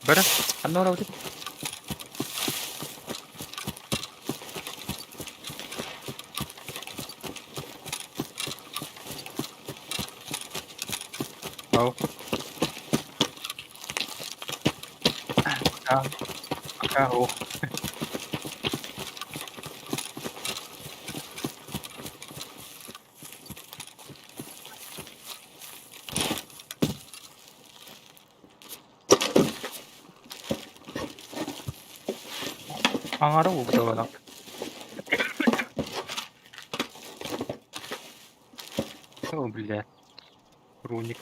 Бары, ханна олоробутуй? Ау. Пока. Пока. О. Аҥара угдалана. О, бля. Руник.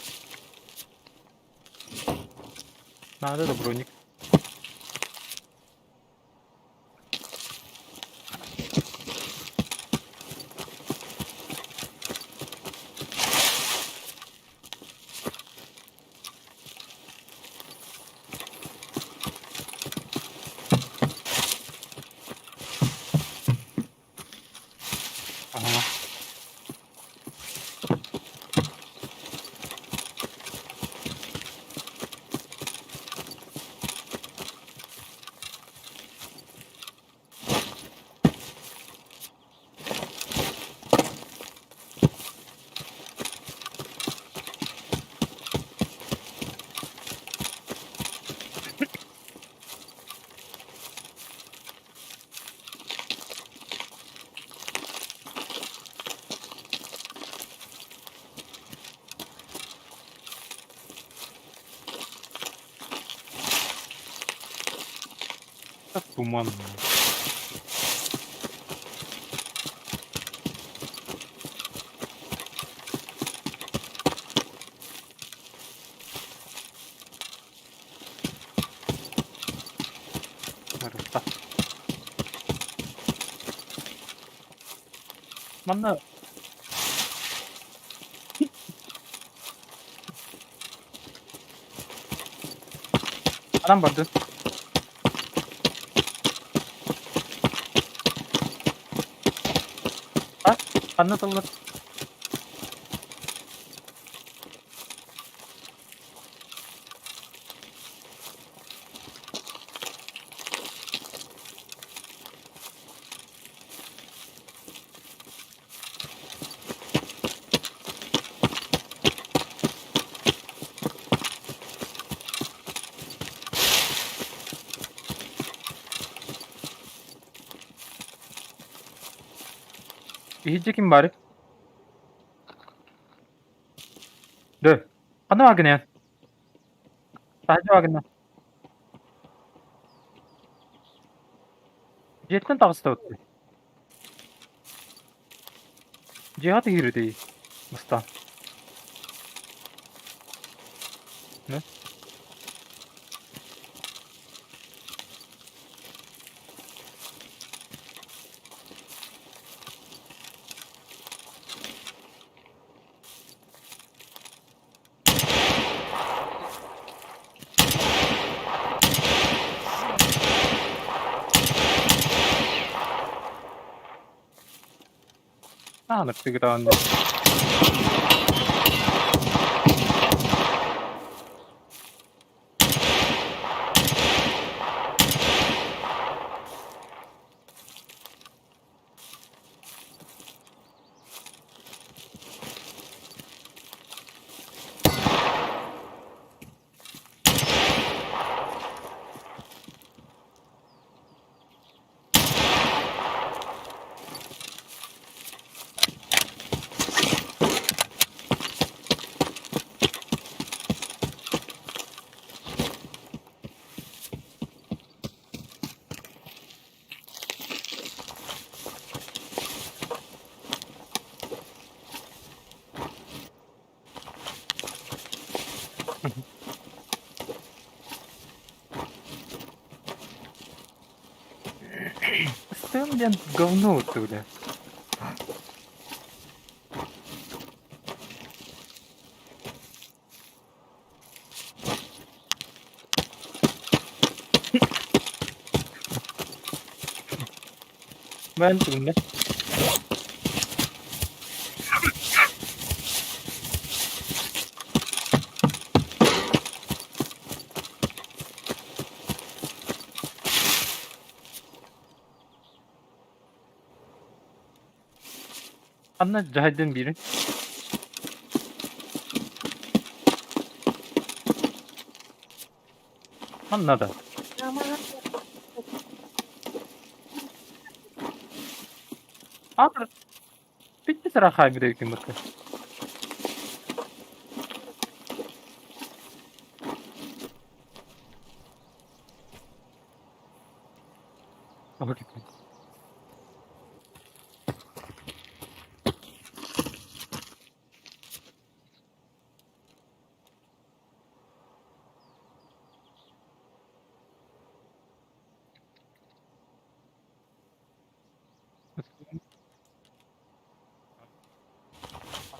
Надо да броник. Ага. Туман. Барыта. Манна Анан бардын. А? Ханна тыллар? Иһирдьэ ким баарый? Дөө, ханна бааргын эн? Таһырдьа бааргын Дьиэттэн таҕыстыбыт Дьиэҕэ түһүүрүтүй мустан Ah, grande. Стэн диэн говно бля. Мэн түгүннэ. Ханна дьаһайдын биирин? Ханна да? Аатыр Bitti sıra kaybediyor бытты.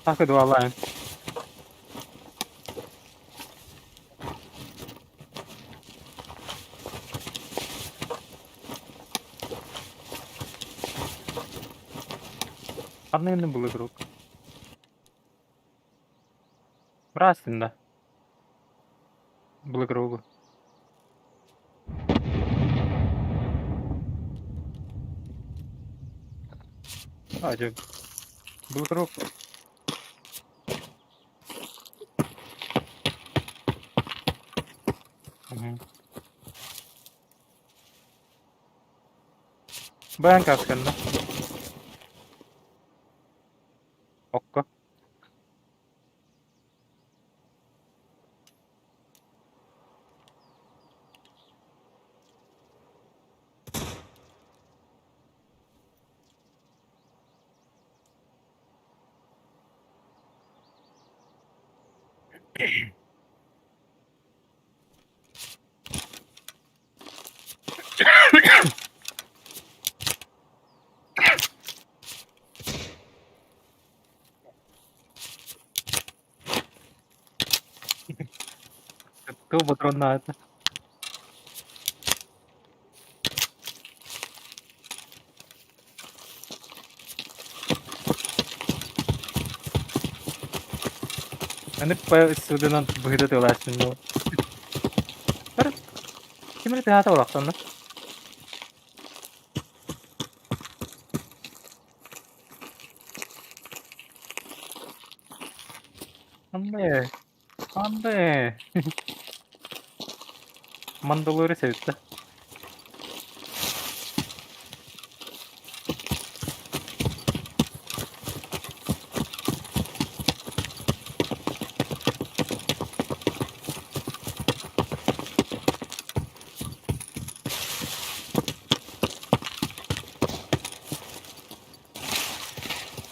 أعتقد والله يعني. Ханна былыр Браастында. Былыр Ажы. Былыр Баян касканна. Окко. Кто патрон это? Аны сюдынан быһыта тылааччын буол. Ким эрэ тыһаата олохтонно. Андэ. Андэ. Мандалорец эбит да.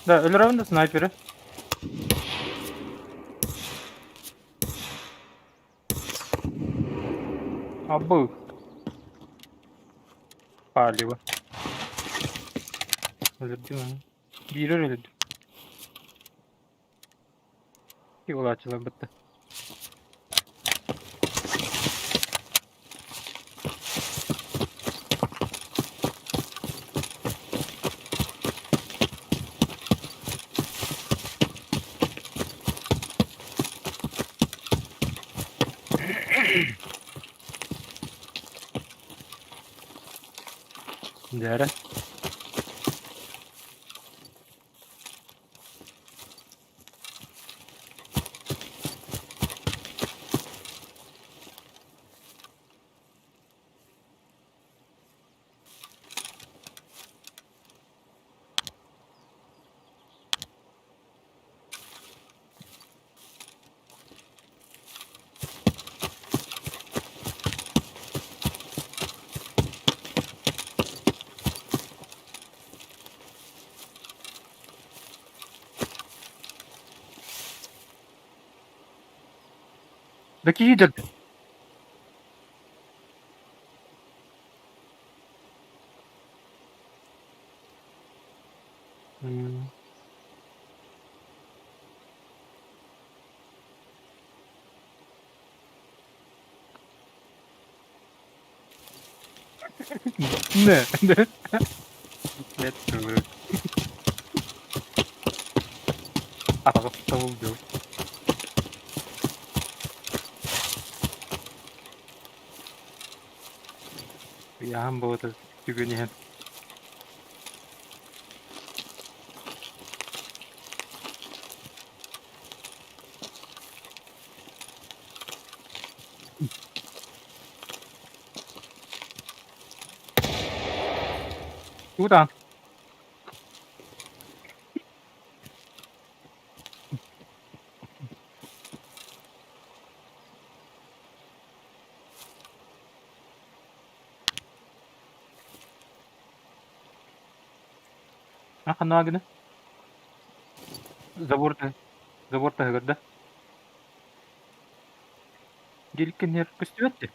Да, өлөрөбүн да снайперы. Абы. Палево. Өлөрдүм аны. Биир өлөрдүм. Улааччылар бытта. Дьэ Да киһи Ne? Ne? Аҕыстабыл дьыл. Ыйааһын буолта түгэн иһэн. Тугутаҕын? А ханна гына? Забор забор таһыгар да? Дилкинер көстүбэт дии.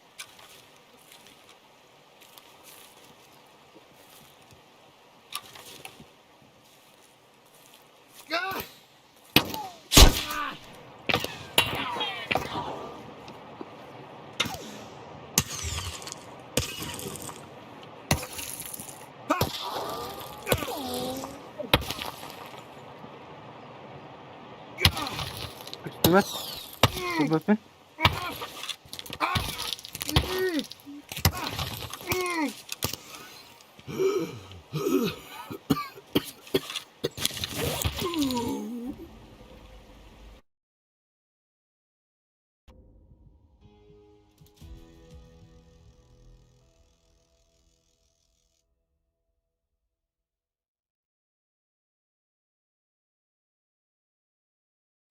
Көстүбэт. Көрбөппүн.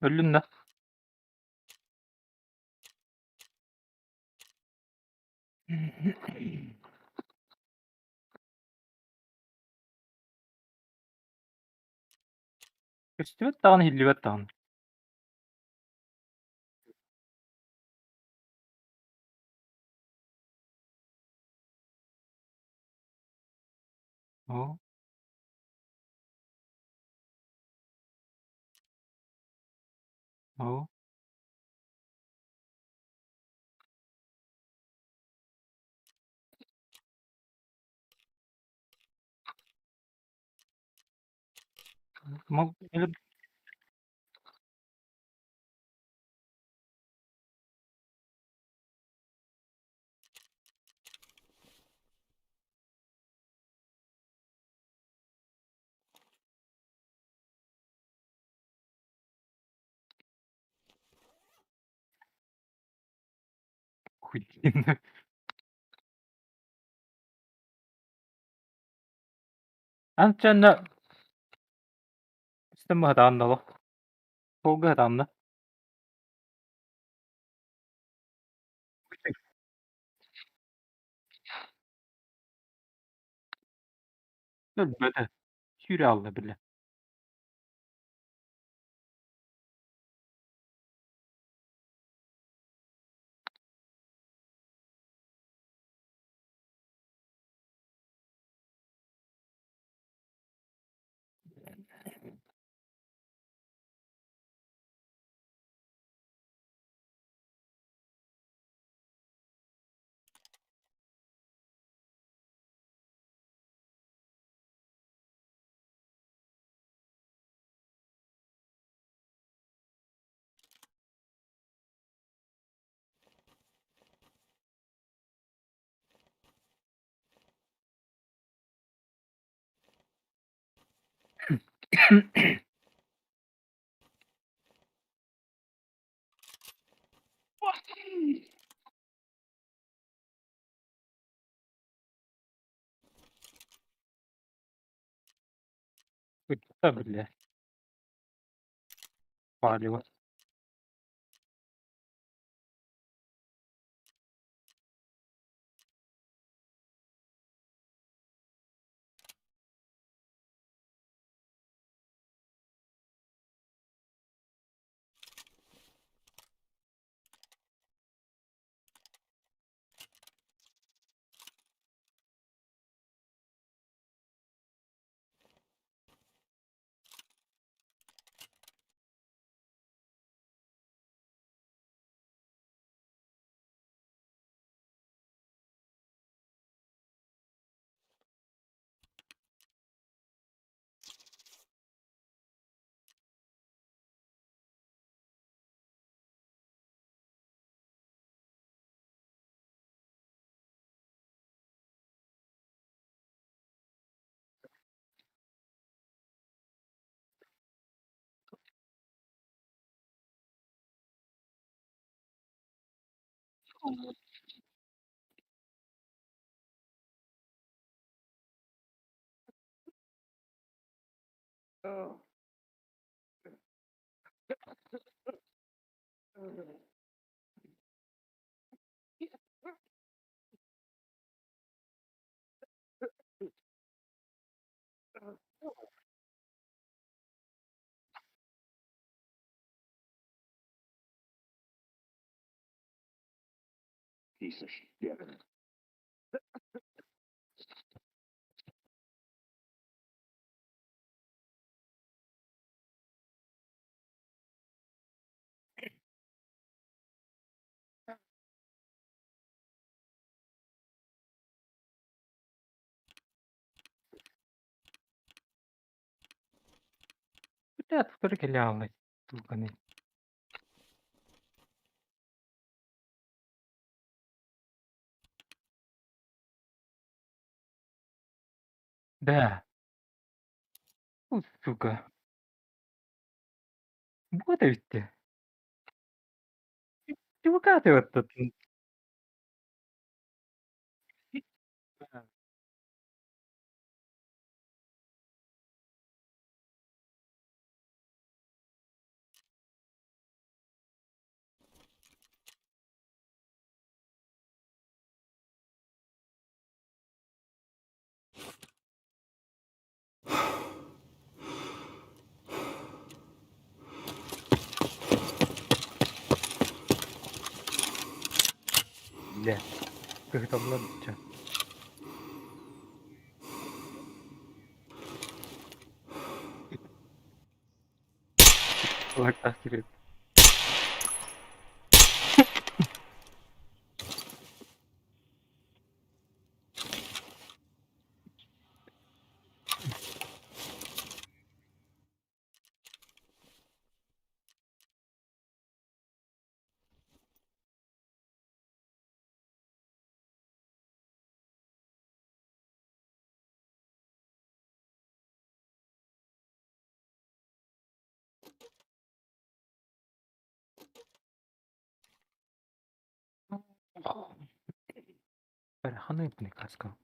Өллүн да. Көстүбэт даҕаны, иһиллибэт даҕаны. Оо. Оо. Мал Охуенно. Анчанна Истэн баһытаан да олох. Суолга сатаан да. Өлбөтө. Сүүрэ хаалла бile. Кытта бile. Палево. Piece of shit. Бля, только лялай. Тулканы. Да. У, сука. Вот ведь. Чувака ты вот тут. Бля. Как это было? Лактах кирет. Ханна каска.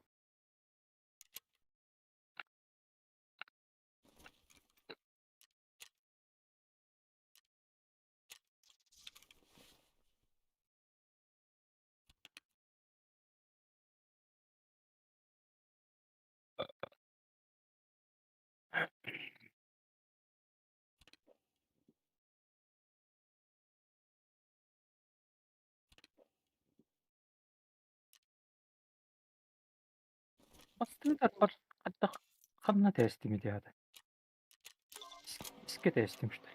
Бастыҥ бар ханна тестими диада. Иске тестимштер.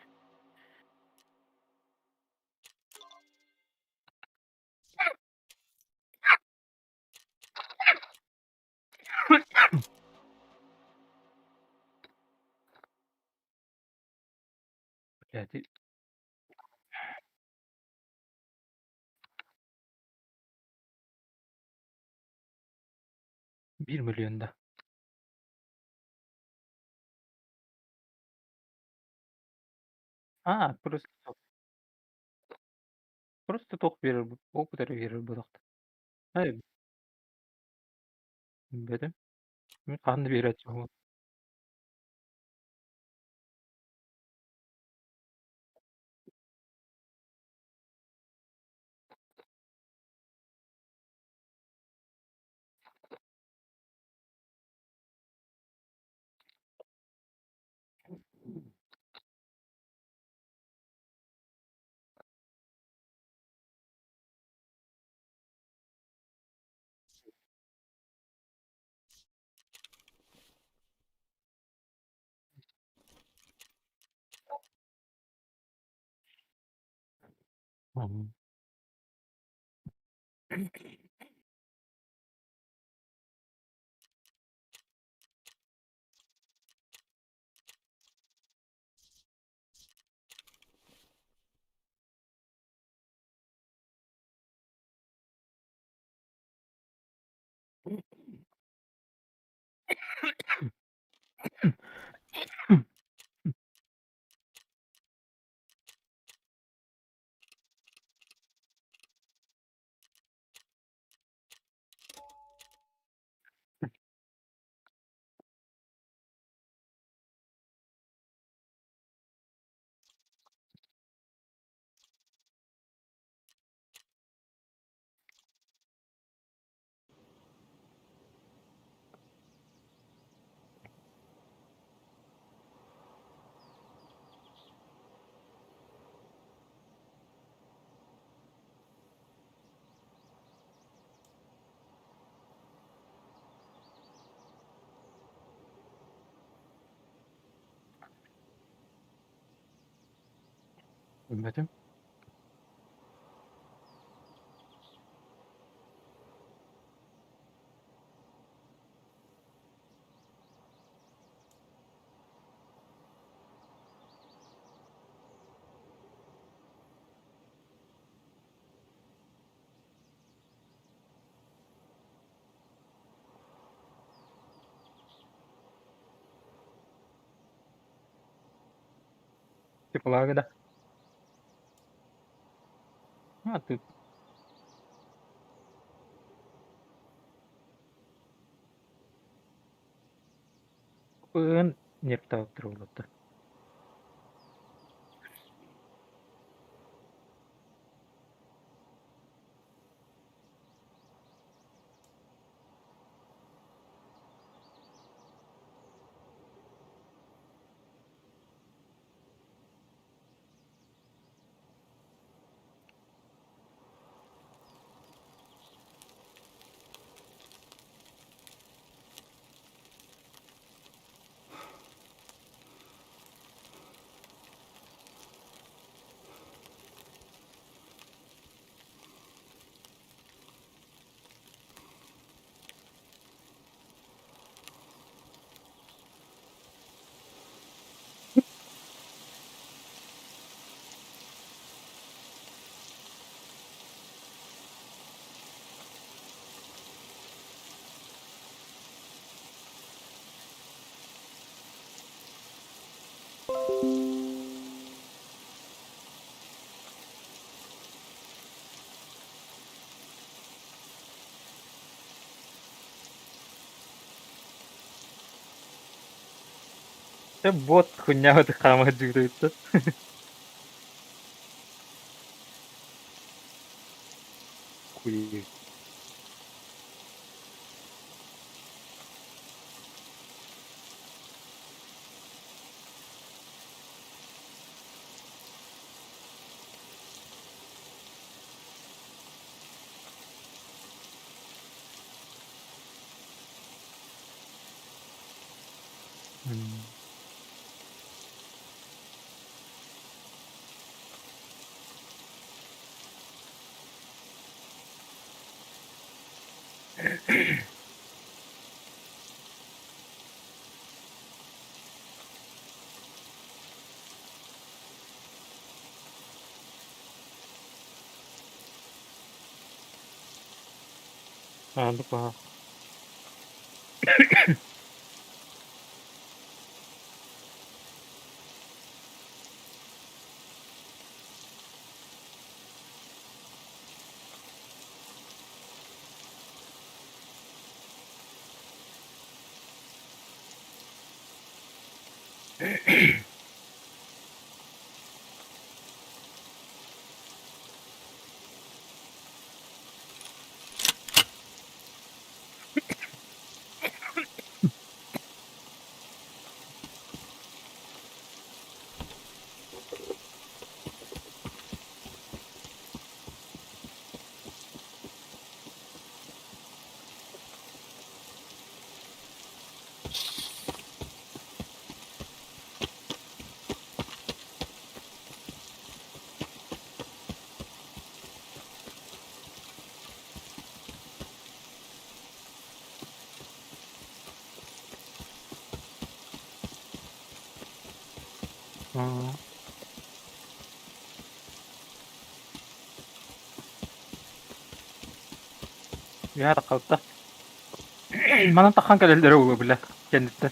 Блядь. 1 миллион да. А, просто тох берер, опыт берер бодохт. Ай, бедем. Мен қанды береді. Билбэтим. Теплага да? А, ты Ын нервтаабыттар буолбатта. Дьэ буот хуйняҕа хаама сылдьыбыта Хуй. М. Ааннык баҕа. М. Үөһэ таххалта. Манан таххан кэлэллэрэ буолуо бile кэнниттэн.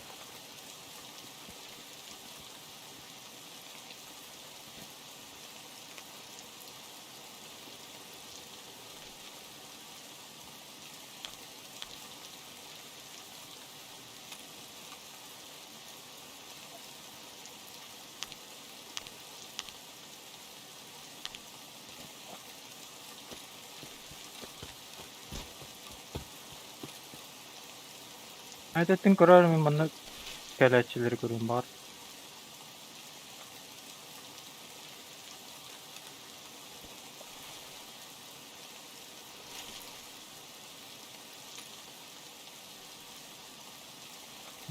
Этэттин көрөр мин манна кэлээччилэри көрүөн баҕар.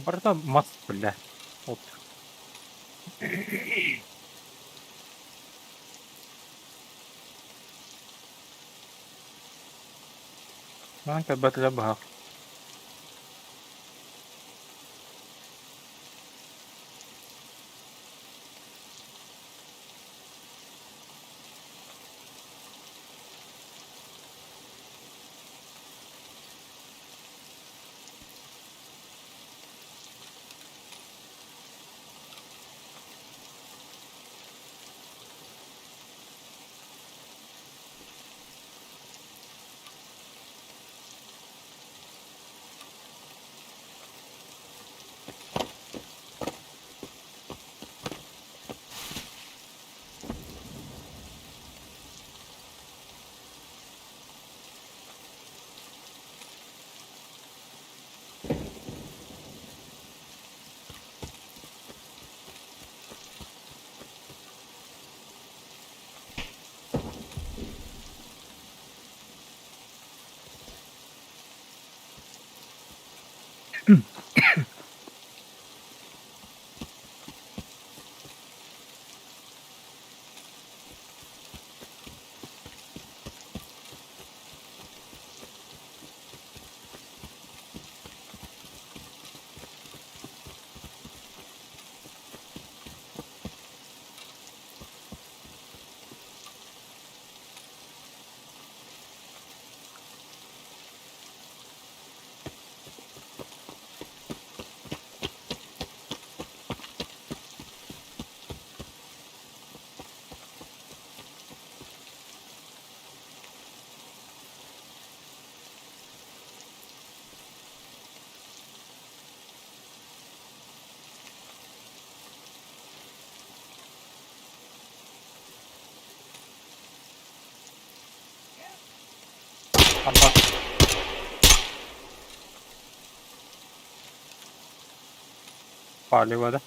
Барыта мас биллэ. От. Манан кэлбэтилэр быһах. Ама Палево да?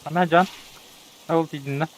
Ана Жан, ол тиийдиннэ.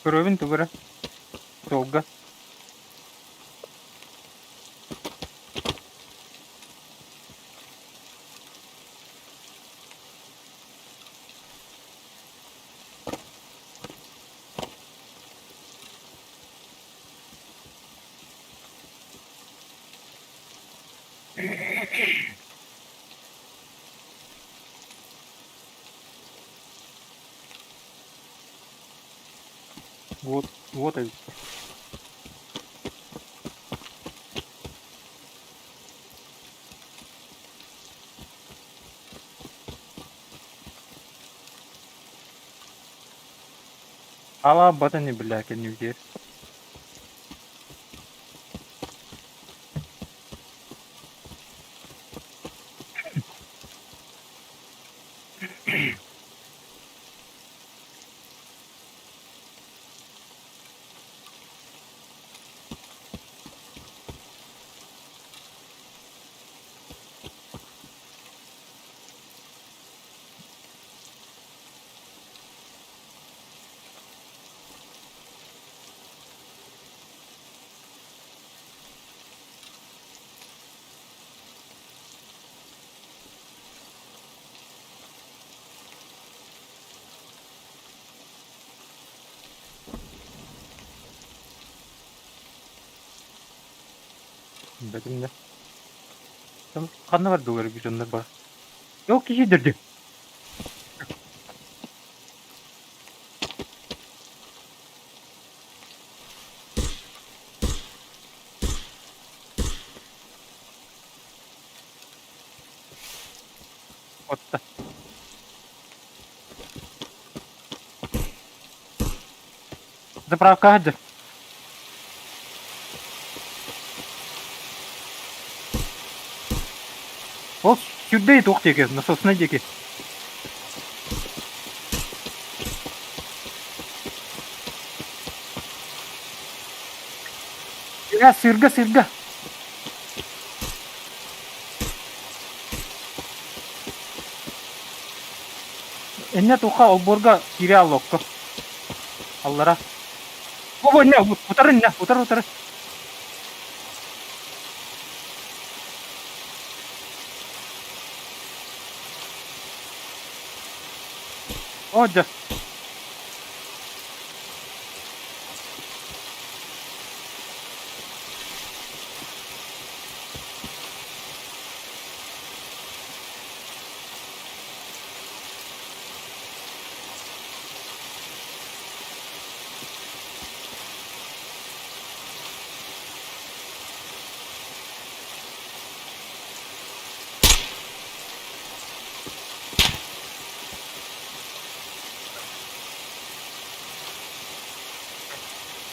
Көрөбүн тугу эрэ суолга. Вот, вот эбит. Алаабат ини бля кэннибитигэр. Бэтим да. Ханна бардылар дьоннор бар. Yok киһи дөрдү. Отта. Заправка сылдьар. Ол сүүрдэ туох диэки, насоснай диэки. Э, сыырга, сыырга. Иннэ туха олбуорга киирэ аллокко. Аллара. Бу иннэ, утары иннэ, утары утары. О, дьэ.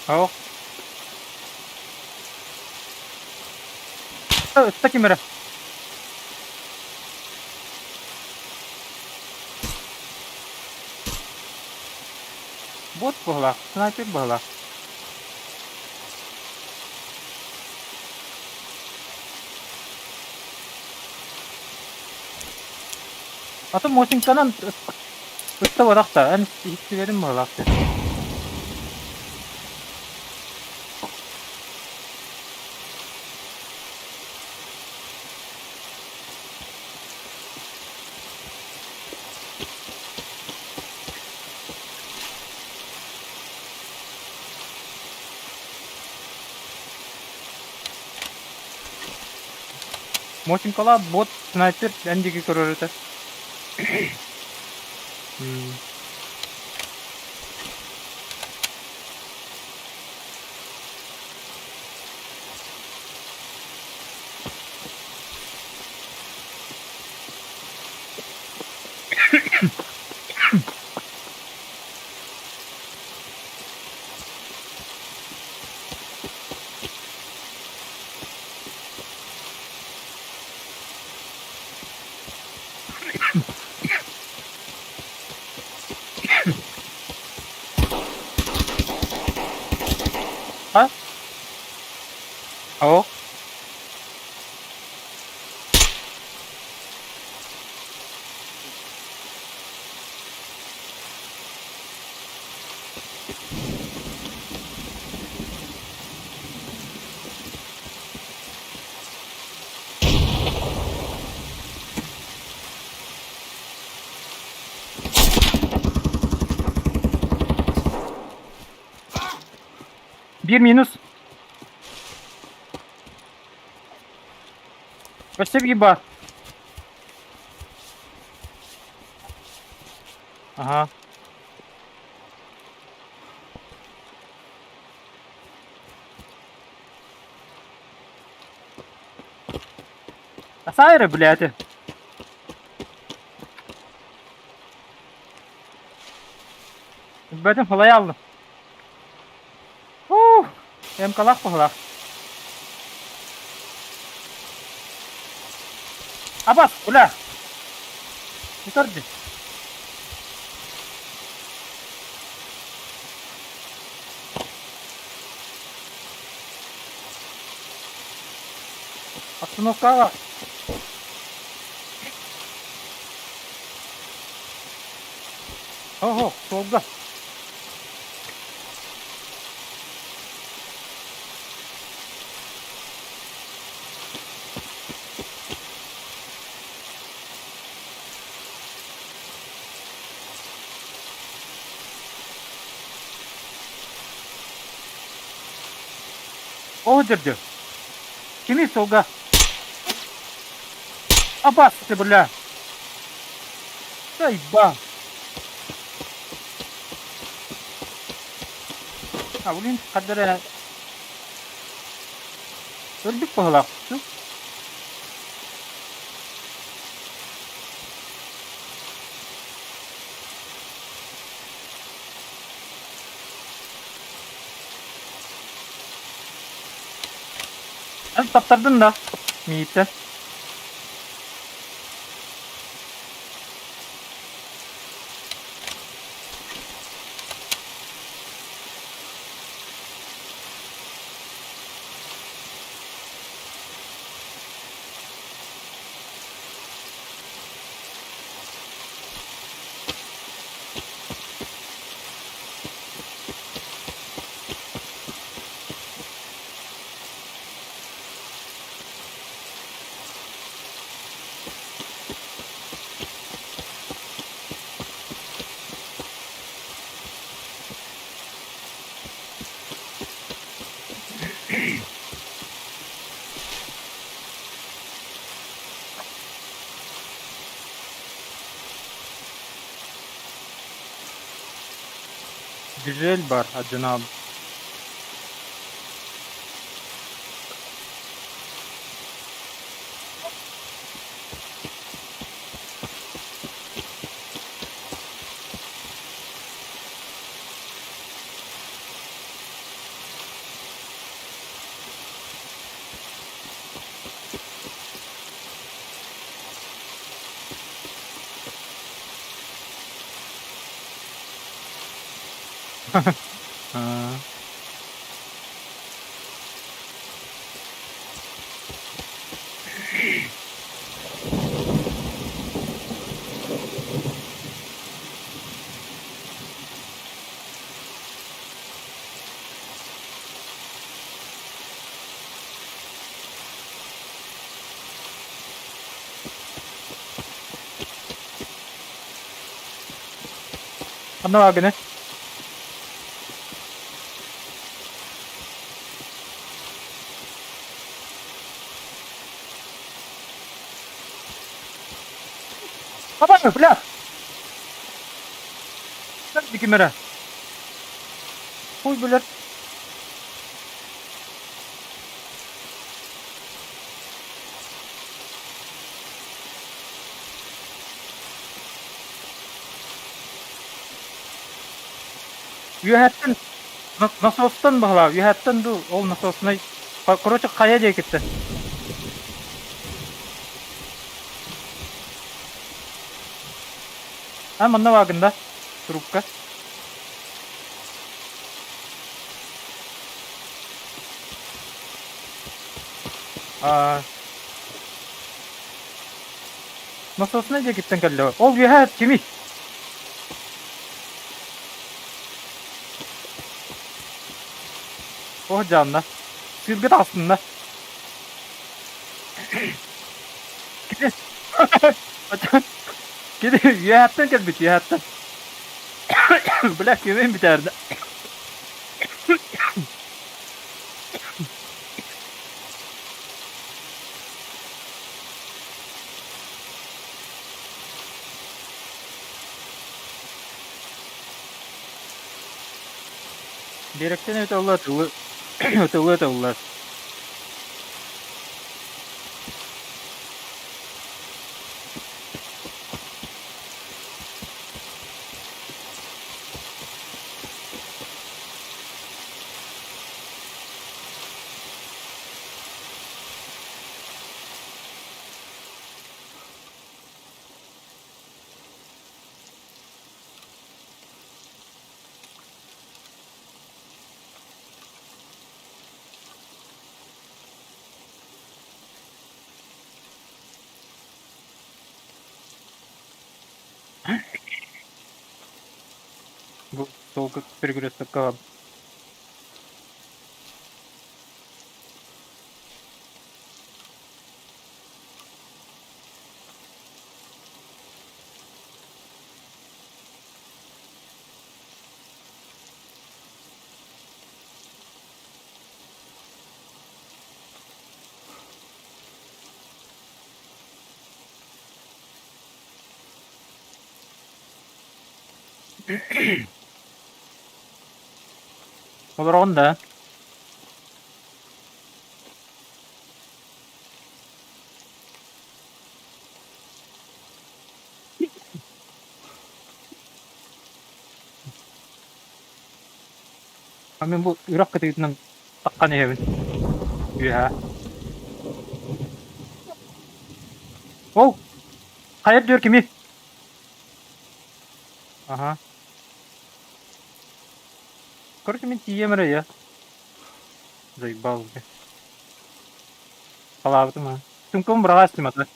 Оо. Ытта ким эрэ? Бот быһылаах, снайпер быһылаах. Атын Мосинканан ытта барахта, эн иһиттибэрин быһылаах диэн. Мосинкалаах бот снайпер эн диэки көрөр этэ. А? О. Биир минус. Өссө биир баар. Аха. Асайра, блядь. Бөтүн халай алдым. Ух, МКлаах быһылаах. Абас, бля. Бүтэрди. Остановкаҕа. Ого, суолга. Оо дьэрдэ. Кими суолга? Абас ты, бля! Сайба! А, блин, хаддара өлбүт быһылаах. Эн таптардын да, мииттэн. Гжель бар, адьынааб. Аа. Ханна бааргыный? Баба, бля! Ким эрэ? Хуй билэр. Үөһэттэн насостан баһылаа, үөһэттэн дуу, ол насоснай, короче, хайа диэкиттэн. А манна баагын да, трубка. А, насоснай диэкиттэн кэллэ. Ол үөһэ кимий? О, дьаанна. Сыырга таҕыстынна. Кини Кини үөһэттэн кэлбит, үөһэттэн. Бля, күөмэйим бүтээрдэ. Биэрэктэн эбитэ буолла тылы тылы тыллар. Бу суолга перекрестокка Олороҕун да? Мин бу үрэх кытыытынан таххан иһэбин. Үөһээ. Ол хайа үрдүгэр кимий? Аха. Короче, мин тиийиэм эрэ я. Заебал уже. Халаабытым аа. Сумкабын быраҕа истим ата.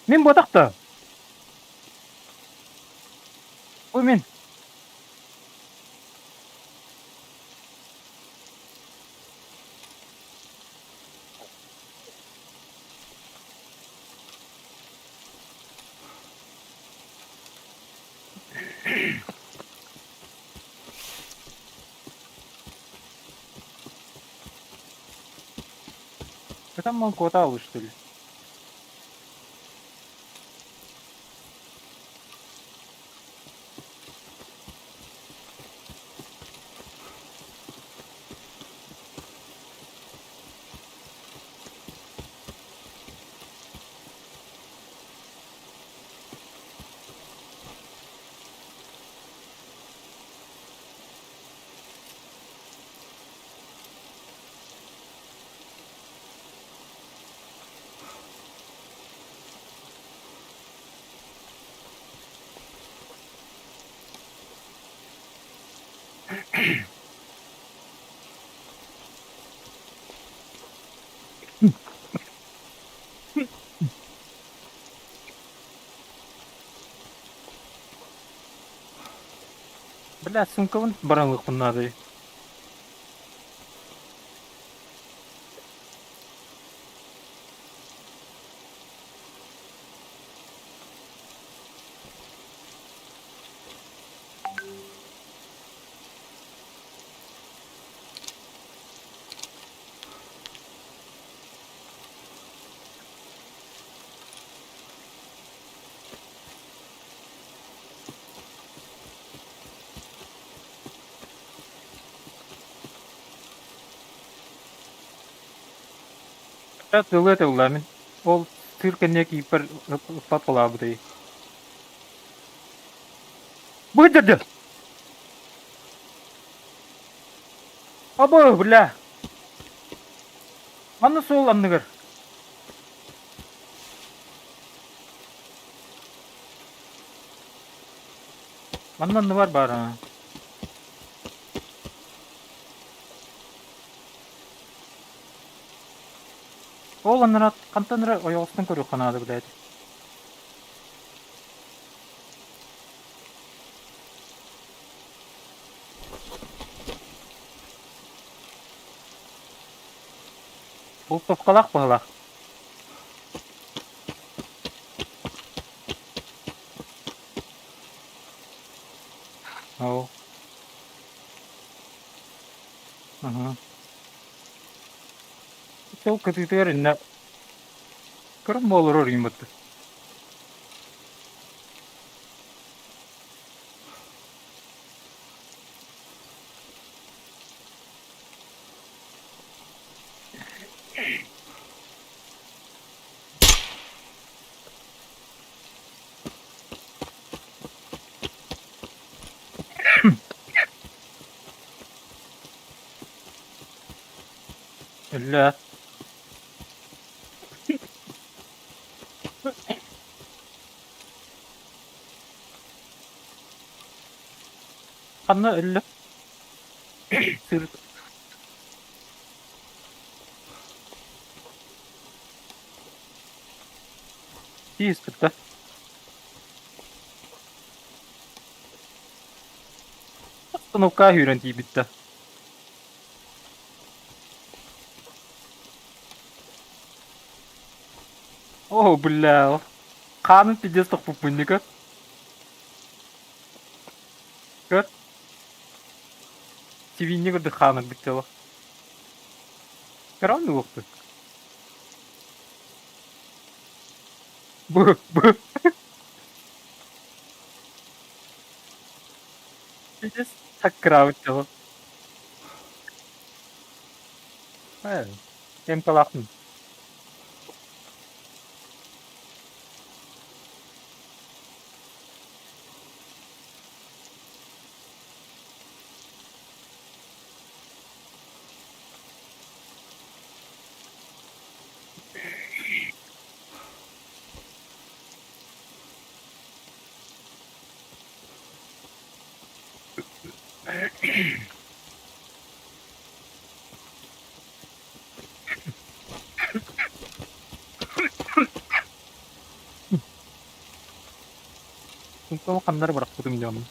Мин буотах да. Ой мин. Это куотаабыт что ли? Бля, суумкабын баран ылыахпын наадый. Тылы этэ мин. Ол сыр кэннэ кииппэр ыппат халаабытай. Быдырды! Абы, бля! Манна суол анныгар. Манна анныбар баар аа. Ол аннара хантан эрэ ойоҕостон көрүөххэ наада блядь. Бултовкалаах быһалаах. Оо. Аһа. Сол кытыытыгар иннэ көрөн буолар орйун бытты. Өллө. Ханна өллө? Сыр Тииспит да. Остановка үүрэн тиийбит да. О, бля. Хаанын пиздец тохпуппун көр. Көр. Сибиинньэ курдук хаанырбыт дьоло. Көрөн уохпут. Бу, бу. Пиздец таккыраабыт дьоло. Э, эмталаахпын. Сумкабын ханна эрэ бырахпытым дьэ онно.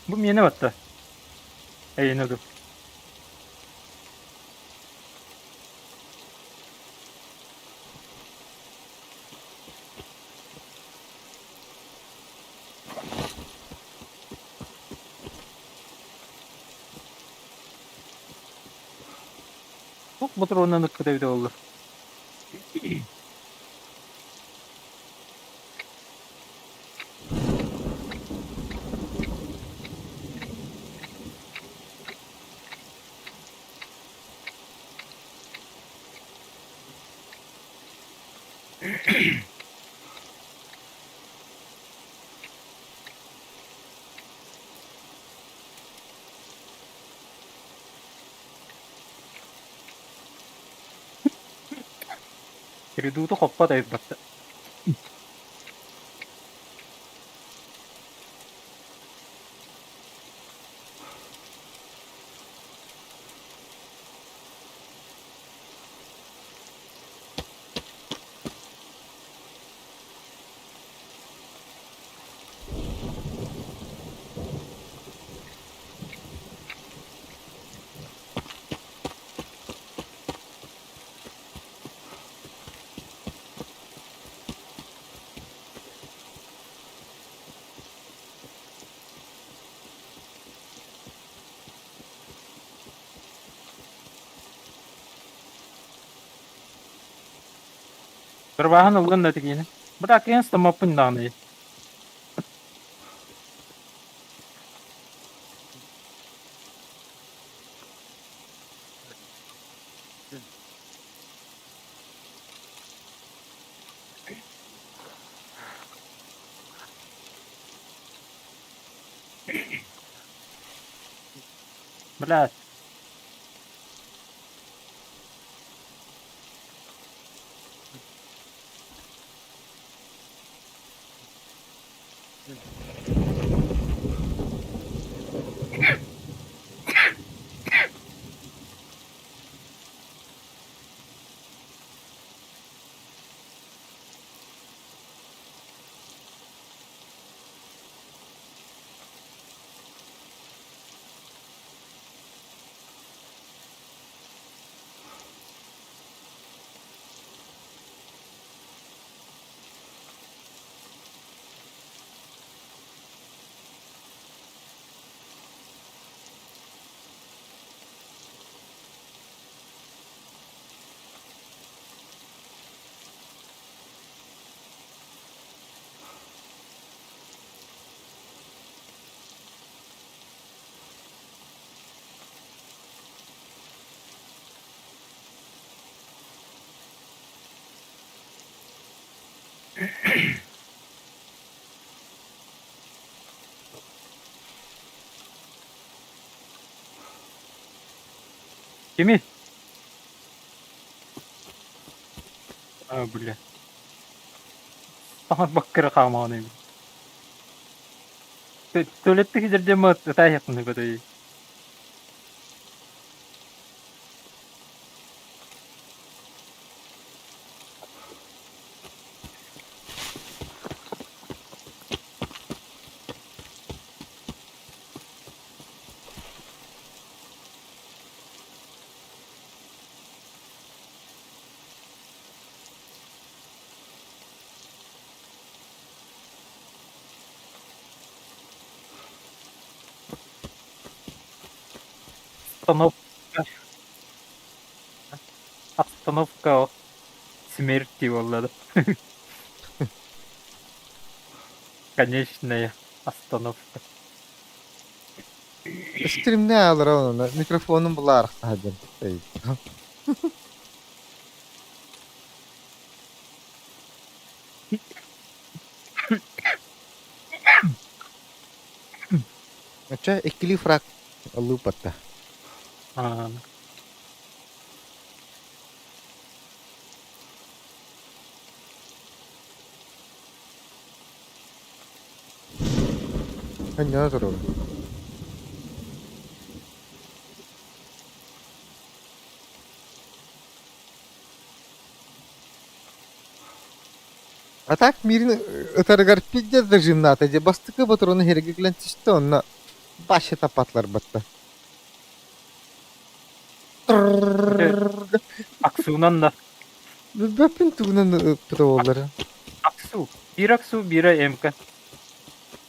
Бу миэнэ батта. Эйиэнэ дуу. Туох ботуруонунан ыкпыта эбитэ буолла? Редуту хоппот эбит барда. Кырбааһын ылгын да тигиини. Быраак киһин стомаппын даҕаны. Блядь. Кими? А, бля. Саҥарбакка эрэ хаамаҕын эбит. Туалетты кидердиэм ытаайахпын көтөй. Остановка. Остановка смерти буолла да. Конечная остановка. Стримнэ аалара онно микрофонун булаарахтаһа диэн. Оччо иккилии фраг ыллыыппатта. Аа. Өнньөнө турабын. А так миирин ытарыгар пиздец зажимнаата дии. Бастакы ботуруону иһэргэ кэлэн түстэ онно вообще таппатылар батта. Ити Аксуунан да. Билбэппин тугунан ыппыта буоллар. Аксу. Биир Аксу, биирэ МК.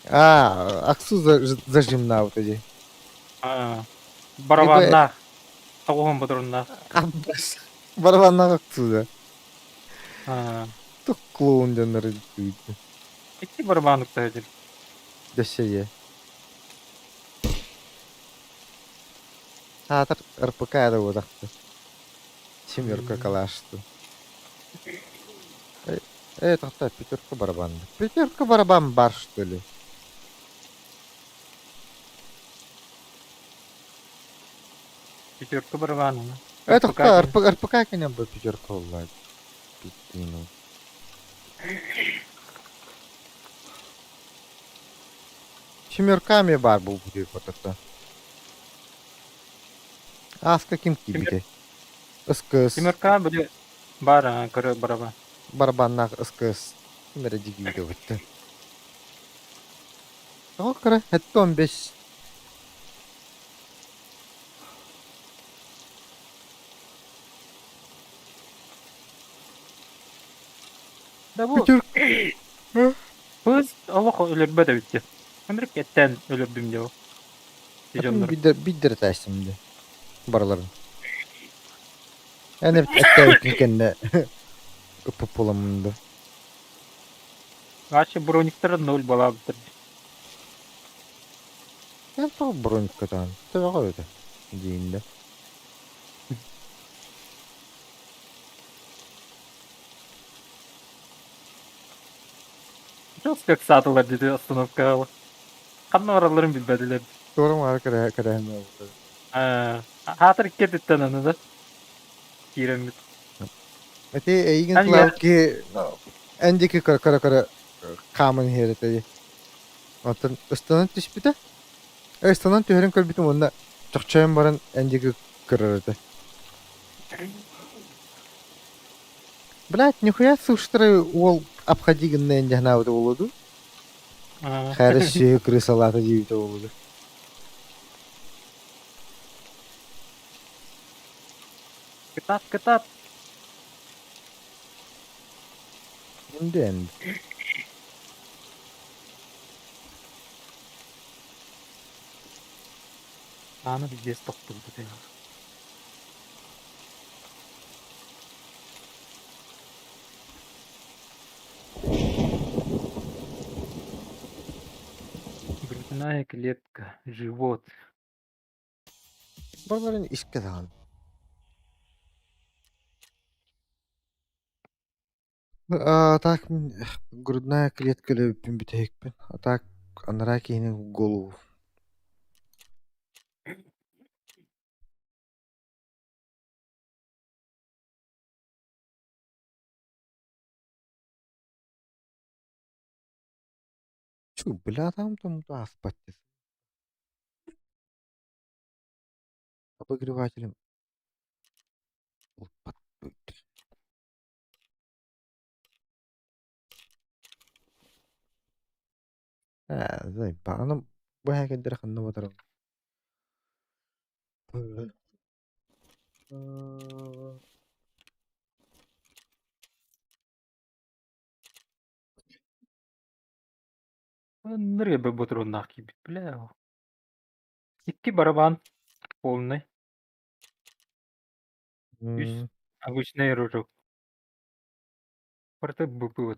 А, Аксу зажимнаабыта дии. Аа, Либо барабаннаах. Тоҕуһун ботуруннаах. Барабаннаах Аксу да. Аа, Тух клоун дьоннору дии. Икки барабан уктаһыдыр. Дөссөйө. Саатар РПК да буолахты. Семерка калашты. Э, тоқта, пятерка барабан. Пятерка барабан бар, что ли? Пятерка барабан. Э, тоқта, РПК, РПК кенен бұл пятерка болла. Питтину. Семерками бар бұл будет вот это. А с каким кибите? СКС. Семерка были бар, көрө барабан. Барабаннаах СКС. Ким эрэ дигиитэ бытты. Тоҕо кыра 75. Да бу Пятерка. Пыз олох өлөрбөт эбит. Ынырык эттээн өлөрдүм дьэ. Дьоннор. Биддер этээстим дии. Барыларын. Эн эттээбиккин кэннэ ыппыт буоламмын да. Вообще брониктара ноль балаабыттар. Эн тоҕо брониккатаан? Төбөҕө эбитэ диин да. Жестко ыксаатылар диэти остановкаҕа. Ханна баралларын билбэтилэр. Туора маары кэрэһэ Аатар икки өттүттэн аны да киирэммит. Ити эйигин тылаабыт киһи эн диэки көрө-көрө хааман иһэр этэ. Оттон ыстанан түспүтэ. Ыстанан түһэрин көрбүтүм уонна чохчойон баран эн диэки көрөр этэ. Блядь, нихуя слушатары уол обходи гынна эн дьаһанаабыта буолуо дуу? Хайра сүөһү крысалаата диэбитэ буолуо дуу? Кытаат, кытаат! Энден. Ааны пиздец тохтубут ээ. Грудная клетка, живот. Баларын иске даҕаны. А так мин грудная клетка өлөбүппүн бүтэһикпин. А так анараа киһини голову. Чу, бля, там там ааспат обогревателем Ээ, аны бу эһэкэйдэрэ ханна батаран Ынырык ботуруоннаах киирбит, бля. Икки барабан полный. Үс обычный рожок. Барыта бу-бу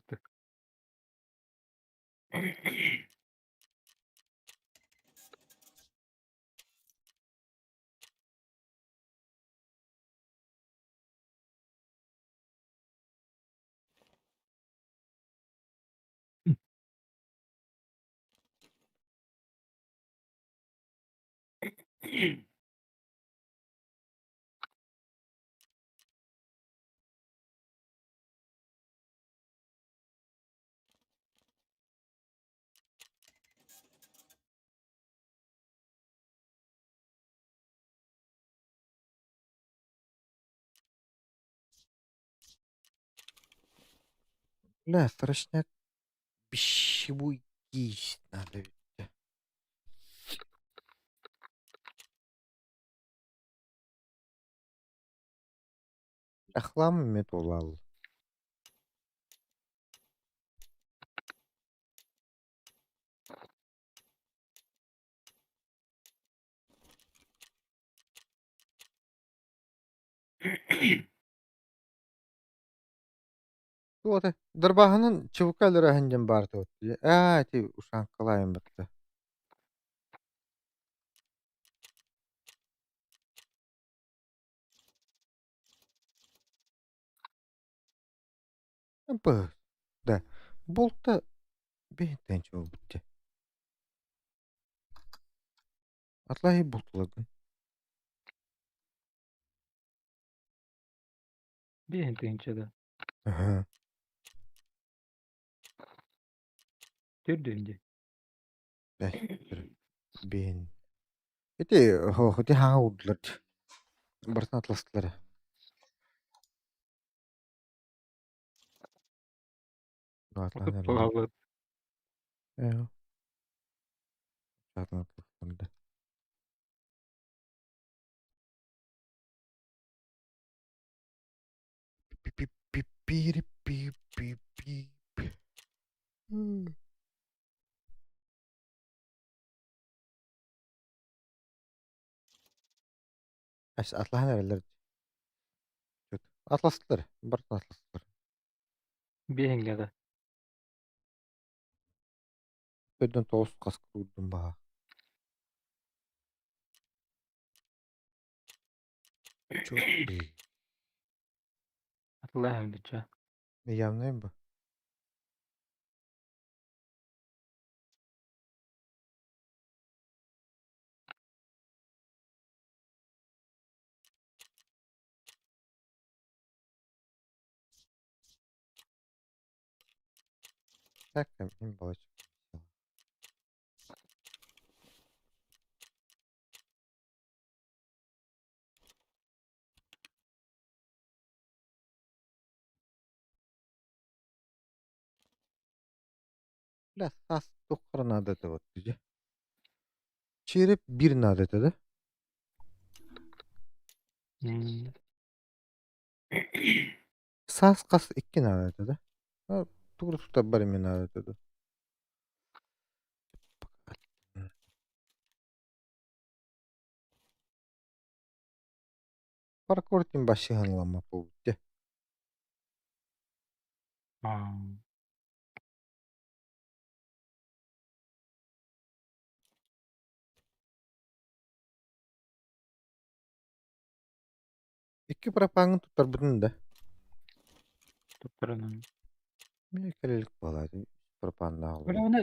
Бля, срочняк пищевой кисть надо ведь. Ахлам метулал. Туох Дарбааһынан ЧВК өлөрөөһүн диэн баар этэ ээ ити ушанкалаайым батта. Б да булта биһиттэн чуолбут дии. Атлаһи бултулагын. Биэһин тыһыынча да. Аһа. Төрдүөн дии. Биһин. Ити ити хаҥа уурдулар дии. Барытын атластылар. Павлов. Ээ. Пи-пи-пи-пи-пи-пи. Атлаһан эрэллэр. Атластылар. Барытын атластылар. Биэһиҥҥэ да. Төрдөн тоҕус хас куурдум баһа. Чё ты? Атылаһан бычча. Явный бы. Так, им балачка. Бля, сас туоххара наада этэ вот дии. Череп биир наада этэ да? Саас хас икки наада этэ да? Тугу тутарбар эмиэ наада этэ да? Паркур тим бассыһаныламмат буолбут дии. Икки пропаҥҥын туттарбытын да? Туттарынан. Мин кэлэлик буолаат пропаннаах Бля, оны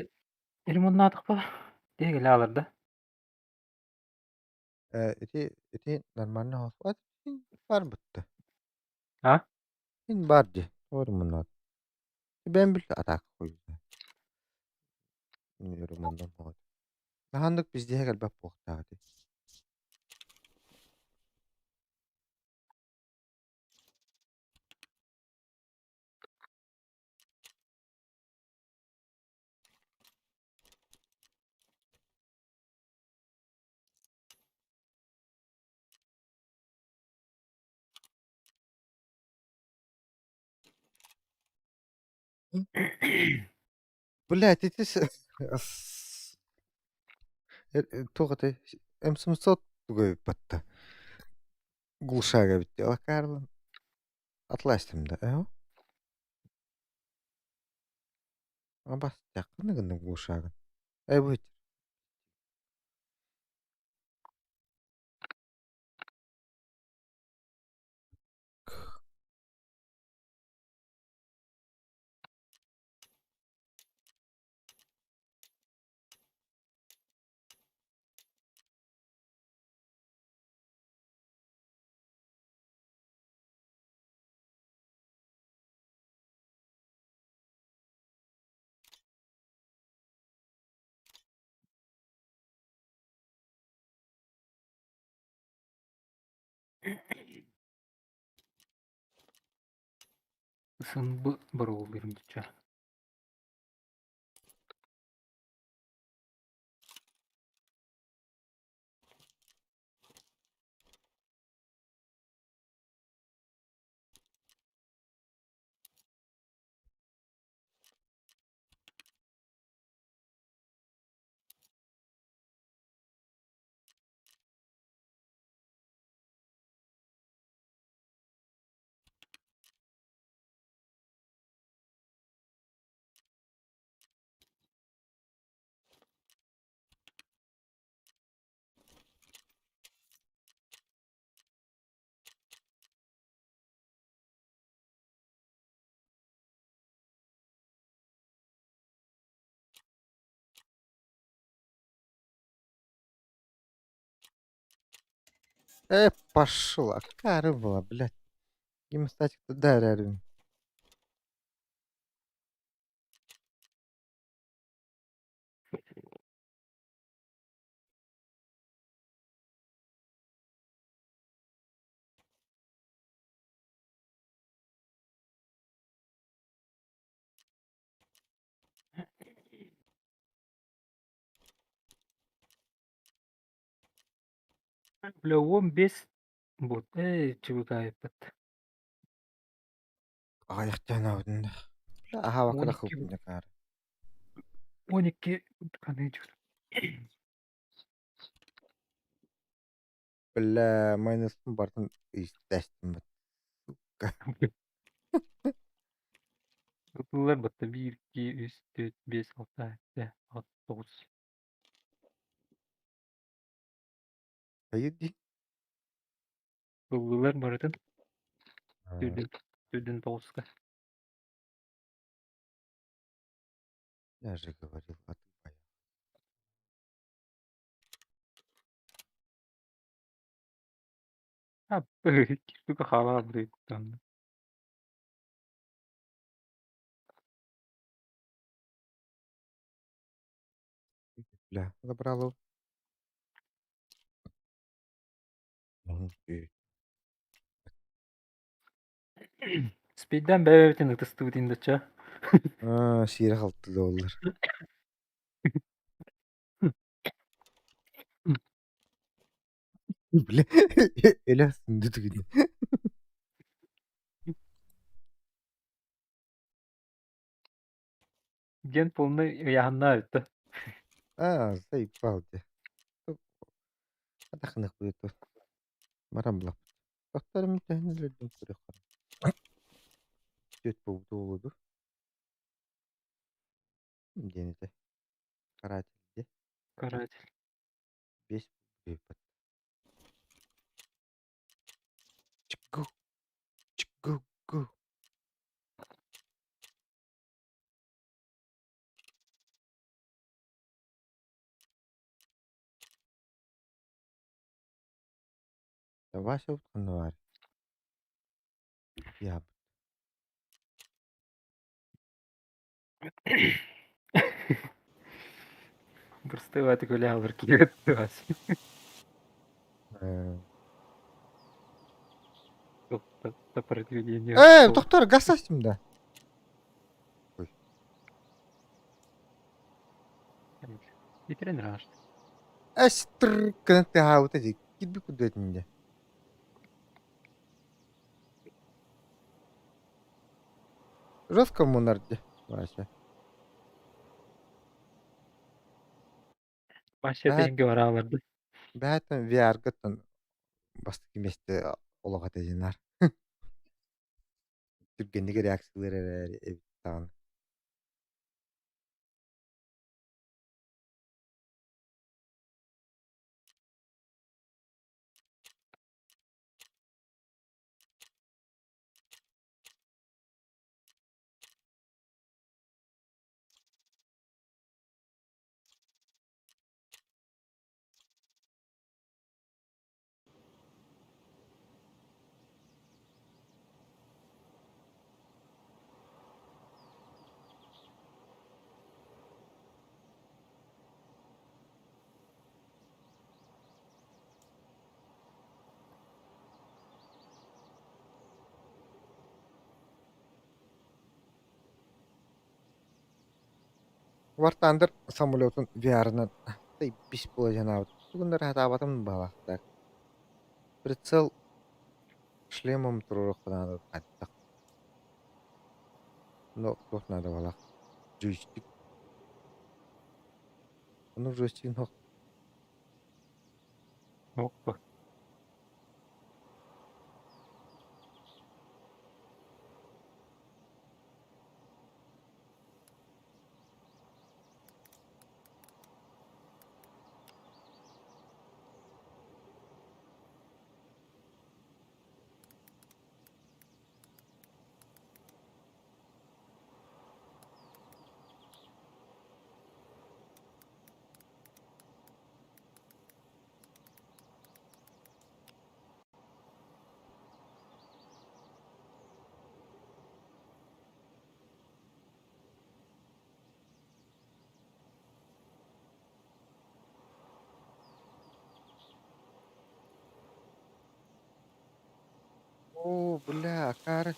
ремонтнаатахпа тиһигилэ аалар да. Э, ити ити нормально хоспат бар бытта. А? Ин бар дии. Ремонт. Бэйэм билэ атака хуйда. Ремонтан Наһааннык пиздиһэ кэлбэт буолуохтаах этэ. Блядь, ити туох этэй М700 тугу батта глушага эбит дии Карл атластым да ээ Абастааххын гыннык глушагын Эбит СНБ боруобалыырым диччэ. Пошла. Какая рыба была, блядь. Гемостатик туда рядом. Бля, 15 вот, чыбыкаайппыт. Аҕыйахтаан Бля, аһаабакка да 12 хылбынньакаар. 12 ханыы Бля, майонезпын барытын истэстим. Сука. Ытыллар батта 1, 2, 3, 4, 5, 6, 7, 8, 9. Хайыр дии. Ыллылар барытын. Түрдүн, түрдүн тоҕуска. Я же говорил, а ты боялась. А, штука хаалаабыт. Бля, забрала. Ну, ты. Спидden бэйэбитин ытыстыбытын дача. Аа, сиэрэ халты доллар. Бля, эля сүндүтүгүн. Диэн полный ыйааһыннаа бүттэ. Аа, заебал дии. Атахынык буйуту. Баран булап. Тохторум төһөнүлөрдүн көрүөххэ. Түөт буолбут буолуду. Диэн этэ. Каратель дии. Каратель. Бес буйпат. Чгу. Чгу гу. Вася утханнар. Я. Бырстыбаты көлө киирет Вася. Сопротивление. Доктор, гасастым да. Итирен рашт. Эстр кынты хааута ди. Кирби кудуэтинде. Жестко мунарди. Вася. Вася тенге барааларды. Бээтэн VR-гыттан бастакы месте олоҕо тезинар. Түргэнник реакциялар эрээри эбит даҕаны. War Thunder самолетун VR-ынан бис буола санаабыт. Тугуннары сатаабатым баҕалаахтар. Прицел шлемом туруоруохха наада хайдах. Но туох наада баҕалаах. Джойстик. Ону джойстигын суох. Оппа. Оо, бля, акаары.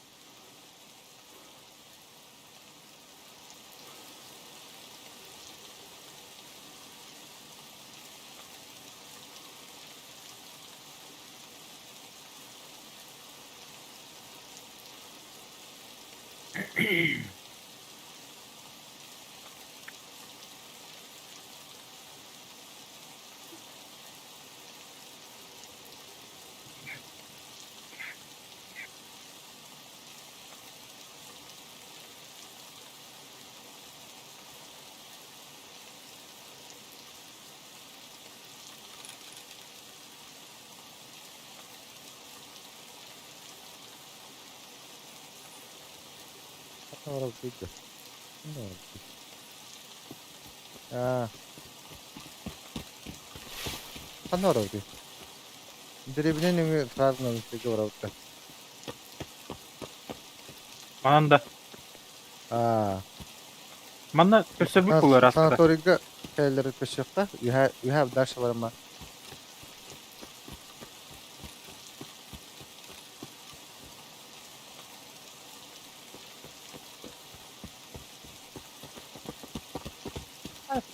Аа, ханна барабытый? Дэриэбинэ нөҥүө сразу Новинскайга барабыт да? Манан да. Аа, Манна көрсөрбүт буолуо ыраастата. санаторийга кэлэллэр көрсүөххэ. You have дальше барыма.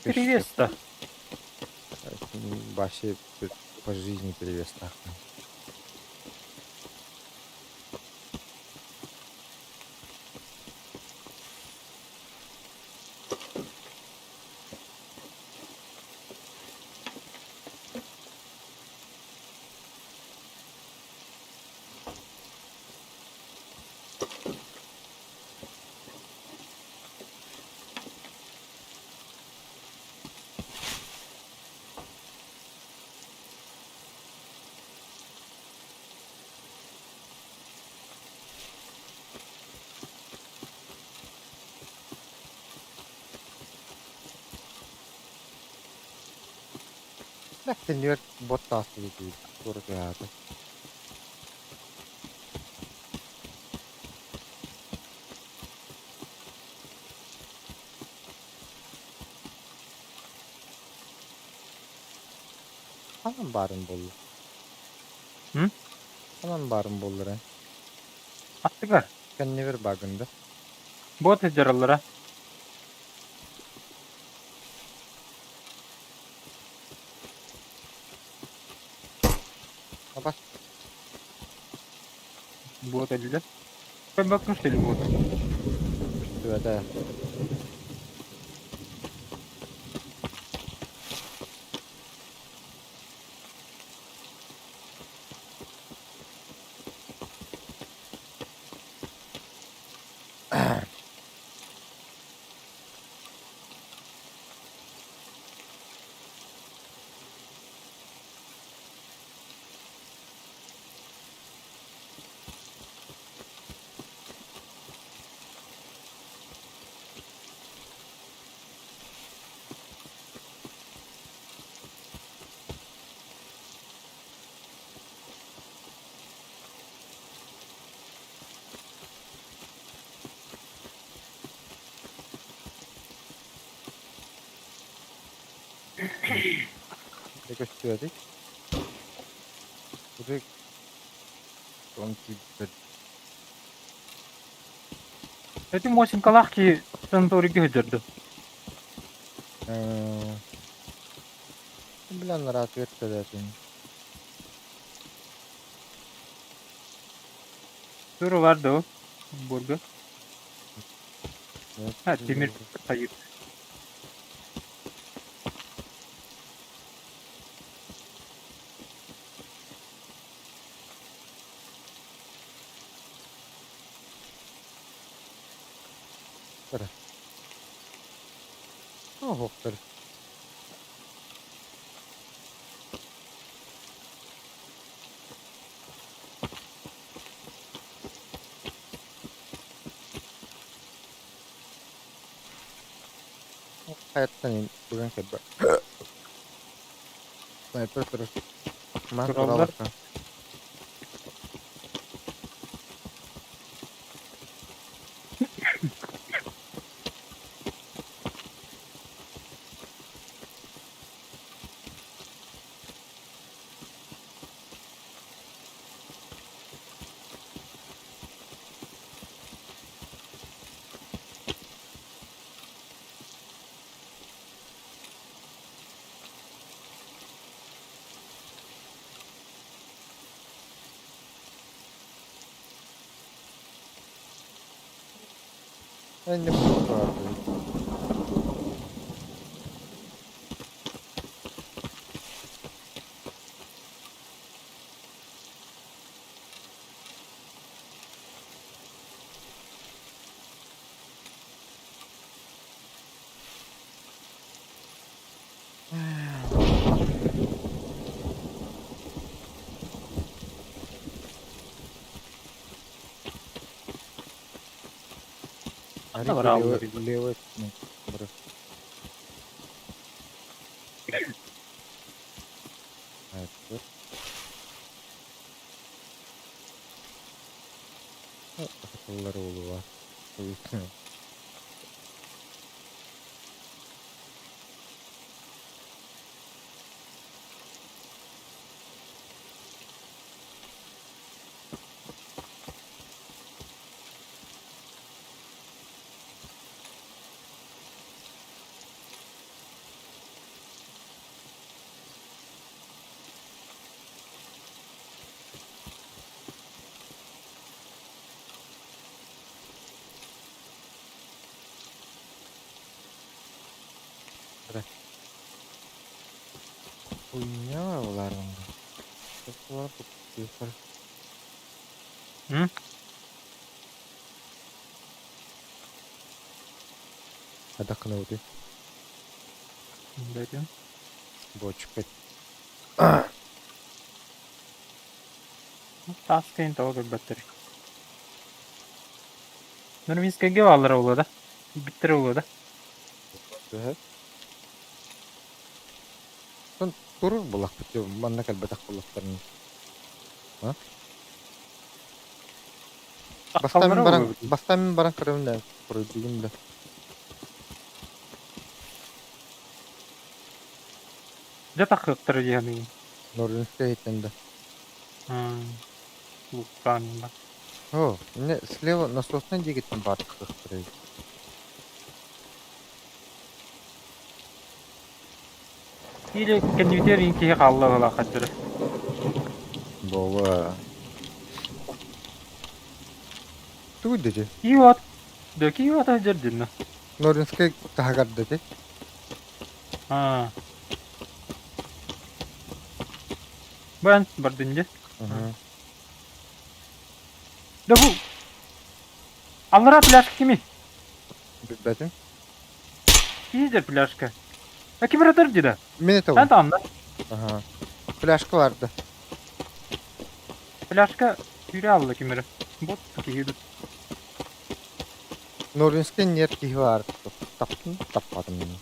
Перевес-то. Вообще по жизни перевес нахуй. Тэниэр бот таастыы туора түһээтэ. Ханан баарын буолла? М? Ханан баарын буоллар эн? Аттыгар. Кэннибэр баагында. Бот сылдьараллара. Абас. Бот эллэ. Көрбөккүн что ли бот? Көстүбэтэ. Көстүбэтий? Уже он киирбит. Эти Мосинкалаах киһи санаторийга сылдьар дуо? Э, Бля, нараатыгар төлөөтүн. Тура бар да ол бурга. Ha, тимир хайыр. Оһохтор. Хайаттан бүгүн кэлбэт. Снайпер турар. Мас Тураллар. тураллар. Энни буолар. Ханна барааллар? Левый, левый, Akılları oğlu var. Хуйня уларым. М? Адакны Бэтин. Бочка. Таас кэйин тоҕо көрбөттөр. Нурминскайга бааллара буолуо да? Биттэрэ буолуо да? Төһө? Турur булахпыт манна кэлбэтэх буллахтарын. Бастан баран бастан баран көрөм да көрдүгүм да. Дьэ тахыахтара диэхиниги. Норвинскай иһиттэн да. Луктаан ба. О, не слева насосный диэкиттэн баар тахыахтара. Или кэннибитигэр иин киһи хаалла быһыылаах хардары. Буолуо. Тугуй дечи? Кии уот да кии уота сылдьар динна. Норвинскай таһыгар дати. Аа. Бан бардын дьэ. Да бу аллараа пляжка кими? Билбэтим. Киһи пляжка. А ким ырытар дии Мин Эн этабын. таанна. Аха. Пляжка барды. Пляжка сүүрэ алла ким эрэ. Бот киһи Норвинскай нер киһи баар. Таптым таппатым.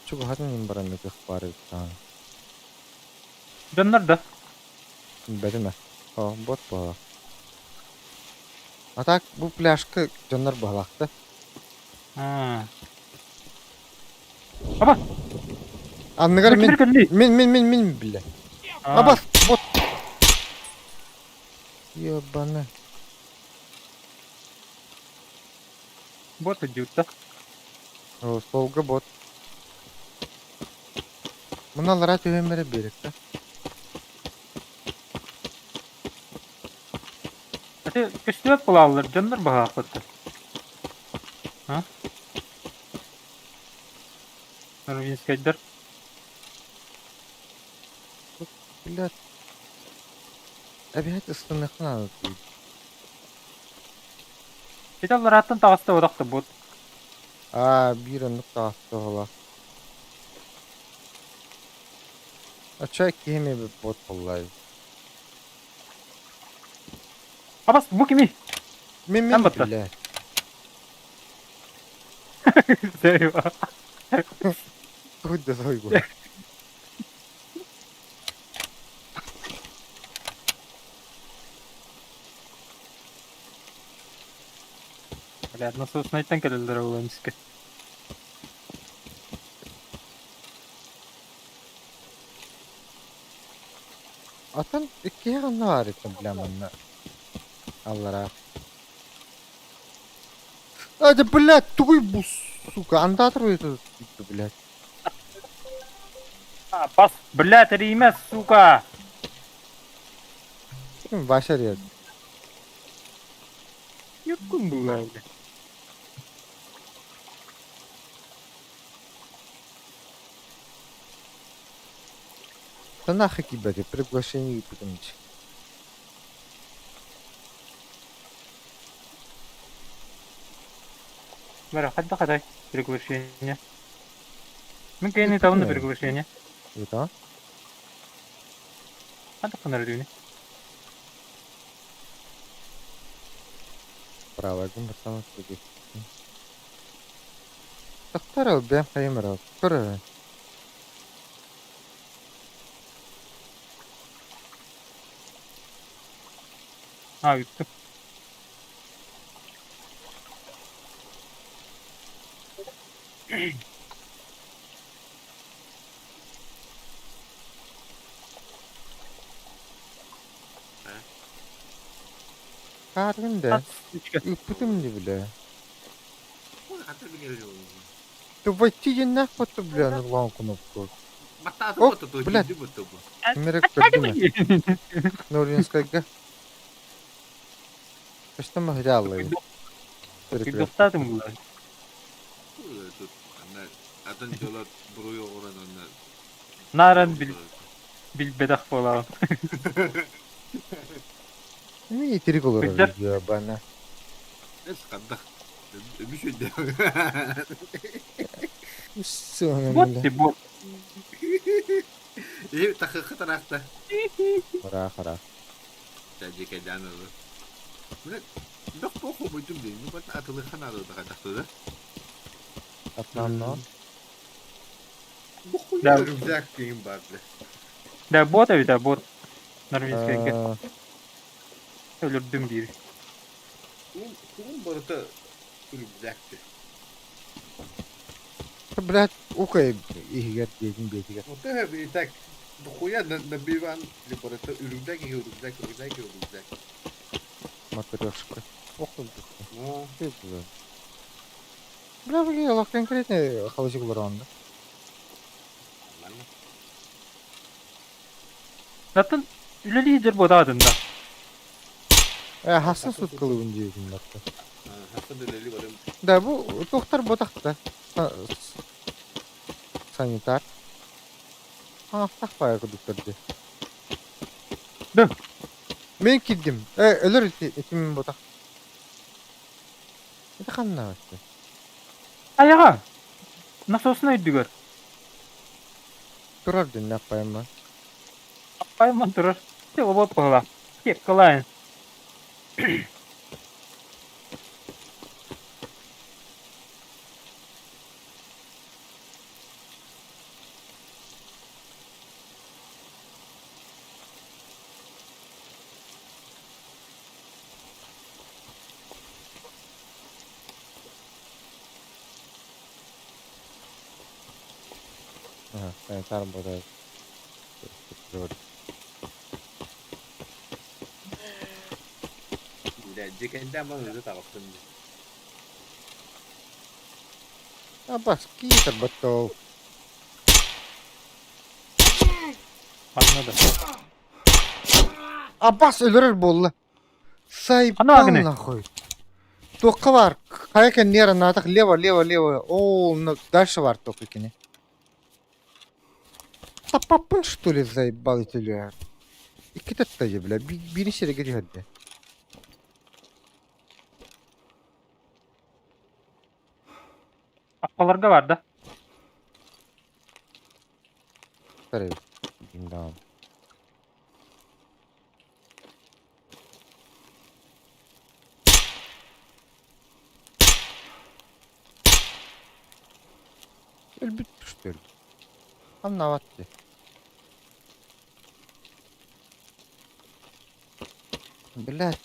Чугаһатын мин баран ытых бар эбит. Дьоннор да. Билбэтим ээ. О, бот буолар. А так бу пляжка дьоннор быһалаахтар. Аба! Анныгар мин мин мин мин мин биллэ. Абас бот. Ебаны. Бот идиотта. О, столга бот. Муналара түһэн эрэ биэрэккэ. Ити көстүбэт булааллар, дьоннор баһаахпыттар. А? Норвинскайдар. Блядь. Эбиһэт ыстаныахха наада дии. Ити алларааттан таҕыста бодох да бут. Аа, биир оннук таҕыста оҕолор. Оччо киһи эмиэ бот буоллай. Абас, бу кими? Мин Эн мин батта. блядь. Серьезно. Тугуй да сойгу. Бля, насоснайтан кэлэллэр ол эмискэ. Атын иккиһэ ханна баар итин бля манна аллараа. А, да блядь, тугуй бу сука, андатор это блядь. А, бас, блядь, Римес, сука! Вася рез. Юккун была, блядь. Да нахуй кибери, приглашение потом. Бара, хадда хадай приглашение. Мин кэнни табынна приглашение. Это? Хадда ханар дүүнэ. Право, гумбатама туги. Тахтара бэм хаймара. Көрө. А, үттүм. Хааргын да. Ыппытым не бля. Ты войти нахуй вот бля на главную кнопку. О, блядь. Мерек көрдүмэ. Нуринскайга. Что мы грялы? Кыдахтаатым була. Атын дьоло буруйу оҥорон онно Наран бил билбэтэх буолаҕын. Ми итирик олорор Кырдьар. бана. Эс хандах. Үбүс өйдөө. Сыана Бот бля. ти бот. Э тахы тарахта. Хара хара. Тажикайдан ылы. Мына бөх поху буйдум дейм. Бу бат атылы ханады да катахты да. Атнанно. Бу хуй Да. рюкзак дейм бар бля. Да бот эбит бот. Норвинскайга. Өлөрдүм биир. Кум барыта рюкзакты. Блядь, укай иһигэр диэтин биэтигэр. Вот это и так дохуя набиван барыта рюкзак и рюкзак, рюкзак и рюкзак. Матрешка. Ох, Ну, ты бля. Бля, бля, олох конкретно халасик олоронда. нормально. Атын үлэлиир буотаатын да. Э, хасан суткалыбын диэтин батта. Хасан дэлэли барым. Да, бу тохтар ботахта. Санитар. Аңахтах бая кудуктар ди. Да. Мен кирдим. Э, өлөр этим ботах. Это ханна вообще. Аяга. Насосuna өйдүгөр. Турар дин наппайма. Айман турар. Те обот пала. Кеп кылайын. Ага, санитар ботах. Бля, жекенде ман өзі тағыптым. Абас, киитер баттол. Манна да. Аббас өлөрөр буолла. Ханна Сайбал гыны? нахуй. Туохха баар? Хайа кэнниэр анаатах лево, лево, лево. Оо, ну дальше бар только кини. Таппаппын что ли заебал итилер. Икки таттайы бля, бири сирэгэ түһэрдэ. Аппаларга бар да. Тарай. Да. Өлбүт что ли? Хамнаабат дии. Блядь.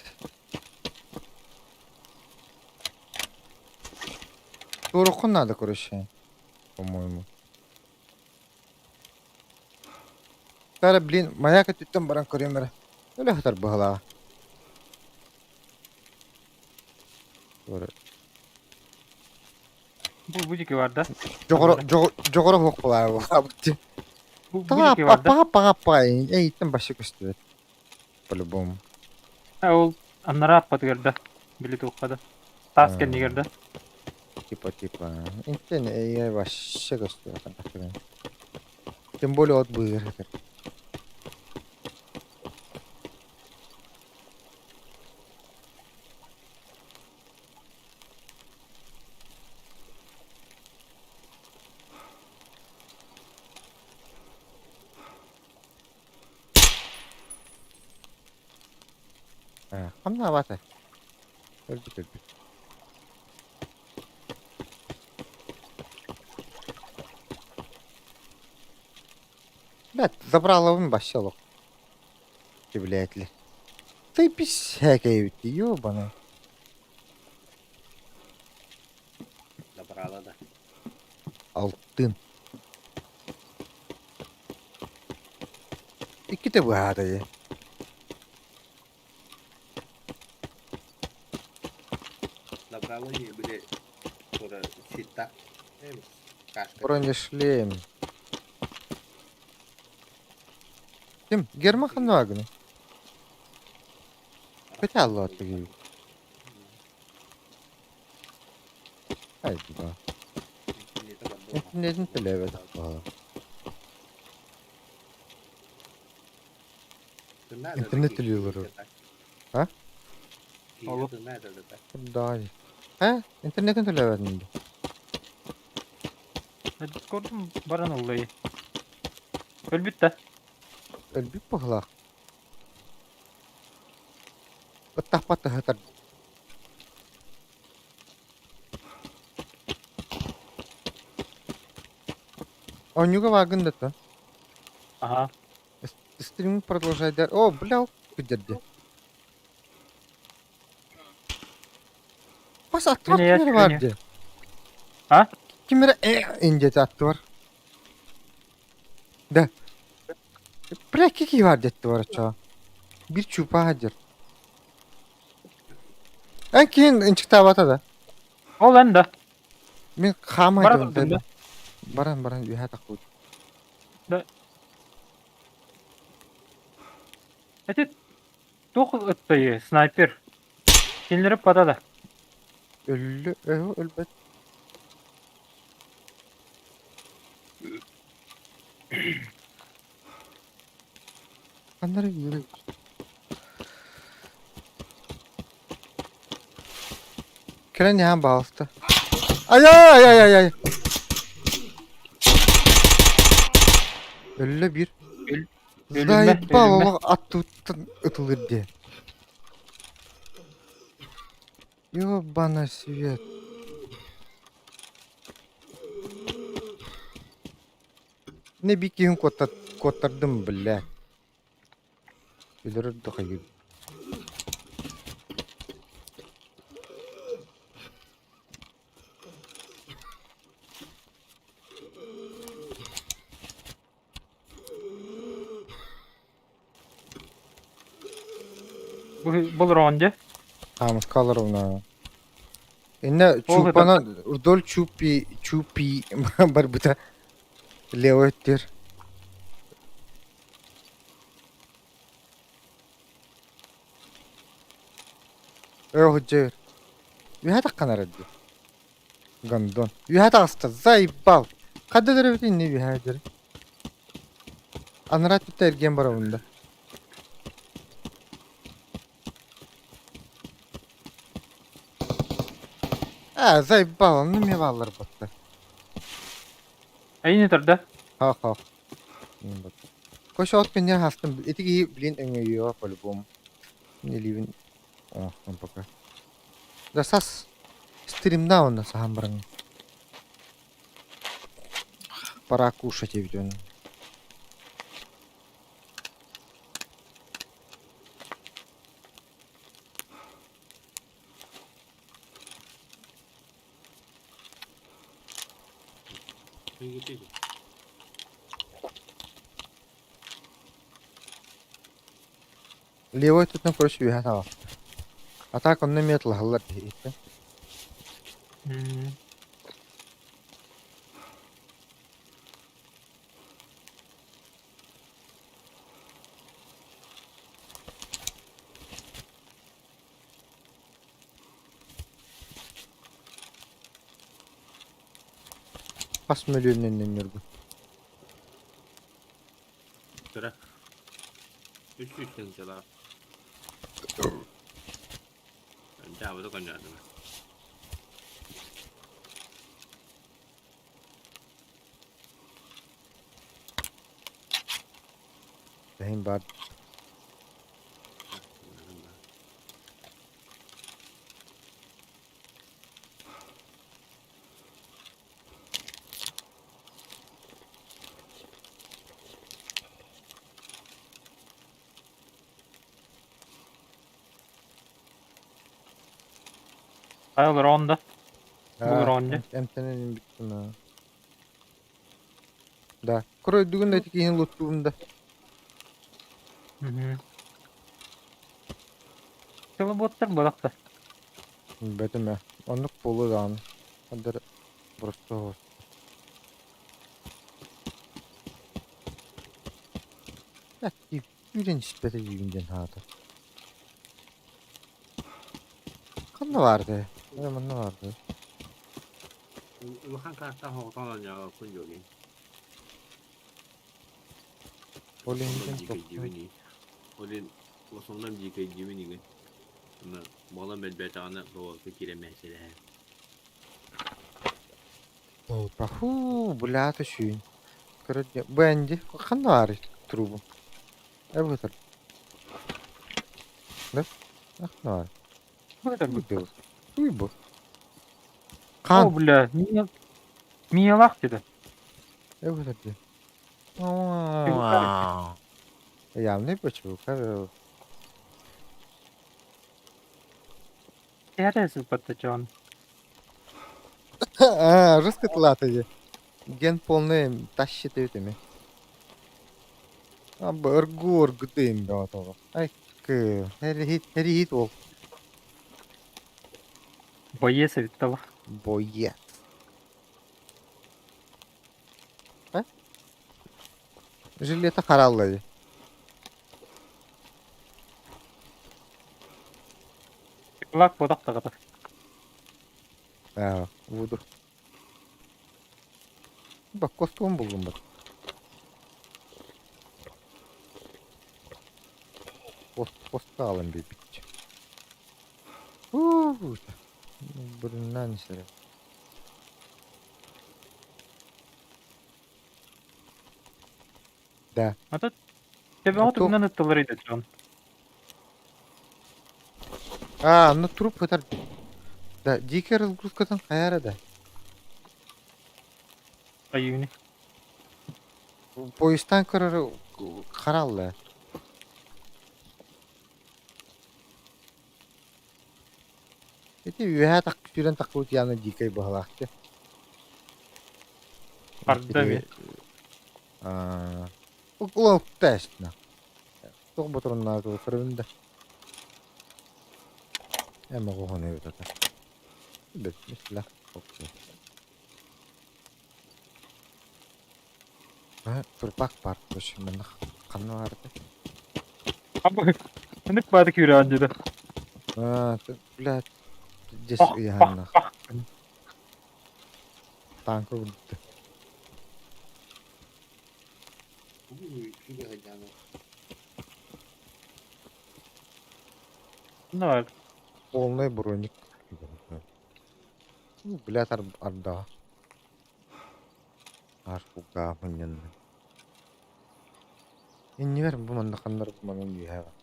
Туоруккун надо, короче, по-моему. Тара, блин, маяк өттүттэн баран көрүөм эрэ. Өлө сытар быһалааҕа. Бу бу диэки бар да. Дьоҕоро дьоҕоро суох буолаабыт дии. Бу бу диэки бар да. Паҕа паҕа паҕа эйиттэн башы көстүбэт. По-любому. А ол анараа аппатыгар да. Били туохха да. Таас кэннигэр да. Типа типа. Интен эйэ вообще көстүбэт. Тем более от быыгар этэр. Хамнаабата. Өлбүт өлбүт. Блядь, забраловым вообще лох. Блядь ли. Ты писякай, ёбаный. Забрала да. Алтын. Иккитэ быһаата дии. Забрала не были тура щита. Кашка. Бронешлем. Ким? Герман ханна Хотя ладно. Хайда. Интернетин төлөөбөтөх буолла. Интернет төлүүлэр. А? Олох. Да. Э? Интернетин төлөөбөтүн дии. Дискордум баран ыллай. Өлбүт да. Өлбүт быһылаах. Ыттахпат ыһытар. Оонньууга бааргын да то. Аха. Стрим продолжай дэр. О, бля, күдэрди. Бас аттыбар Мин ким эрэ баар дии. А? Ким эрэ э индиэти аттыбар. Да. Бля, кики бар диэтти бар оччоҕо. Биир чуупаа дьэр. Эн киһин ынчыктаабата да. Ол эн да. Мин хаама Бара дьон турдум да. Баран баран үөһэ тахпыт. Да. Эти туох ыттайы снайпер. Кинилэри пата да. Өллө өлбөт. Ханнары yürü. Кэлэн иһэн баҕаласта. Ай ай ай ай ай. Өллө биир. Өлүмэ, Заебал өлүмэ. олох аттыттан ытылыр диэн. Ёбана свет. Не биир киһин куоттардым, бля. Өлөрөр да хайыы. Бу болороон дьэ. Хаамыска олоруна. Иннэ Ол чууппанан вдоль чупи чупи барбыта левой өттүгэр. Өһүдьэр. Үһэ тахханар дии. Гондон. Үһэ таҕыста. Заебал. Хадда дөрөбүт инни үһэ дьэр. Анараа өттүттэн эргийэн барабын да. Аа, заебал, онно эмиэ бааллар батта. Эйини турда. Ха-ха. Кош от күннэр хастым. Ити киһи, блин, өҥөйүөҕэ по-любому. Илиибин оҥостон пока. Да сас стримна онно саһан бараҥ. Пора кушать эбит оны. Левой өттүттэн короче үөһэ таҕыста. А так онно эмиэ тылаһаллар биһиги. Хас мөлүйүөнүнэн Ньургун? Кыра. 300 тыһыынчалаах. Дьаабыта конньоотума. Эһин баар. Хайа ронда. Бу ронда. Эмтэнэн бүттүм аа. Да. Көрөйдүгүн да ити киһини луттуум да. Телеботтар буолахта. Бэтим ээ. Оннук буолуо даҕаны. Хандар просто Күүрэн испэтэ диибин диэн аата. Ханна баардай? Ээ, манна баардай. Улахан каартаах оҕотон оонньообоппун дьуогин. Ол иһин Дьиикэйдиибин Ол иһин основном дьиикэйдиибин игин. Буолан бэлбээтэҕинэ бобуокка киирэн мэһэчэлэһэ. Фу, бля, сүүн. Короче, бу Энди ханна баарый трубу? Эбэтэр. Да? Ханна баар? Бу Туй бу. О, Хаан. бля, миялах деді. Эбэтэр дии. Явный почему? Эрэ А, жестко Ген полный тащит этими. Аргу аргутым да того. Ай, к, херихит ол. Боец эбит Боец. А? Жилета хараллы. Лак бодақ тағата. А, буду. Бак костюм булдум бак. Пост, постка алан бит. Уу, Бурунан сире. Да. А тут Тебе тугунан ыттылар иде дьон. А, ну труп это. Да, дикая разгрузка там хаяра да. Айыыны. Поездтан көрөр харалла. Ити үөһэ так сүүрэн тахсыбыт яна дикай быһалаахты. Арда ми. Аа, Уклон тест на. Туох ботуруннаа көрөбүн да. Эм оҕоһун эбит ата. Бит, бисмилlah. А, турпак бар, короче, манна ханна баар этэ? Абы. Ынык баады күүрэ деді. Аа, блядь, дьэс Пах, пах, ыйаһыннах. пах. Танка курдук. Давай. Полный броник. Ну, блядь, ардаҕа. Аар кулгаах мунньанна. Иннибэр бу манна ханна эрэ бу манан үөһэ бар.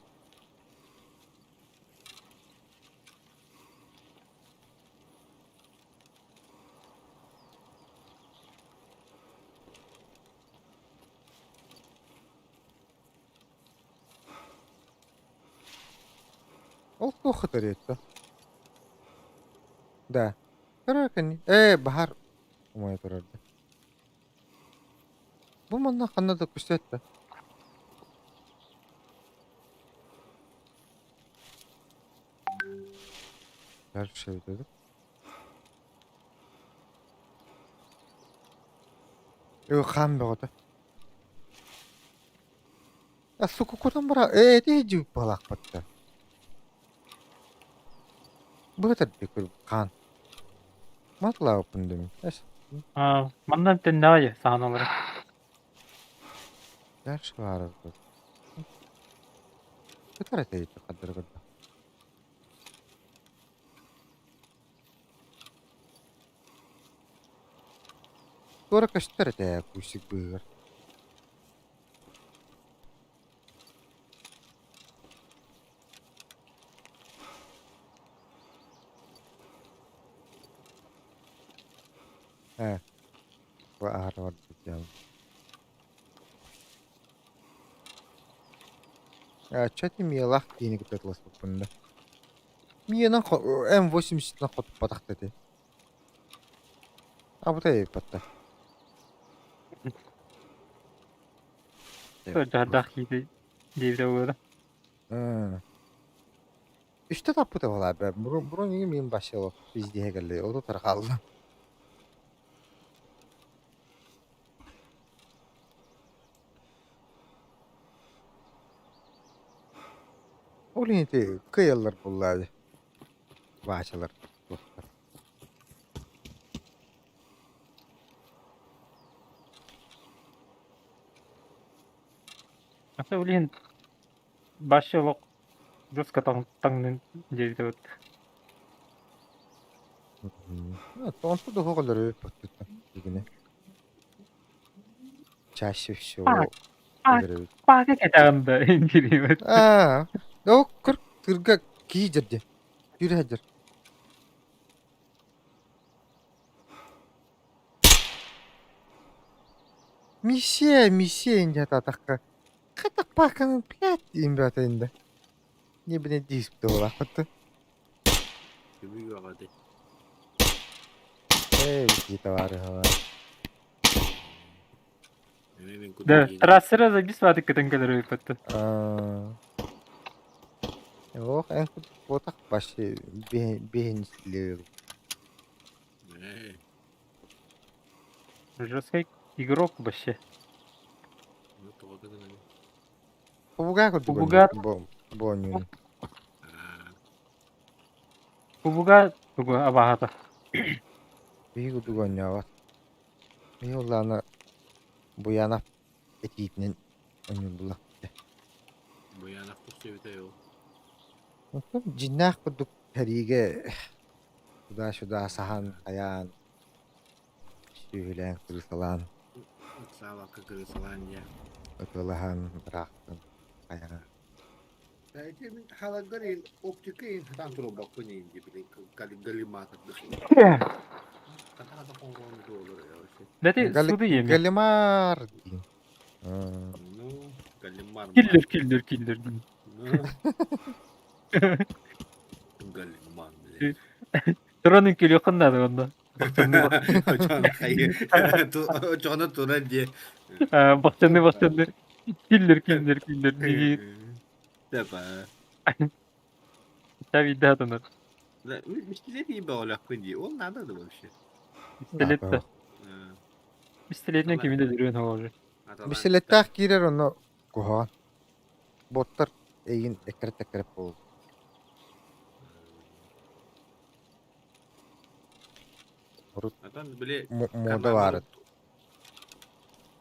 Ол туох ытырыйта? Да. Көрөр кини. Ээ, баһаар умайа турар да. Бу манна ханна да көстөөт да. Дальше өтөдүк. Өө хаан бөҕөтө. А сукукутан бара ээ ити дьип балаакпатта. Быһытар дикүр хаан. Матлааппын дим. Эс. Аа, манна тэннэҕэ саһаналары. Дальше баар. Кытар этэ хаддыргырда. Туора көстөр этэ күүсүк быыһыгар. Ээ, бу аһара барбыт дьаам. Ээ, чё миялаах киһини кытта тыласпыппын да. Миянан М80-нан хотуппатах да этэ. Абытай ыйыппаттар. Дьардаах киһи диэбитэ буолуо. Үстэ таппыта буолаа бэ. Бұрын үйім мен басылып пиздеһэ кэлли. Ото тархалла. Ол иһин ити кыайаллар буоллаа дии. Вачалар туохтар. Ата ол иһин башы олох жестко таҥнын диэбитэ вот. Онто да суох өлөрү игини. Чаще всего өлөрөбүт. Пака кэтэҕин да индириибит. Аа, ол кыр тырга кии дьэрдэ. Түүрэ сылдьар. Миссия, миссия инде атахха. Хатак паканы, блядь, имбата инде. Не блядь, диск буолаахпыт. Түбүк аҕата. Эй, дии товарыһа. Эмиэ мин Да, кутуйан. трассера забис ватык кытын кэлэр ыыппыттын. Ох, эн кутах вообще бэһин Ээ, Жесткий игрок вообще. ну тоҕо гынан. Побуга курдук Побуга. бу оонньууну. Аа, Кубуга тугу абаһата. Биһи курдук оонньообот. Биһи улаана Буянов этиитинэн оонньуур буолла. Буянов тахсыбыта ол. Оттон дьиннээх курдук сэриигэ туда-сюда саһан, хайаан, сүөһүлээн, кырыысалаан, Ыксаабакка кырыысалаан дьэ. ытыалаһан, ыраахтан, хайаан. Ити мин хааларгар оптика иһин сатаан турбаппын иһин дии галиматор Хата хоҥроон туолар Дэти суду еми. Галимар диин. Ну, галимар. Киллер, киллер, киллер. Ну, галимар, блядь. Туранын күлүөххүн наада онно. Очоно туран дии. Бахчаны бахчаны. Киллер, киллер, киллер. Дии. Тепа. Та вида атанар. Пистолет ебал дии. Он надо да вообще. Пистолет да. Пистолетинэн кими да өлөрүөн оҕолор. Бисэлэттээх киирэр онно куһаҕан. Боттар эйигин эккирэт-эккирэт буолуо. Урут Атан били мода кармаммар баар.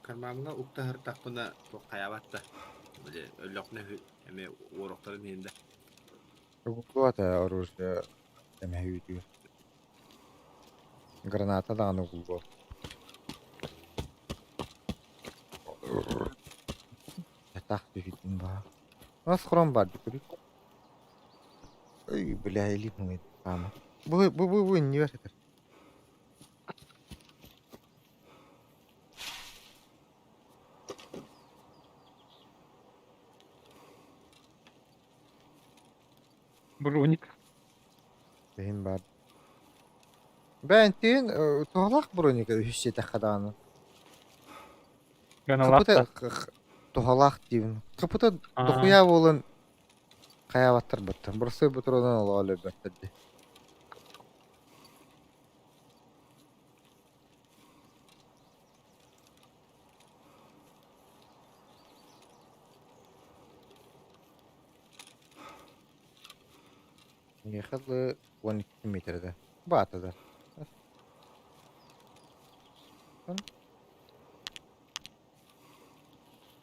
кармамҥа укта сырыттахпына туох хайаабат да. Били өллөхпүнэ эмиэ уоруохтарын иһин да. Угуллубат ээ оружие эмэһэ үүтүгэр. Граната даҕаны угуллуо. Атах түһүтүн баа. Мас хром бар дикури. Ой, бля, или мы там. Бу бу бу бу не это. Броник. Иһин бар. Бээнтиин туһалаах броника үһүс сиэтэххэ даҕаны. Граналаах Капыта да. туһалаах диибин. Капыта Аа. дохуя буолан хайаабаттар баттар. Боростуой ботуруонан олоҕо өлөрбөттөр дии. Миэхэ дылы 12 метрдэ. Баатыда.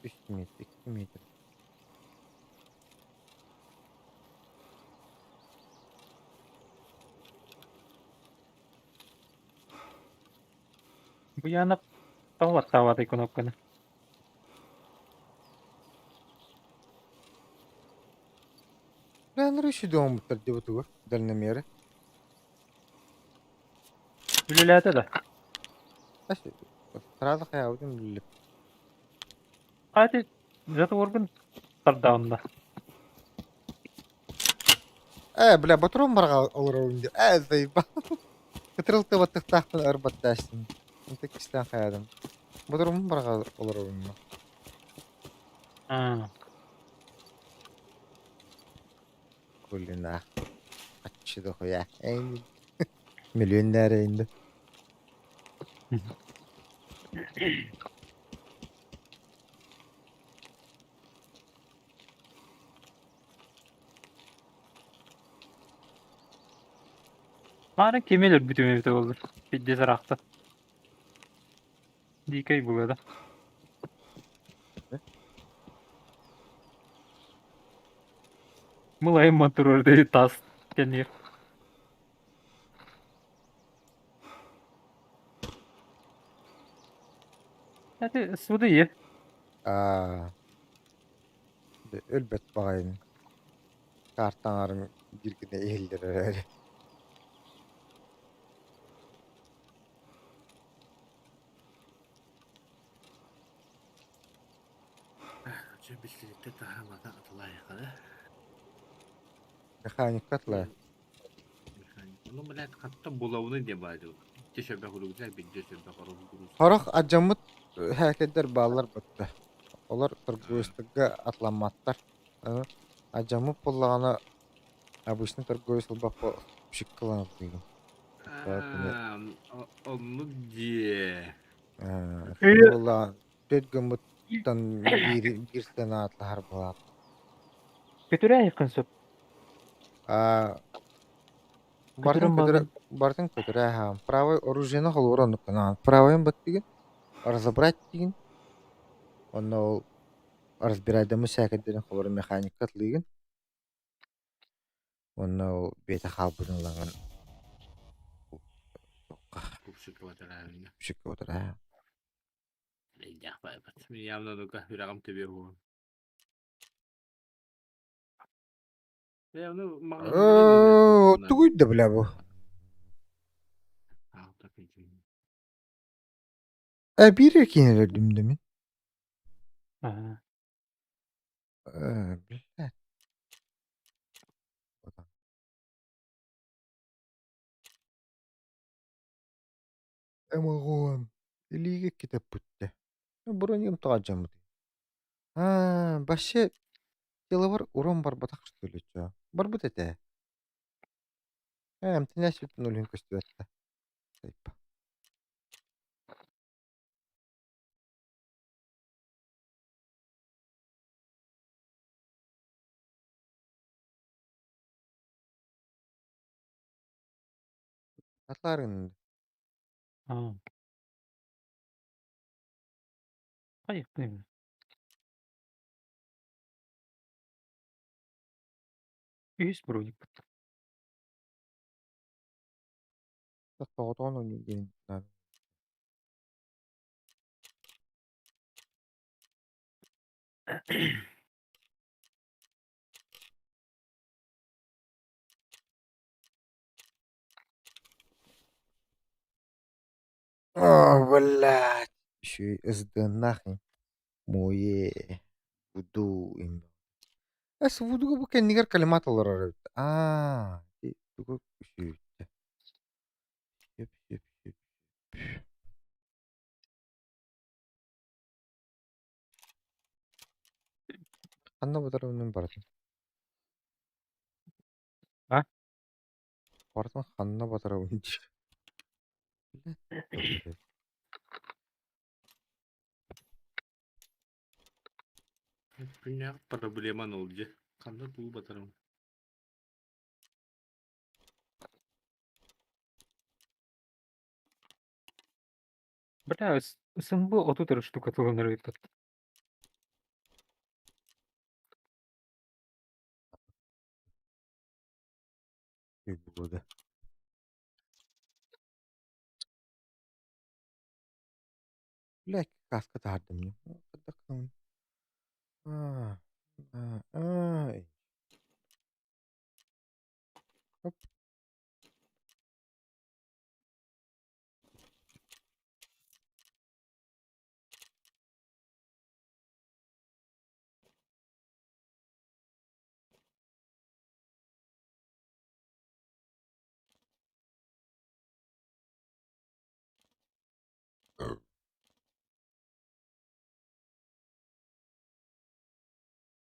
Үс метр, 2 метр. Буянов тоҕо баттаабатай кнопканы? Бээннэр үсүдү оҥмуттар диэбит дальномеры. Үлэлээтэ да? Сразу хайаабытын биллим. Хати затворгун тардаҕында. Ээ, бля, ботурум барҕа олоробун дии. Ээ, заебал. Кытырыл тыбаттыктаахпын өр баттаастым. Ынтык кистээн хайаадым. Ботурум барҕа олоробун. Аа. Кулина. Аччы дохуя. Эй, миллионер инде. Маарын кими өлөрбүтүм эбитэ буоллар. Пиздец ыраахта. Дикэй буолуо да. Мылайым матуруордай таас кэннигэр. Это суды Аа, өлбөт баҕайын картаҥарын бииргинэ иһиллэр эрээри. Чэ билсибиттэр таһаамата атылаайаххына. Механикка атлаа. Ну, блядь, хатта булавны диэн баар дуу. Икки сөрбөх уругузар, бидде сөрбөх оругурус. Сорох адьаммыт хээкэйдэр бааллар батта. Олор торговецтарга атламматтар. Адьаммыт буоллаҕына обычный торговец ылбаппа пшиккаланар диигин. Оннук дии. Буоллаҕа түөрт гыммыттан биир биир сыана атлаһар буолаат. Көтүрээйэххин сөп. Аа Бартын Көтүрэн көтүрэ баҕайы. бартын көтүрэ аһаан. Правай оружиены холугур оннуктанаан. Правайын баттыгын, разобрать диигин. Онно ол разбираемый сээкэйдэрин холору механикка атлыыгын. Онно ол бэйэтэ хаалбытын ылаҥын Купсукка батараабына. пшикка батараа. Эйдээх баайбат. Мин явно ну-ка үрэҕим төбүө уһун. Тугуй да бля бу? Э биир киин өлөрдүм да мин. Аа. Э, блядь. Эмоҕуон илиигэ китэппиттэ. Броньум тоҕо Аа, вообще деловар урон барбатах что ли чё? Барбыт этэ. Ээ, эмтэнээччитин өлүн көстүбэттэ. Сайпа. Атларын. Аа. Хайыахпыный? Үһүс броникпыт. Соҕотоҕун оонньуур диэн О, блядь, еще и СД нахуй. Муе, вуду им. Эс вудуга бу кэннигэр калимат олорор эбит. Аа, тугу үсүүттэ. Сөп, сөп, сөп. Ханна батарымын барытын? А? Барытын ханна батарабын диир. Күннээх проблема ол дьэ. Ханна туу батарым. Бля, СМБ 30 эрэ штука тылынар ыыппыт. Года. Бля, каска таһаардым дии. Аа, аа, ай. Оп.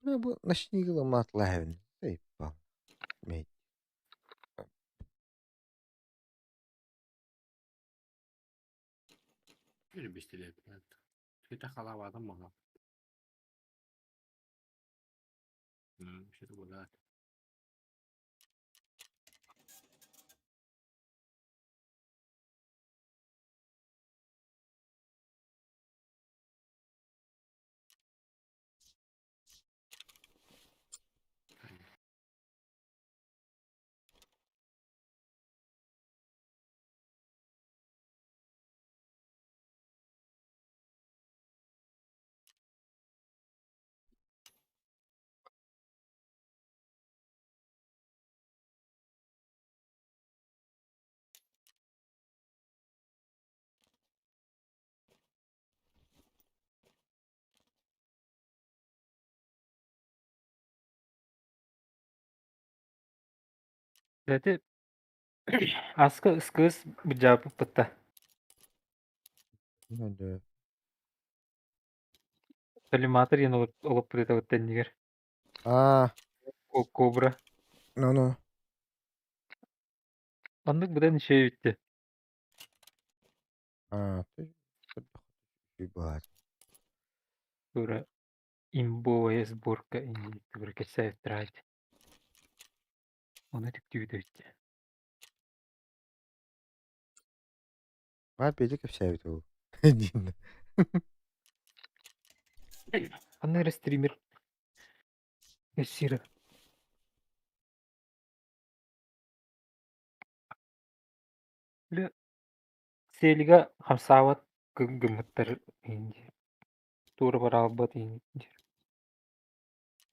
Бля, бу ночник ламатлаһабын. Заебал. Мэй. Бистилет. Кете халаватым мага. Что-то было. Ити аска ыскыыс быдьааппыт Да. Коллиматор диэн олоппут тэннигэр. Аа, Кобра. ну-ну. Оннук быдан үчүгэй эбит Аа, баар. Тура имбовая сборка инни кэпсээбиттэр Ону түктүүбүт эбит. Баар биэдэ кэпсээбит ол. Диэн. Ханна эрэ стример кэпсиирэ. Бля, Селига хамсаабат гыммыттар инди. Туора бараалбат инди.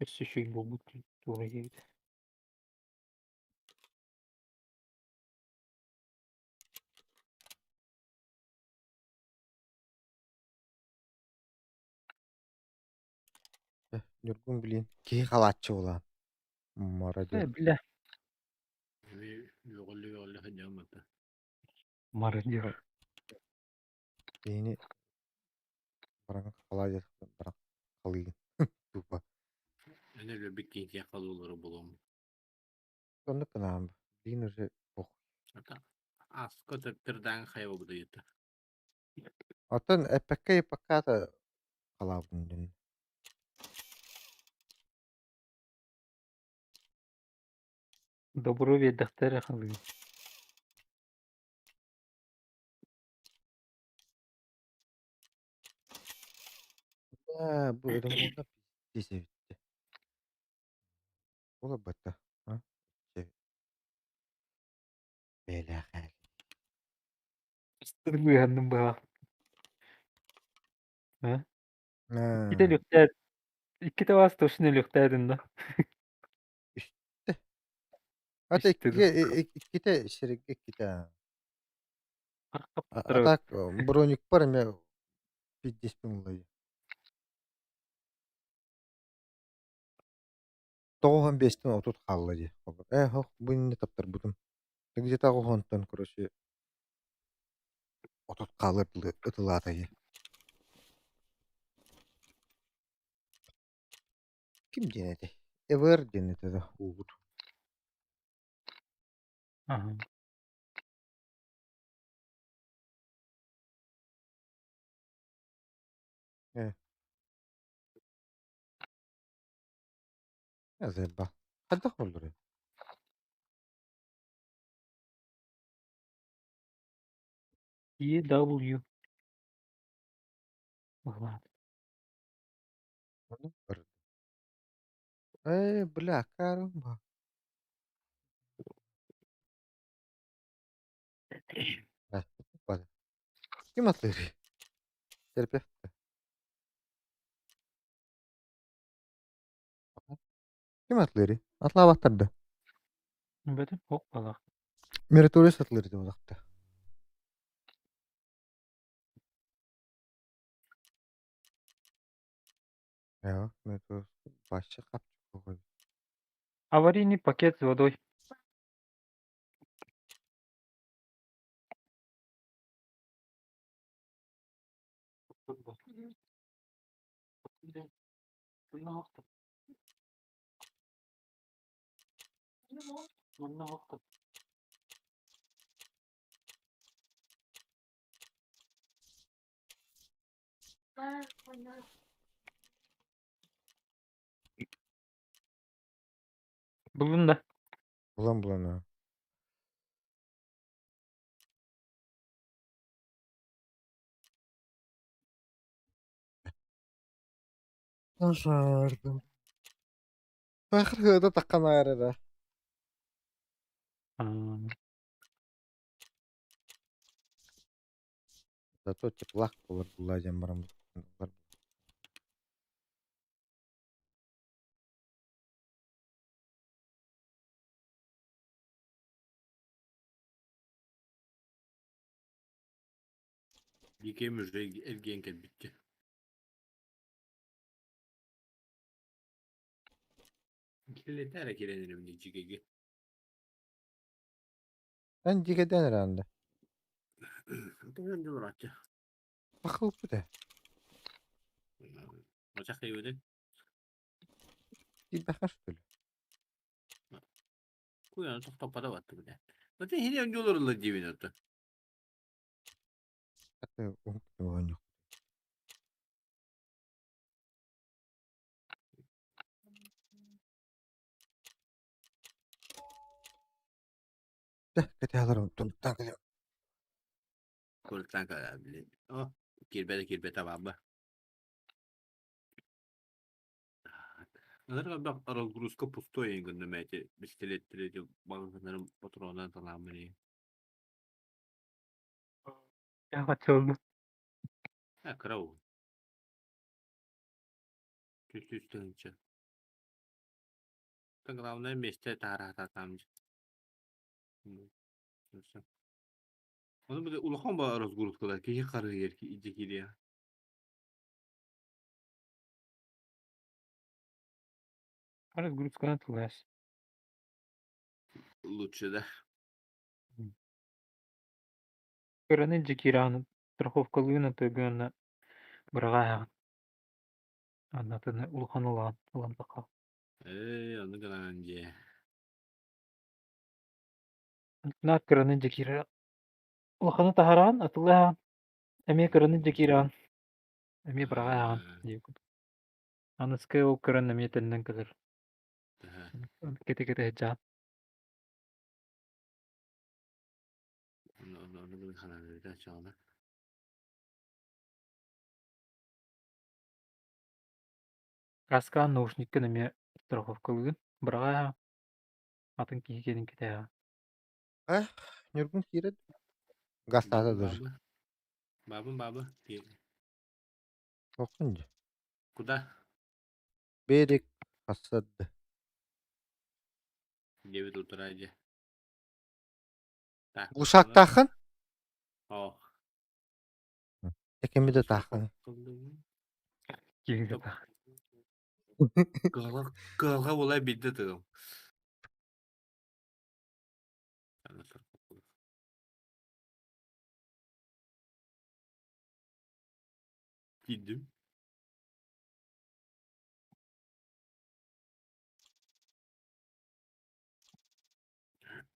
Өссө үчүгэй буолбут туора диэбит. Ньургун блин, киһи халааччы буолаан. Марадер. Э, бля. Үөҕүллэ-үөҕүллэ сылдьаммыта. Мародер. Киһини баран халаа диэтэхтэн баран халыыгын. Тупо. Эн өлөрбүт киһи халыылары булуом. Оннук гынаан блин уже похуй. Ата аска тырдаан хайа быдыйыта. Оттон эппэккэ иппаккаата халаабытын дьон. Добру биэрдэхтэр халыы. Бля, бу ремонта пиздец эбит. Буоларбатта. А? Бэлэхэ. Быыһанным быһа. А? Иккитэ өлүөхтээ иккитэ баас точно өлүөхтээтин да. Үстэ. Ата Үстэ иккигэ иккитэ сиргэ иккитэ. А так броникпар эмиэ пиздеспин ыллайы. 95-тэн 30 хаалла дии. Ээ, һох, бу иннинэ таптарбытым. Где-то 80-тан, короче, 30 хаалыар дылы ытылаата дии. Ким диэн этэй? ЭВР диэн этэ да уубут. Аха. Ээ. Заебал. Хайдах буоллар? EW. Быһылаан. Ээ, бля, карма. Ким атлыырый? Терапевт. Ким атлыырый? Атлаабаттар да. Бөтүн ох балах. Мираторец атлыыр диэн улахта. Ээ, Мираторец вообще хапчык Аварийный пакет с водой. Буллун да. Булан булан аа. Саҥардым. Сахарыта таххан эрэ. Зато теплак буолар булла диэн баран Диким уже эргиэн кэлбиччэ. Килэтэ эрэ киирэн эрэбин дьигэги. Эн дьигэдэн эрэ анда. Антон дьулурааччы. Бахылпыт ээ. Очах хайыбыты. Киирбэххэ что ли? Куйаны тохтоппото баттым да. Оте хини дьулурулла диибин отто. Аты уһук оонньуу. Кэтэһэлэр онтон кэлэ. Куртан кэлэ блин. О, киирбэтэ киирбэтэ баба. Ынырык разгрузка пустой гынным эти пистолеттери балыһыннарым патронан талааммын. Хаччылды. А кыра уу. Түс тыһынча. Главное месте таараатаатаам. Оны бу улахан ба разгрузкалар киһи харыйар ки кириэ. Разгрузканы тылаас. Лучше да. Кыраны дьикирааны страховкалыына тыгыанна быраҕааһаҕын. Аннатыны улахан улаан ылан таха. Ээ, ону гынан дьиэ. Наат кыраны дьикира улаханы таһараан атыллаһаҕын. Эмиэ кыраны дьикираан. Эмиэ быраҕааһаҕын диэбит. Аныскы ол кыран эмиэ төннөн кэлэр. Кэти-кэти сылдьаҕын. Ону ону гынан хананыыта чаҕына. Каскаҕын наушниккын эмиэ страховкалыыгын, быраҕаа, атын киһи кэлин кэтэһэҕин. Э, Ньургун киирэр Гастаата Бабын даже. бабы. Бабын бабы. Тоххун дии. Куда? Берег хассады. 9 утра дьэ. Так. Глушактааххын? О. Экеми да тааххын. Киһи таах. Кыһалҕа кыһалҕа буолай биирдэ тыгым. Киирдим.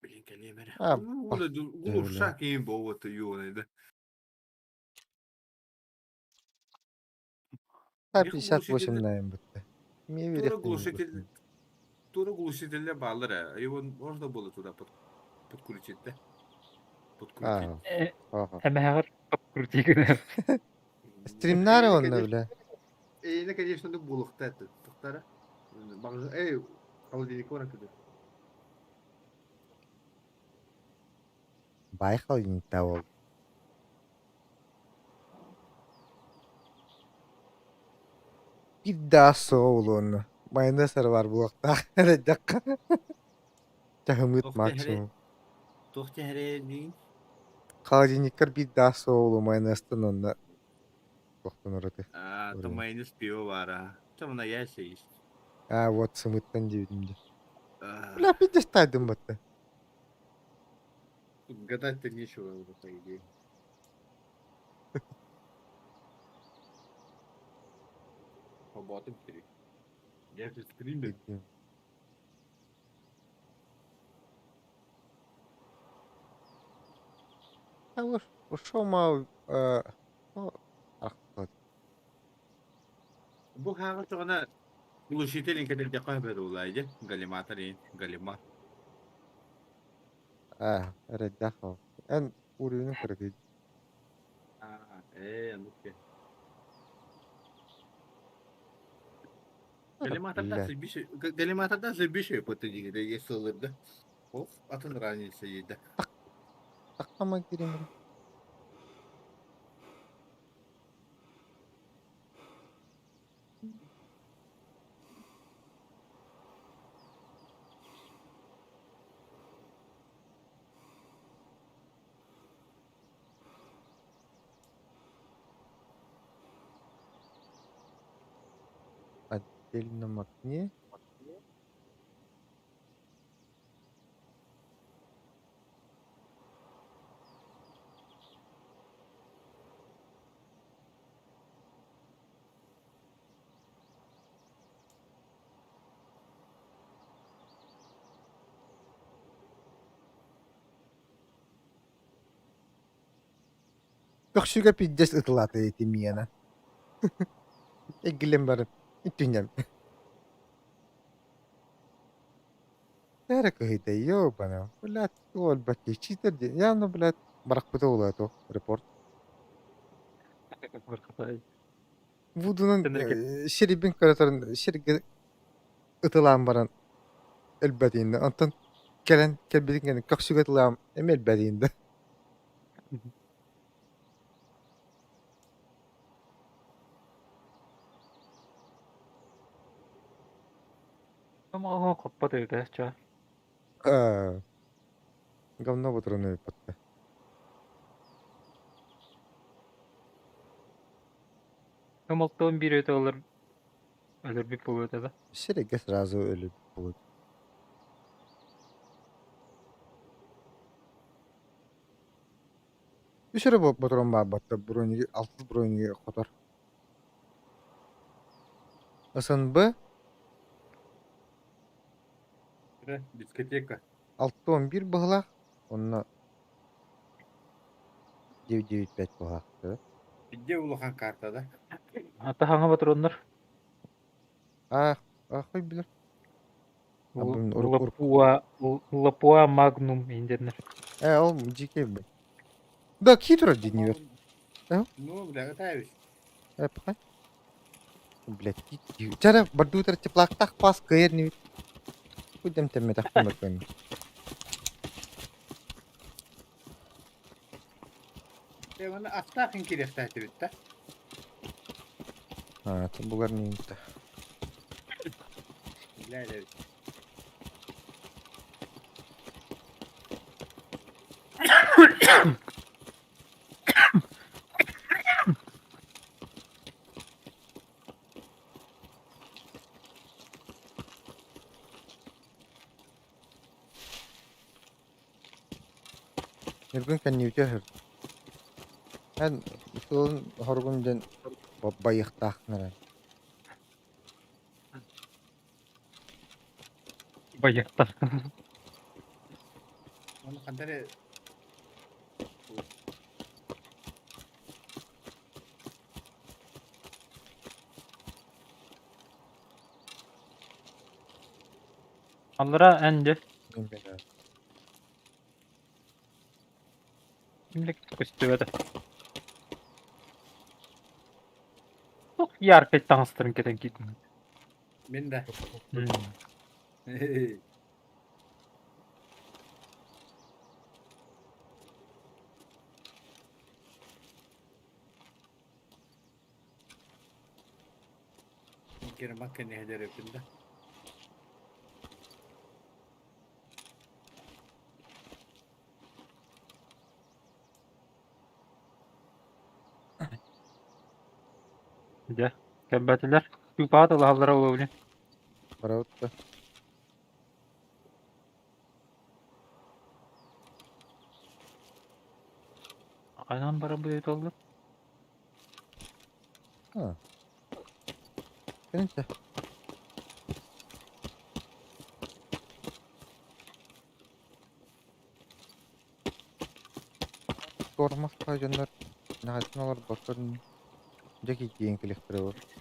Блин, кэлиэм эрэ. А, Глушак им буолуо юный да. 58 наем бытты. Мне Тура глушитель Тура глушителя баалар ээ. Его можно было туда под, подкрутить, да? Подкрутить. Эмэһэҕэр подкрути гынар. Стримнары онно бля. Эйне, конечно, ну булухта это. Тухтара. Эй, холодильник вон кыды. Бай холодильникта ол. Биир суох буолуонна. Майонез эрэ баар буолуохтаах эрэйдэххэ. Чаһымыт максимум. Туох түһэрэ диигин? Холодильниккар биир да суох буолуо майонезтан уонна туохтан ураты. А, то майонез пиво баара. Там на яйца есть. А, вот сымыттан диэбитим дии. Бля, пиздец таайдым батта. Тут гадать-то нечего уже, по идее. Работаем теперь. Я же стример. А уж ушел мал ахтат. Бу хааҕы тоҕона глушителин кэтэрдиэххэ сөп буоллаа Галиматор галима. А, эрэйдээх ол. Эн уровенын кыргый. А, ну-ка. Галиматорда Галиматорда сырбише пытыдигиде есылырды. Ол атын разница ейді. Тахтама киримир. Отдельном окне. Көхсүгэ пиздец ытылаата ити миэнэ. Эгилэн баран үтүнэм. Эрэ кыһыйда, ёбана. Блядь, уолбат читер диэн. Явно, блядь, барахпыта улаату репорт. Вудунан сирибин көрөтөрүн сиргэ ытылаан баран өлбөт инде. Онтон кэлэн кэлбитин кэннэ көхсүгэ ытылаам эмиэ өлбөт инде. Омоҕо хоппот эбит чё. Э, говно ботуруну ыппатта. Омолтон биир өтө олор өлөрбүт буолуо этэ да. Сирэйгэ сразу өлүбүт буолуо. Үс эрэ ботурун баарбатта брониги алтыс брониги хотор. СНБ Дискотека. 61 быһылаах, онно 995 быһылаах. Где улахан карта да? Ата хаҥа патроннар. А, ахуй билэр. Лапуа, Лапуа Магнум индернер. Э, ол дьикэй бу. Да, кии турар диэннибэр. Ну, бля, готовись. Э, пахай. Блядь, Чара бордуутар теплактаах паас кыайар инибит. Куйдам тэммэтэхпин барбын. Э, уонна аттаах киириэхтээтибит да. А, это булар не Билээ. Ньургун кэннибитэ өһөр. Эн суолун хоругун диэн байыахтааххын эрэ. Байыахтар. Уонна ханна эрэ Аллара эн дьэ. Кимдик көстүбэтэ. Туох яркай таҥастарын кэтэн киирдим. Мин да. Герман кэнниһэлэр да. Дьэ, кэлбэтилэр. Тыыпаҕа тылаһаллара буолуо Барабыт да. Хайаан барабыт буолла? А. Кэннэ. Тормоз дьоннор наһаатын олорботтор дьэ киирэн кэлиэхтэрэ буолуо.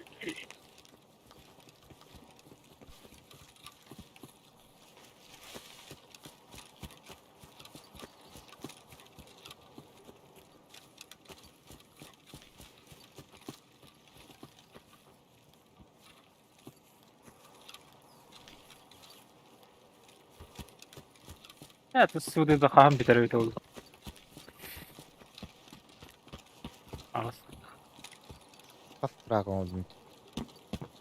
Это суды да хаһан бүтэр эбит ол. Аҕыс. Хас фраг оҥордун?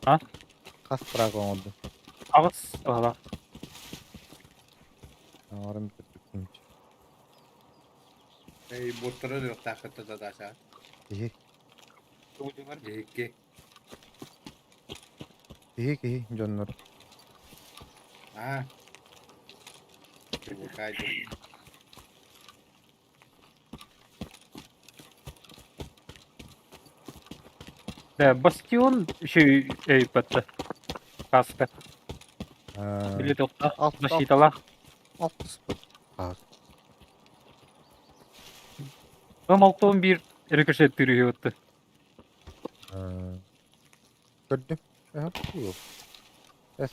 А? Хас фраг оҥордун? Аҕыс баһылаах. Оҥорон бүтэрбиккин. Эй, буттара өлүөхтааххыт да Даша. Киһи, Икки. киһи, киһи дьоннор. Аа. Чубукай. Да, Бастион еще өйбөттө. Каска. Били тохта. Защиталаах. Алтыс баар. Ым 61 рикошет түрүһү Көрдүм.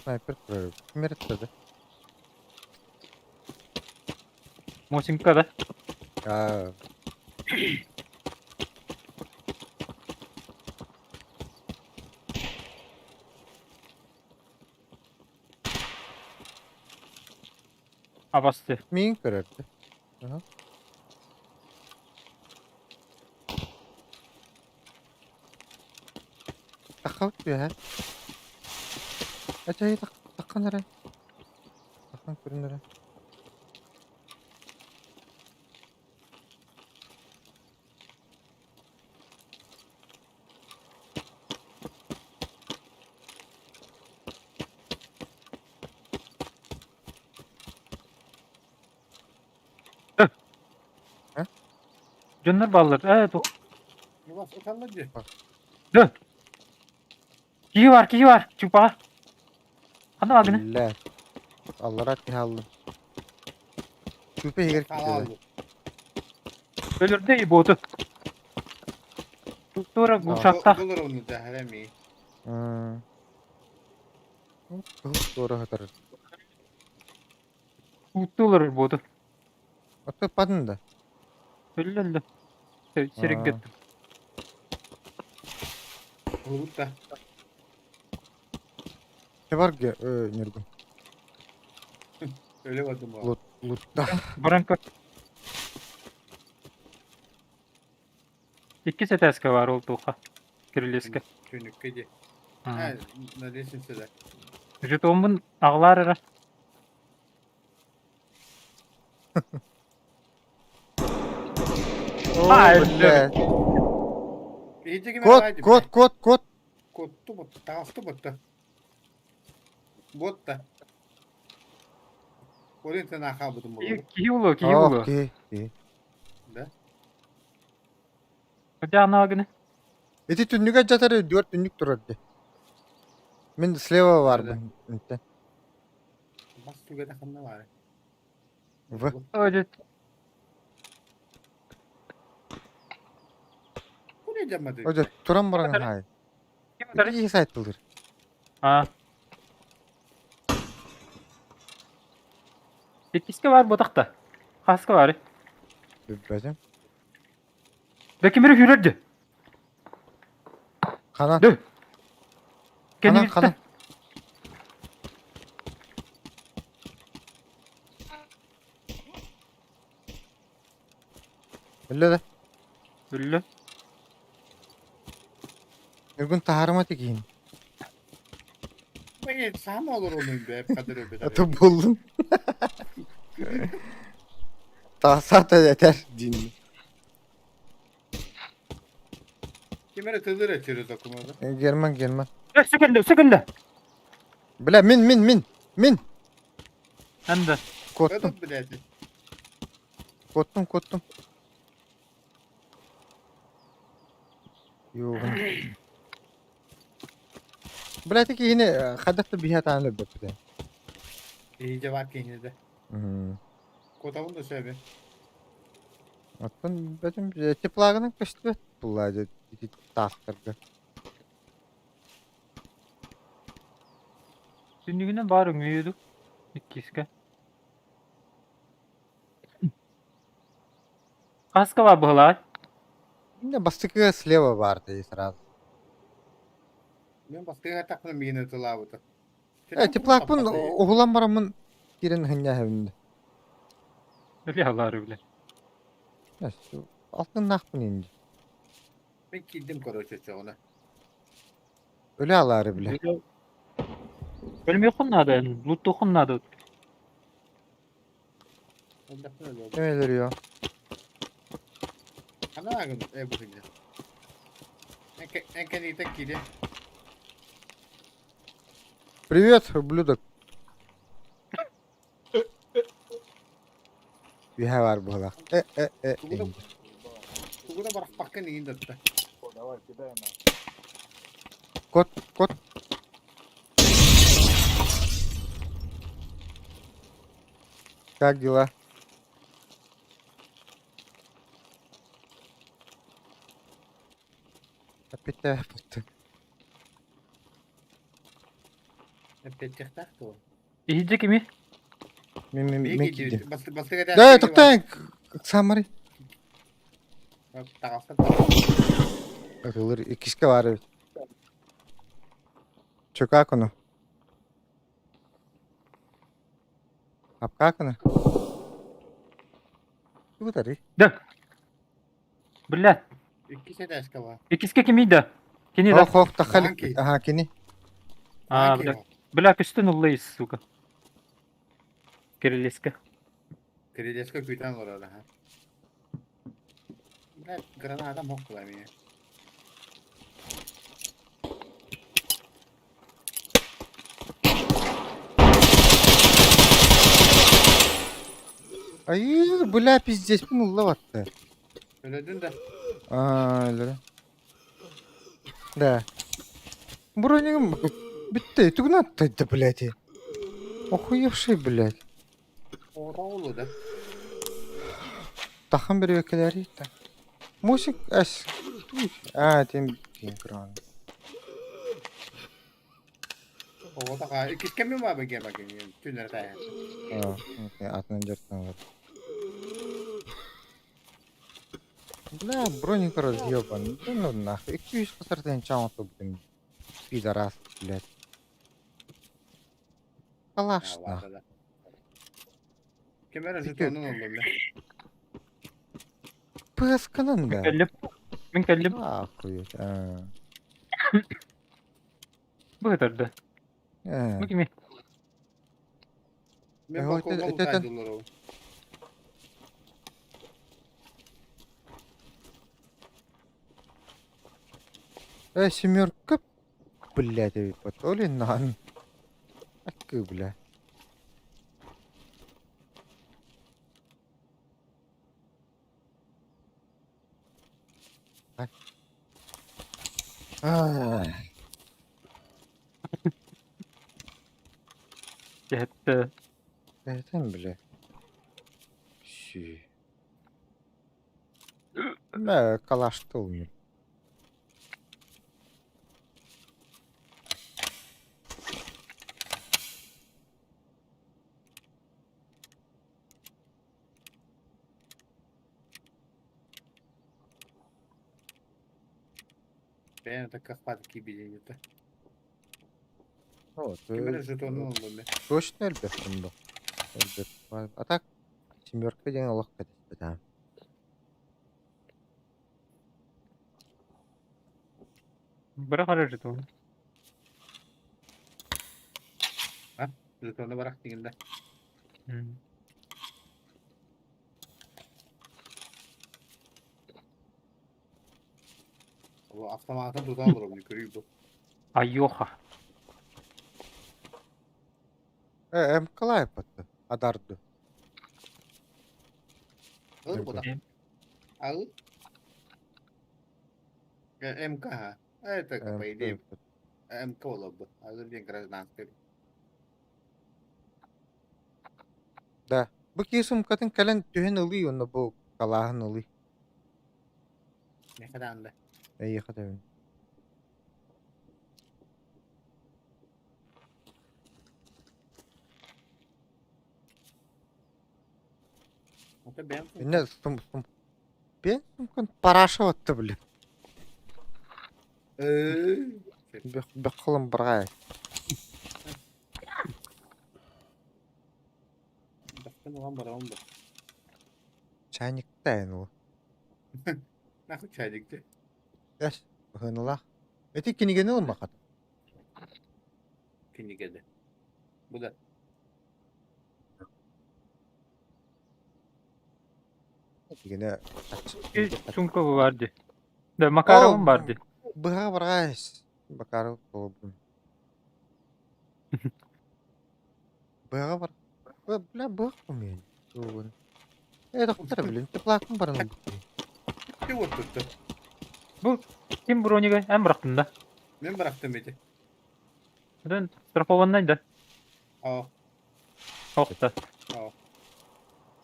Снайпер турар. Ким эрэ да? Мосинка да? Аа. Абасты. Миин көрөрдө. Аха. Таххабыт түһэ. Ачай таххан эрэ. Таххан көрүн эрэ. Дьоннор бааллар. Ээ, ту. Бас ыталла дии. Дö. Киһи бар, киһи бар. Чупаҕа. Ханна баалгыны? Биллэ. Аллара киһи аллым. Чупа иһигэр киирдэ. Өлөрдө и боту. Тура глушактаах. Булар оны да хэрэми. Туора хатар. Уттулар боту. Ото падын да. Өллө өллө. Сириггет. Булут да. Бар Ньургун. Өлө бардым буолла. Лут, лутта. Баран көр. Иккис этээскэ баар ол туохха. Кирилиэскэ. Түнүккэ дии. А, на лестницада. Жетоммун аҕалаар эрэ. О, блядь. Кот, кот, кот, кот. Котту ботта, таҕыста ботта. Ботта. Олин сен ахабытым болду. Киһи улу, киһи улу. Киһи, киһи. Да? Хотя гына. Ити түннүгэ жатар дүөр түннүк турар ди. Мин слева барбын. Интен. Бас түгәдә ханна бар. В. Ой, Бу не жамады? Оже туран баран хай. Ити сайт тылыр. А. Иккискэ баар буотахта. Хаска баар. Билбэтим. Да кимири хүрэр дьэ. Ханан. Дö. Ханан, ханан. Өллө да. Өллө. Ньургун таһаарыма тигиин. Мен сам olur onun be kadar öbür. Аты буллум. Тахсата этэр диин. Ким эрэ тылыр через окумада. Герман, Герман. Өссө кэллэ, өссө кэллэ. Бля, мин, мин, мин, мин. Анда. Куоттум, Этот, блядь. куоттум, куоттум. Юугун. Бля, ити киһини хайдах да биһи атаан өлбөппүт. İyice var ki yine de. Котабын да сөбе. Оттон бөтүм теплагынан көстүбэт булла ити таастарга. Түннүгүнэн баар өҥөйүдүк. Иккискэ. Хаска баар быһылаай. Не, бастакыга слева баар дии сразу. Мен бастыга тақпын миini тылабыты. Э, теплакпын уһулан бараммын киирэн хынньа хэбиннэ. Өлө алаары билэр. Алтыннаахпын инди. Мен килдим короче чоғына. Өлө алаары билэ. Өлмүөххүн наада, луттуоххун наада. Ким өлөрүө? Ана агын э бу хинде. Энкен кире. Привет, ублюдок. Үһэ баар буолах. Э, э, э. Тугу да барахпакка нигин датта. Давай, кидай на. Кот, кот. Как дела? Опять путту. Эппеттехтах то. Иһирдьэ кими? Мен мен мен киирдим. Бастыга Да, токтоон, Самари. Тағаста. Ылыр иккискэ баар эбит. Чөкаакуну. Апкаакуну. Тугутарый? Да. Блядь. Икки сәдәшкә бар. Иккискэ кимий да? Кини да? Ох, ох, тахали. Банки. Аха, кини. А, бля. Бля, көстөн ыллай, сука. Кириллиска. Кириллиска күтән олорор, аха. Бля, граната мокла меня. Ай, бля, пиздец, ылла батта. Өлөдүн да. Аа, өлөрө. Да. Бронигым бүтте, түгүн аттайды, блядь. Охуевший, блядь. Оҕото да. Тахан бирбеккелери та. Мусик эс. Аа, тим кран. Оҕото ха. Иккис кемми баа беге баген. Түннер тая. Аа, атын жертан бар. Бля, броник разъебан. Да ну нахуй. Икки үс кысыртын чаң оту бүтүн. Пидорас, блядь. Калашна. Ким эрэ жетонун ыллым да. Пысканан да. Кэллим. Мин кэллим. Охуеть. А. Бу ытырды. Э. Бу кими? Мен Э, балконга это- это- утайдылар ол. Э, семерка, блядь, потоли нан. Акы, бля. Ай. Дьэһэттэ. Это, бля. Си. Мэ, калаштыл мен. Бэйэм такка киирбитэ. Вот, Ким эрэ жетонун ыллым мен. Точно элбэхпин бу. Элбэх. А так семерка диэн олох кэтэспэтэ. Быра хара жетон. Жетону барах дигин да. Ол автоматын тутан олоробун көрүй бу. Айоха. Э, МКлай патты. Адарды. Ыл бу да. Эм. Ал. МК. Это по идее МК олорбу. Азыр диэн гражданский. Да. Бу киһи сумкатын кэлэн түһэн ылыы уонна бу калааһын ылыы. Мехэ даҕаны. Эйиэхэ тэбин. Это бэйэм Инне сум сум Бен сумкан параша отты бля. Э. Бэххылым барҕай. Бахтан улам барабын бу. Чайникта эн ол. Нахуй чайникте. Эс, быһыналаах. Эти кинигени ылмахат. Кинигеде. Бу да. Кинигени Сумка баар дии. Да, Макаровым баар дии. Быһа барҕай. Макаров болбун. Быһа бар. Бля, быһа умею. Э, доктор, блин, ты плакын баран. Ти оттутtu. Бу ким бронига эн бырахтын да. Мен бырахтым ити. Оттон страхованнай да. Оо. Охта. Оо.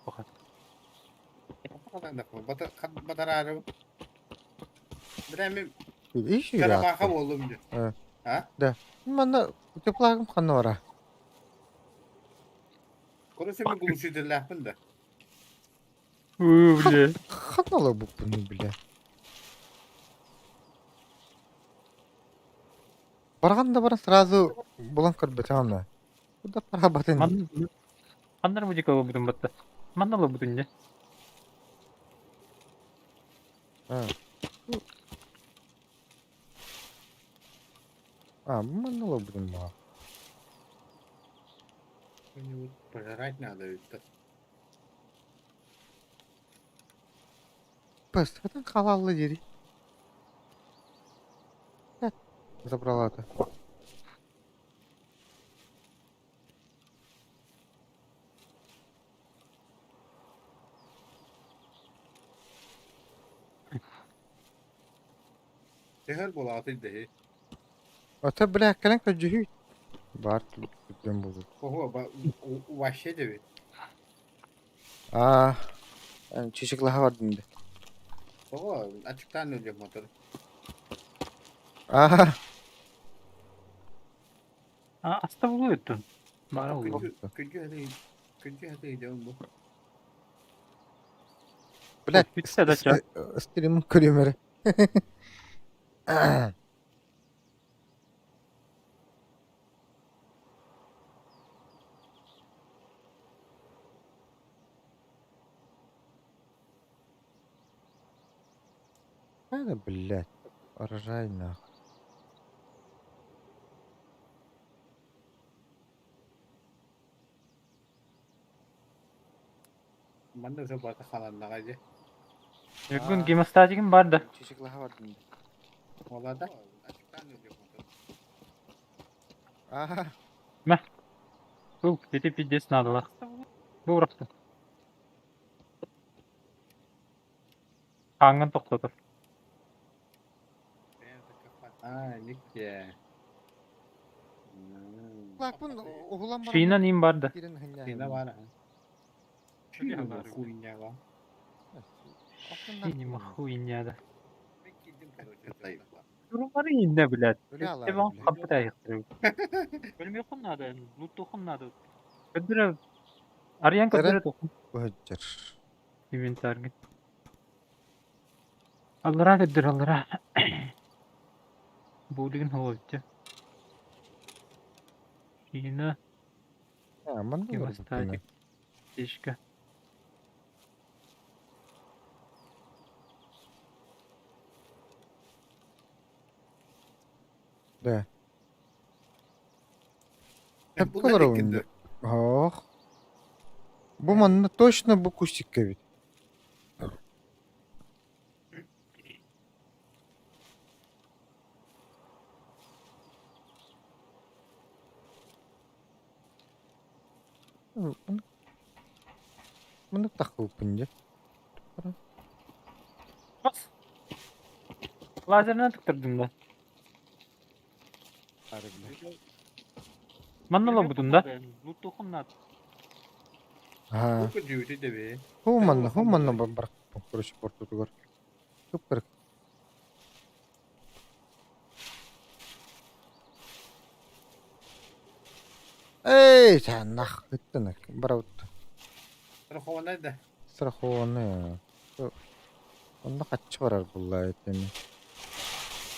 Оха. Батараары. Бля, Ищи Карабаха буоллум дии. А? Да. Манна теплаагым ханна бара. Короче, мен глушительлээхпин да. Уу, бля. Ханна буппун, бля. Барган да баран сразу булан көрбөтөм. Куда пора Ман Ханнар музыка лобутун батта. Манна лобутун дьэ. А. А, манна лобутун маа. Что-нибудь пожрать надо ведь. Пыстытын халаллы дири. Забрала-то. Төһөр буолаҕытый дэһи. Ата, бля, кэлэн көрдьүһүй. Бар түргэн буолуо. Ого, вообще дэбит. Аа, чичиклаха бардым да. Ого, ачыктаан өлүөх мотор. Аа, А, аста булуу өттүн. Баара булуу. Күндү хаты күндү хаты идеон бу. блядь, Бүтсэ да ча. стрим көрүм эрэ. Да, блядь, рожай нахуй. Манна уже барыта халаннаҕа дии. Ньургун гемостатигым бар да. Чичиклаха бардым. Буолла да? Аха. Мэ. Был, ити пиздец надо. Бу урапты. Хааҥҥын тохтотор. Аа, никке. Лаакпын уһулан баран Шина ним бар да. киирэн Шина хынньаһын. бар аха. Шина хуйняга. Шини хуйня да. Короче. Durumları inne блядь. Өлө алаары, Тебе блядь. хаппыт айыктырып. Бөлмөйөххүн наада, луттуоххун наада. Көдүрэ Арыйан Эрэ? көдүрэ тухун Быһыджар. инвентарьгын. Аллараа көддөр аллараа. Буулигин холуйчу. Шина А, манна гемостатик фишка. Да. Бу Тапкалар да Ох. Бу манна точно бу кустикка эбит. Маннык таххыбыппын дьэ. Бас. Лазерынан тыктырдым да. Манна лобутум да. Луттуоххун наада. Аа. Бу дьүүтү дэбэ. Ху манна, ху манна барахпын короче портутугар. Кып-кырык. Эй, нах, ыттан барабыт. Страхованный да. Страхованный. Онно хаччы барар булла этими.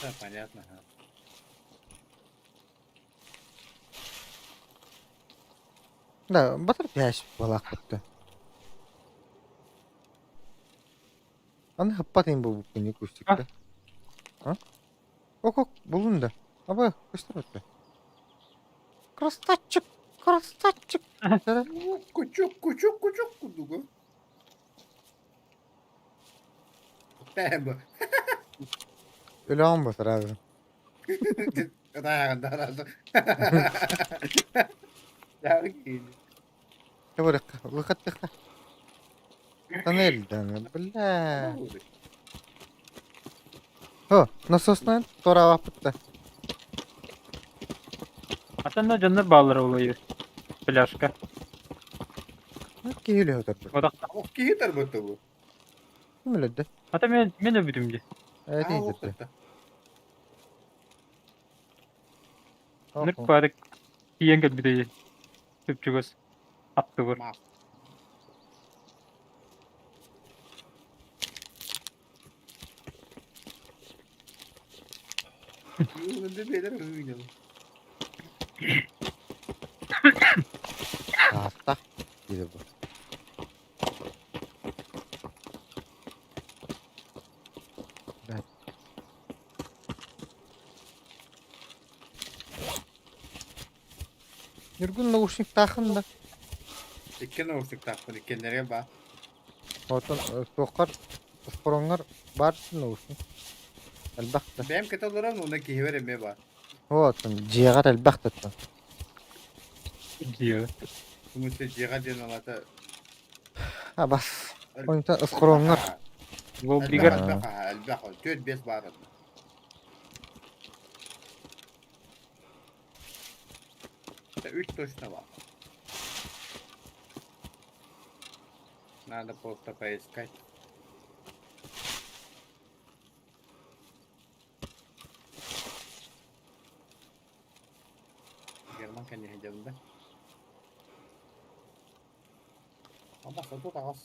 Да, понятно. Да, батыр пясь балаакпытта. Аны хаппат им бу күнү кустикта. А? Ок, ок, булун да. Аба, көстөр өттө. Красавчик, красавчик. Кучук, кучук, кучук курдугу. Тэм. Өлөөн батыр abi. Кытаагандарасы. Яркин. Табарыкка, лыкаттыкка. Тоннельдан, бля. Хо, насоснан туораабаппыт да. Атанна дьоннор бааллара улайыр. Пляжка. Киһи өлө өтөрбүт. Одақта. Ох, киһи тарбытты бу. Ким өлөдө? Ата мен мен өбүтүм дии. Эти индирди. Нырк бары тиийэн кэлбитэ чуп-чугас аттыбар. Мас. Юлында бедер үйнө. Таастах диде бу. Блядь. Ньургун наушниктаахын да. Икки наушниктаахпын иккеннерге ба. Отон туоххар спороҥҥор баар наушник. Элбэх да. Бэйэм кэтэ олорон уонна киһибэр эмиэ баар. Отон дьиэҕэр элбэх да оттон. Дьиэ. Смысле дьиэҕэ диэн алата А бас. Онтон спороҥҥор Лоббигар элбэх аһа, элбэх түөрт биэс баар онно. Үч точно баар. Надо просто поискать. Герман кэнниһэ дьабында. Аба соту таҕас.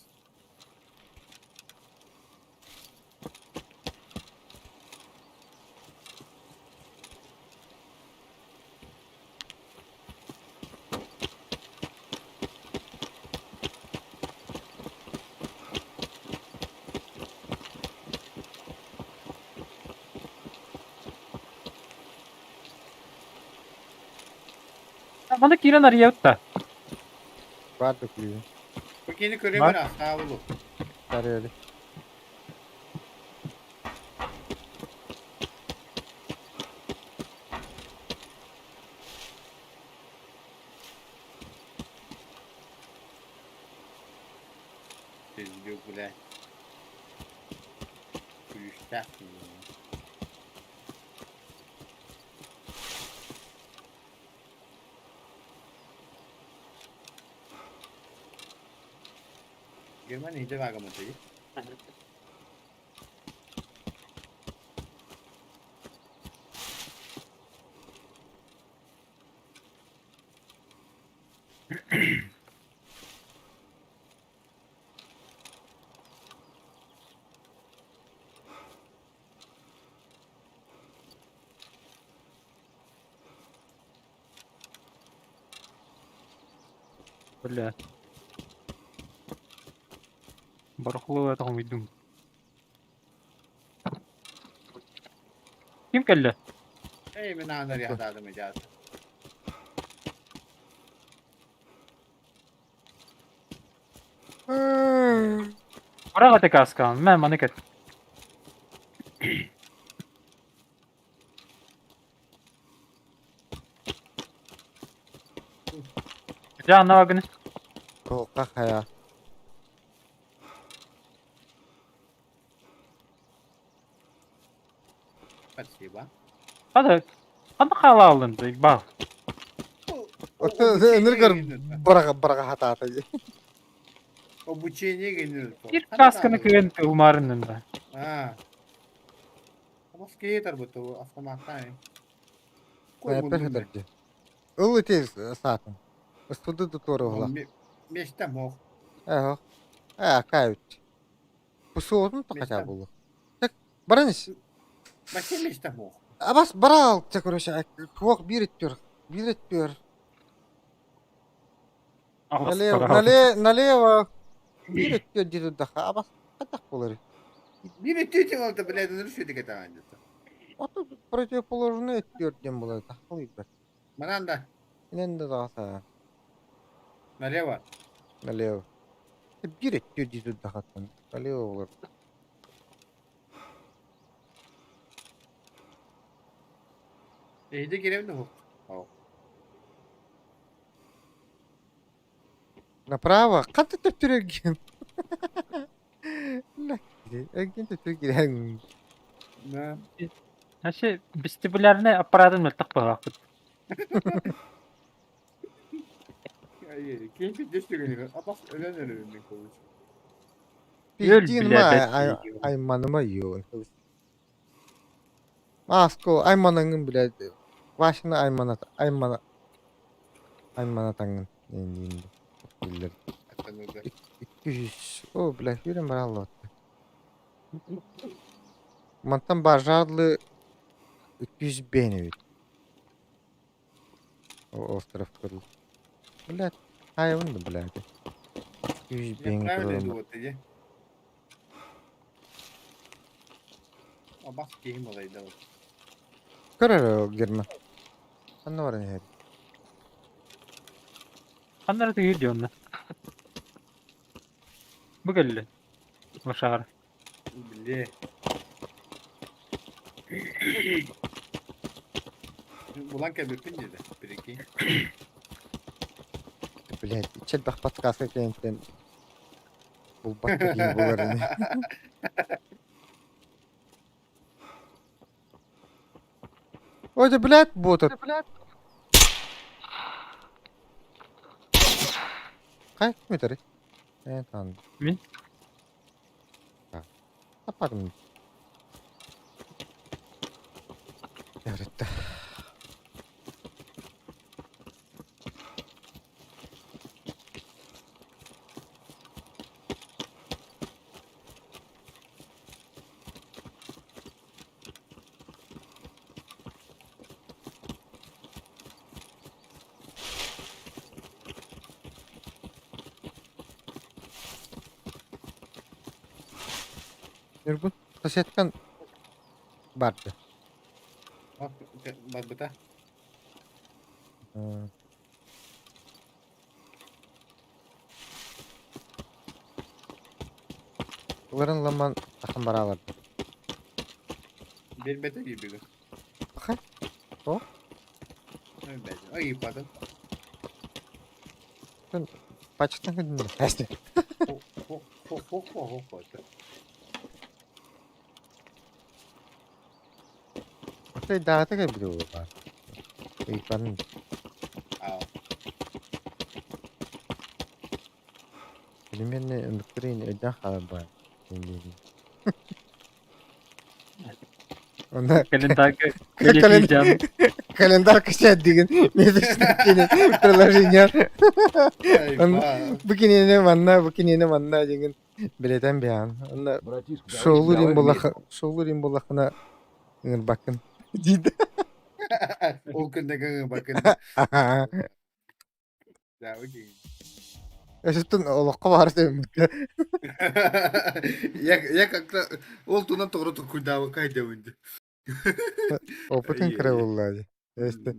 Маны киирэн арыйабыт да. Баар да күлүүһүн. Бу кини көрөбүн астаабылу. Арыйары. Пиздюк, блядь. Күлүүстээх киһи. Герман иһдэ баагаммыт Бля. Барахло это хомуйдум. Ким кэллэ? Эй, мин аанар яхтаадым идеат. Быраҕа этэ кааскаҕын, мэ маны кэт. Дьэ, анна гына. Туохха хайа. Спасибо. Хата, ханна хаалааллын баа. Ыныргар быраҕа быраҕа хатаата дии. Обучение генер. Биир каасканы кыайан ылмаарыннын да. А. Москве тарбыты автоматтан. Снайпер хатар дии. Ыл ити саатын. Ыстуды туора уһула. Месте мох. Эһо. Э, акают. Пусуотун тохачаа буолуо. Так, баран ис. Вообще месте мох. Абас барал, те, короче, куох биир өттүөр, биир өттүөр. Налево, налево, налево. Биир өттүөр дии турдахха, абас хатах буолар. Биир өттүөр диэн буолта, блядь, ынырык сүөдүк этаҕын дии. Ото противоположный өттүөр диэн буолар, тахалыйбат. Манан да. Инэн да даҕаса. Налево. Налево. Биир өттүөр дии турдахаттан, налево буолар. Эһиги кирэбин да суох. Направо. Ханна төптөр эргин? Эргин төптөр кирэҥ. Да. Вообще вестибулярный аппаратын мөлтөх быһалаахпыт. Киһи түгэнигэр атах өлөн өлөрүн кылыч. Өл Пиздин бля ма бэт айманыма юу. Маско айманаҥын блядь. Васина аймана аймана айманатаҥын диэн биллэр. 200. О, блядь, сүүрэн бараллыбатта. Мантан бажадлы 205 эбит. Остров кырыл. Блядь, хайабын да, блядь. 205 Правильно кырылым. иду иди. Абас киһим олайда. Көр Герман. Ханна баран иһэр? Ханна эрэ тыгыыр дии онно. Бу кэллэ. Лошара. Били. Булан кэлбиппин диэтэ, прикинь. Блядь, иччэлбэх подкаска кэнниттэн булбат да киһи буолар ини. Ой, да, блядь, буотар. Хайа ким этэрий? Ээ, таан. Мин? Таппатым. Эвритте. Ньургун соседкан барды. Барбыта. Ыларын ламан тахан бараалар. Билбэтэ диибигин. Аха. О. Билбэтэ. Ыйыппатым. Пачкан күнүн. Хо-хо-хо-хо-хо. Отой даата кэлбит буолбаар. Ыйыппатын. Аа. Примерно оннуктарын өйдөөн хаалар баар. Онно Календарга кэлин календарь кэчээддигин месячный приложение. Бу кинини манна, бу кинини манна дигин билетен биһан. Онно Братишка, давай, шоулур им давай буллаха вместе. шоулур им буллахына ыҥырбаккын диде. Ол күннэгэ ыҥырбаккын. Да, окей. Өсөттөн олоххо баар сөммүккэ. Я как-то ол тунан тоҕо толкуйдаабакка айдабын дии. Опытын кыра буолла дии. Өстө.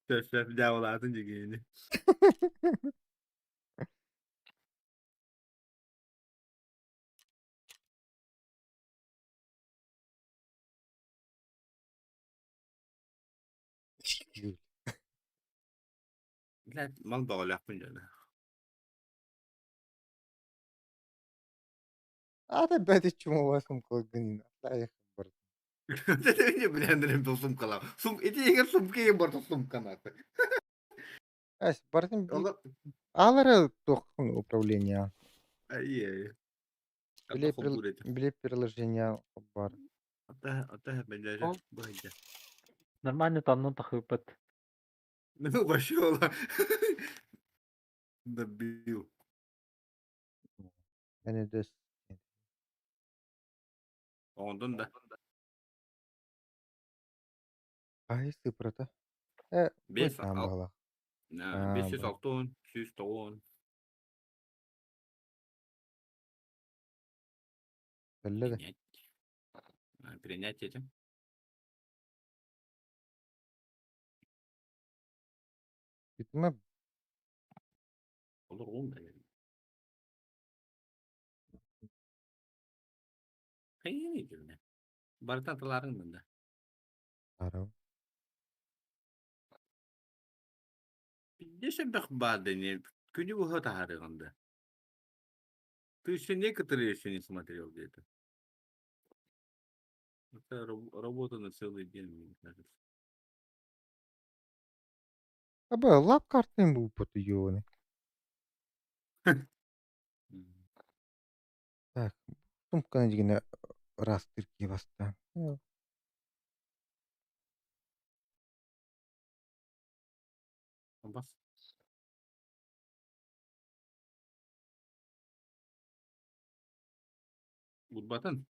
Сөп дьаабылаатын дьигиини. Блядь, мал бөҕөлөөхпүн дьоно. Аата бэти чумула сумкалгын айах бар. Блин, был сумкалаах. Сум ити иһигэр сумка иһин барыта сумканааты. Эс бартын алары туоххун управление. Ай-яй. Биле биле приложение бар. Ата Ол нормально таннан тахыппат. Ну, вообще, добил. Эне дөс. Ондон да. Ай сыпрата. Э, Бес бу бала. 560, 190. Кэллэ да. Принять. Принять этим. Итме Olur oğlum da. Хайы дьүнэ. Барыта тыларын мында. арау. Десе бэх баадыне. Күнү буха таһарыганда. Ты еще некоторые еще не смотрел где-то. Это работа на целый день, мне кажется. Аба лап картын бу поту ёны. Так, сумканы дигене растырки баста. Бас. Урбатын.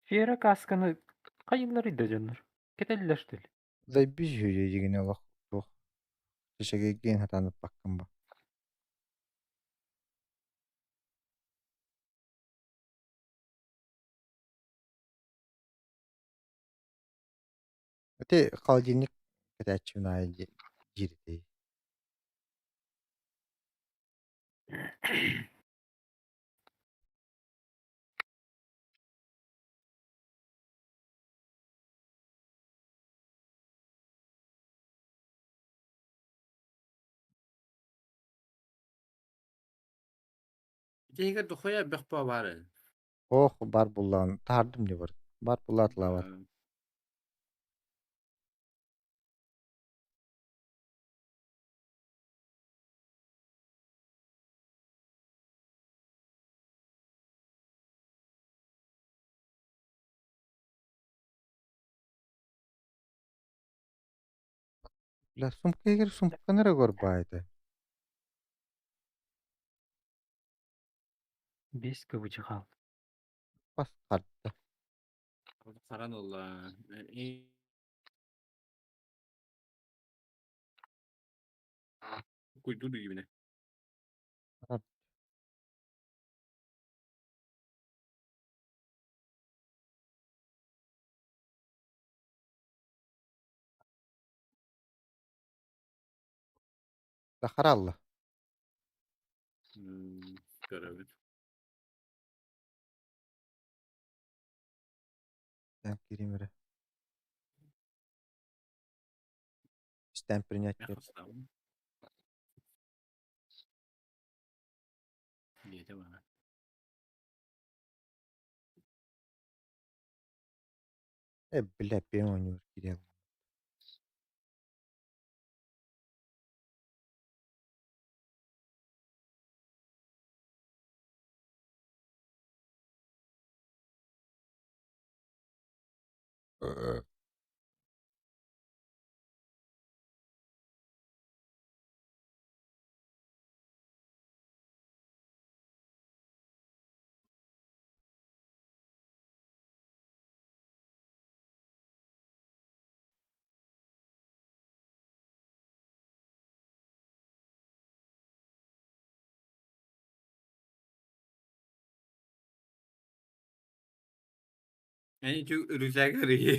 Сфера касканы хайыллары да дьоннор. Кетеллер что ли? Зайбиж хүе дигене олох туох. Шешеге хатанып баккын ба. Ити холодильник кэтээччи наайы жирдей. Итиһигэр дохуя бэх баары. Ох, бар буллаан таһардым не бар. Бар буллаатыла бар. Бля, сумка егер сумканы эрэ көрбаайта. Бес кыбычы хаал. Бас харда. Саран олла. Культуру гибне. Сахаралла. Көрөбүт. Эн киирим эрэ. Истэн принять Мен хастаабын. Диэтэ баҕа. Э, бля, пиэн оонньуур киирэн. Эн ити үрүсээк эрийи.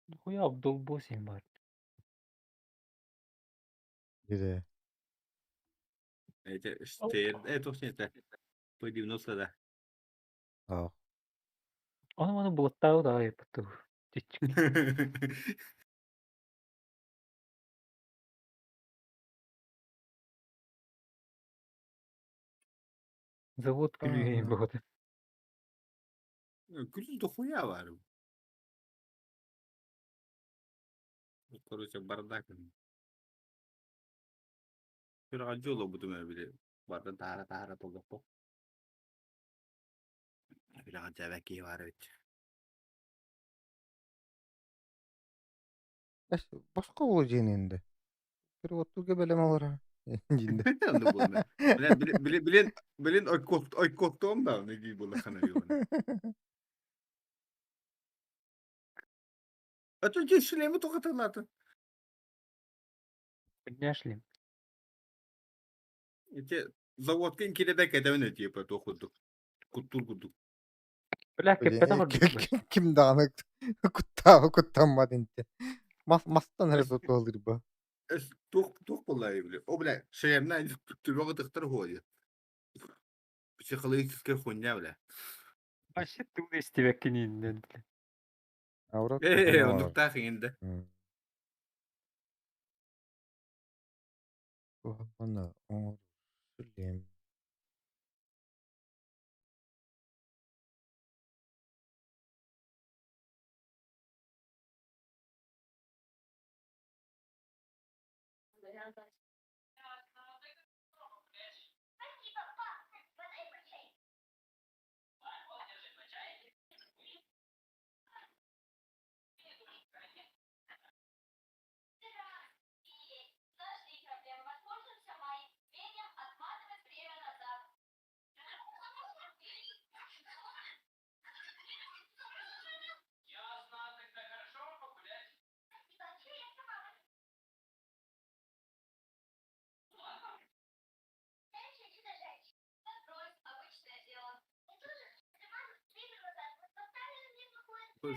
Нахуя обдолбос им бар? Где? Эти штейр, это это по 90 да. Аа. Ону-маны булаттаабыт аҕай ботугу. Чиччик. Завод күлүүһэ бөҕөтө. Күлүү дохуя бар. Короче, бардак. Сүрэҕэ дьолобутум эбили барда таһара-таһара толлоппо. Сүрэҕэ дьээбэ киһи баар эбит. Эс, босхо буолуо диэн инде. Переводтуга бэлэм олорор. Диинде. Онно буолна. Билин билин билин ойкоттуом да неги буолахана юна. А то здесь шлемы только талата. Подняшли. Ити заводка киребе кэтэбин типа то курдук. Куттур курдук. Бля, кэппэтэх ордук. Ким даҕаны куттаабы куттаммат инте. Мас мастан эрэ сотуолырба. Туох туох буоллай били. О бля, шлемна түбөҕө тыктар хуойу. Психологическая хуйня бля. Вообще тылы истибэккин иннен. Аура Э, оннуктаах иҥинде. Куһаҕаны оҥорор шлем.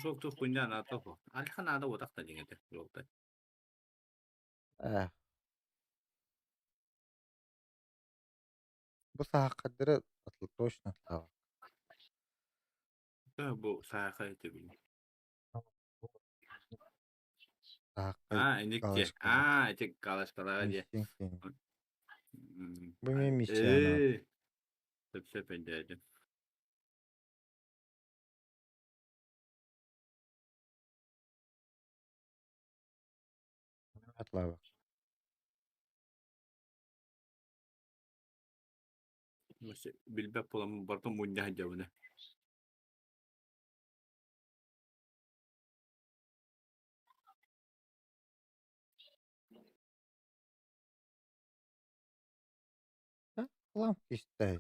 Суох хуйня наада суох. Альха наада буотах да диҥ этэ суохтай. Ээ. Бу сааххардары точно таҕа. Бу сааха этибин. Сааххай А, иникке. галочкалар. А, ити галочкалара диye. Бу эмиэ миссияна. Ээ. Сөп-сөп өйдөөтүм. Атлаба. Билбэт буоламмын барытын мунньа сылдьабын ээ. Хлам кистэй.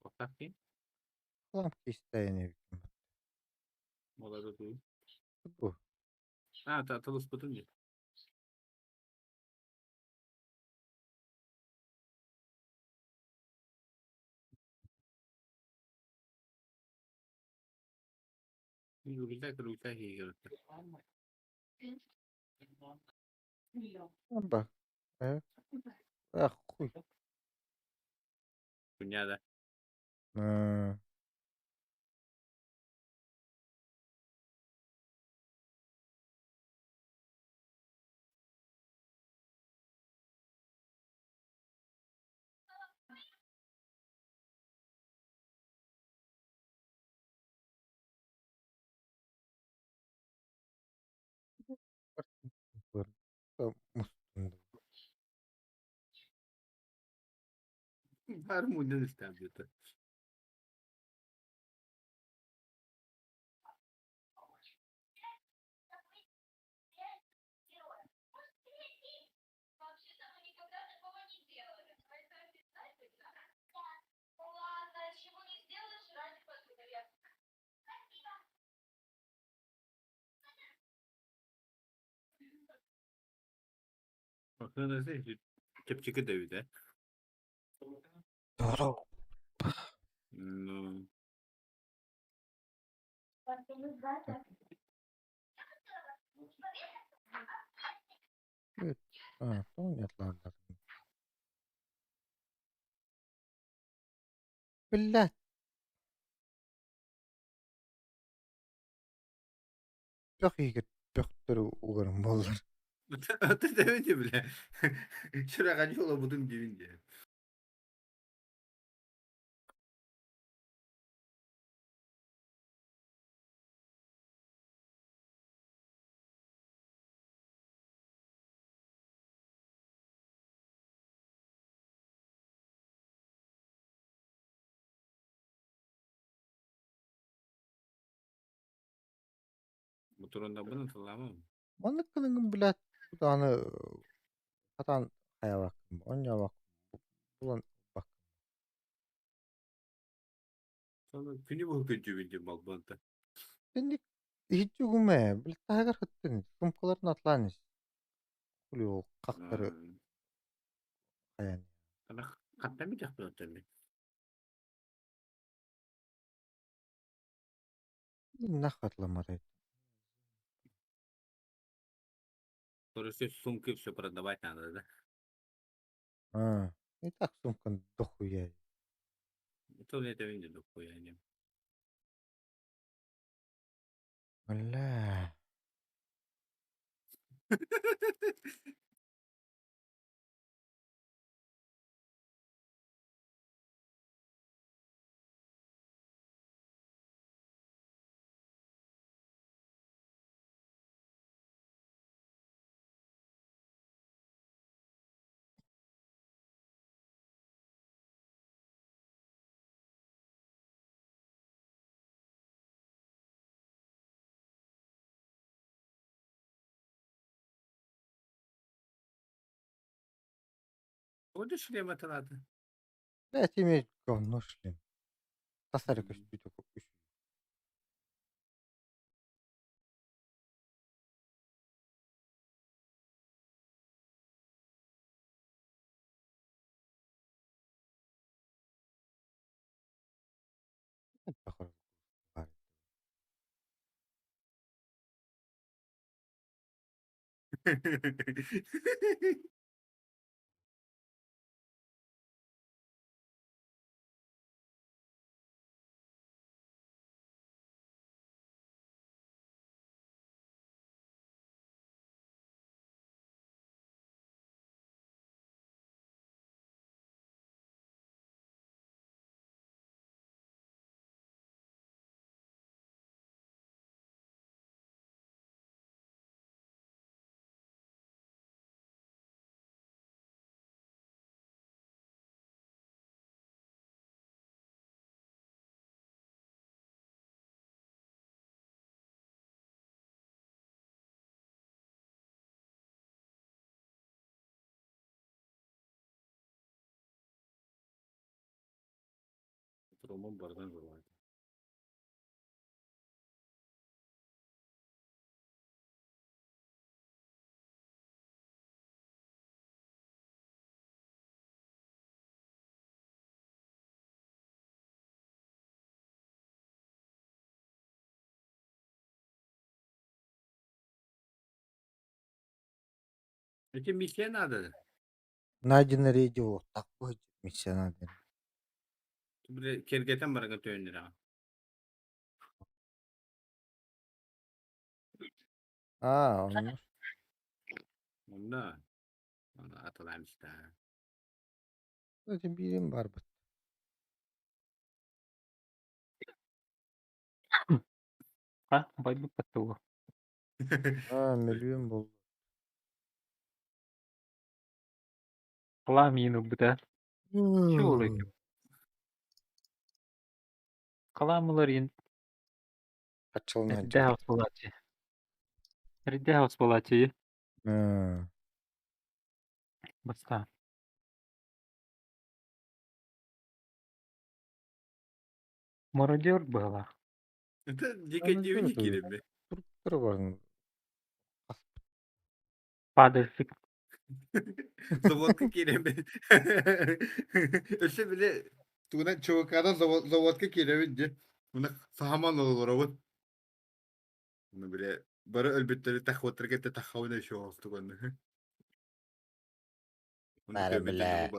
Охтах кин? Хлам кистэй эбиккин. Молодой. Бу. А, та талыспытын дии. Рюкзак, рюкзак игры. Ба. Э? Ах, хуй. Хуйня, А, да. Баар мунньан истээбит. Оттон чэпчэки да эбит ээ. Здорово. Ну, А, нет, ладно. Блядь. Бөх иһигэр бөхтөрү угарым буоллар. Ты дэвити, бля. Сүрэҕэ олобутун диибин диэ. Мотурундабын тылламам. Маннык гыныҥҥын, блядь, даҕаны хатаан хайаабаккын, оонньообоккун, булан ылбаккын. Күнү быһа күнчүбүн диэн балбанта. Инник иһиччи угума ээ, блядь, таһыгар сыттын, сумкаларын атлаан ис. Хули ол хахтары хайаан. Хаттан бүтэх бөтөмүн. Нах хатламатай. Короче, сумки все продавать надо, да? А, и так сумкан дохуя. Это это видно дохуя не. Бля. Вот шлем это надо. Блядь, имеет говно шлем. Тасары көстүү үс. Похоже. Роман бардан желает. Эти миссия надо. Найдено рейди так будет миссия надо. Бile кергетен барга төөннөр. А, онно. Онно. Онно атылаамста. Эти биирим барбыт. А, байбыт тугу. А, миллион был. Халаам иин ылбыта. Чуол Халаам ылар иин Хаччылынан эрдээх ос буолааччы. Эрдээх ос буолааччы. Бастаан. Мародер быһалаах. Это дикой дивини киирэмми. Туруктары барын. Падальщик. Заводка киирэмми. Өссө бile тугунан ЧВК-дан заводка киирэбит дии. Муна саһаман олоробут. Ну бile бары өлбүттэри тахваттар кетте таххабын еще оостуган. Бары бile.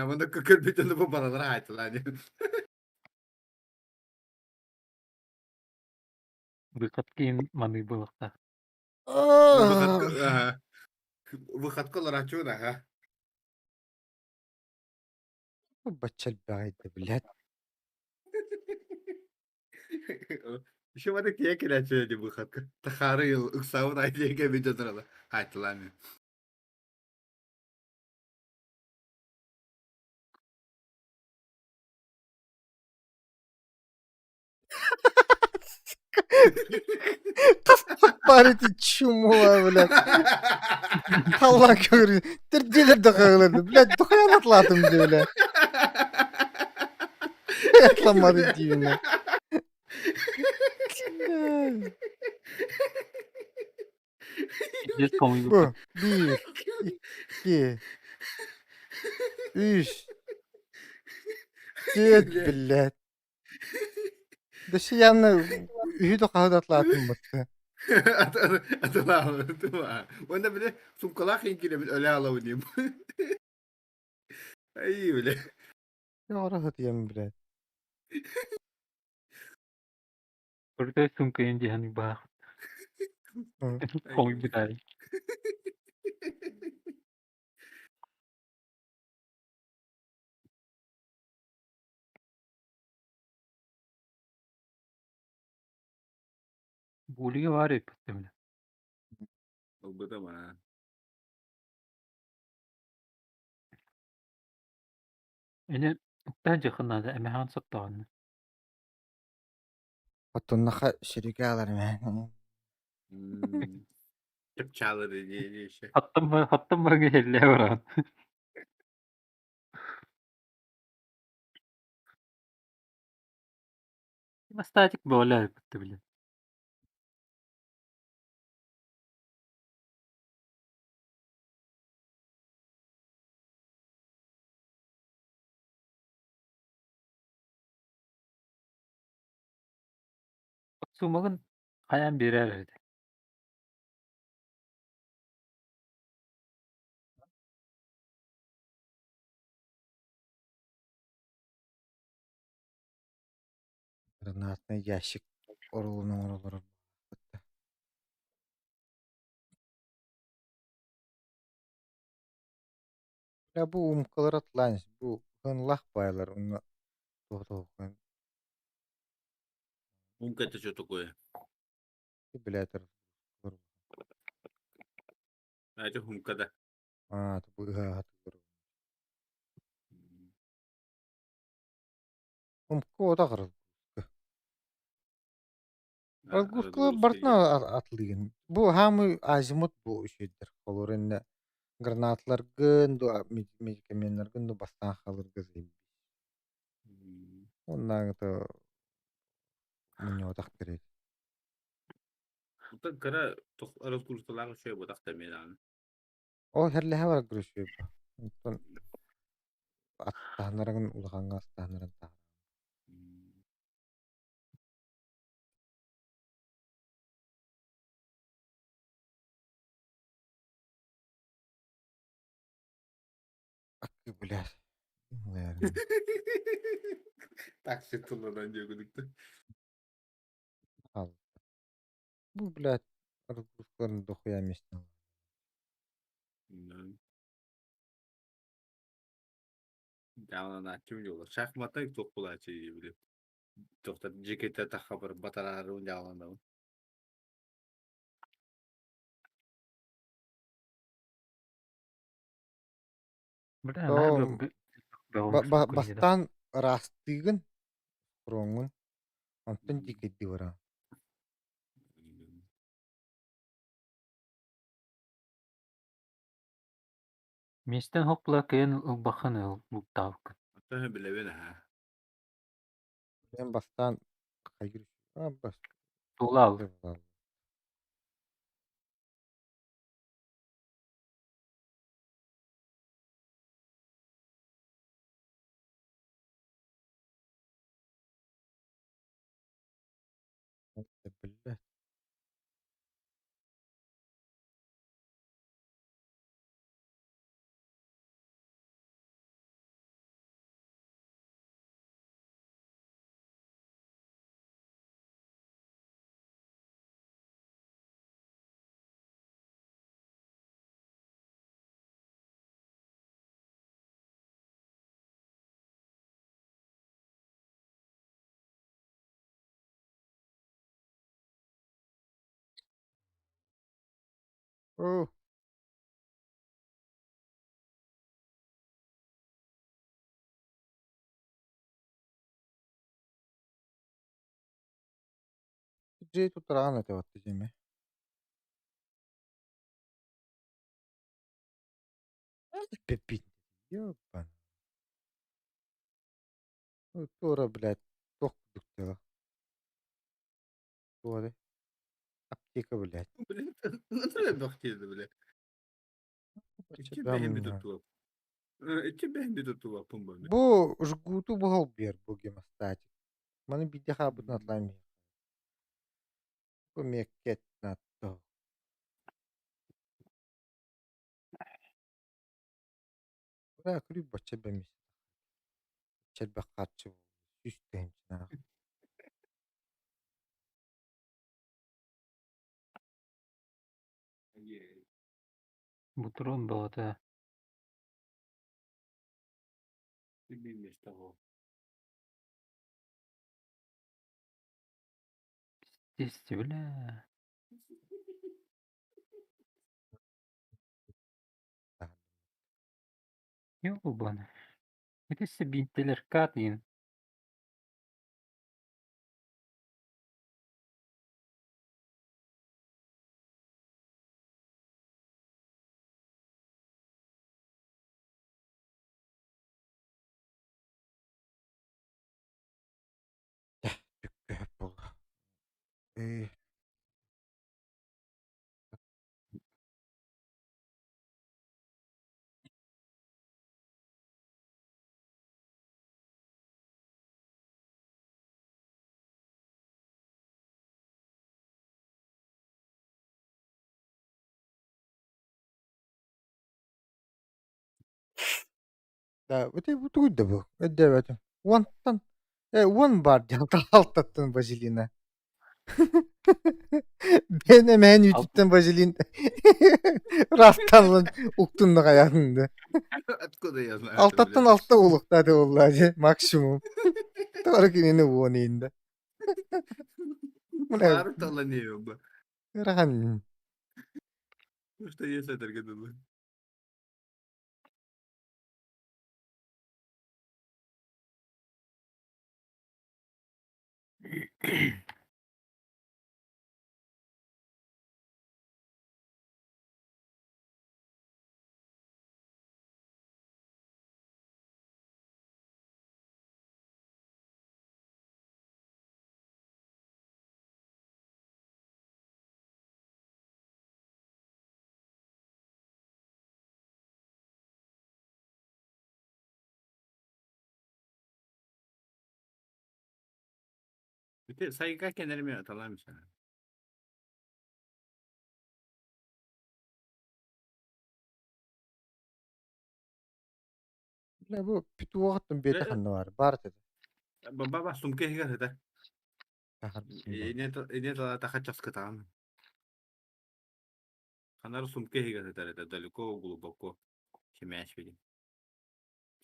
Муна көрбүтүн бу баралар айтылаа. Выход киин маны былыкта. Выходка ларачуун аха. Баччал баҕайда, блядь. Еще бары тие келече ди выходка. Тахары ыксабын айдеге видео айтылаа. Парити чумула, блядь. Халлан көрү. Терделер да кагыларды. Блядь, дохуя атлатым ди, блядь. Атламады дивина. Пиздец комуйбут. Бу, биир, икки, үс, түөрт, блядь. Дөссө явно үһү да хаһы да атлаатым бытты. Атылаа. Онда биле сумкалаах иҥкилэбит өлө алабын диим. Ай биле. Яра хатыям, блядь. Крутой сумка индиан бах. Комуйбут ай. Булига бар эппит Ылбыта мана. Эне уктаан дьахынаада эмэһээн соттоҕунна. Оттоннаха сиригэ алар мэн. Чапчалы диye еще. Хаттым хаттым барга хеллээ баран. Статик буола эппит биле. Сумагын хайаан биэрэр этэ. Гранатный ящик орулун оҥороллоро. Бля, бу умкалар атлаан, бу хынлах байлар, уна туох Умка это что такое? блядь, А это хумка да. А, бу Умка отагыр. Разгрузкалар бартына атлыгын. Бу хамы азимут бу үчүйдер. Холор энне гранатларгын, ду медикаментларгын ду бастан халыргы зыйм. Оннаагыта муньотах керек. Оттон кыра разгрузкалаах үчүгэй буотах да эмиэ даҕаны. Ол херлэһэ бар грүшү. Онтон аттаһынарагын улахаҥҥа астаһынаран таһар. Блядь. Такси тылынан диэкүдүктэ. Бу, блядь, разгрузкаларын дохуя местного. Дьааланааччым дьоло. Шахмата туох буолааччы били. Тохтор дьикитэ таххабар батараарыбын дьааланабын. Бля, наһаа Бастаан ыраастыыгын, фроҥҥун, онтон дикэйдии бараҕын. Миэстэн хоппула кыайан ылбаххын ыал бултаабыккын. Оттон билэбин аһаа. Эн бастаан хайгыр бас Тулаал. Биллэ. Оо, дьиэ туттараҕын этэ батты дьиэмэ. Пеппит. Ёбан. Туора, блядь, туох курдук дьыала. Туора. Аптека, блядь. Блин, бахтиды, блядь. Ичи бэһин бүтүттулап. Ичи бэһин бүтүттулаппын бу. Бу жгуту буһал биэр бу гемостатик. Маны биирдэ хаалбытын атлаан иһиэх. Бу миэккэ натто. Бля, күлүү бачча бэмис. Чэрбэх харчы сүүс тыһыынчанаах. Бутрон бөҕөтө. Пиздец, бля. Ёбана. Ити биинтэлэр каатыйын. Түккөһөп буолла. Ээ Да, это тугуй да бу? Өйдөөбөтүм. Уонтан уон баар диэн алтаттан вазелина. Бэйэн эмэһин үүтүттэн вазелин расталлан уктунна хайаатында. Откуда я знаю? Алтаттан алта улуктааты буоллаа дии максимум. Тоҕо кинини уон иинде. Бля, Баар таланею. ыарахан. Что есть это дылы? Ити сайга кэнэрми аталаамса. Бля, бу петуҕаттан бэйэтэ ханна баар? Баар этэ. Баба сумка иһигэр сытар. Таһарбытым баар. Ине талаата хаччаскытаҕын. Ханар сумка иһигэр сытар этэ, далеко глубоко. Симээш билим.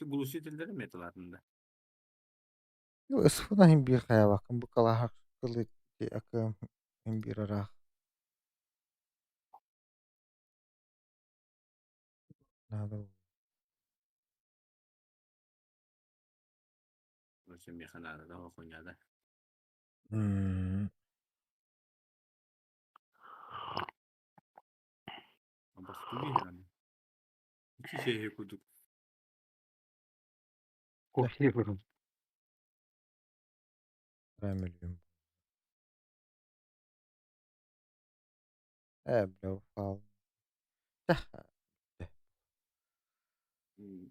Глушителлэри эмиэ талаатын да. Ысфына иһин биир хайаабаккын бу калаһах тылы акыам иһин биир ыраах. Надо Короче, миэхэ наада да хуйня М Бастыгы Ичи сиэһи курдук. Кофе вырын. Миллион. Э, бля, фал.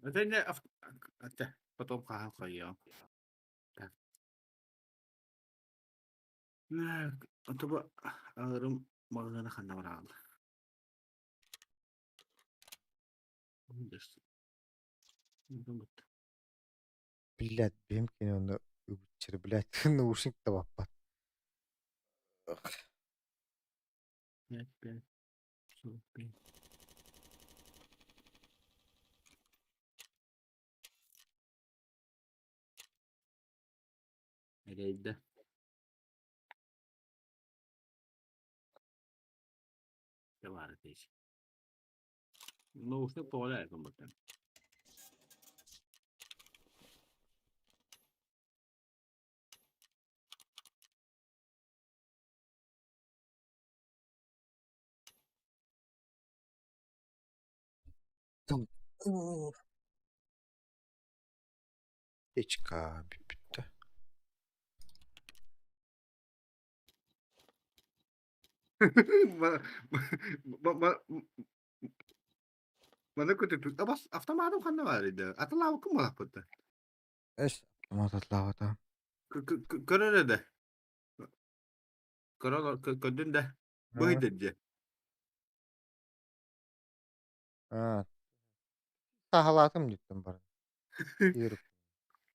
Это не потом хаһан хайыам. Так. Отобо аҕырым маҕаһыына ханна бараҕын? Блядь, бэйэм кини онно үгүччүрэ, блядь, наушник да баппат. Пять, пять, 45. Эрэйдэ. Баар этэ. Наушник тоҕо эрэ гыммытым. Печка бүппүттэ. Маны көтүппүт. Абас автоматым ханна баар иде? Атылаабыккын буолаахпыт да. Эс автомат атлаабата. Көрөр да. Көрөр көрдүн да. Быһыйдыр дьэ. Саһалаатым диттим баран.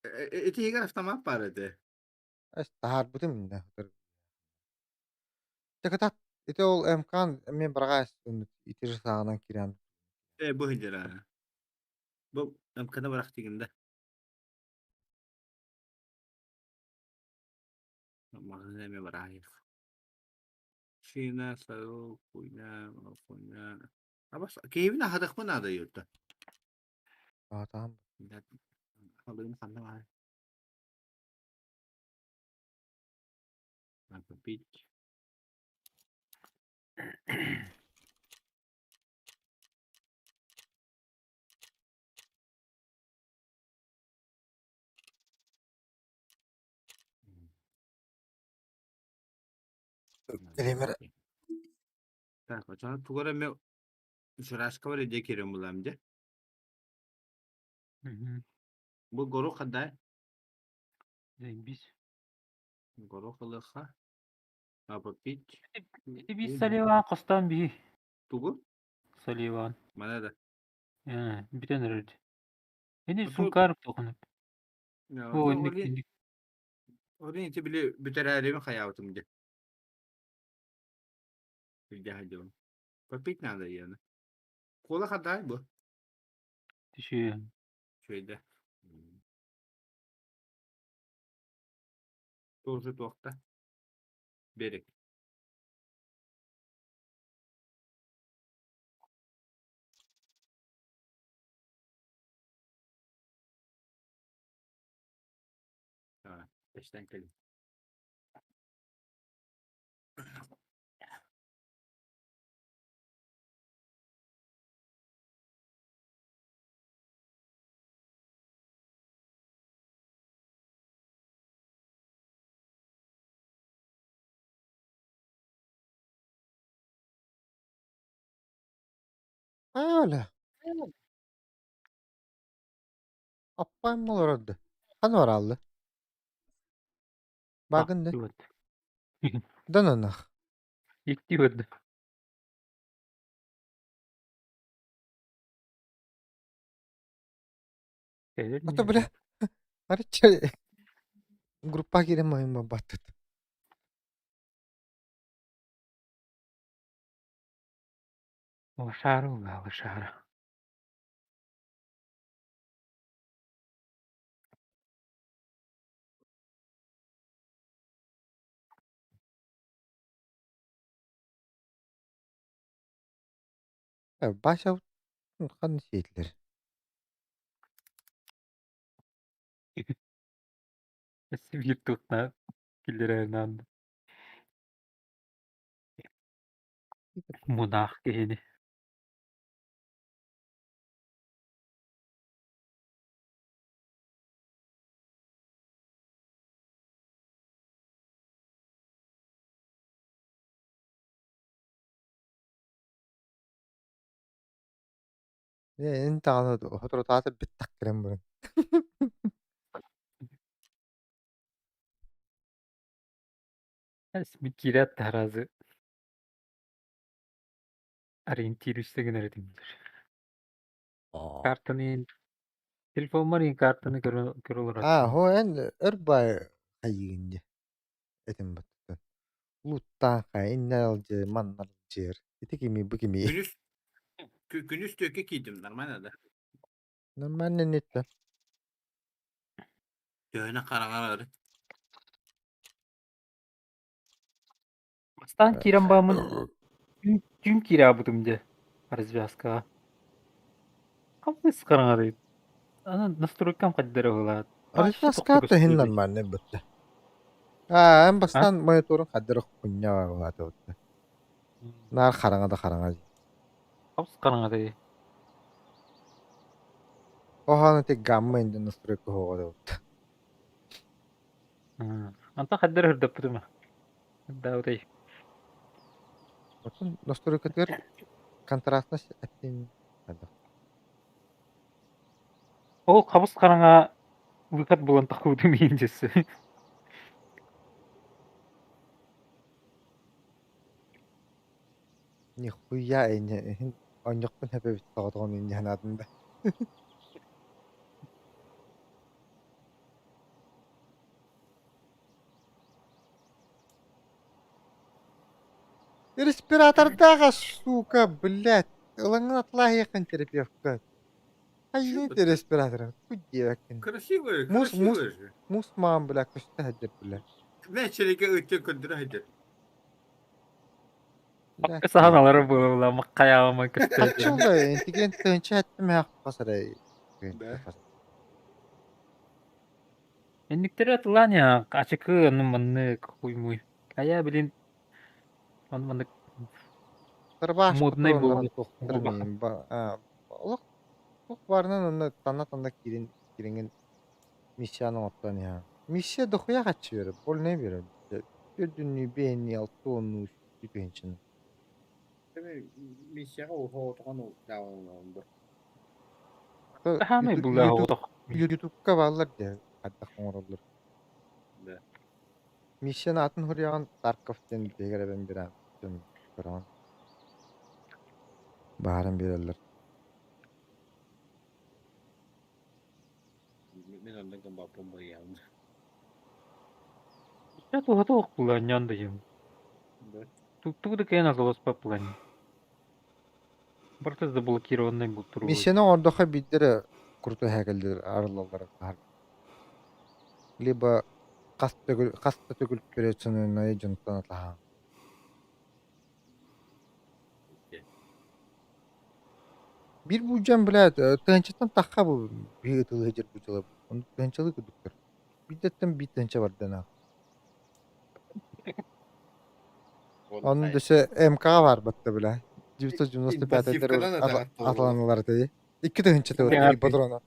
Итиһигэр автомат баар этэ. Эс таһаарбытым иннэ. Тэкэтат ити ол МК-н эмиэ быраҕаа ити же сааҕынан киирэн. Э быһыйдыр аа. Бу МК-ны бырахтыгын да. Маҕаһыын эмиэ бараайах. Шина, сарыл, хуйня, хуйня. Абас киһибин аһатахпын наада юрта. Аатаан. Халыым ханна баар? Надо пить. Кэлимэр Так, очоҕо тугу эрэ эмэ Журашкабар илдьэ киирэн булаам дьэ. Бу горох хаддай? Заебись. Горох ылыахха. А попить? Ити биир соливаан хостоон биһи. Тугу? Соливаан. Мана да. Э, бүтэн эрэр. Ини сункаар тохунуп. О, инник инник. Орин ити били бүтэрээрибин хайаабытым дьэ. Илдьэ сылдьабын. Попить надо диэни. Кола хадай бу. Түшүө. Үчүгэйдэ. Тоже туохта. Берег. Бэстэн кэлин. Оля. Аппаан олорорду. Ханна барааллы? Баагын да? Вот. Дананах. Икки көрдө. Кэлэр Ото ини бля, арычча группа киирэн мойун баттыт. Лошара ула, лошара. Бася ханна сиэтилэр? Өссө биир туохна киллэрэринэн мунаах киһини. Эн даҕаны соторутааҕыта бүттэх кэлэн баран. Киирээт да сразу ориентируйся гынар этим. Картаны телефоммар иин картаны көрө көрө Аа, олороччум. һоо эн өр баай хайыыгын дии этим баттан. Луттаан хай иннэ алдьы манна алдьыыр. Ити кимий бу кимий? Күнүс күнүс түөккэ киирдим, нормально да? Нормально инниттэн. Төһөнө хараҥарары. Бастаан киирэн бааммын түүн түүн киирээбитим дьэ развязкаҕа. Хабыс хараҥарый. Аны настройкам хайдары уһулаат. Вообще Развязка тохто иһин көстүбүтүй. нормальный бытта. Аа, эн А? бастаан мониторун хаддары хунньа баатыбытта. Наар хараҥа да хараҥа. Хабыс хараҥарый. Оһоон ити гамма инде настройка хоҕодобут. Антон хайдары үрдэппитим. Даутый. Оттон настройкатыгар контрастность эттин хайдах. Ол хабыс хараҥа выход булан таххыбытым иһин дьэссе. Нихуя иньэ иһин онньохпун хэпэбит тоҕотоҕун инньэ санаатым да. Респиратордааҕа сука, блядь, ылаҥҥын атлааһыйаххын терапевка. Хайыы ты респиратора, куй диэбэккин. Красивая, Мус, мус, красивая же. мус маам, бля, көстө сылдьар, бля. Мээчэргэ ыттан көрдөрө сылдьар. Бля, Сахан алары буолла маккайаама көстө. Хаччылла, интиген тыынча эттим хасарай. Да. Инниктери атылаан я ачыкы аны маннык хуймуй. Хайа билин он маннык Тарбааш модный патроннарын буолбут туохтар буолбаха. миин ба олох туох баарынан онно танна-танна киирин киириҥин миссияны оҥортоон иһэҕин. Миссия дохуя хаччы берер, больной берер. Төрдүннүү биэһиннии алта уоннуу үстүү Миссияҕа уһоотоҕон даҕаны Хаамай буллаа оҕотох. Ютубка бааллар дии хайдах оҥороллор. Да. Миссияны атын суруйаҕын Тарков диэн биһиги эбэн бирээн көрөҕүн. Баарын биэрэллэр. Мин оннук гыммаппын быйаан. Я туһата планньан дайым. Да. Тугу да кээн азаласпат план. Барыта заблокированный бултуруой. Миссияны оҥордоххо биирдэрэ крутой хээкэллэр арыллаллара таһар. Либо хас төгүл хас да төгүл операционнай дьонтон атаһаан. Биир буулдьан блядь, тыһыынчаттан тахха бу биһиги ытылыы сылдьар буулдьалар. Оннук тыһыынчалыы курдуктар. Биирдэттэн биир тыһыынча барда наа. Онно дөссө МК баар батта бля. 995 аталаналар этэ. Икки тыһыынча тылы патрона.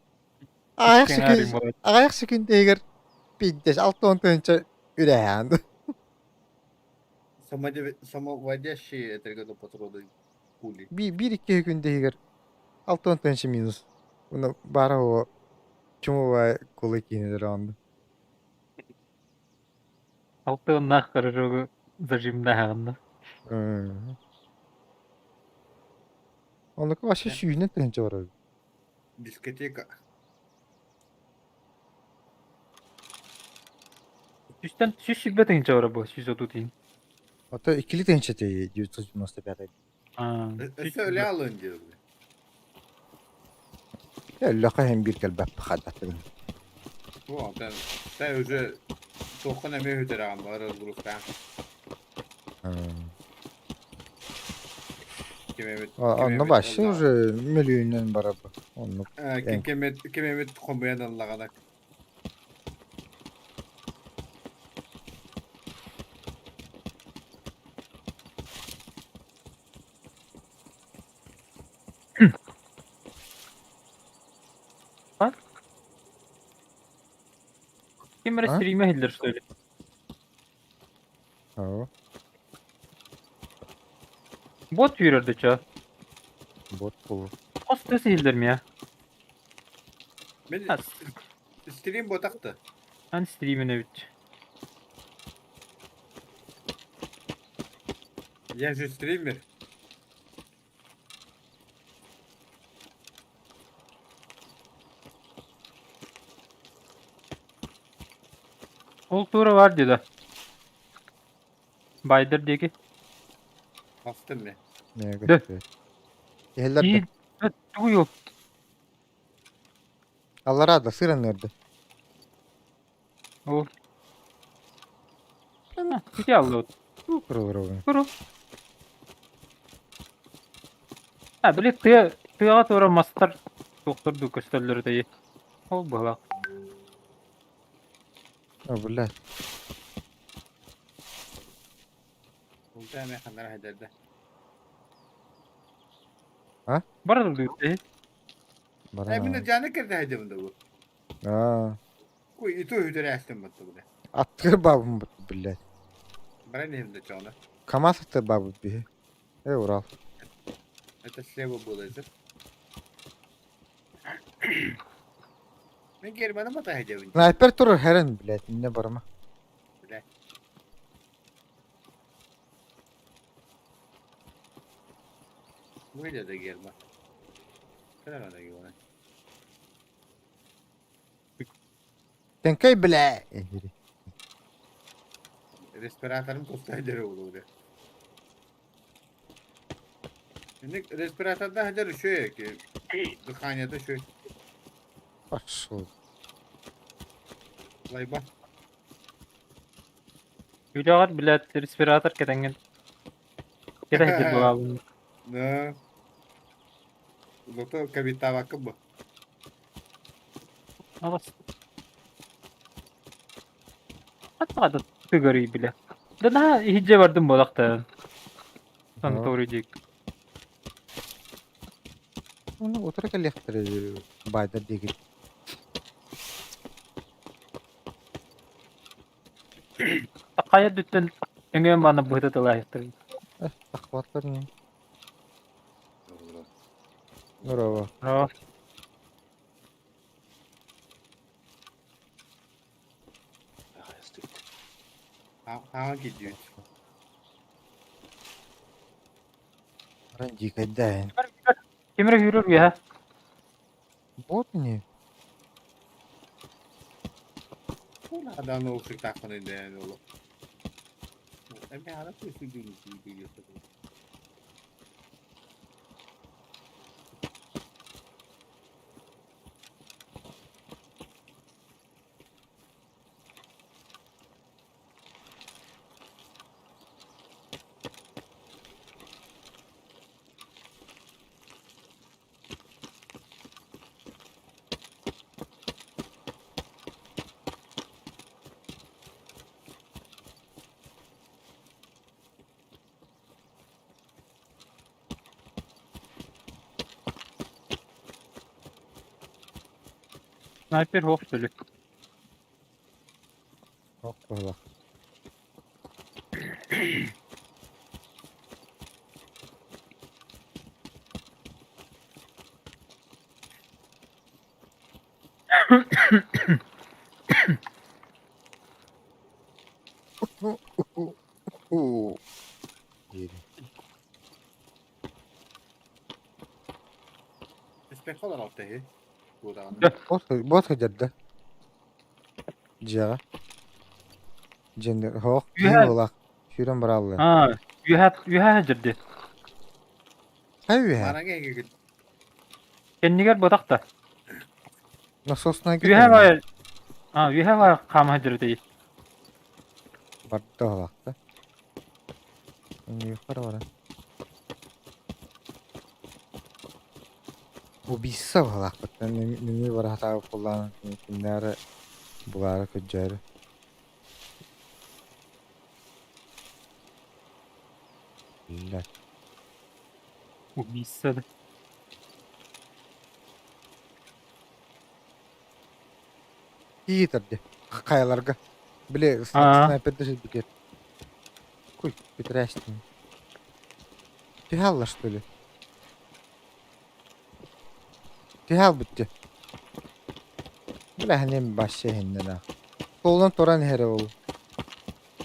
Аҕыйах секунд аҕыйах секунд иһигэр пиздец 60 тыһыынча үрэһээн. Самоводящие это патроны пули. Биир икки секунд иһигэр 60 тыһыынча минус. Уна баара о чумовая кулы киинелер онно. Алтыаннаах хорошогу зажимнаһаҕынна. Оннука вообще сүүнэн тыһыынча барар. Дискотека. Сүүстэн 120 тыһыынча барар буо, 130 иһин. Ото иккили тыһыынча 995. Аа, Өссө өлө алын диир. Өллөхө иһин биир кэлбэппэ хадатын. О, та та уже туоххун эмиэ үтэрэҕин баар разгрузкаан. Ким эмит ким Онно эмит вообще ыллаҕа. уже мөлүйүнэн барар. Оннук. Ким эмит ким эмит хомуйан ыллаҕына. А? Ким эрэ А? стримэ иһиллэр что ли? Оо, Бот үүрэр да чё? бот буолуо. Хос тыас иһиллэр миэ. Мин Ас. стрим ботахты. Ан стримин эбит. Я же стример. Ол тура бар дии да. Байдыр диэки. Бастым мен. Нэ Дö. көстүө. Иһэллэр да. Ии, тугуй ол? Аллараа да сыран ыырды. Ол. Ити аллыбыт. Туу кырылыр Куру. А, били тыа тыаҕа туора мастар туохтар дуу көстөллөр этэй. Ол быһылаах. О, блядь. Улта эмэ ханнара хайдарды. Барар дуу этэй. Э, мин Баран. жаны кирде хайдабын да бу. Аа. Куй иту хүдэр астым батты бу. Аттыгар баабын блядь. Баран иһим да чоҕна. КамАЗ аттыгар баабыт биһи. Э, Урал. Это слева было это. Мен Германа бата хайдабын. Снайпер турар хэрэн, блядь, инне барыма. Блядь. Böyle de German. Kadar da German. Тэҥкэй, блядь. Respiratorum tosta hacer oldu buraya. Şimdi respiratörde hacer şöyle ki дыхание şöyle Пошел. лайба. Үлэҕэр блядь респиратор кэтэҥҥин кэтэһэр буолаабын. Да. Зато кабитавакы бу. Алас. Хатта тыгырый бile. Да на иһирдьэ бардым буолахтан. Санаторий диэки. Ну, утары кэлиэхтэрэ баайдар диэки. Хайа дүттэн өҥүөн баана быһыта тылаахтар. Э, тахваттар не. Нурова. Браво. Хаҥа кидьүүт. Баран дикайдаин. Ким эрэ үүрэр үөһэ. Бот не. Адам уксук таххын дээн олох. Эми ара түсүдүн дии. Снайпер суох что ли? Ох, буолла. Диэри. Испеколар алта Будааны. Бот бот сылдьар да. Дьиэҕэ. Дьиэннэр оһох киһи Үөһэ буолаах сүүрэн барааллар. Аа, үөһэ үөһэ сылдьар дии. Хайа үөһэ? Мараҥа эһигин. Кэннигэр ботах да. Насоснайга Үөһэ тэҥнэ. баайа Аа, үөһэ баайа хаама сылдьар этэй. Барда оһолоохто. Үөххэр баран. Убийца баһылаахпыттан нөҥүө бара сатаабыт буоллаҕына кимнээҕи булаары көрдьөөрү. Биллэр. Убийца да. Тиий тарде. Хайаларга. Били Аа. снайперда сылдьыбыт. Куй, бүтэрээстин. Түһэ алла что ли? Түһэ албыт дии. Бля, ханем вообще иһиннэ Суолунан туран иһэрэ ол.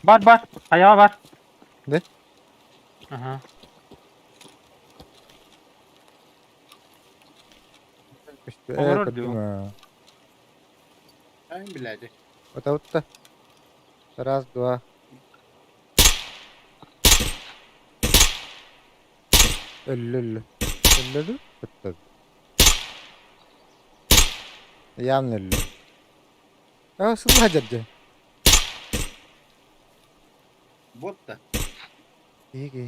Бар бар, хайаҕа бар. Да? Аха. Көстүү Олорор көрдүм дуу. аа. Ай, блядь. Отаутта. Раз, два. Өллө өллө. Өллө дуу? Ыттад. Явно өллө. А, сылла дьэрдэ. Вот да. Киһи киһи.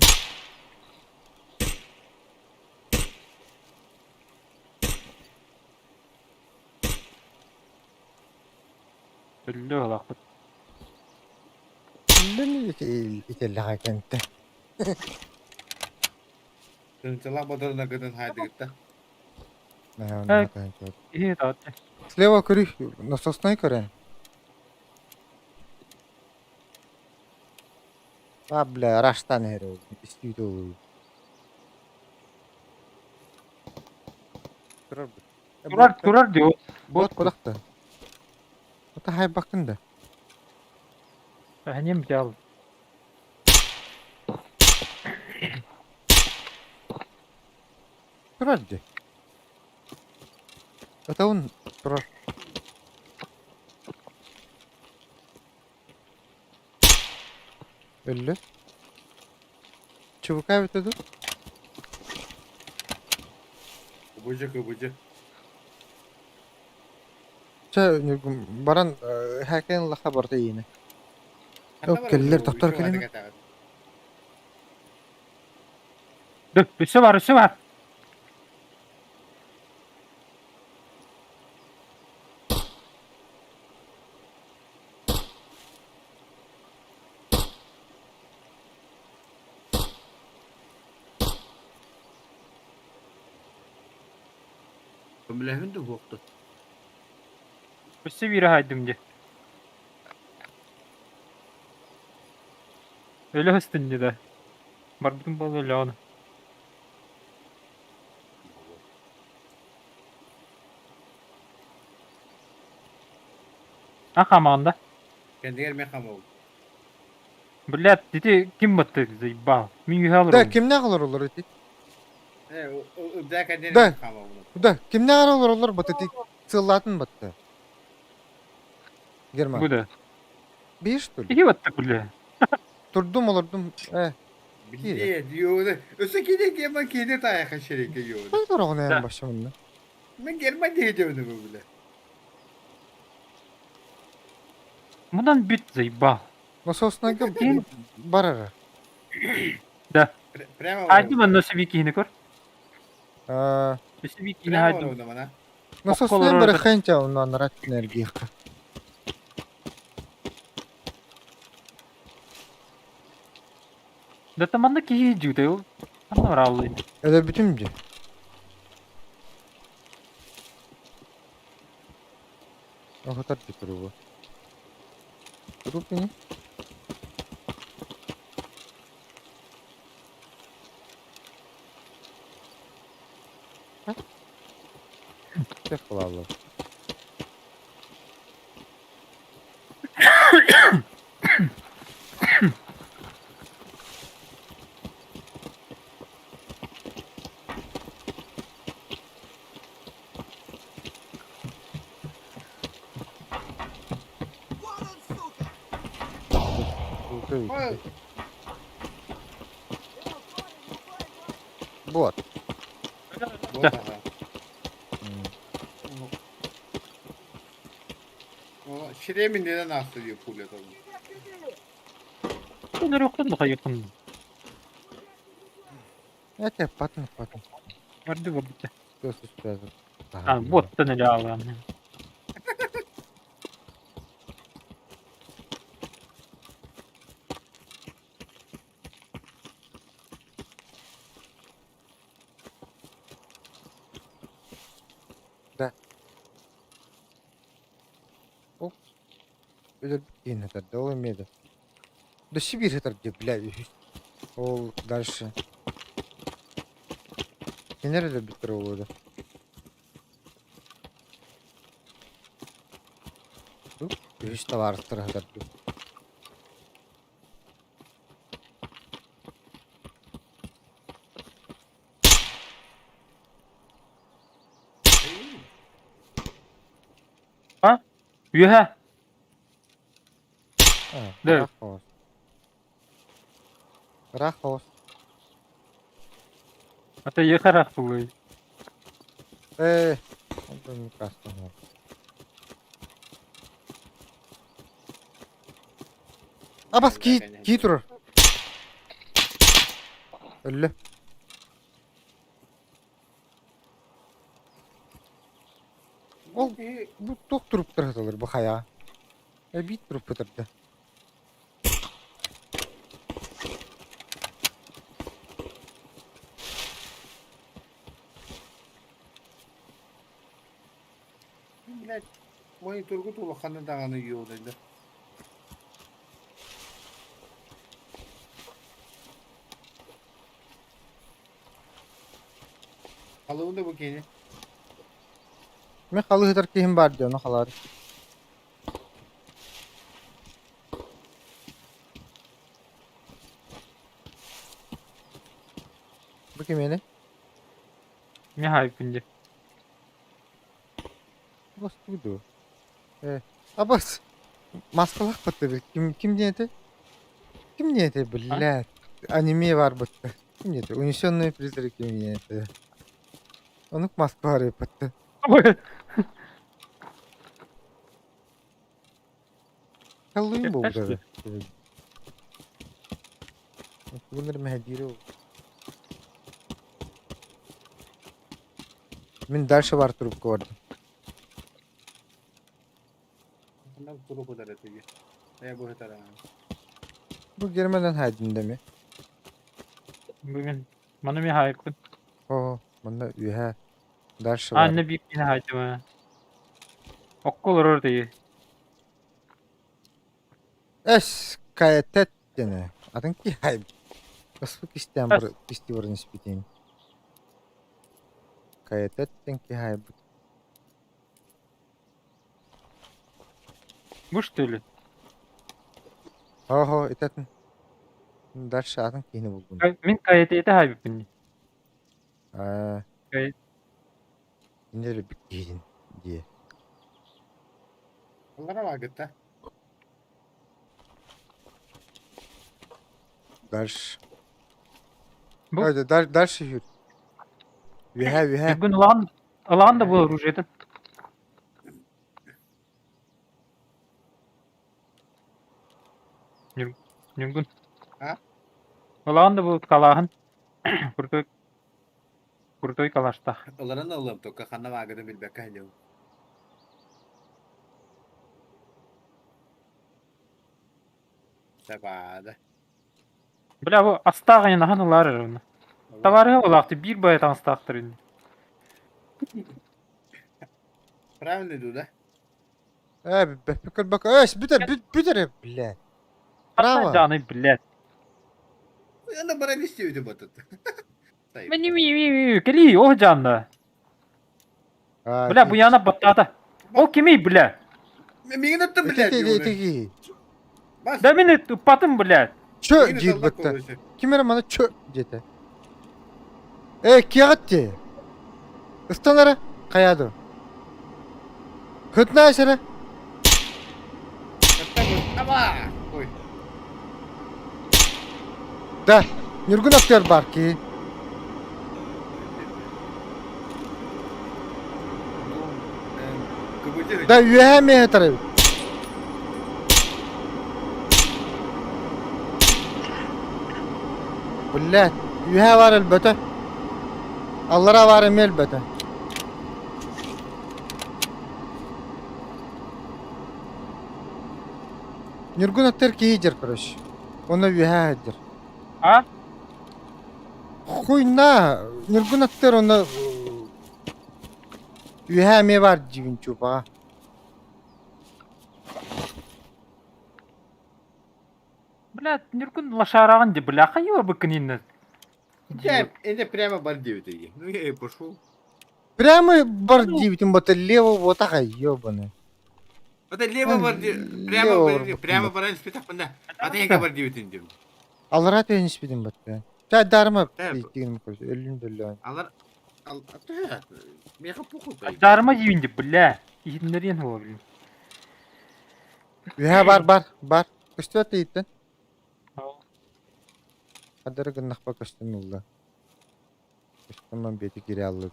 Өллө ылаахпыт. Өллөн итэллэҕэ кэнтэ. Тынчалаах бодорuna гынан хаайдыгытта. Киһи таатты. Слева көрүй, насосной көрөн. А, бля, раштан иһэр ол, истүүтэ ол. Турар бу. Турар, турар дии. Бот кудахта. Ата хайбаккын да. Әһнием дьаал. Турар дии. Атабын турар. Өллө. ЧВК эбитэ дуу? Кыбыжы кыбыжы. Чэ, баран хакен лаха барда иинэ. Кэллэр, тохтор кэлин. Өссө бар, өссө бар. Көмөлөһүн да уһуохтун. Өссө биирэ хаайдым дии. Өлө сыстын дии да. Барбытым буолла өлөҕүн. А хамаҕын да? Кэннигэр мен хамабын. Блядь, ити ким баттыы заебал. Мин үһэ Да, олоробун. кимнээх олороллор ити? Э, да кэннигэр Да. мен хамабын. Да, кимнээх олороллор бат ити сыллаатын батта. Герман. Бу да. Биир что ли? Киһи батта бля. Турдум олордум. Э, Билиэ, дионы. Өссө кини Герман кини таайха шереке йоны. қай торогун Да. ээн башымынна. Мен Герман диэдебини бу биле. Мунан бүт заебал. Насоснайга Ким? барара. Да. Прямо Хайдым онно себи киһини көр. Аа, Өссө биир киһини Прямо хаайдым. олордум ана. насоснай Олорор. бары хэнча оннан рат энергияха. Да там манна киһи дьүүтэй ол. Ханна барааллый. Öyle бүтүм же. Охотар трубу. Труп не? Всех плавал. Крутой. Вот. Вот ага. Сирэм иннинэн ааста дии пуля тобун. Нөрөхтөн хайыкын. Это патын патын. Барды барды. Көс А, вот ты налялан. Да. Ол өлөрбүт этэр ол эмиэ да. Да Сибирь этэр дии, бля, Ол дальше. Кинилэр өлөрбүттэр буолуо да. Үһүс табаарыстар сытар дуу. А? Үөһэ. А, Да. ыраах соҕус. Ыраах соҕус. Ата ехарах булуй. Ээ, онтон микастан Абас кии кии турар. Өллө. Ол бу туох туруптар сыталар бу хайаа? Эбиит туруппутарда. Блядь, мониторгут улахана даҕаны ёдайда. Халыын да бу кини. Мин халы сытар киһим баар дии, ону халаар. Бу кимиэнэ? Не хайпын дии. Абас тугу дуо? Э, абас! Маскалаах баттыбыт. Ким, ким диэн этэй? Ким диэн этэй, блядь? Аниме баар бытта. Ким диэн этэй? Унесенные призраки диэн этэ. Онук маска баар бытта. Хэллоуин буолбута. Бүгүн эрэ мэһэйдиирэ Мин дальше бар трубка бардым. Бу Германдан хайдын да ми? Бүгүн маны ми хайыкпын. О, манна үһэ дальше бар. Анна биир киһи хаайдым. Окко олорор дии. Эс каэтет диэни. Атын ки хай. Баспы кистэн бар кисти баран испитин. Каэтет диэн ки хайбыт. Бу что ли? Ого, итатын. Дальше атын киһини булгун. Мин каэтете хайбыппын. Аа. Кай- Кинилэр киһитин дии. Аллара баагытта. Дальше. Бу? Ой, да, дальше жүр. Үһэ, үһэ. Бүгүн улахан улахан да бу оружиетын. Ньургун. А? Улахан да бу калааһын. Крутой крутой калаштаах. Ыларын ылым, только ханна баагытын билбэккэ сылдьабын. Сабаада. Бля, бу астаах айанахан ылаар эрэ Табаарыһа улаахты биир баайы таҥастаахтар ини. Правильно иду, да? Э, бэппик Э, бүтэр, бүт, бүтэр, блядь. Право. Даны, блядь. Ана бара вести өтө батат. Мени ми ми ми кели, о жанна. А, Бля, бу яна баттаата. Ол кимий, бля? Миңин өттүм, блядь. Ити, ити, ити. Да мин ыппатым, блядь. Чө диир бытта. Ким эрэ маны чө диэтэ. Э, киэҕит дии. Ыстан эрэ, хайаа дуу. Хытнааш эрэ. Ой. Да, Ньургун актер бар киһи. Да үөһээ миэхэ тарабыт. Блядь, үөһээ бар өлбөтө. Аллара бар эмиэ өлбөтө. Ньургун аттар киһи дьэр, короче. Онно үөһээ сылдьар. А? Хуйна, Ньургун аттар онно үөһээ эмиэ баар диибин чуупаҕа. Блядь, Ньургун лошараҕын дии, бля, хайыы быккын иннэ. Это прямо бар диэбит Ну я и пошел. Прямо бар диэбитим бота лево вот аҕай, ёбаный. Это лево бар прямо бар прямо баран испитахпына. Ата эгэ бар диэбитин диим. Аллара түһэн испитим батта. Ча дарма диигин өлүн дөллөөн. Алар меха похуй. Дарма диибин ди, бля. Иһитиннэриэн хуа, блин. Үһэ бар бар бар. Көстүбэт ииттен. Хадары гыннахпа көстөн улла. Көстөн бети кире аллы.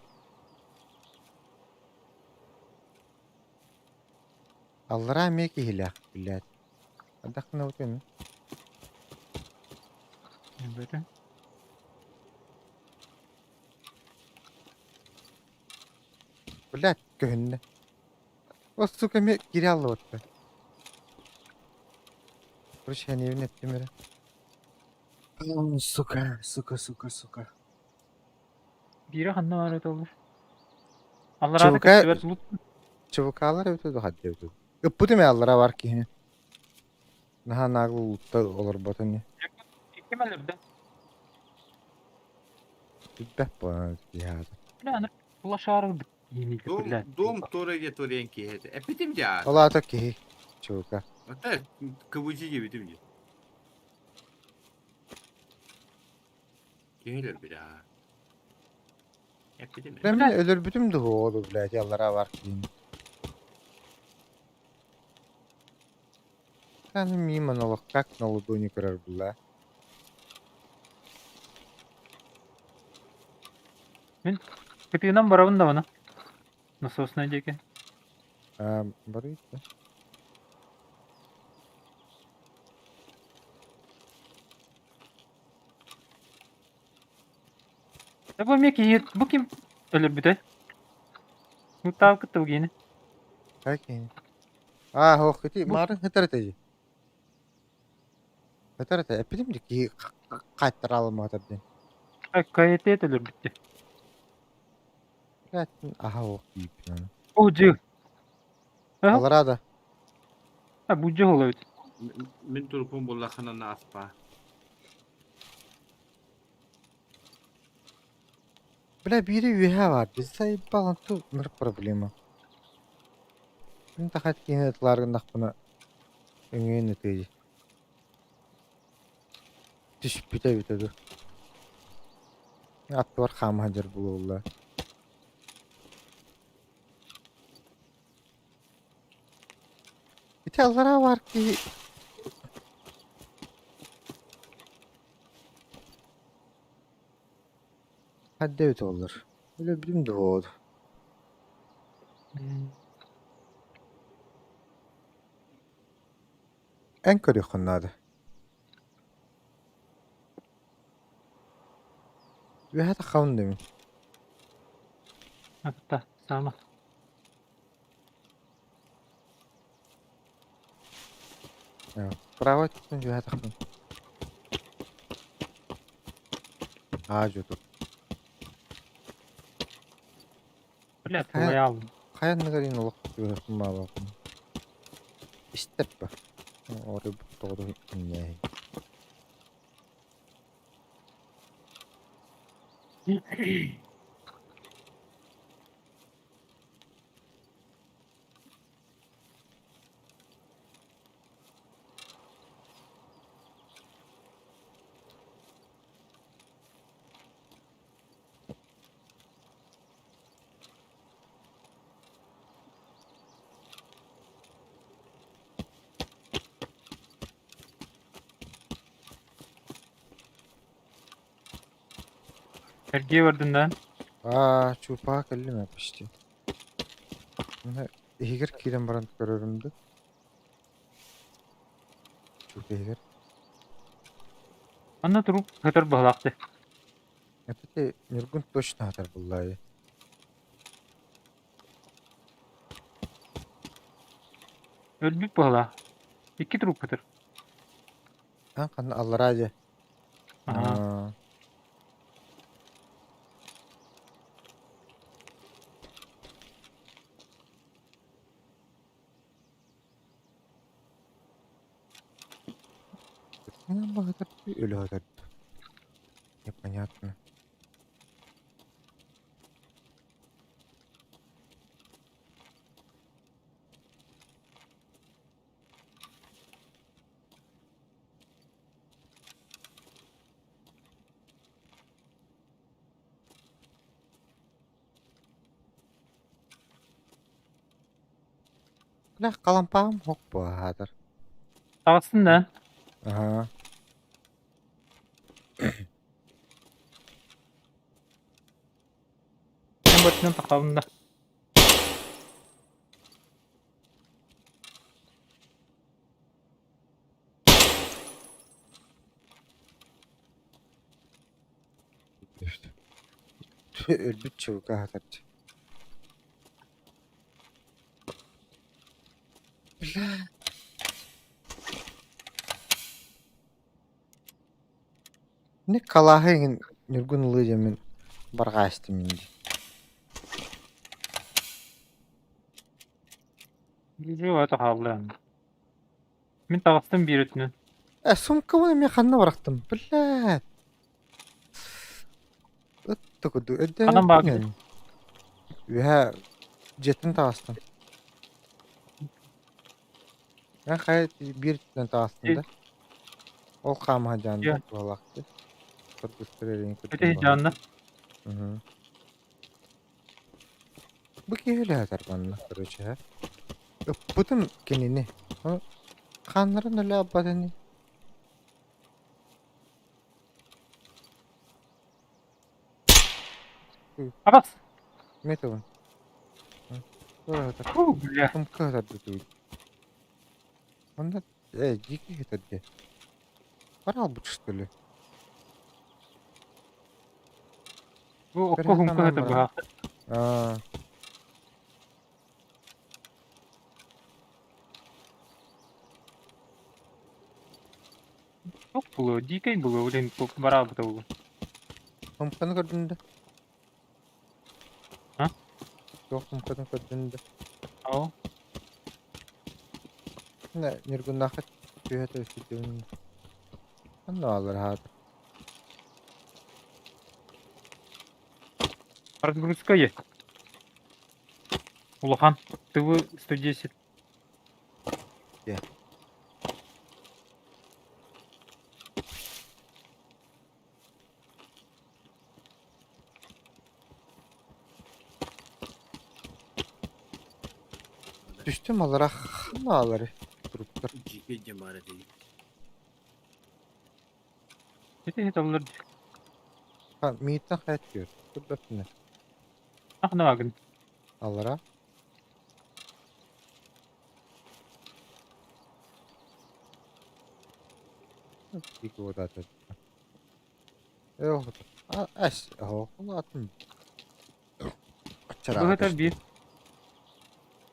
Аллараа эмиэ киһилээх, блядь. Ардаххына утуйан. Эбэтэ. Блядь, көһүннэ. О, сука, эмиэ кире аллыбатта. Короче, эниэбин эттим эрэ. Сука, сука, сука, сука. Биирэ ханна баар этэ ол? Аллараата ЧВК көстүбэт лут. ЧВК-лар эбитэ дуу, хаддыы эбитэ дуу. Ыппытым ээ аллара бар киһини. Наһаа нагло улутта олорботун ини. Ким өлөрдө? Билбэт буолан киһи аата. Бля, аны лошары Дом, дом тура туриан киһи этэ. Эппитим дии. Ол аата киһи. ЧВК. Ата КВЖ диэбитим дии. Киһи өлөрбүт аа. Эппитим. Мен өлөрбүтүм дуу оҕолу, блядь, аллара бар киһини. Аны мимо налог как на ладони көрөр була. Мин кытыынан барабын даҕаны. Насоснай диэки. А, барыйт да. Да бу эмиэ киһи бу ким өлөрбүтэй? Муттаабыккыт кытта бу киһини. Хай киһини. А, ох, ити марын хытар этэ. Хытар этэ. Эппитим дии киһи хааттара аламматар диэн. КТ өлөрбүттэ. Аха ох дииппин. О, дьы. Аллараа да. А, бу дьы олобут. Мин туруппун буллаххына аспа. Бля, биири үөһээ баар. Заебал, онту ныр проблема. Мин тахат киһини ытылаар гыннахпына өҥөйөн ытыый. Түспүтэ эбитэ дуу. Аттыбар хаама сылдьар буолуоллар. Ити аллараа баар киһи Хадда эбит буоллар. Өлөрбүтүм дуо? Эн көрүөххүн наада. Үөһэ таххабын да мин. Атта, саама. Право өттүттэн үөһэ таххабын. Аа дьэ тут. Блядь, лояльный. Хайа анныгар иин олох түбэһиэхпин баҕалаахпын. Истэр ба. Орой тоҕо инньээһин. Эргийэ бардын да? Аа, чуупаа кэллим ээ почти. Иһигэр киирэн баран көрөрүм дуу? Чуупа иһигэр. Манна турук сытар быһалаахтыы. Это Ньургун точно сытар буоллаҕа дии. Өлбүт быһалаах. Икки турук сытар. А, ханна аллараа дии. Аһаа. Аа. Өлө сытар. Непонятно. Бля, халампаам хоп баатар. Таҕыстын да? Аһаа. Эн баччанан тахсабын да. Өлбүт чулка аһатар. Бля. Не калааһы иҥин Ньургун ылыы диэммин барҕаастым дии. Дьиэ хаалла. Мин таҕыстым биир өттүнэн. Э, сумкабын эмиэ ханна бырахтым? Блядь. Ыт да курдук Ханан баар өйдөөбөппүн. Үөһэ дьиэттэн таҕыстым. Эн хайа биир өттүнэн таҕыстым да? Ол хаамаһа дьаанда туһалаахтыы. Кыргыстар эрэйин Ити көрдүм дьаанна. Мгм. Бу киһи үлэһэтэр манна, короче, һэ. Ыппытым кинини. Хааннарын өлө аббат ини. Абас! Металын. Фу, бля. Кым кыһатар Онно дьиики иһитэр дии. Бараалбыт что ли? Бу окко хумка сытар быһаах. Аа. Туох буолуо, дьиикэй буолуо, блин, бараалбыта буолуо. Хумканы көрдүн да? А? Туох хумкатын көрдүн да? Оо. Не, Ньургуннаахха түһэ түспүтүн. Онно алар хаата. Разгрузка есть. Улахан. ТВ-110. Где? Түстүм алара ханна алары туруктар. Дьиикэй диэн баар этэ дии. Ити иһит Ха, мииттэн хайат түөр. Турдаттына. Ахнаагын. Алара. Дьиикэй уотаата. Эс, атын Быһытар биир.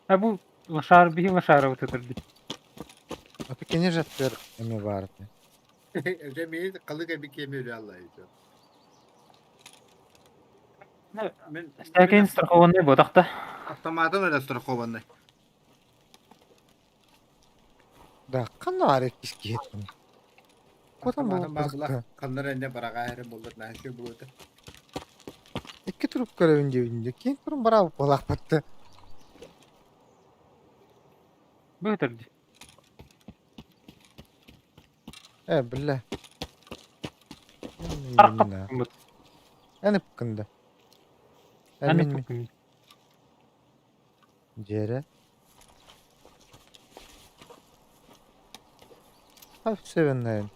А бу лошар биһи лошарабыт ытырдый. Аты кини жаттыр эме бар этэ. Дьэ миин халык эби киэми өлө аллай. Мин Стакин страхованный ботахта. автоматом эрэ страхованный. Да, ханна баар иккис киһиттэн. Куотан Автоматом баар була буолбатах. ханнар энне бараҕа эрэ буоллар наһаа буолуота. Икки турук көрөбүн диэбин дии. Киин турун бараабыт буолаахпатты. Быһытыр Э, бля. Арқап. Эн ыпкында. Э, Аны мин мин. пукун. Дьиэрэ. 579.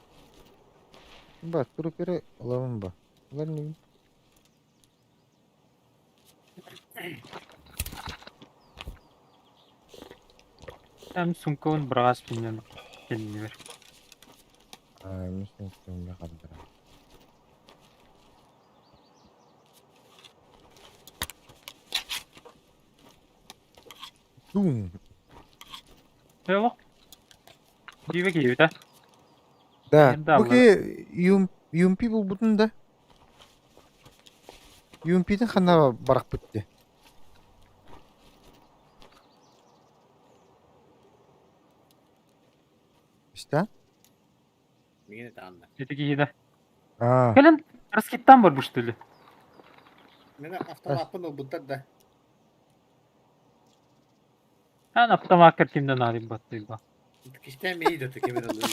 Ба, турук эрэ ылабын ба. Ылар инибин. Эн сумкабын быраҕас минньэн кэннибэр. Аа, мин сумкабын хардара. Дум. Олох. Дьиибэ киирбитэ. Да, Эрдэ бу аллара. киһи юм юмпи булбутун да. Юмпитин ханна барахпыт дии. Истэ? Миигин этаанна. Ити киһи да. Аа. Кэлин раскиттан барбыт что ли? Мин автомаппын ылбыттар да. Эн автомаккар кимден наадыйбаттыйба. Кистээн мии да кимин ылыы.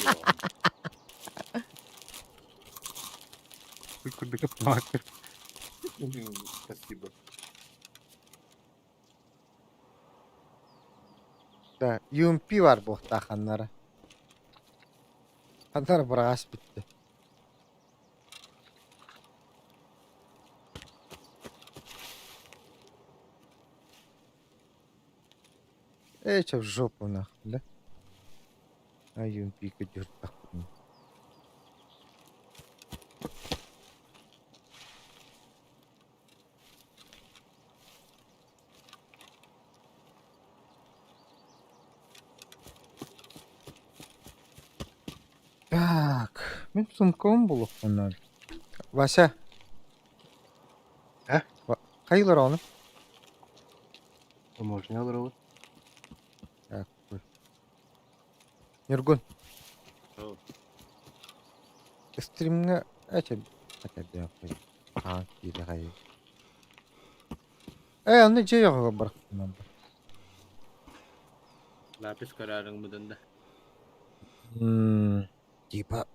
Курдук автомаккар. Спасибо. Да, юмпи бар буохтаах ханнара. Ханнара быраҕас бүттэ. Ээ, чэ в жопу нахуй, да? А юмпика дьуртахпын. Так, мин сумкабын булуохпун наада. Вася. А? Хайылар ону? Таможня олоробут. Так, ой. Ньургун. Оо. Стримҥэ эчэ этэрдээх хаан киирэҕэй. Ээ, онно дьиэ оҕоҕо барахпын. Лапис көрөөрүҥ да. Мм, типа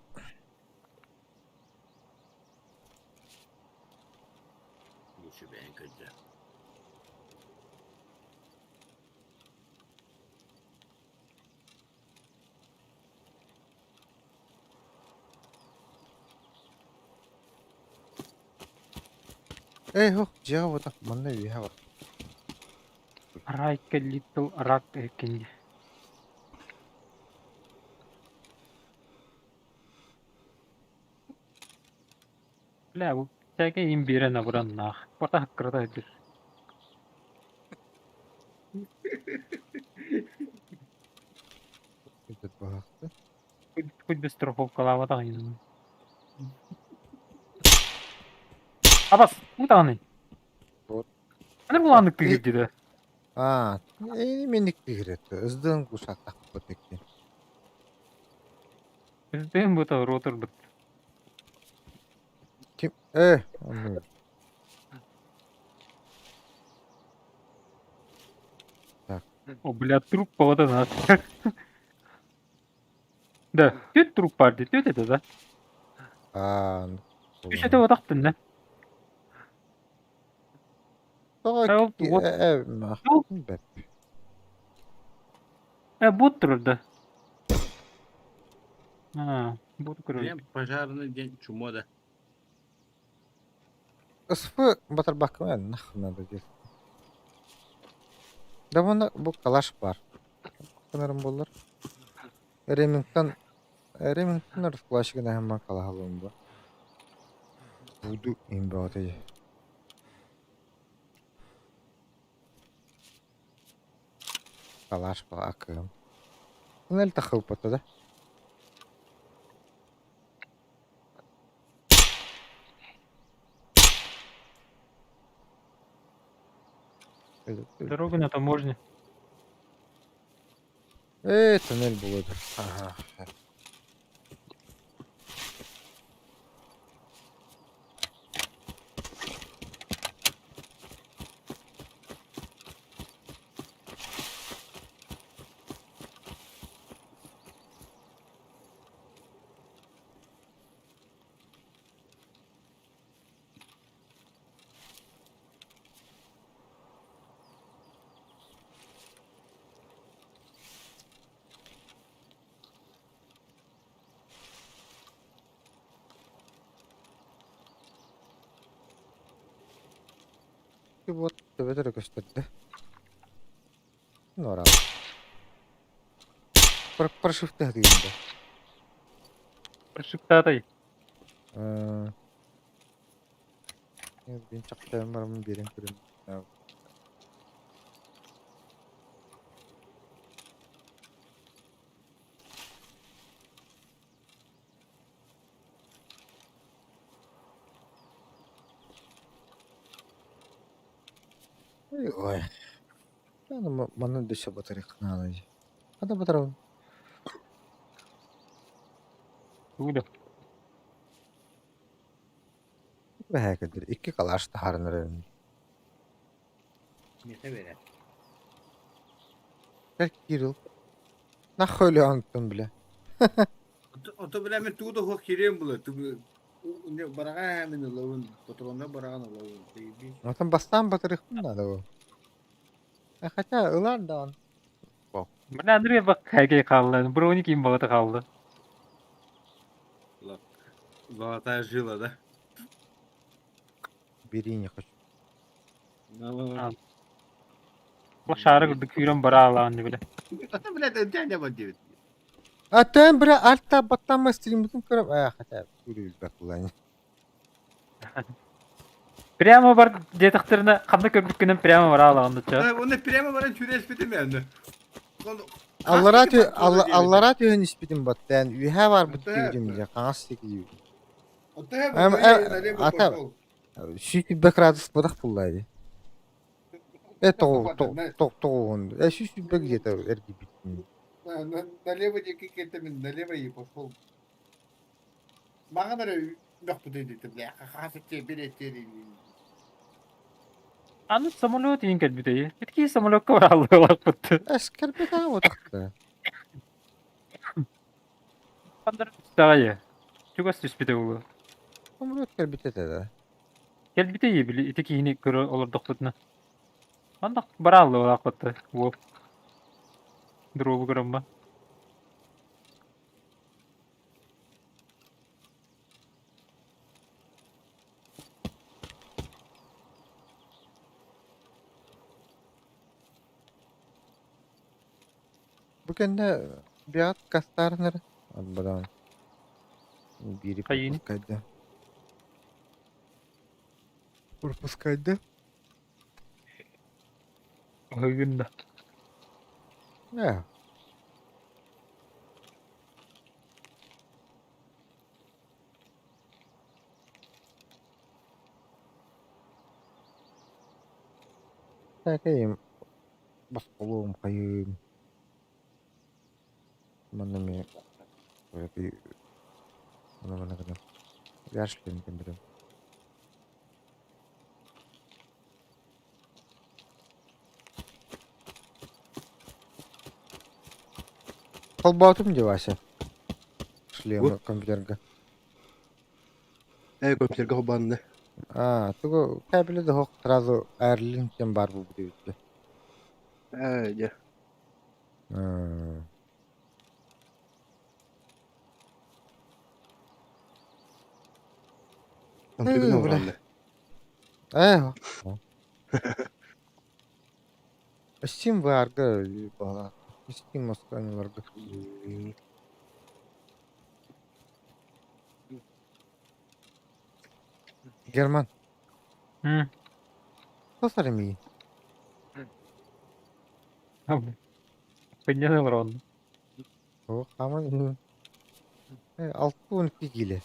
Үчүгэйин көрдө. Эй, хох, дьиэҕэ буотах, манна үөһэ бар. Райка Little Рак экинди. Бля, бу всякий им биэрэн абыраннаах. Бата кырата сылдьар. Этот баһахты. Хоть бы страховкалаабатах инэн. Абас, утааны. Вот. Аны булааннык тыгырдыда. Аа, эни менник тигирет. Ыздын кусаттахпыт эккен. Бізден бұта ротор бит. Ким? Э, онну. О, бля, труп повода нас. Да, түт труп бар дейді, түт это да. Аа. Үш это отақтын да. Тоҕо Ол вот э Ол бэп. э бот турар да. А, бот көрөр. Прям пожарный день чумо да. СФ батарбакка нахуй надо делать. Да вон бу калаш бар. Кынарым боллар. Ремингтон Ремингтон расплащик на калаһалым бу. Буду имбаты. Калаш ба акым. Туннель тахылпата да? Дорога на таможне. Э, туннель будет. Ага. Төбөтө эрэ көстөрдө. Нора. Прошивка диэн да. Прошивтаатай. Бин чахтаан бараммын биэрэн көрүм. Ой, манна дөссө батарыахха наада. Хата батарабын. Тугу да. Бэһээ кэлдэр икки калаш таһааран эрэрин. Миэхэ бэрэ. Кэл Кирилл. Нахуй өлөөнтөн бile. Ото бile мен тугу да хуох кириэм була. Бараҕа мин ылабын, патроннар бараҕан ылабын. Отон бастаан батарыахпын наада бу. Хотя ылар даҕаны. Бля, Андрей бак хайгай хаалла. Броник им балата хаалла. Золотая жила, да? Бери не хочу. Бу шаары курдук күүрэн бараалаан бile. Это, блядь, дядя вот девять. А тэн бля альта баттамма стриммутун көрөм. Аа хотя үрүлбэт булан. Прямо бар диэтэхтэринэ ханна көрбүккүнэн прямо бараалаан да Оны прямо баран сүрээспитим yani. Аллараа аллараа түһэн испитим баттаан үһээ барбыт диибитим дьэ хаҥас диэки диибитим. Ата сүүс градус бадах булла дии. Э тоҕуһун э сүүс где-то эргийбиттим. Налево диэки кетемин, налево и пошел. Маған эрэ мөхпүтэ диэтэ, бля, хахасыччы билеттерин. Аны самолет иин кэлбитэй. Итки самолекка барааллыылаахпыт. Эс кэлбит аа утахта. Хандар түстэҕэй. Чугас түспүтэ буолуо. Самолет кэлбит этэ да. Кэлбитэ били ити киһини көрө олордохпутуна. Манна барааллыылаахпыт уол. Дробу көрөммө. Бу кэннэ биат кастаарынар баран биири Хайыыны? пропускайда. Пропускайда. Аһыгын да. Ээ. Такайым босхолуом хайыым. Манна эмиэ манна манна гынан вяжлин кэмбирем. Холбоотум дии Вася. Шлемы компьютерга. Ээ, компьютерга холбоонно. Аа, тугу кабели да суох сразу Airlink диэн баар буолбут эбит дии. Ээ, дьэ. Аа. Компьютерга Ээ, бля. холбоонно. Ээ. Steam VR-га баҕа. Steam оскуолаларга. Герман, тосар эмиий. Пынньан олорон. Оо, хааман 62 киилэ.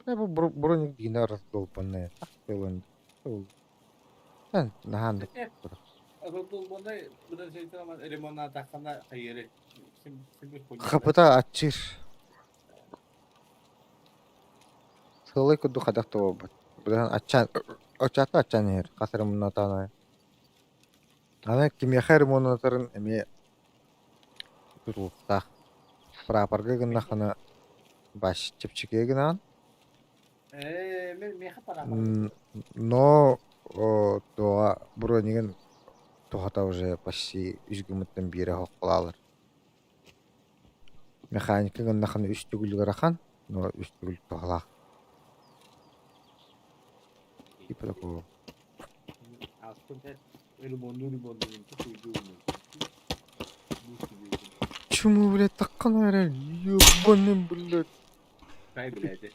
Бу броник диина раздолбанная. Так ол. Наһаан да Раздолбанный, ремонтахана хайыры. Хапыта аччыыр. Сылай курдук хадах да буолбат. Быдан аччаан оччоото аччаан иһэр хас эрэ муннатаан аайы. Аны кимиэхэ эрэ муннатарын эмиэ тутулуктаах. Прапорга гыннаххына баш чэпчэкигэ гынаҕын. Ээ, мен миэхэ пора. Но Туоҕа бронигын туһата уже почти үс гыммыттан биирэ оһоххолаалар. Механика гыннахына үс төгүл ыарахан, но үс төгүл туһалаах. Типа такого. Чему, блядь, таккан эрэ, ебаный, блядь. Хай, блядь.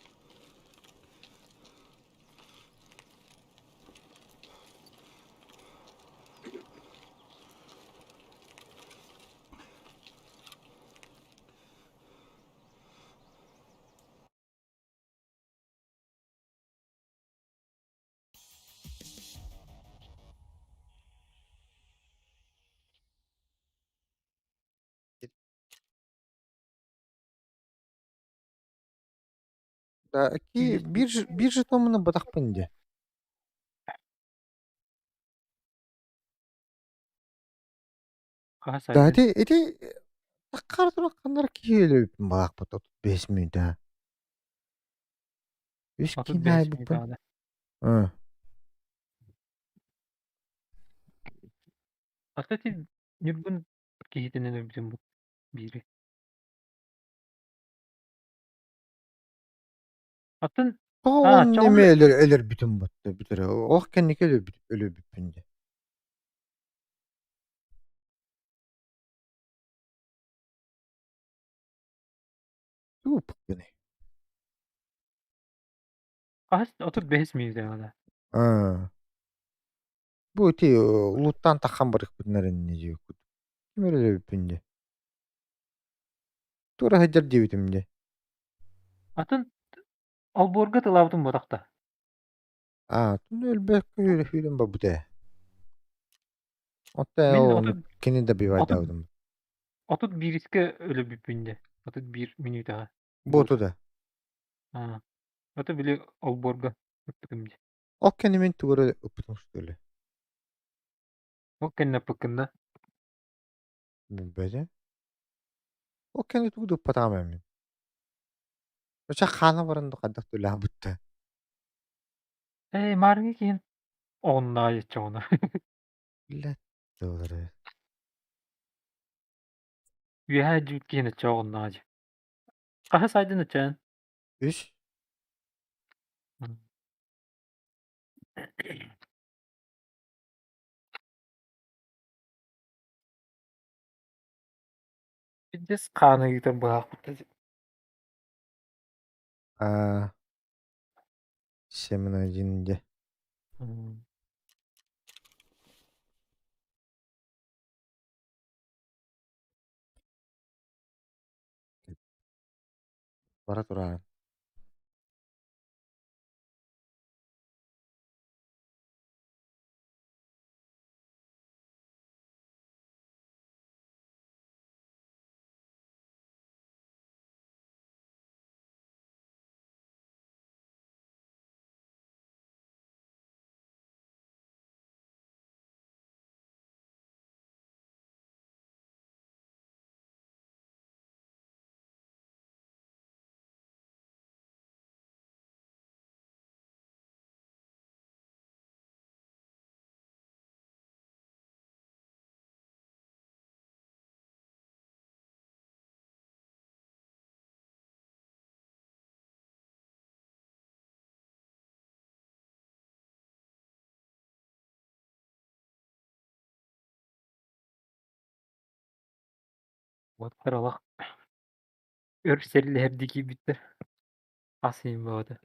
Да, ки биир жетоммуна батахпын дии. Хаһа Да сайдын. ити ити таккар турар ханнар киһи өлөбүппүн балаакпыт 35 мүнүүтэ. Үс Отут киин бэс аайбыппын. мүнүүтэҕинэ. Ыы. Ата ити Ньургун киһитинэн өлбүтүм бу биири. Атын Тоҕо аа уонна чоҕун эмиэ өлөр өлөрбүтүм батта бүтэрэ. Олох кэнники өлөрбүт өлөрбүппүн дии. Тугу уппуккунуй? хаһыс 35 мүнүүтэҕинэ. Аа. Бу ити улууттаан таххан барыахпытын эрэ инньэ диэбиккит. Ким эрэ өлөрбүппүн дии. Туора сылдьар диэбитим дии. Атын олбуорга тылаабытым буотах да. Аа, туну өлбөккө үөрэ сүүрэн барбыт ээ. Оттон Мин ол отут кини да отут бивайдаабытым. отут биирискэ өлөрбүппүн дии. 31 мүнүүтэҕэ Буоту буолбут. да. Аа. Ото били олбуорга ыппытым дии. Ол кэннэ мин тугу эрэ ыппытым что ли? Ол кэннэ ыппыккын да? Билбэтим. Ол кэннэ тугу да ыппатаҕым ээ мин. Оча хаана баран да хайдах да үлэһэ Ээ, маарыҥҥы киһин оҕуннаҕай оччоҕуна. Блядь, тыллары. Үөһээ дьүүт киһин оччоҕо оҕуннаҕа дии. Хаһыс айдын оччоон? Үс. Пиздец хааны ыытар быһаахпыт Аа, 7-1 де. Бара тураан. Уоттар олох өр сэрилэһэрдии киирбиттэр. Ас иһин бөҕөтө.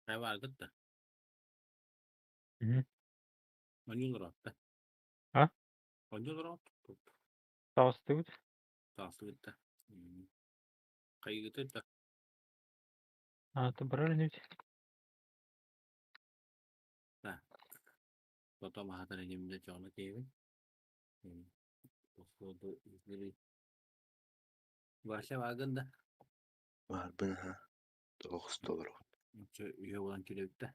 Хайа да? Мгм. Оонньуу олороот да? А? Оонньуу олороот? Таҕыстыбыт. Таҕыстыбыт да? Хайыгытай да? А, то барар инибит. Да. Потом аһатар иним да чоҕуна киһибин. Походу игры. Вася баагын да? Баарбын аха. Тоҕус толору. Оччо үһэ буолан кэлэбит да?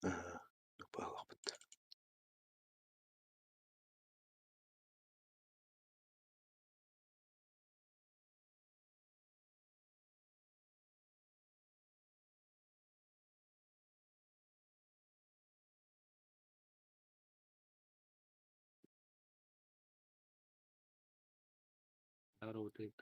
Аха. Баалахпыт. Работает.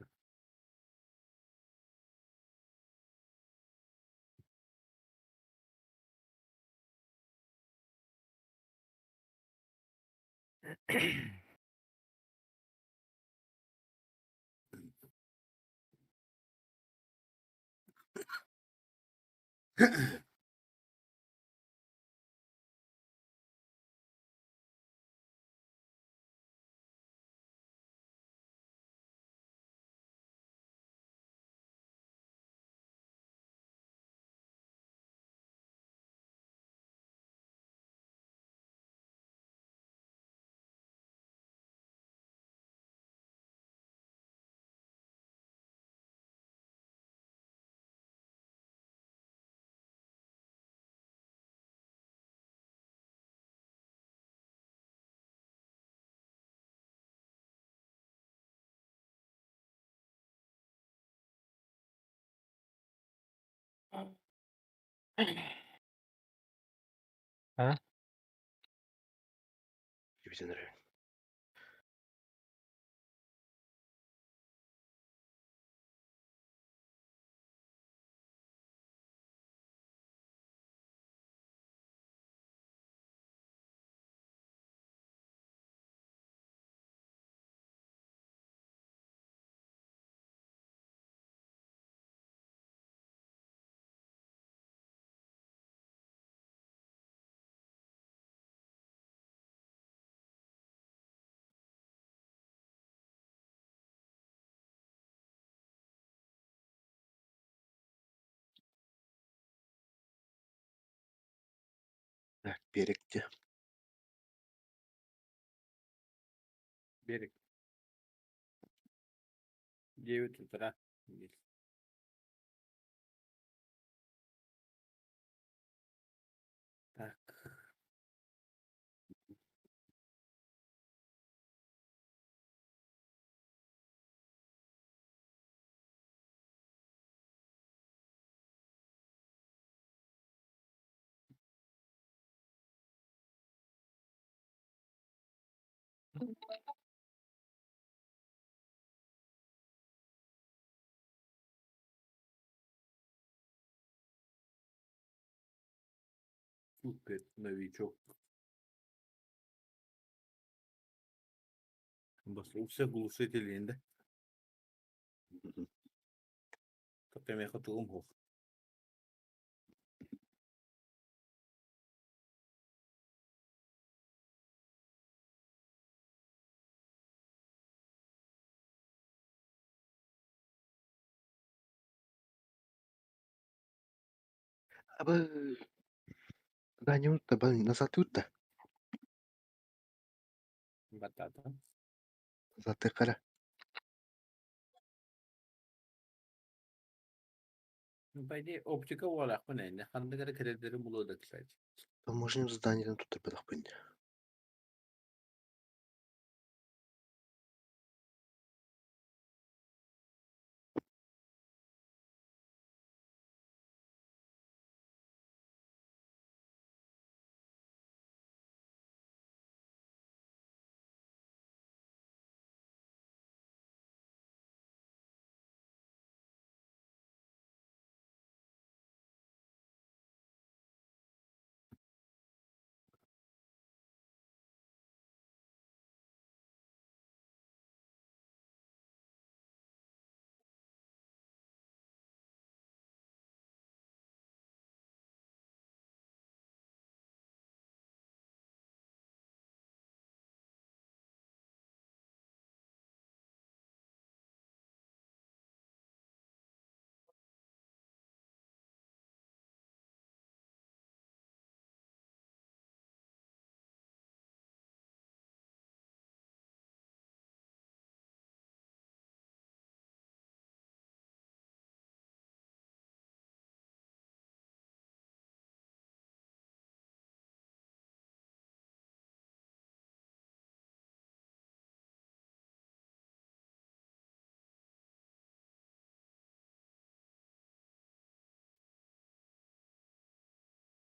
А? Кибитен эрэ. Так, беректе. Берег. 9 утра. Так. Супер новичок. Бас у всех глушители инде. Топемеха тугум хох. Абы да не та назад утта. Батата. Назад кара. Ну, по идее, оптика буолаахпын ээ, ханнык эрэ кэлэрдэрин булуо да, кстати. Таможенным зданиетын туттарбатахпын.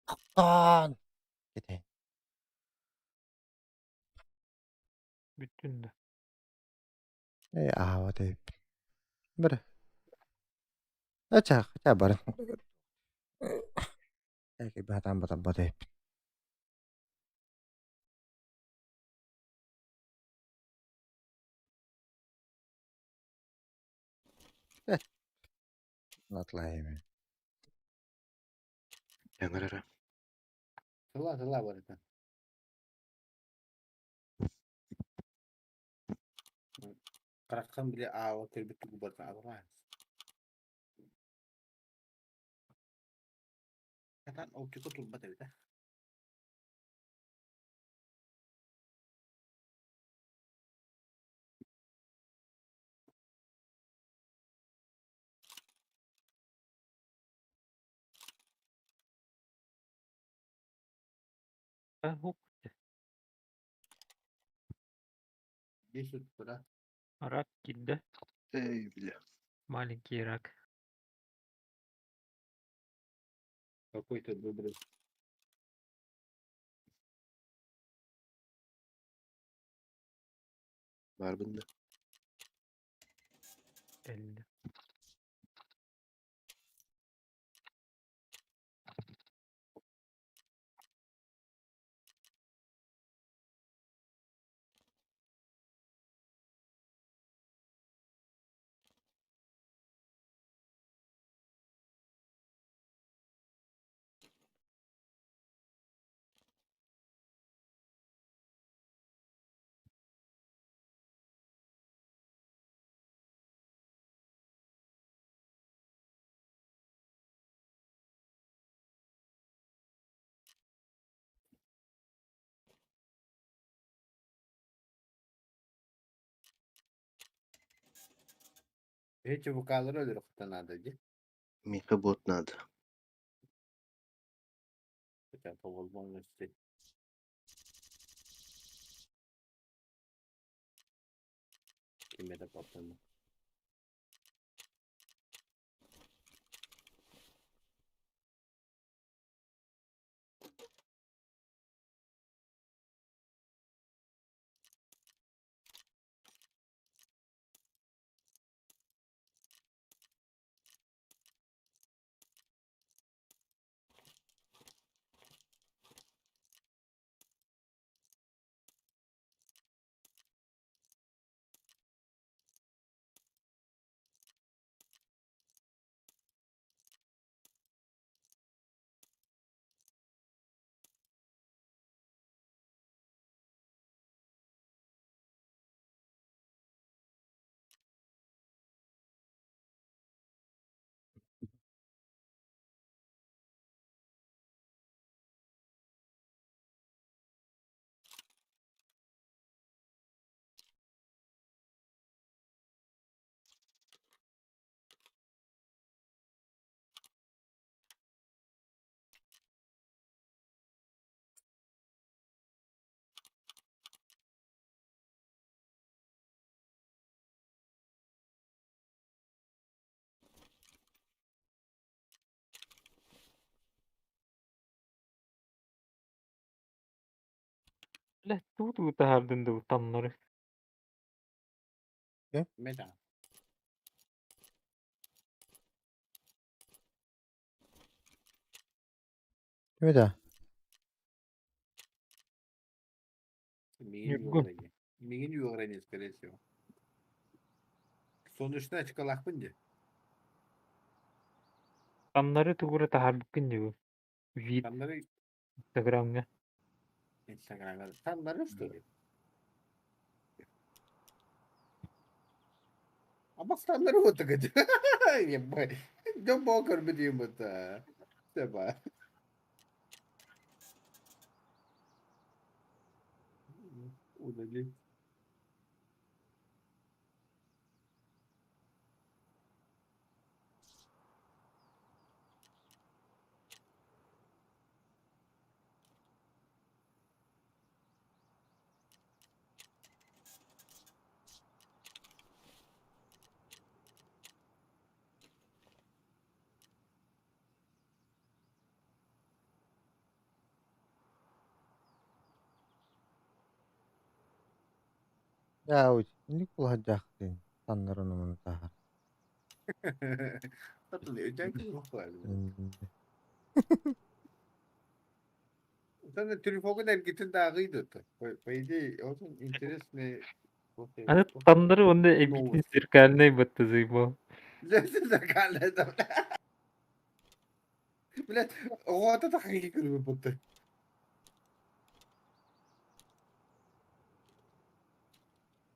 Тохтоон! Кэтэһин. Бүттүн да. Ээ, аһаабат эбиппин. Бары. Ачаа, хотя бары. Э, батан бат эбиппин. Э, натлайым. Эҥэр Тыла тыла барыта. Хараххан били аава кэлбит тугу барыта абылаан. Хатан оптика турбат эбит а. А, ух ты. Десять тура. Рак киирдэ. Эй, бля. Маленький рак. Какой-то добрый. Баарбын да. Кэллэ. Эти вокалары өлөрөхтө надо дии. Миэхэ бот надо. Хотя по возможности. Ким это потом. Бля, тугу таһаардын дуу таннары. Мета. Ким да? Мигин Ньургун. юграни. Мигин юграни, скорее всего. Солнечная очкалаахпын дии. Таннары тугу эрэ таһаарбыккын дии Вид Таннары Инстаграмҥа. Инстаграмҥа. Таннары что ли? Абас таннары вот так Ебать. Дьон боо көрбүт быта. Себа. Удали. Яабыт, инник булаһардьаахтыын таннарын умун таһар. Телефоҥҥун эргитин да ааҕый да по идее очень интересный. Аны таннары уонна эбиитин зеркальный бытты заебал. Зеркальный да. Блядь, оҕото тахайы көрбүт бутты.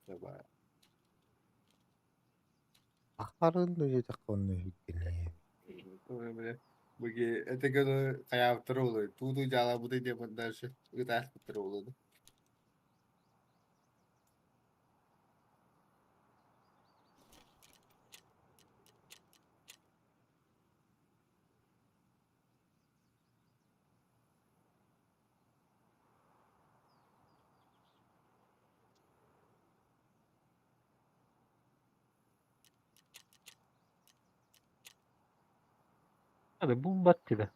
Давай. Ахарын диэтэххэ онно иһиккиний. Быги этэ хайаабыттара буолуой туутуу дьаалабытай диэн дальше ытааспыттара буолуо. Надо булбат тебя.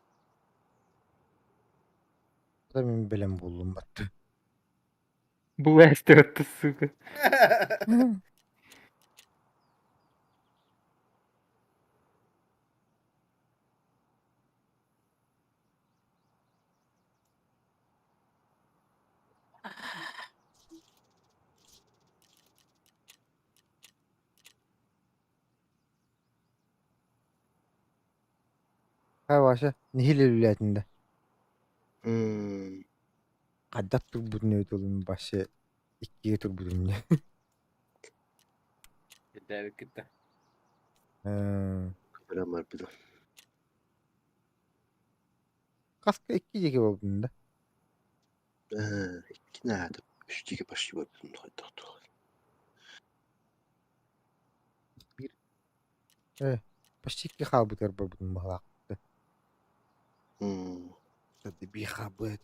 Да мин бэлэм буоллум батты. Булаастыатты, сука. Хай Вася, нэһиилэ үлэлээтин да? М, Хайдах турбутун эбит олун вообще иккигэ турбутум дии. Ирдээбиккит да. Э, Көрөн барбытым. Хаска икки диэки буолбутун да? Э, икки наада, үс диэки почти барбытым хайдах туох. Биир э, почти икки хаалбытыгар барбытым баҕалаах. М, Биир хаалбыт.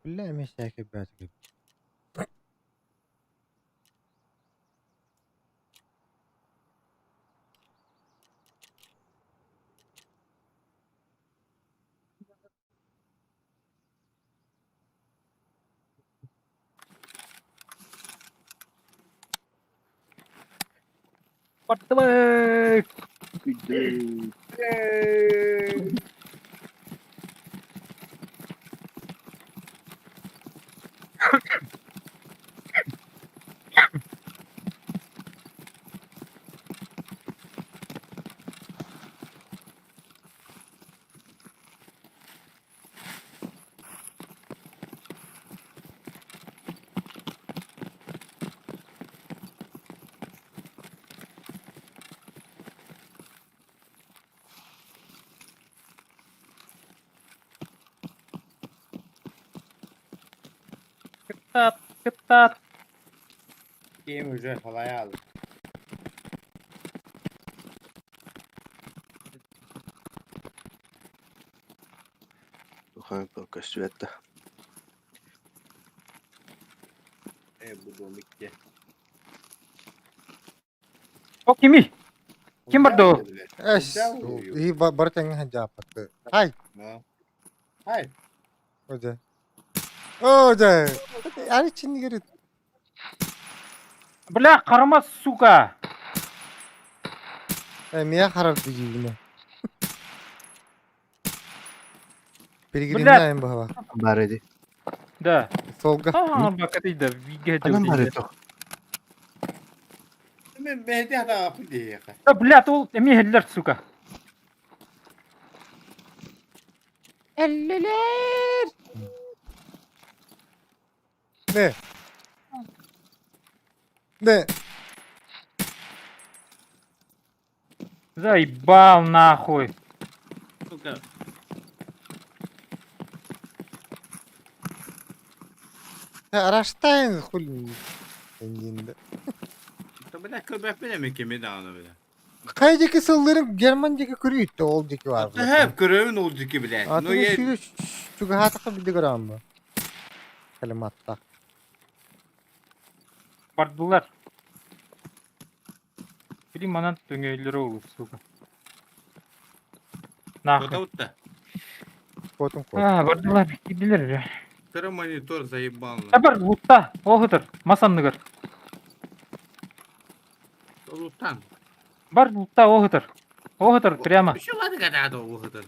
Бля, эмиэ сээкэй бэйэтэ Баттыбыт! Күндү. Кытаат, кытаат! Ким уже халайал. Тухан көстүбэт да. Э, бу домикте. О, кимий? Ким барды ол? Эс, и бары тэҥҥэ сылдьааппат. Хай, Хай. о дьэ. О дьэ. Ары чиннигэр Бля, харама, сука! эмиэ харарды дьиибинэ. Пилигримнэ Бля! айан быһалаах. Бар иди. Да. Солга. А, бакатый да, вигэ Ханан бар дьыл ito. Мен бэйти хатааппын диэхэ. Да, бля, ол эмиэ иһиллэр, сука. Эллилер! Не. Не. Заебал нахуй. Сука. Раштайн хули. Эндиин да. Да бля көрбөппүн эми кими даҕаны бля. Хайа диэки сылларын Герман диэки көрүүттэ ол диэки баар. Тэһэп көрөбүн ол диэки блядь. А Ну ты я сүүрэ чугаһаатахха билди көрөҕүн бу. Калиматта. Бардылар. Били манан төҥөйлөрө олус, сука. Нахуй. Котаутта. Куотун куотун. А, бардылар, киирдилэр эрэ. Второй монитор заебал. Э, бар, лутта, ол сытар, мас анныгар. Луттан. Бар, лутта, ол сытар. Ол сытар, прямо. Еще ладно, когда ол сытар.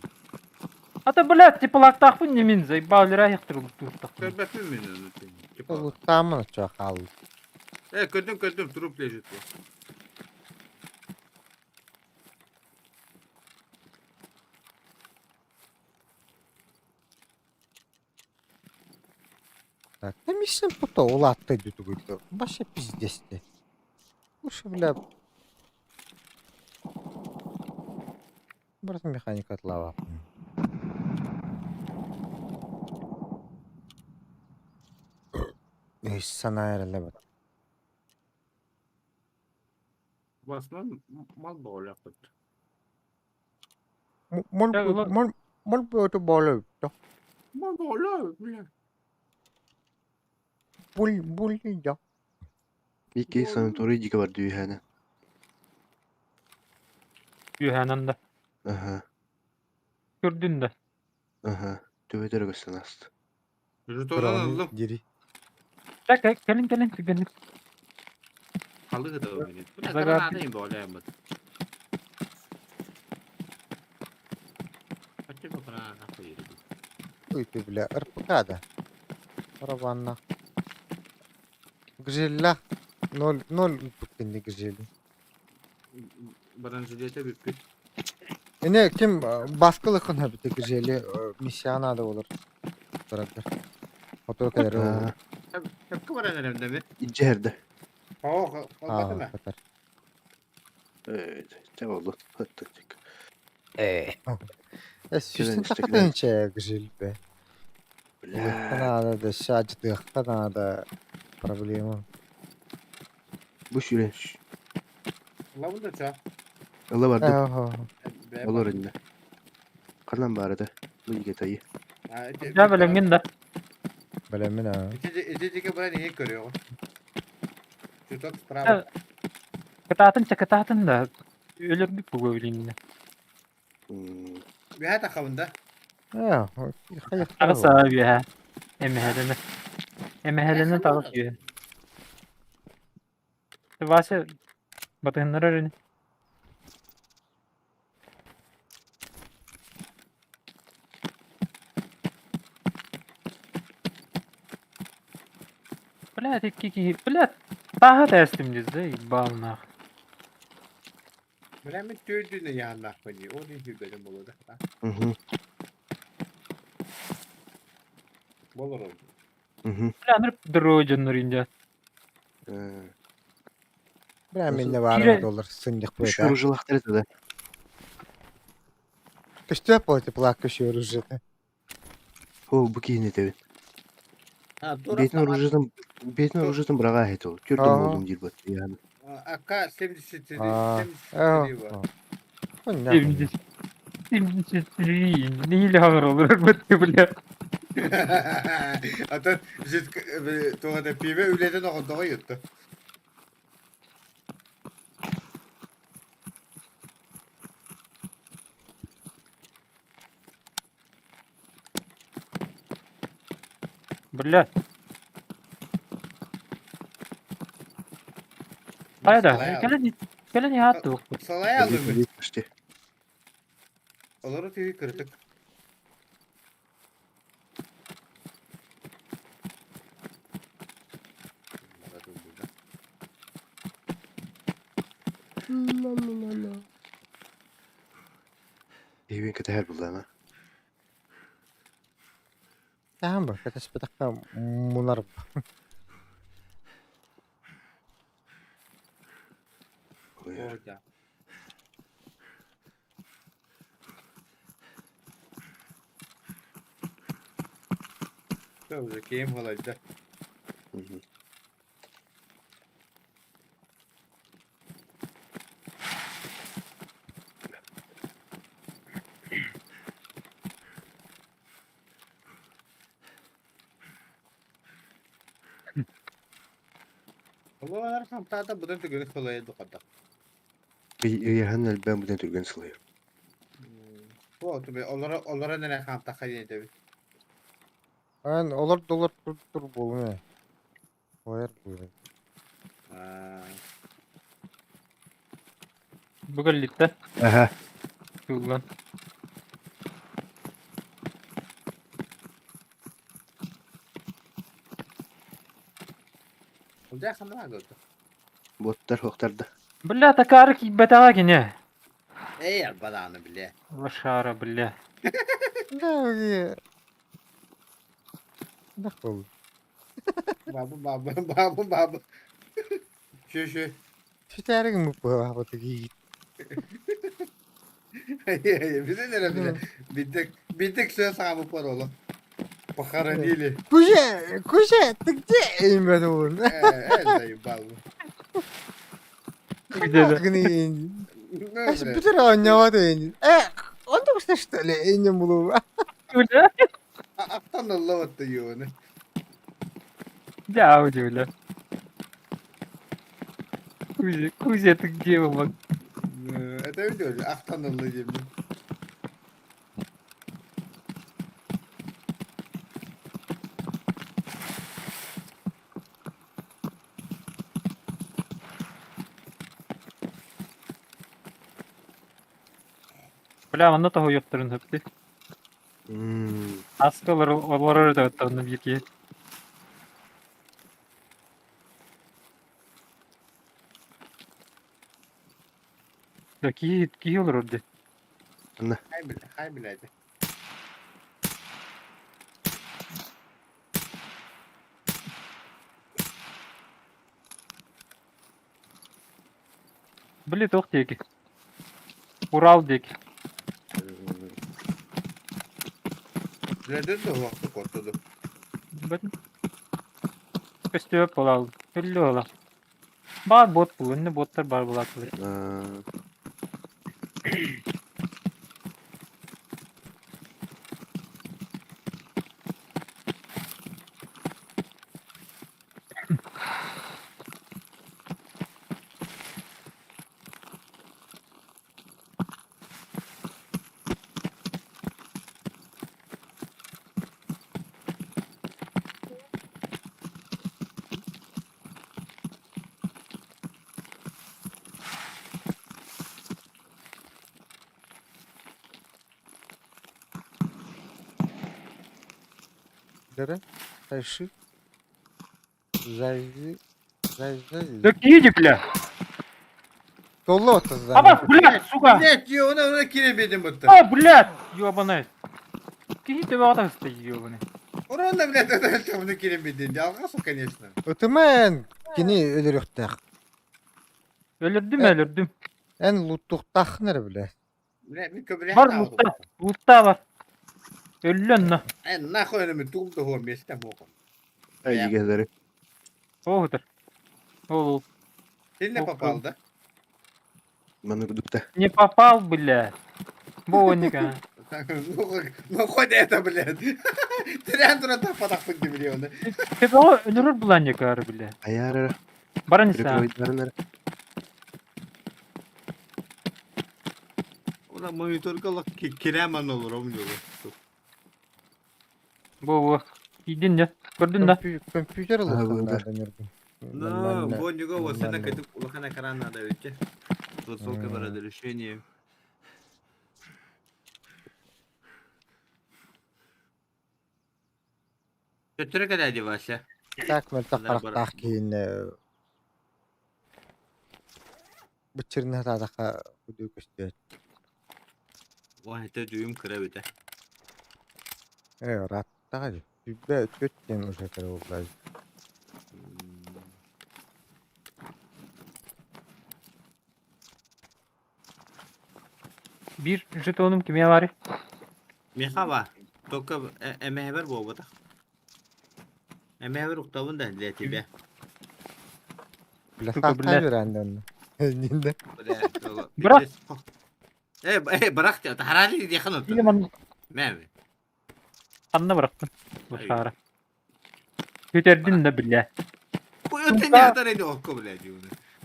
А то, блядь, типа лактаахпын не мин, заебал лирайхтыр луттууртахпын. Көрбөппүн мин оны. Типа. Луттаамын оччо хаалла. Э, көрдүм, көрдүм, труп лежит. Так, да миссия пута улаатта дутугуйду. Вообще пиздец ты. Лучше, бля... Брат механика отлава. Эй, санаа эрэлэ бат. В основном мал боолохпут. Мол мол мол бөтө боло. Мал боолоо, бля. Бул бул да. Икки санаторий диэки барды үөһээнэ. Үөһээнэн да. Аһа, Көрдүн да. аһа. Төбөтө эрэ көстөн ааста. Жетонун ыллым. Дири. Так, кэлин кэлин түргэнник. Халыгы да мени. Бля, Загар- гранатайым боолооммут. Хотя бы граната хуйры. Ой ты, бля, РПК да. Барабанна. Гжелля. Ноль, ноль бүккенде гжели. Бронежилете бүппүт. Эне ким баскылыкын хөбүтэ гжели миссияна да болор. Тараттар. Отор кэлэр. Аа, Хөпкө баран эрэмдэ ми? Илдьэ Оо, Аа, катар. Ээ, чэ болду. Хаттык. Э. Сүүстэн Кэлэн тахатын чэ гжель бе. Бля. Надо да шаждыхта надо проблема. Бу сүүрэн. Лабында ча. Ыла бардым. Ага. Олор иннэ. Ханан баар этэ. Бу игэ тайы. Дьэ бэлэмҥин да. Билэммин аа. Ити диэки баран иһин көрүөҕүм. Чуток справа. Кытаатын чэ кытаатын да. Өлөрбүт бугу билиннэ. Үһэ тахабын да. Ээ, Аҕыс аа үөһэ. Эмэһэлэнэ. Эмэһэлэнэ таҕыс үөһэ. Вася батыһыннарар ини. Блядь, икки киһи, блядь, тааһа тээстим диз да, ебал нах. Бля, мин түүрдүнэ яаннаахпын дии. Ол иһин бэлэм буолуо да. Мгм. Болор ол. Мгм. Бля, ныр дро дьоннор инде. Ээ, Бля, минне баар Кире- доллар сынньах Үс буйта. оружиялаахтар этэ да. Көстүө по тепла көшөр уже. Оо, бу киһини этэбин. А, тур Бэйэтин автомат. оружиетын бэйэтин оружиетын быраҕаа эһэтэ ол. Түөрт Аа. буоллум диир бат. Яаны. АК-73 Аа. 73 бар. Понятно. 70 73, неиле хаҥыралар бытты, бля. Атын туоҕа пиибэ үлэтин оҕонтоҕо ютту. Бля. Хайда, кэлэн кэлэн иһаатты букпут. Салай алдым. Почти. Олору түйү кырытык. Эйбин кэтэһэр буллаана. Таһан бар, кэтэспэтэххэ мунар. Ой, О, да. Все, уже кем голодда. мгм. Олор хамтаата быдан түргэнник сылайар духата. Ыйаһын элбээн быдан түргэн сылайар. Бу түбэ олоро олорон эрэ хаамтахха диэн этэбит. Эн олор долор тур тур буолуҥ ээ. Ойор буолуҥ. Аа. Бу кэллиттэн Аха. тыллан. Улдьаа ханна көрдө? Боттар хуохтарда. Бля, такары киирбэтэҕэ кини. Эй, арбадааны билэ. Лошара, бля. Да, Да буолла. Бабы бабы бабы бабы. Шү шү. Сүтээриг муппуһаабыт киит. Bize nere bile. Bittik bittik söz sahibi var oğlum. Похоронили. Куже, Куже, ты где? Имя он. Э, заебал. Где да? Бүтэр оонньообот эйин. Э, оннук что ли эйин булуу. Бля. Аттан ыллабатты юуны. Дьэ, аудио, бля. Кузя, Кузя, ты где, мамак? Это видео, ахтан ылла диэбин. Бля, манна тоһуйуохтарын сөптүй. Аска олорор да биир киһи. Да киһи киһи олорор дии. Хай бля, хай блядь. Били туох диэки? Урал диэки. Дьэ, да куоттуду. Көстүөп буолал. Үллү буола. Баар бот бул, инне боттар баар буолаатылар. Дere, Тайши, Зайзи, Зайзи. Да киһи бля! Толло отыздан. Аба, блядь, сука! Блядь, она она кире бутта. А, блядь, ёбаный. Киһи төбөҕө таҕыста ёбаный. Урона, блядь, это оны кире бедин. Алгасу, конечно. Ытыман кини өлөрүөхтээх. Өлөрдүм, өлөрдүм. Эн луттуохтааххын эрэ бля. Блядь, мен көбүрэх Бар лутта, лутта бар. Өллө онно. Э, нахуй мен тугум да хуа месте моком. Ай, егезleri. Оҕутар. Ол Сильно попал, да? Маны кудукта. не попал, блядь. Бонника. Ну, хоть это, блядь. Терян турата патахпын миллионы. Төбөҕө өлөрөр булаанньыкаары, бля. Аяр Баран иса. Прикройдарын. Ула мониторга лак киреман olur om diyor. Бу бу. Тиийдин дьэ. Көрдүн да. Компьютер А, бу, да. Ну, бу него вот это кытып улахан экран надо ведь. Высокое разрешение. Төттөрө кэлээди Вася. Так мөлтөх харахтаах киһин быччырына таатахха кудуу көстүөт. Ой, это дюйм кыра бүтэ. Э, ырааттаҕа дии. Сүүрбэ түөрт диэн уже кыра буолла. Биир жетонум кимиэ баарый? Миэхэ ба, только эмэһэбэр буолбатах. Эмэһэбэр уктабын да для тебя. Бля, Сука, саахтаан блядь. үрээн онно. Нинде. Бля, Бырах. Э, э, бырах диэ, таһараали диэхин Или оттон. манна Мээми. ханна бырахтын? Бушаара. Сүтэрдин да бля. Ой, это не атарай окко, блядь.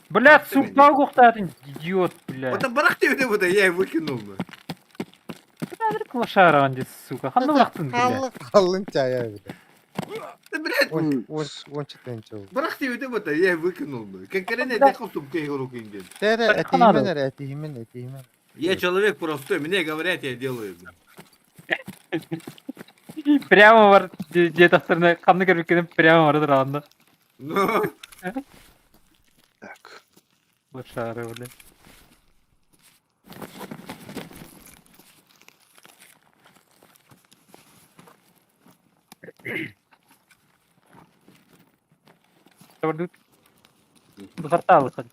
Блядь, сука, угухтаатын, идиот, бля. Вот бырах диэбитэ бу да, я выкинул бы. Лошара он сука. Ханна бырахтын, бля. Халлын чая бля. Да, блядь. Он четенчил. Бырах диэбитэ бу да, я выкинул бы. Кэнкэрэн эдэ хосум кей руку инден. Тере, этиимен эрэ, этиимен, этиимен. Я человек простой, мне говорят, я делаю. Прямо бар диэтэхтэринэ ханна көрбүккүнэн прямо бара тураҕын да. Ну. Так. Лошары, бля. Бухартаалыхан.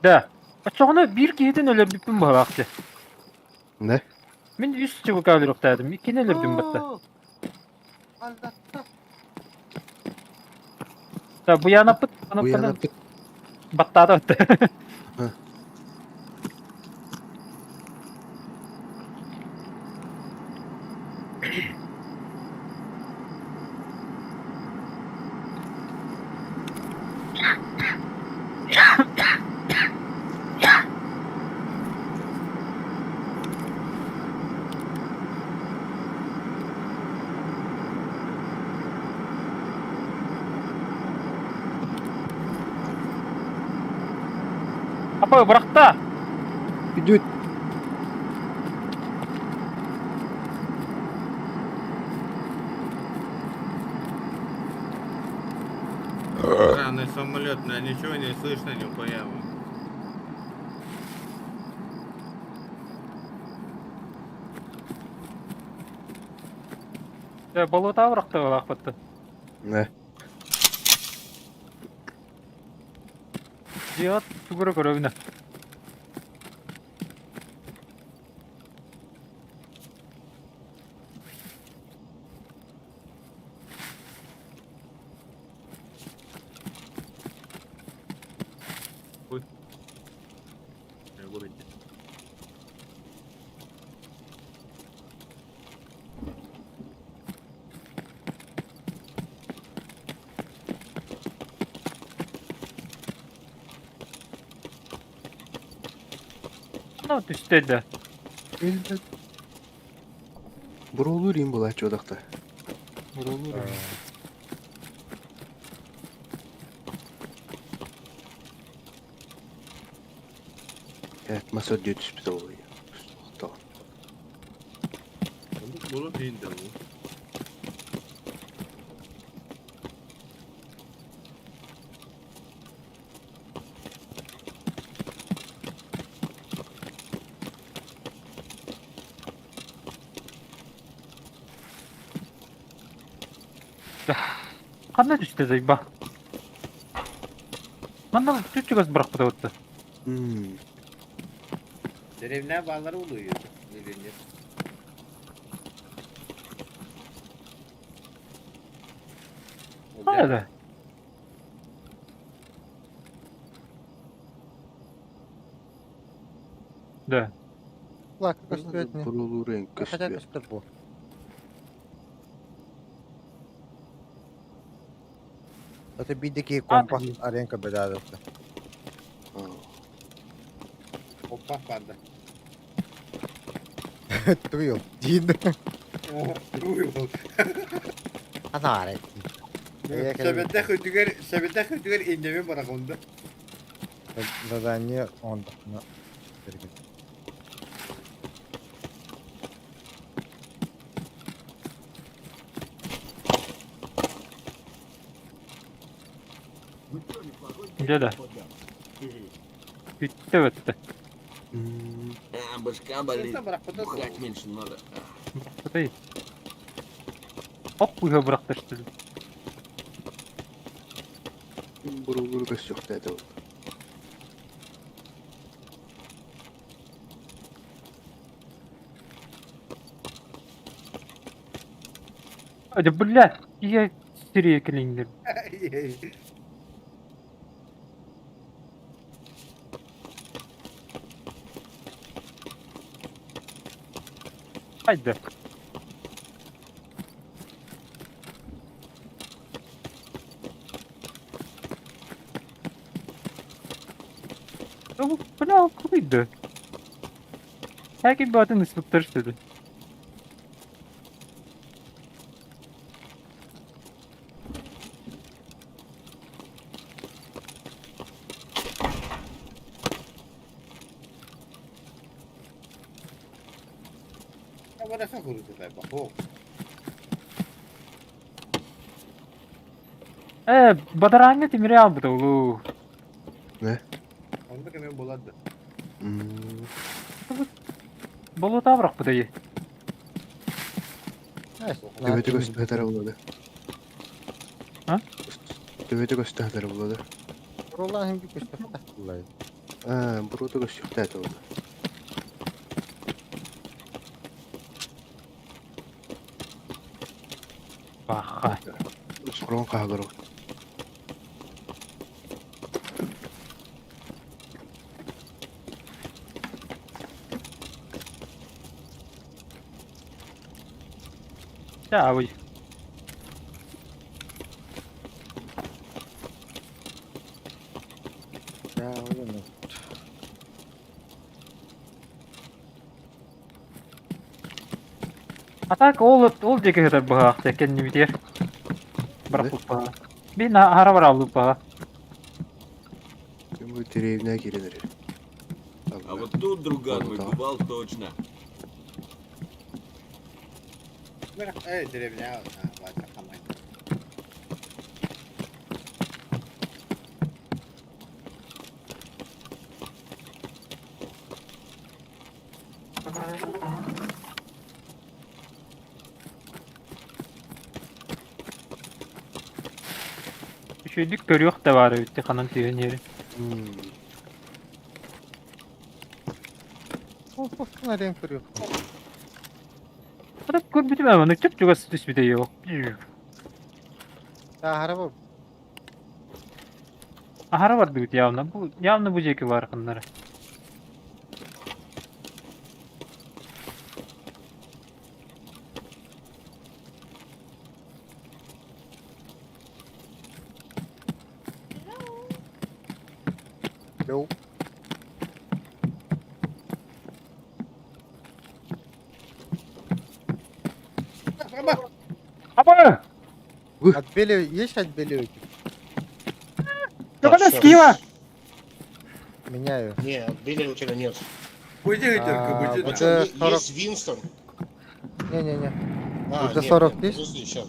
Да. Оччоҕуна биир киһитин өлөрбүппүн быһалаах дии. Не? Мин үс чубука өлөрүөхтээдим, иккини өлөрдүм батта. Да, буянаппыт, Буянаппыт. Баттаата батта. Апа, бырахта! Идет. Странный самолет, но ничего не слышно, нихуя. Дьэ, болуотаа бырахта балаахпытты. Не. Дьиэҕит тугу эрэ көрөбүн ээ. Ну, түстэ да. Билбэт. Буруолуур им булааччы одахта. Буруолуур им. Эт мас өрдүү түспүтэ буолуо. Тоҕо. Буруо иһин да бу. Ханна түстэ зайба? Манна чуть-чугас бырахпыта бытта. Деревня баалары улуйур. Миллионер. Хайа да. Да. Лака көстүбэт не? Буруолуур Хотя көстүбэт. көстөр буо. Это бидеки компас аренка бедадыта. Опа панда. Туйул. Дин. Туйул. Анаары. Сэбэтэх өтүгэр, сэбэтэх өтүгэр иннэми барахунда. Задание он. Дьэ да. Бүттэ бүттэ. А, башка болит. Бухать меньше надо. Бырахпытай. Оп, быһа бырахта что ли. Буруолуур көстүөхтээтэ ол. Да бля, я сирия кэлиҥнэр. Хайда. Бля, куйды. Herkes bir atın ıslıkları istedi. Э, бадарааҥҥа тимири аалбыта улуу. Онно кэмэ буолар да. Болуотаа бырахпыта дии. Төбөтө көстө буолла. А? Төбөтө көстө буолла. Ролан химки көстөхтөх. Аа, бурута көстөхтөө буолла. Баха. Сорон хаалар. Чао. А так ол ол диэки сытар быһаах кэннибитигэр бырахпыппаҕа. Мин аһара барааллыппаҕа. Бу деревня киирэн эрэр. А вот тут, друган мой, бывал точно. Э, деревня, Үчүгэйдик көрүөх да баар эбит ханан түһэн иһэрин. Ол постун көрүөх. Хата көрбүтүм ээ маннык чуп-чугас түспүтэ yok. Таһара бу. Аһара бардыбыт явно. Бу явно бу диэки баар ханнара. Йоу. Аба! Отбеливай, есть отбеливатель? Да скива! Меняю. Не, отбеливателя нет. Уйди, А, уйди. А вот чё, это 40. есть Винстон? Не-не-не. А, Это нет, 40 нет, тысяч? Подожди, сейчас.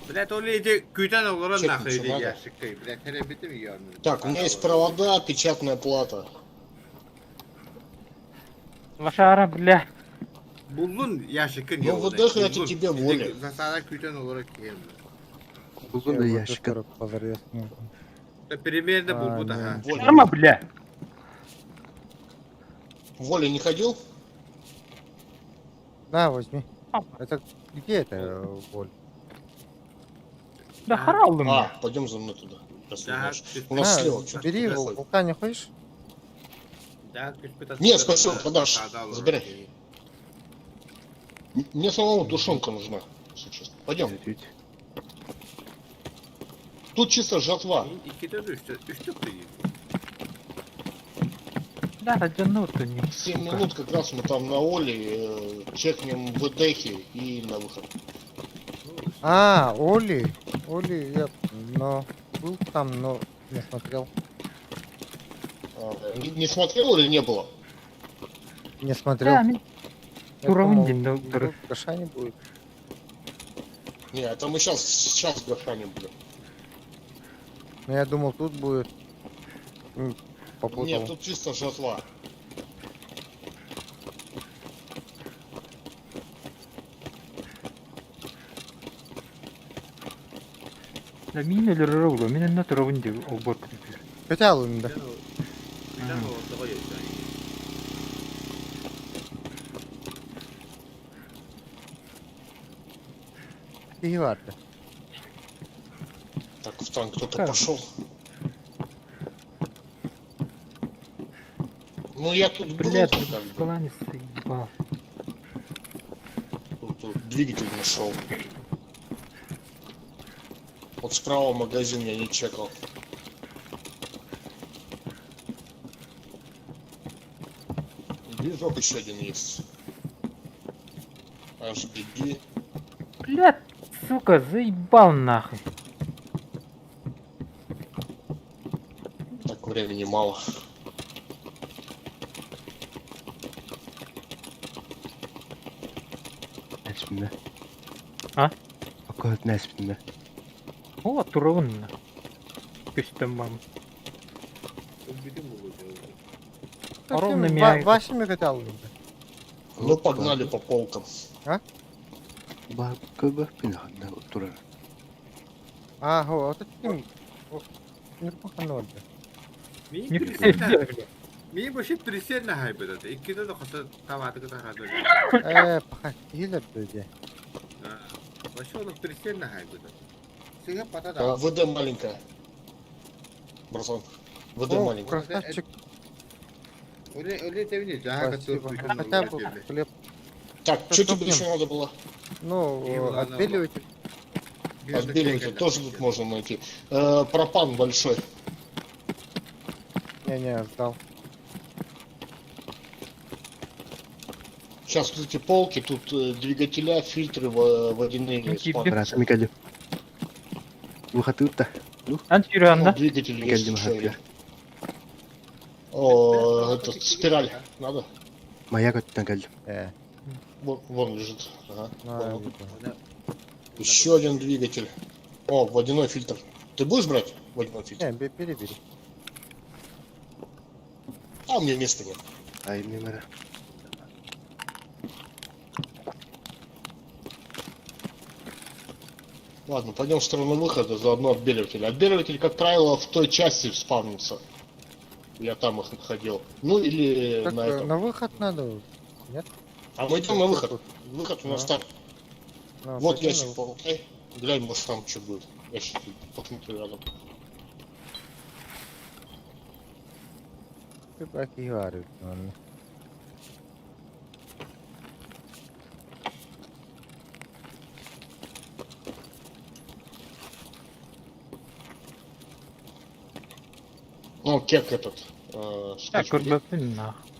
Блядь, ол иди күүтэн олорон Чекнуть нахуй иди надо. ящиккой, блядь, теребитим её. Так, у меня есть провода, печатная плата. Лошара, бля. Буллун ящиккин Ну, вот это я тебе воля. Засада күүтэн олорон киһи. Булгун да ящик. 40 позарез. Примерно А, булбут, не. ага. Воля. Арма, бля. Воля не ходил? На, возьми. А. Это где это боль? Да харалдым. А, пойдем за мной туда. Раз Да, не знаешь. У нас На, слева что-то бери, в происходит. вулкане хочешь? Нет, спасибо, продашь. Забирай. Мне самому тушенка нужна, если честно. Пойдем. Тут чисто жатва. Иккитэ үстэ, үстэ дейм. Да, раджанул-то не. 7 минут как раз мы там на Оле чекнем в Эдехе и на выход. А, Оли. Оли, я но был там, но не смотрел. А, не смотрел или не было? Не смотрел. Да, мин Я туравын думал, диэн ну, доктор. Гашани будет. Не, это мы сейчас в Гашане будем. Но я думал, тут будет. Попутал. Нет, тут чисто жатва. Да мин өлөрөр оҕолор, мин онно туравын диэн олбор күтүтүр. Хотя да. Киһи барды. Так, в танк кто-то Как? пошел. Ну я тут был, Блядь, как бы. Баланис заебал. Тут двигатель нашел. Вот справа магазин я не чекал. Движок еще один есть. HBD. Бля, сука, заебал нахуй. Так времени мало. Нэспинэ. А? Оккоһут нэспинэ. О, турабын. Көстөн бам. Өлбүтүм буолуо дьэ. Ровно меня- Вася мне алдым. Ну погнали по полкам. Баар көрбөппүн ханна турар. А, хо, вот это Ньурба ханна барда. Мин Не прицельно. бля. Мин вообще прицельно хайбыт. Иккитэ да хото табааты кытарады. Э, пока киһилэр дии. Вообще он прицельно хайбыт. Сыга пата А, да. ВД маленькая. Братан. ВД О, маленькая. красавчик. Оле оле тебини жаха Спасибо. Хотя бы хлеб. Так, Что что тебе там? еще надо было? Ну, И ладно, отбеливатель. Отбеливатель тоже тут можно найти. Пропан большой. Не-не, сдал. Сейчас вот эти полки, тут двигателя, фильтры водяные. Ну, тебе- спан. Братан Микалю. Выхатыта. Ан Ну, сүүрэн двигатель есть Микалю еще один. махаппер. О, этот, спираль надо? Моя көттөн кэллим. Вон, вон лежит. Ага, На, понял. видно. Еще один двигатель. О, водяной фильтр. Ты будешь брать водяной фильтр? Не, бери, бери. А, у меня места нет. Ай, мне надо. Ладно, пойдем в сторону выхода, заодно отбеливатель. Отбеливатель, как правило, в той части спавнится. Я там их находил. Ну или Так, на этом. на выход надо. Нет? А мы идем на выход. Выход у нас Да. там. Ну, Вот пойдем на ящик выход. полутай. Глянь, может там что будет. Ящик посмотрю рядом. Ты так и говоришь, ладно. Ну, кек этот. Так, скотч бери, көрбөппүн нахуй.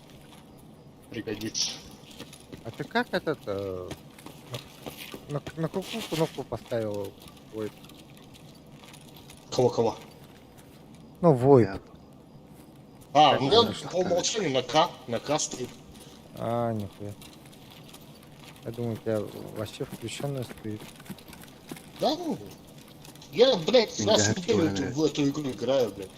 пригодится. А ты как этот на какую кнопку поставил VoIP? Кого-кого? Ну, VoIP. А, Как ну он он нашел? по умолчанию на К стоит. А, нихуя. Я думаю, у тебя вообще включенная стоит. Да, ну. Я, блядь, Да, раз в неделю да. в эту игру играю, блядь.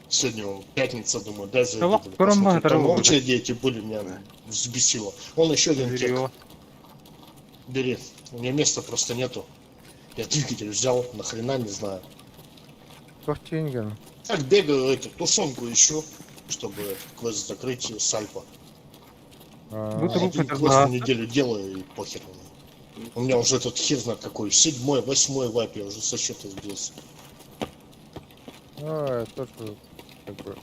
Сегодня пятница, думаю, дай зайду, Да, блядь, кроме посмотрю. Там этого, очереди эти были, меня взбесило. Он еще один кек. Зрё. Бери. У меня места просто нету. Я двигатель взял, нахрена не знаю. Тохтинген. Так бегаю эту тушенку ищу, чтобы этот квест закрыть с Альпа. А, Ну, трубка Один квест тогда. в неделю делаю и похер мне. У меня уже этот хер знает какой, седьмой, восьмой вайп, я уже со счета сбился. Ну, я тоже как бы...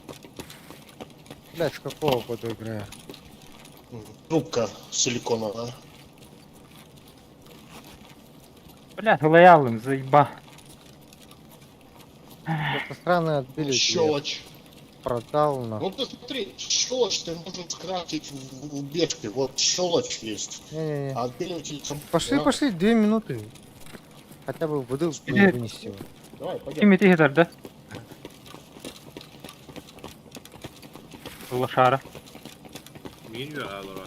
Блядь, с какого года играю? Трубка силиконовая. Бля, лоялым, заеба. Просто странно отбили. Я Щелочь. продал на. Ну ты смотри, щелочь ты можешь скрафтить в бешке. Вот щелочь есть. Не-не-не. А отбеливатель сам- Пошли, Да. пошли, 2 минуты. Хотя бы воды Или- вынести. Давай, пойдем. Ким ити да? Лошара. Мин үөҕэ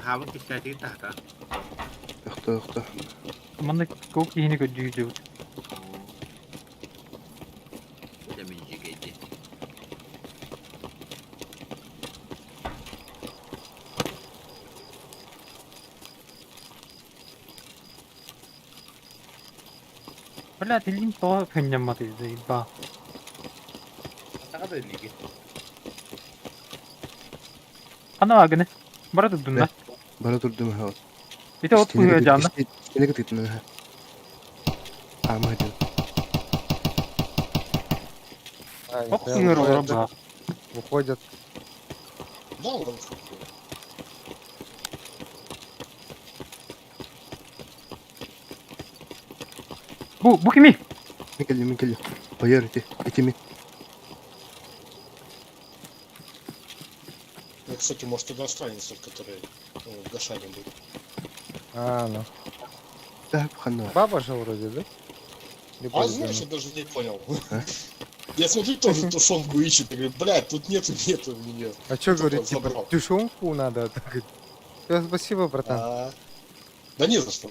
Хаабын кистээтигин тахта. Охто, охто. Манна кок киһини көрдүүдүбүт. Дьэ мин дьигэйди. Бля, тилин тоҕо хынньамматый заеба. Атака да илиги. Хана агыны. Бара турдун да. Бара турдум ха. Ити от куһуя жаанна. Стенеге тытын ха. А, мадин. А, Ох нихуя, куһуя выходят, ба. Выходят. Да, на выход. Бу, бу кимий? Мин кэллим, мин кэллим. Байар ити, ити мин. Ну, кстати, может, это иностранец, тот, который в Гашане был. А, ну. Так, ханна. Баба же вроде, да? Или А по-любому? знаешь, я даже не понял. А? Я смотрю, тоже тушенку ищет. Я говорю, блядь, тут нету, нету у нее. А чё Кто-то говорит, типа, забрал. тушенку надо? Так, говорит, «Всё, спасибо, братан. А, Да не за что.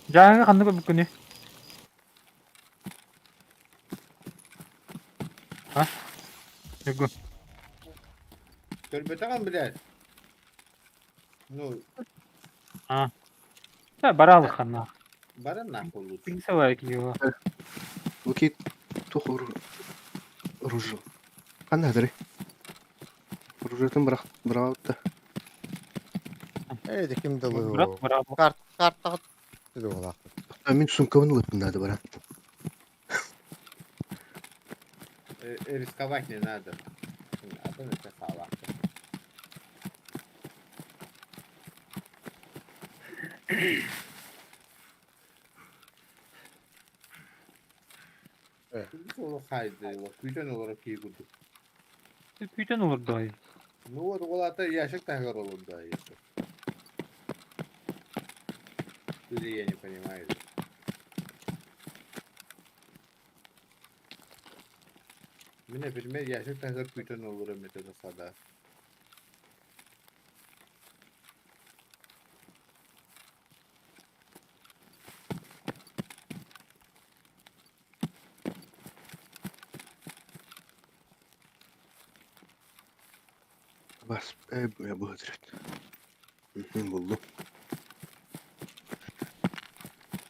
Дьааҥы ханнык көрбүккүнүй? А? Ньургун. Көрбөтөҕүн блядь. Ну, Та бараалык ханна. бары нахуй лучше. Тыҥсалай киһи Окей, туох оружие. Ханна хадырый? Оружиетын бырах, быраҕабыт Эй, ким дылы Брат, ол? браво. Карт, картаҕа түдэ буолаахпыт. да. Мин сумкабын ылыппын надо баран. Рисковать не надо. А то это сала. Күүтэн олорор киһи курдук. Күүтэн олордой. Ну вот ол ата ящик таһыгар олордо если. Или я не понимаю. Мин например, ящик таһыгар күүтэн олорор метода сада. Бас, бу хадырыт. Мин буллум.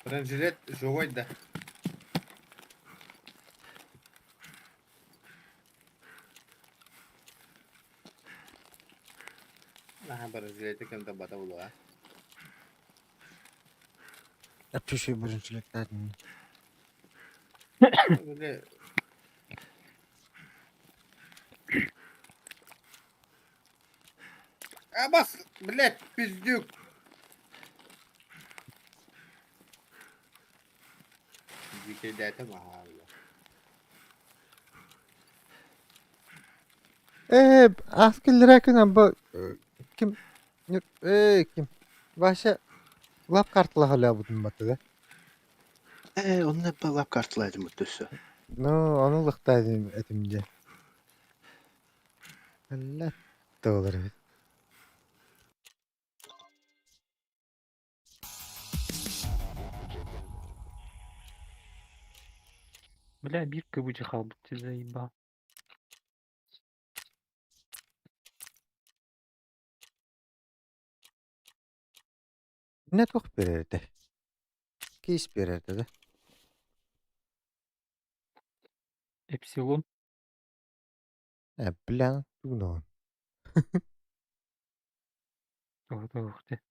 Бронежилет живой да. Наха бронежилети кем-то бата була. Әпшешей біріншілік. Бля. А бас, блядь, пиздюк. Дикий махалла. Э, ас киллерекин амба ким э ким Вася лап картала халябытын баты да. Э, онно лап карталайдым өттөсө. Ну, ону лыхта этимде. Алла доллар бит. Бля, бирка вычихал, ты заебал. Не тух берерdi. Кейс берерdi да. Эпсилон. Э, бля, тугно. Ух ты.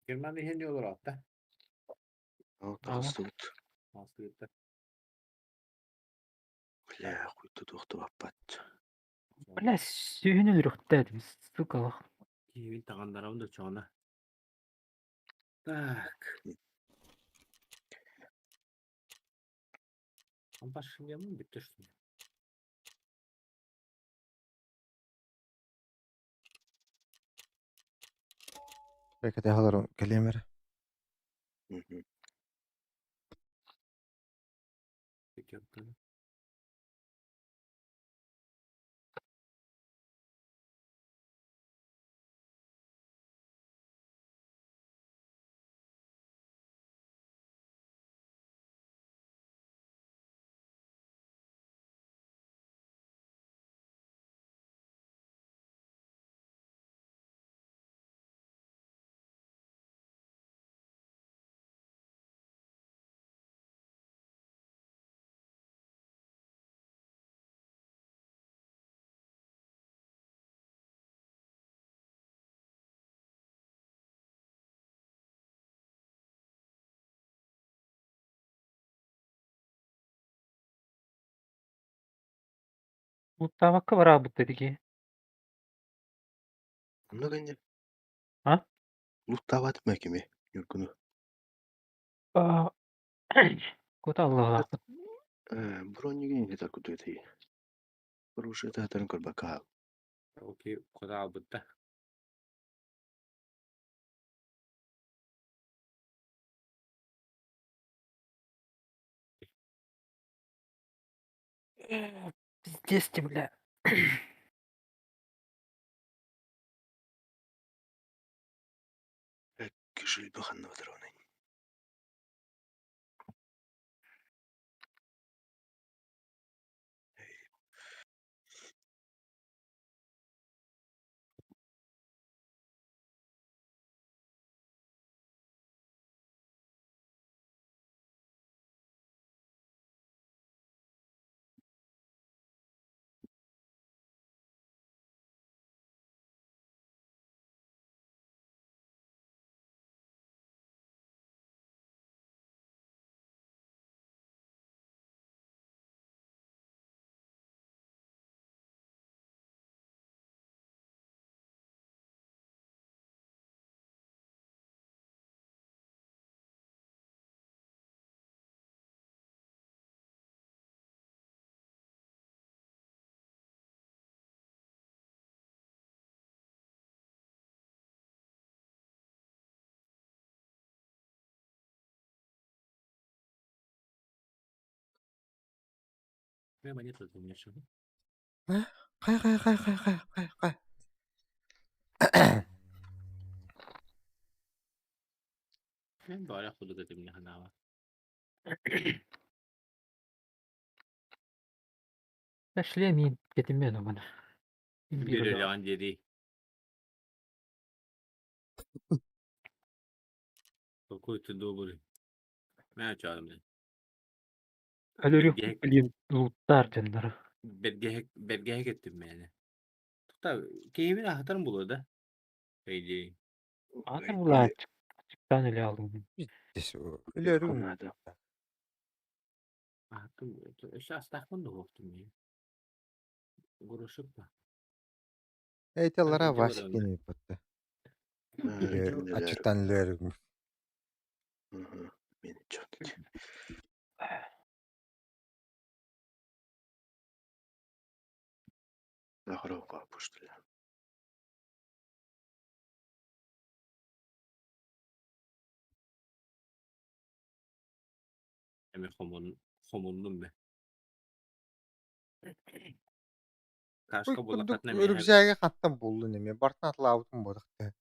Германия иһин olur атта. Тахыстыбыт. Астыгытта. Бля, хуйта туохта баппат. Бля, сүйүнү үрүхтээдим, сука лох. Киһибин таҕаннарабын да чоҕуна. Так. Ампашымыямын бүттэ что ли? Бэкэте халарым кэлиэмэр. Мгм. Пятерка. Лууттаабакка бараабыт дии. Онно гэннэ. А? Лууттаабатым ээ кими, Ньургуну. Аа, Кута аллаһаахпыт. Э, броннигин иһитэр курдук этий. Оружие таһытарын көрбөккө хаал. Окей, кута албытта. Пиздец ты, бля. Кишилбэ ханна батаровнай. Прямо монета у меня всё. Хай хай хай хай хай хай хай. Мен бара курдук этим не ханаава. Эшле мин кетиммен умана. Биир диэри. Какой ты добрый. Мэ чаарым. Өлөрү блин лууттаар дьоннору. Бэргэһэ кеттим мээнэ. Тута киһибин аһатарым буолуо да? По идее. Аатар булаа ачыктаан өлө алдым. Өлөрүм. Надо. Аһаттым. Өссө астаахпын да уохтум мин. Горошок да. Эти лара Эн Вася баран. кини бутта. Ачыктан өлөрүм. Мен чот. Ахрова пуштыля. Эми хомуннум бе. Кашка Курдук буоллаххытына миэхэ үрүксээгэ хаттан буллун эми бартан атлаабытым буолахта.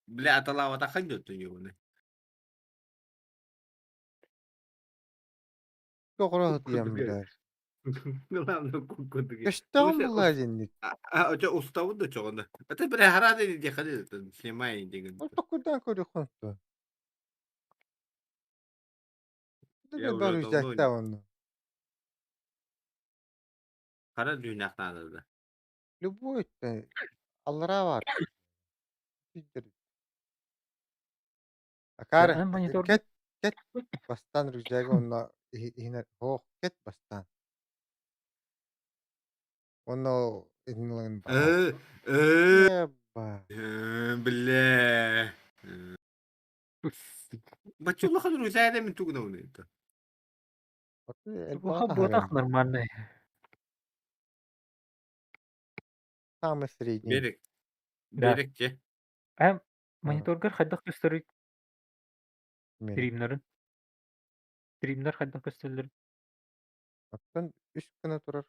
Бля, аталаабатаххын дьоттун юуны. Тоҕура диэн бля. Главное курдук. Көстөҕүм булаа дьинник. А, у тебя уставу до чего да? Это бля харады не ходи, это снимай деген. Ол токуйдаан көрүөххүн то. Я уже Бар давно үрүксээктээх онно. Хара дүүнэх надо да. Любой аллараа баар. Акаары Эн монитор кэт кэт бастаан рюкзагы онно иһинэр оһох кэт бастаан. Онно иһин Э, э, Еба. бля. Бачулахан рюкзагы мен тугуна уны это. Буха буотах нормальный. Самый средний. Берег. Да. Берег те. Эм мониторгар хайдах көстөрүй Мен. стримнарын. Стримнар хайдах көстөллөр. Оттон үс гына турар.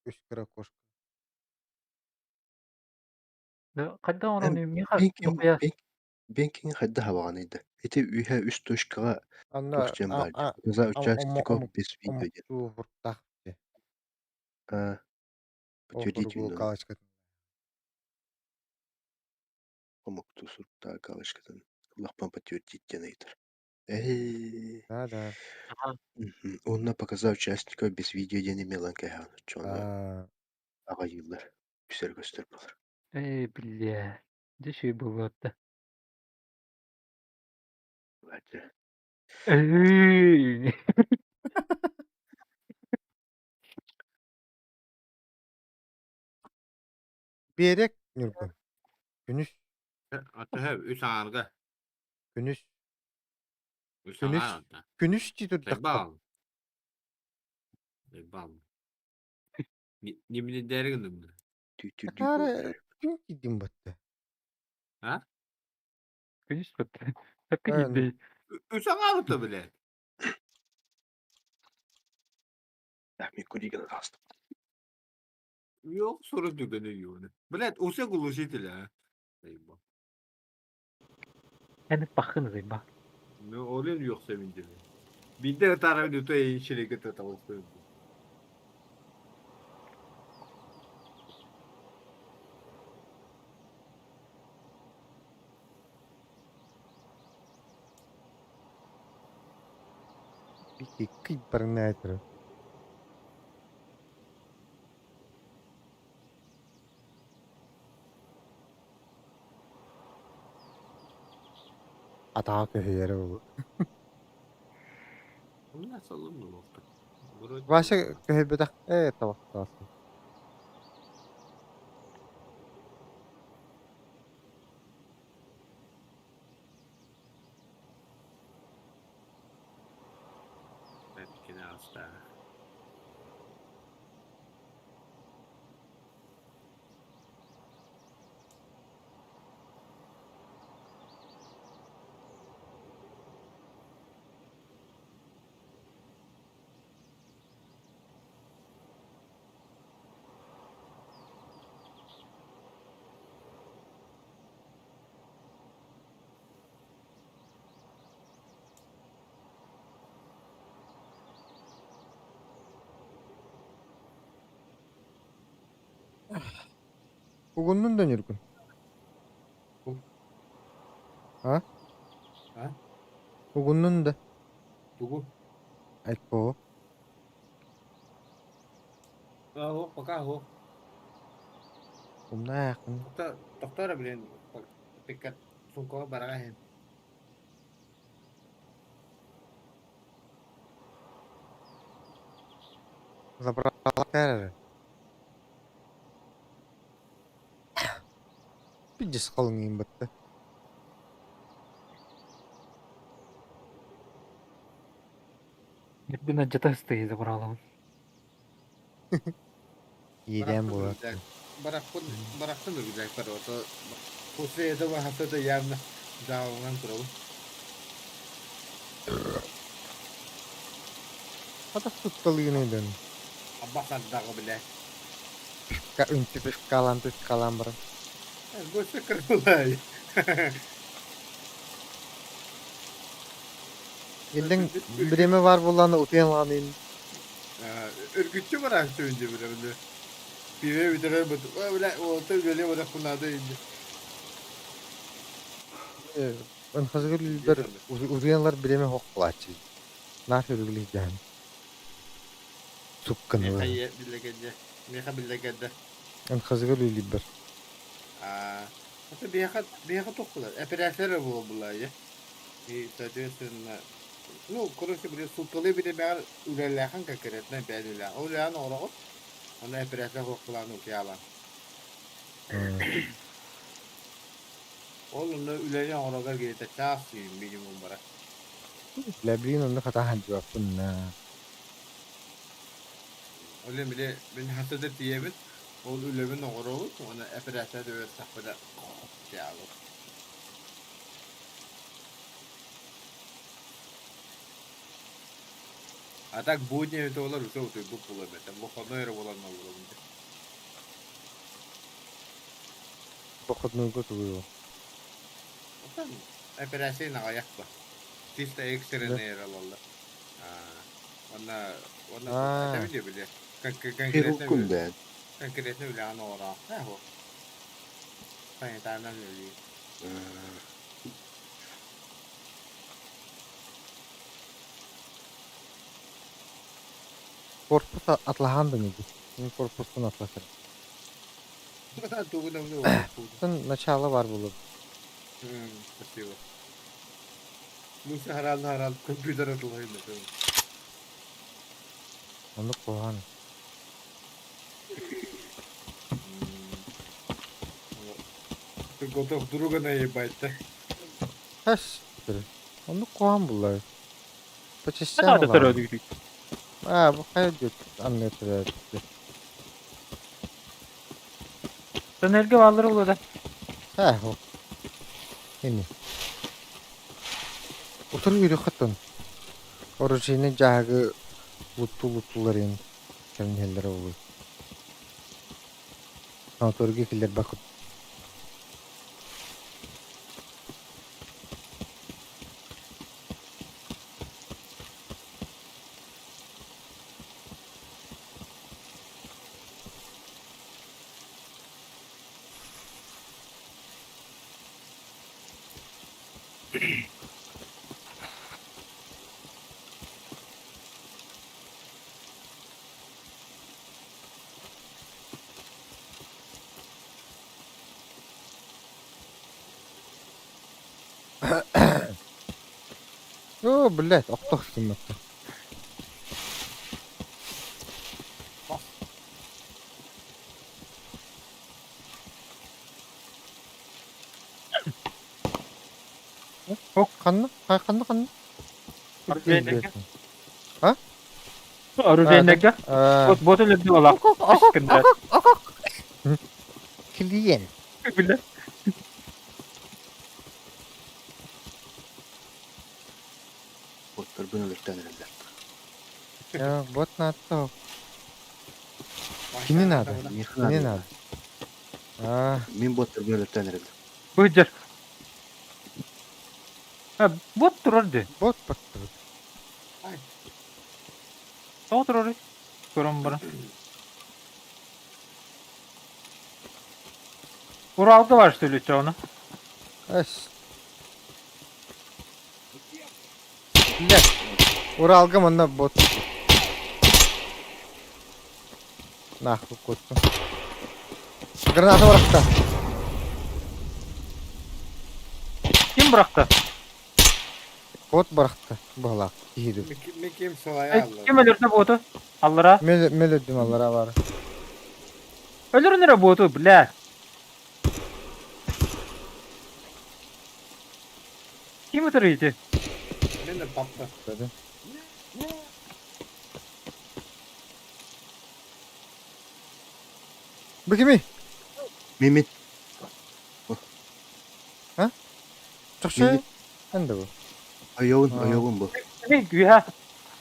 Үс кыра кошка. Да хайдах Эм, ону миха Бенкин дохуя Бенкин хайда хабаҕаныйда. Ити үһэ үс точкаҕа Анна туох диэн а баар а За участников без видео диэн. омуктуу А, подтвердить Округу видно. галочкатын. Омуктуу суруктаах галочкатын лахпан подтвердить диэн ыйытар. Э, Да, да. Ага. Онно показал участников без видео диэн имелан кэһэҕин оччоҕуна А, аҕайыыллар. Үсэр көстөр буолар. Э, бля. Дьэ буолуотта. Бачча. Эй. Биэрэк Ньургун. Күнүс Төһө үс аҥаарга. Күнүс Үс Күнүс аҥаар ата. Күнүс дии турдахха. Дайбаал. Дайбаал. Нимнедээри гынным. Түүтүрдүү Акаары буолар. күн киирдим батта. А? Күнүс батта. Сөпкө Эн киирдэй. Үс аҥаар ата билэ. Мин куриганы таҕыстым. Yok sorun түгэнэ юуна. Блядь, усе глушитель, а. Заебал. Эн пахын заебал. Ну, олен yok sevinci. Биирдэ ытаарабын үтө эйин кытта табылыстыбын. Бики кый барнаатыр. Атаҕа көһүйэрэ буолуо. У меня соломный ловко. Вроде Вася көһүйбэтэх ээ табахтаасың. Пятнадцатая. Угуннун да Ньургун? А? А? Угуннун да? Тугу? Айпо. Аһо, пока аһо. Умнаахын. Тохтор блин, пиккат сумкаҕа бараҕа иһин. Забрала кэрэр. Пиздец халыҥыйын батта. Ньургун алдьата ыстыйы забралабын. Иэдээн буолар. Барахпын барахпын рюкзактар ото после этого хата явно жаалынан турабын. Хатах тутталыгын өйдөн. Абба сардаҕы билэ. Пивка үнтү пивкалаан пивкалаан баран. Гостя кырылай. Иллэҥ бириэмэ баар буоллаҕына утуйан ылаҕын Үргүччү барааччы инде билэ билэ. Пиво бүтэрэр бут. Бля, уолта үлэлиэ барахпынаада инде. Ынхазыгыр үлбэр утуйан ылар бириэмэ суох буолааччы. Наар үргүлүйдэһэн. Сукканы Миэхэ биллэ кэлдэ. Миэхэ биллэ кэлдэ. Ынхазыгыр үлүйбэр. Аа, это биэхэ биэхэ туох буолар? Эпэрээссийэ буолбулаа И, соответственно, ну, короче, блин, суткалыы бириэмэҕэр үлэлээхин конкретно бэйэн үлэҕин. Ол үлэҕин оҥороҕут, онно эпэрээссийэ суох былаан утуйаалаан. Ол онно үлэни оҥороргор где-то час минимум барар. Бля, блин, онно хатаан дьуаппын Ол иһин били мин хаста да тиийэбин, ол үлэбин оҥоробут уонна эпэрээссийэ төбөтөхпүнэ утуйаалым. А так будни эбитэ буоллар уже утуйбут буолуом этэ. Выходной эрэ буолан олоробун дии. Походнойго тугуй Оттон операция аҕыйах ба. Чисто экстренный эрэ ылаллар. Уонна уонна Аа. этэбин дии били конкретно Хирургун бээн. конкретно үлэҕин оҥороох. Ээ санитарнай үлэлиир. Корпус атлаһаан да ньиги. Мин корпустан атласар. Тугун эмне Тын начало бар булur. Спасибо. Муса харал харал компьютер атылайын да. Оннук куһаҕан. Ты готов друга наебать, да? Хэс. Оннук куһаҕан буллар. По частям Хата ылаҕын. төрөөдүгүт. Аа, бу хайа диэт анныга төрөөбүт. Тоннельгэ бааллара буолуо да. Ээ, ол. Ини. Утары үөрүөххэ Оружейнай дьааһыгы луттуу-луттуулар иһин кэлэн иһэллэрэ буолуо. Санаторийга киллэрбэт Оо, блядь, охтох гыммыттар. Ханна? Ханна ханна? Оружейнайга. А? Оружейнайга. Вот вот өлөрдү олақ. Клиент. Биле. Боттарбын өлөртөөн эрэллэр. Бот надо. Кини надо. Миэхэ Кини надо. надо. Аа, Мин боттарбын өлөртөөн эрэллэр. Быдьар. Бот турар ди. бот баттыбыт. Тоҕо турар Көрөн баран. Уралга бар что ли чоҕуна? Эс. Блядь. Уралга манна бот. Нахуй куттум. Граната бырахта. Ким бырахта? Бот бырахта. Быһалаах. Киһи Миким салая алла. Ким өлөрдө боту? Аллара. Мел өлдүм аллара бар. Өлөрүн эрэ боту, бля. Ким ытыр ити? Мен де папта. Бу кими? Мин Чохчу? Мин. Эн да бу. Ойоҕун Аа. ойоҕун бу. Кими гүйа?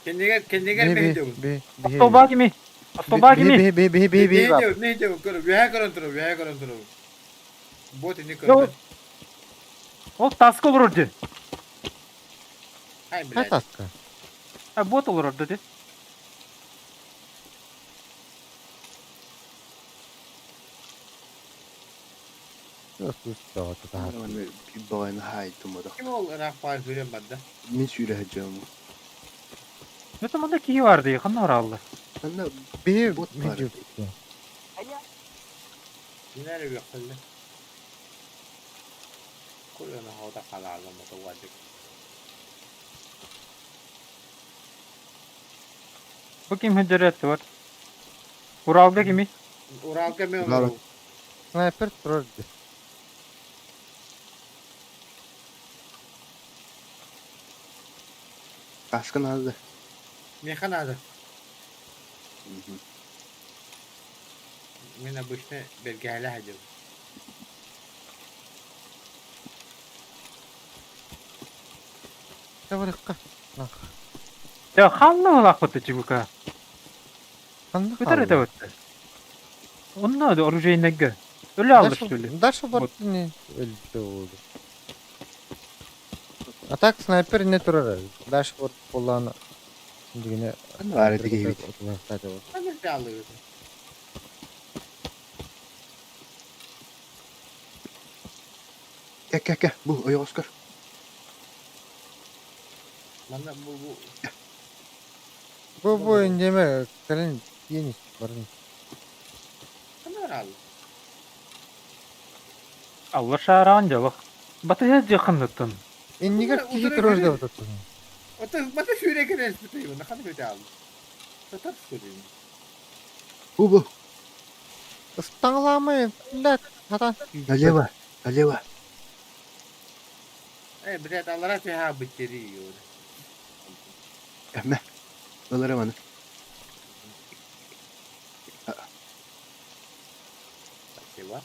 Кеннигер кеннигер Би мен дебин. би би Автоба кими? Автоба кими? би би би би би Мен дебин, мен дебин көрө, вэхэ көрөн туру, вэхэ көрөн туру. Бот ини Yo. көрө. Ол таска олорор ди. Ай, Хай блядь. таска. А бот олорор ди. Баҕайны хаайдым бодох. Ким ол ыраах баар сүрэн барда? Мин сүүрэ сылдьыам. Это манда киһи бар ди, ханна ораллар. Манна Би бот баар. би Кинere үөххэллэ. Кулана хота халаала мотовадик. Бу ким хеджерет бар. Уралга кими? Уралга мен Урал. олору. Снайпер турар ди. Каска надо. Меха надо. Мен обычно бергәле хадым. Табарыкка. Я халла олақ бутты чугука. Ханна Көтөр это вот. Онно оружейнайга. Өлө алды что ли? Дальше бар не өлдү болду. А так снайпер не турар. Дальше бар болланы дигене. Ханна баар этэ киһибит. Ханна жалыгы. Кэ кэ кэ бу ойоҕоскор. Манна бу бу Бу бу индеме кэлэн тиен барын. ханна орал. Алла шааран жалық. Баты жакынныттын. Иннигер киһи турар деп атат. Ота бата сүрэ керес битей. На ханна бите ал. Татар сүрэ. Бу бу. Ыстаңламай, блядь, хатан. Налево. Налево. Э, блядь, аллара түһэ биттерии юр. Эмэ. Ыларым аны. Спасибо.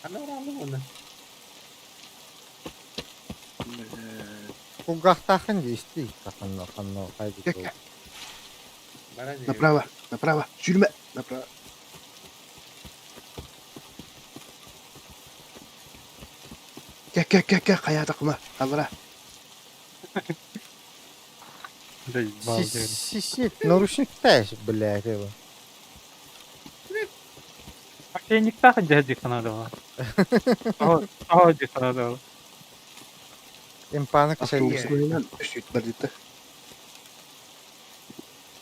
Аны оралым оны. Кулгаахтааххын дии истий ханна ханна хайдах Кэккэ. Баран Направо, направо, сүүрүмэ, направо. Кэ, кэ, кэ, кэ, хайаатаххына, аллара. Заебал, дед. Сиси, наручник таешь, блядь, его. Ошейниктаах дьэ санаадала. Тоҕо дии санаадала. Импаны кошельник. Автобуснайынан үсүт бардыта.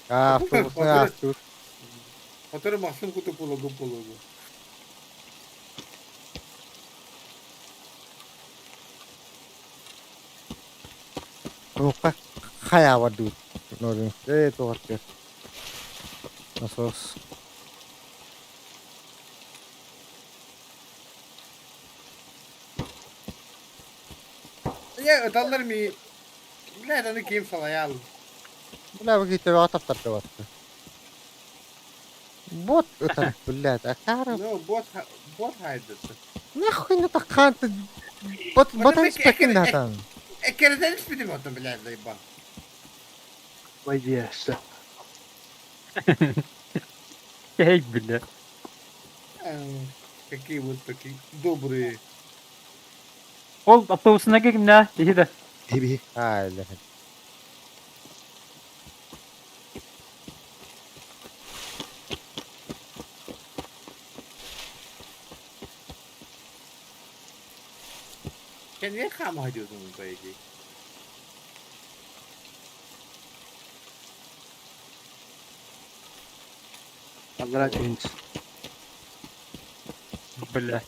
А, автобусный астур. Который Максим куту пологу пологу. Туохха хайаабар дуу. Норин. Э, туохтер. Насос. Я ыталлар ми. Блядь, аны ким салаял. Бля, вы говорите, таптар батты. Бот это, блядь, а кара. Ну, бот бот хайдыты. Нахуй на такхан ты. Бот Вот бот это спекин натан. Экерден испитим отон, блядь, заебал. Вайдиэсэ. Эй, бля. Какие вот такие добрые. Ол автобусuna кимнэ? Иһи да. Эби. Ай, бля. Sen niye kama diyordun по идее? Аллара түһүн. Бля.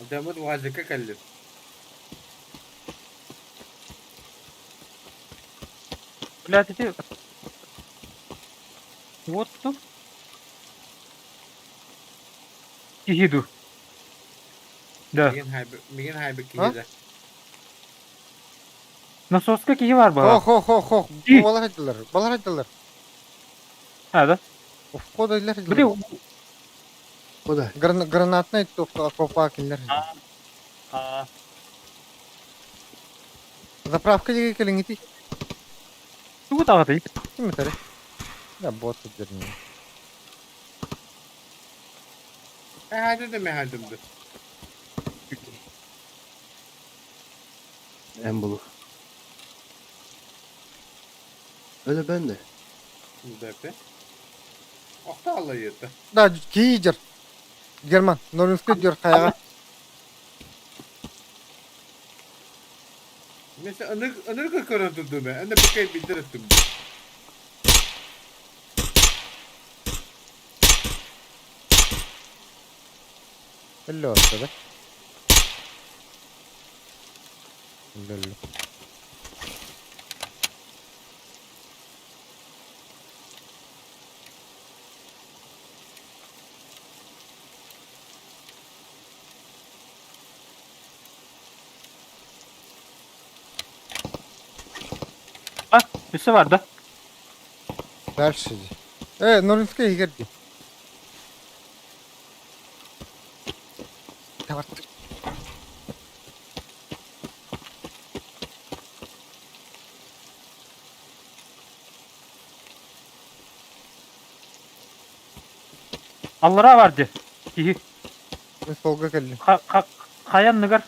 Адамын уазыка каллы. Бля, ты Вот тут. Киһи дуу. Да. Мигин хайбы, мигин хайбы киһи Насоска киһи бар баҕа. Хо хо хо хо. И. Балар айдылар. Балар айдылар. А, да? Входа Били, Куда? Гранатный только копа кинилер. А, Заправка диге келиңити. тугу таҕатый? Ким этер? Да бот дерни. Хайды да мен хайдымды. Эн булу. Öyle ben de. Мудапе. Охта алла ета. Да, кийдер. Герман, Норинский дер каяга. Mesela ınır ınır көрөн турду мен. Аны бекей билдир еттим. Элле отты да. Элле. А, өссө бар да? Дальше. Э, Норинский егерди. Давай. Аллара бар дии. Киһи. Мен солга келдим. Хайа анныгар.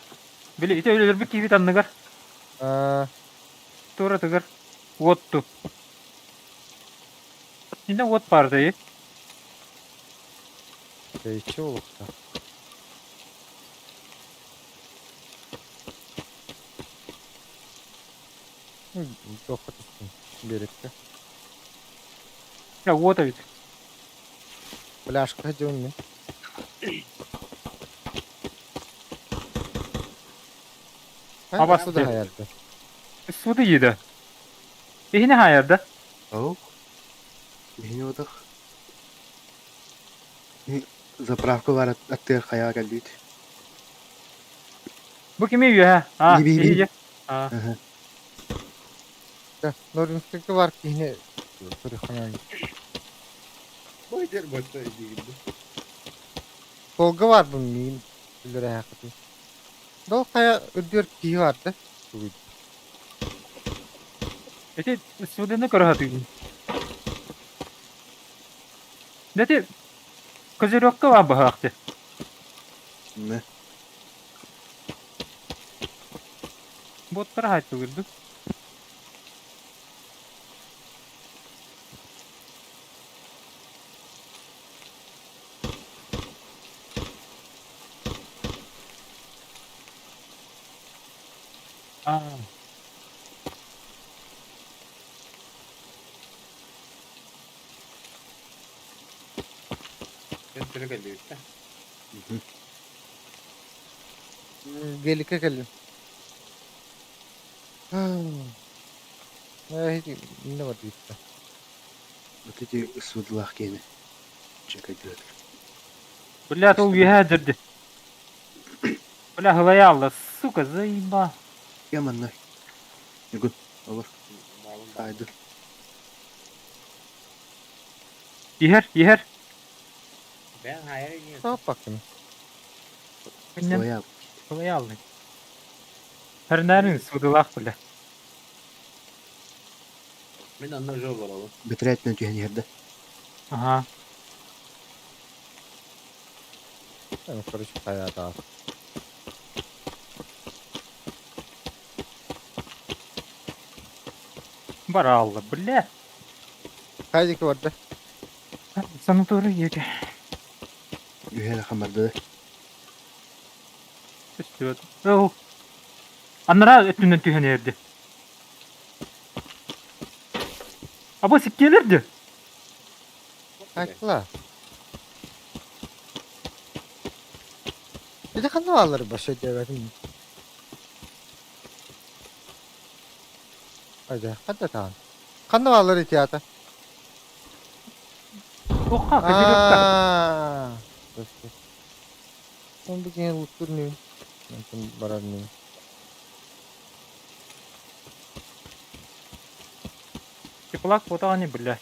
Били, ити өлөрбүт киһибит анныгар. А, Тура тыгар. Уотту. Инде уот бар дии. Ичи улукта. Тоққа түстім. Берекке. Я уот эбит. Пляжка деун мен. Абас Суда хаярда. Суда иди. Иһини хаярда. Ау. Биһини отох. Заправка бар аттыгар хайаҕа кэлбит. Бу кими үөһэ? А, Би би иһи. А. Норинскайга бар киһини көрүхханан. Бу дер бачча идигин. Суолга барбын миин үллэрэһээххитин. Дол хайа үрдүгэр киһи бар да. Ити суданы көрө сатыыбын. Ити козырёкка баар быһаахчы. Не. Боттара хаайтылырдык. Аа. Төнтөрө кэллибит да. Геликке кэллим. Инне бар диэттэ. Вот эти судылаах киэни. Чекайдылар. Бля, ол үөһээ дьэрди. Бля, хылайаалла, сука, заеба. Я манна. Ньургун, олор. Баалым баар. Айды. Иһэр, иһэр. Бэйэҥ хаайар иниэн. Сааппаккын. Иннем Своя. хылайаалла. Тэрнээрин судылаах, бля. Мин онно уже олоробун. Бэтрээтинэн түһэн иһэрдэ. Аха. Короче, хайа Бараалла, бля. Хайдики барда. Санаторий еке. Үһэ хамарды. Түстүбэт. Ол. Аннара өттүнэн түһэн эрди. Абы сиккиэлэрди. Хайкла. Ити ханна бааллар баша диэбэтим. Айда, ханна таан. Ханна бааллар ити ата? Туохха, козырёкка. Аа. Он бу киһи луттур нүү. Онтон барар нүү. Теплак фотоҕа бля.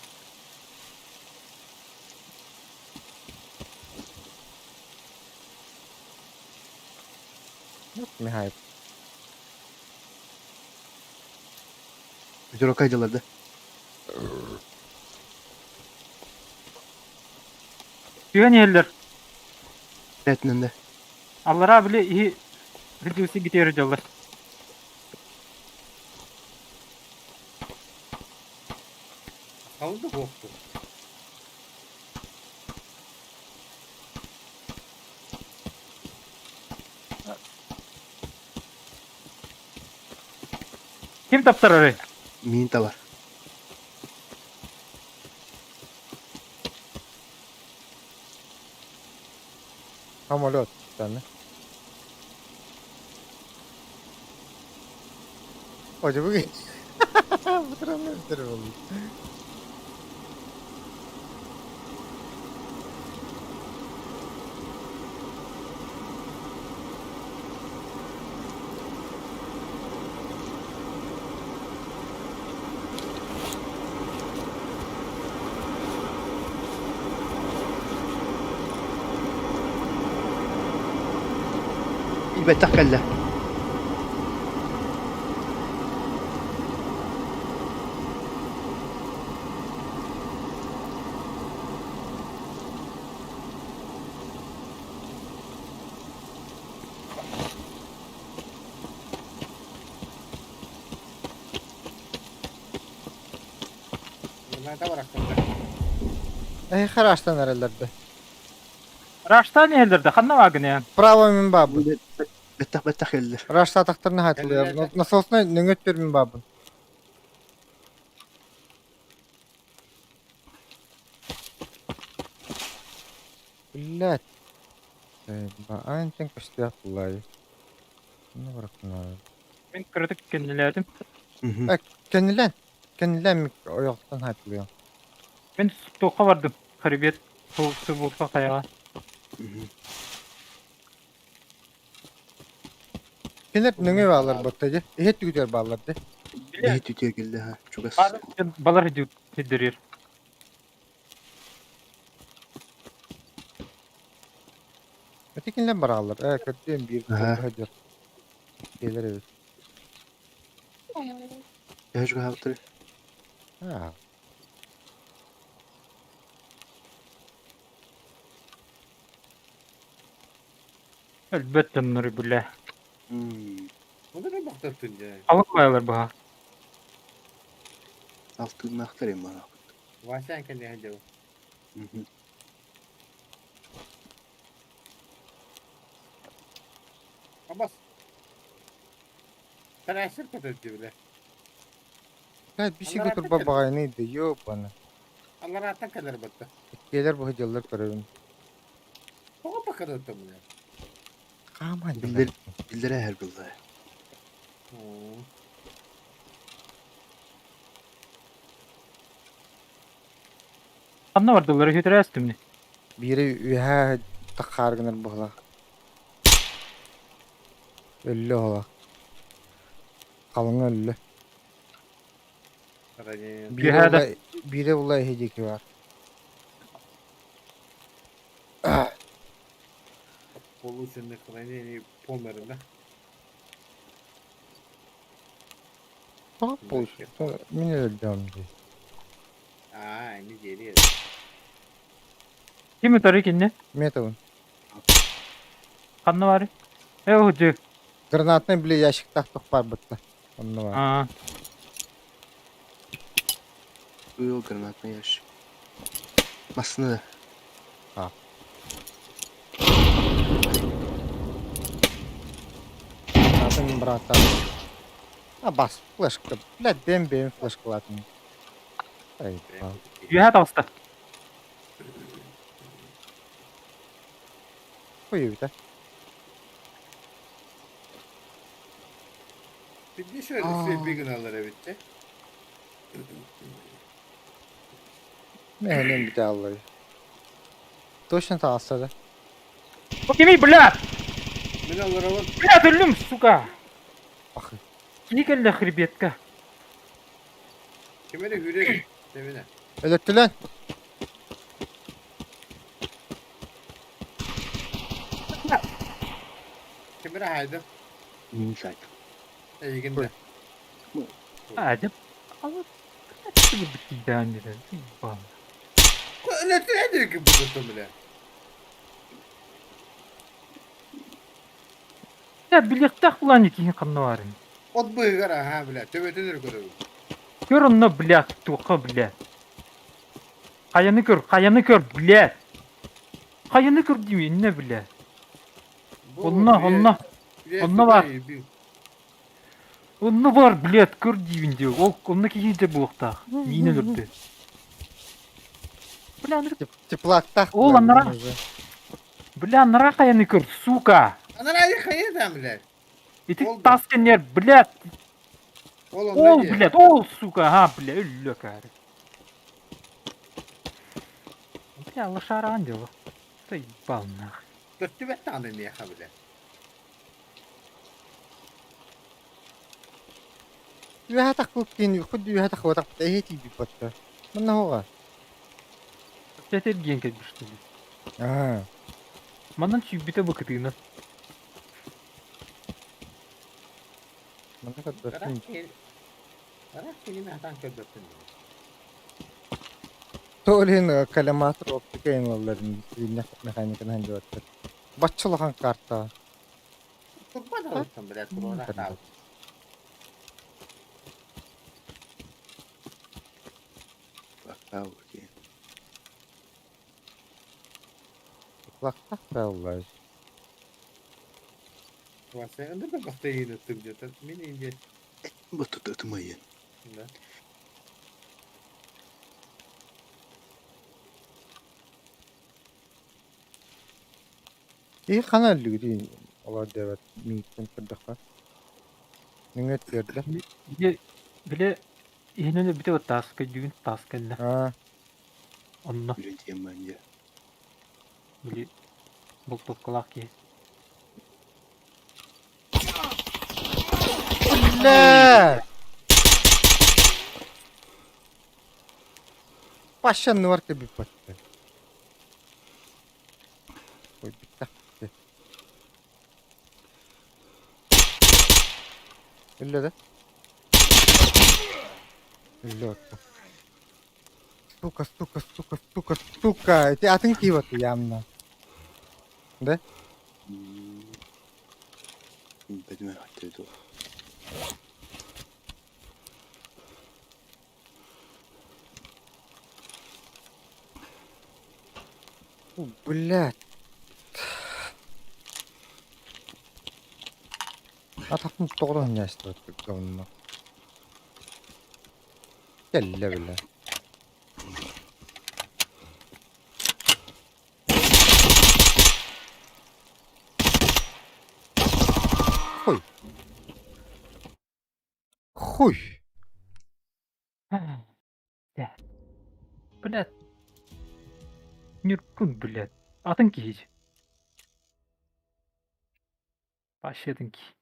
Михай. Өтөрөккө айдылар да. Түһэн иһэллэр. Бэтрээтинэн да. Аллара били иһи Ридиуси гитери дьаллар. Халды буохту. Ким таптарары? Миин табар. Самолет. Таны. Оже бу Бутыраны өтөр болду. Бэттэх кэллэ. Мына барахтан да. Эй, хараштан эрэллэрдэ. Раштан иһэллэр да ханна баагын Право мин баабын. Бэттэх бэттэх кэллэр. Рашта тахтарына хатылыар. Насосна нөҥөттөр мин баабын. Блять. Аан тен көстүөх буллай. Ну барахтан. Мин кыратык кэннилээтим. Мгм. Кэннилээн. Кэннилээн ойоҕтон хаайтылыам. Мин туохха бардым? Хребет субулка хайаҕа. Мгм. Кинилэр нөҥүө бааллар батта дии. Иһит түгүтүгэр бааллар дии. Бile Иһит үтүө кэллэ ха, чугас. балар сирдэрир. Ити кинилэр барааллар. Ээ, көрдүөм биир Аха. сылдьар. Дьиэлэр эбит. Төһө чугаһаабыттарый? Аа. Өлбөт дьоннору билэ. М, Onu ne baktın ya? Халык байлар быһа. Алтыыннаахтар им бараабыт. Вася кэннэ дьыл. Мгм. Абас. Тәрәсер көтөттү биле. Блядь, бисигэ Аллараттан турба кэлэр. баҕайыный да ёбана. Аллараттан кэлэр батта. Иккиэлэр бу дьыллар көрөбүн. Тоҕо бакырыттым биле. Хааман Биллэр биллэрэ эһэр булла. Ханна бардылар үһүтэрээстимни. Биири үөһээ таххаар гынар буолла. Өллө оһолох. Халыҥа өллө. Биирэ Үөһээ да була биирэ була иһи диэки баар. Полученных ранений помер, да? Тоҕо получится? Мин өлдөм дии. А, не дери. Ким ытары кинне? Метабын. Ханна бары? Э оһу Гранатный били ящиктаах тух баар бытта. Онно баар. Аа. Уйул гранатный ящик. Массыына да. Гранатын бырааттаах. А бас флешка. Блядь, бэм бэм флешкалаатын. Ай, бал. Үөһээ таҕыста. Хуйуйта. Bir şöyle Aa. bir gün alır evet. Мэһэнэн бүтэ аллай. Точно таҕыста да. Кими, бля! Мен алар Бля, өллүм, сука! Ах. Кини кэллэ хребетка. Кимere hüre demine. Өлөттүлэн. Кимere haydi. Мин сайт. İyi günler. Аадьап. Алы битиидээн дирэ. Бал. Öyle ne diyor ki bu tutum bile. Я билиэхтээх булаан киһи ханна баарын. Ot bıyıgar ha bile. Töbetinir көрөбү. Көр онно, бля, туохха, бля. Хайаны көр, хайаны көр, бля. Хайаны көр диим, иннэ, бля. Онно, онно, онно бар. Онно бар, блядь, көр диибин дии. Ол онно киһи дьэ буолуохтаах. Миин өлөрдө. Бля, аны- Теплактаах. Ол анара. Бля, анара хайаны көр, сука. Анара ayı hayır da bile. Ити Ол да. тас кэннигэр, блядь, Ол ол, блядь, ол, сука, ага, бля, өллө каары. Бля, лошара ангела. Заебал нахуй. Төттүбэт даҕаны миэхэ бile. Үөһээ таххыбыт киин худ үөһээ таххыбатах эһи тиийбит батта. Манна хоҕа. Тэтэргиэн кэлбит что ли? Аа. Манан сүүрбүтэ бу кытыынан. Манна көрбөппүн. Арах кини хатан көрбөппүн. Тоолин коллиматор оптика инлалларын механиканы хандыбаттар. Баччылахан карта. Турба да olsun bile. Турба да. Бактау диэн. Лактах бааллар. Вася, ынды да бахта ийин ыттым дьэ. Мин инде. Бу ытымайын. Да. И хана өллүгүтүй олар дэбэт мииттен көрдөххө. Нөҥүө түөрдэ. Били, били иһинэн өлбүтэ вот тааска дьүгүн таас кэллэ. Аа, Онно Үлэн тиийэн баран дьэ. били болтуоккалаах киһи. Бля! Пащанныбар кэлбиппэттэр. Ой, бүттэ. Өллө да? Өллө отто. Сука, сука, сука, сука, сука. Ити атын киһи явно. Да? Бэдимэ хаттыы Блядь. Атахпын тоҕо анньаастыбат говно. Кэллэ бile. Хуй. Хуй. Да. Блядь. Ньургун, блядь. Атын киһи. Вообще атын киһи.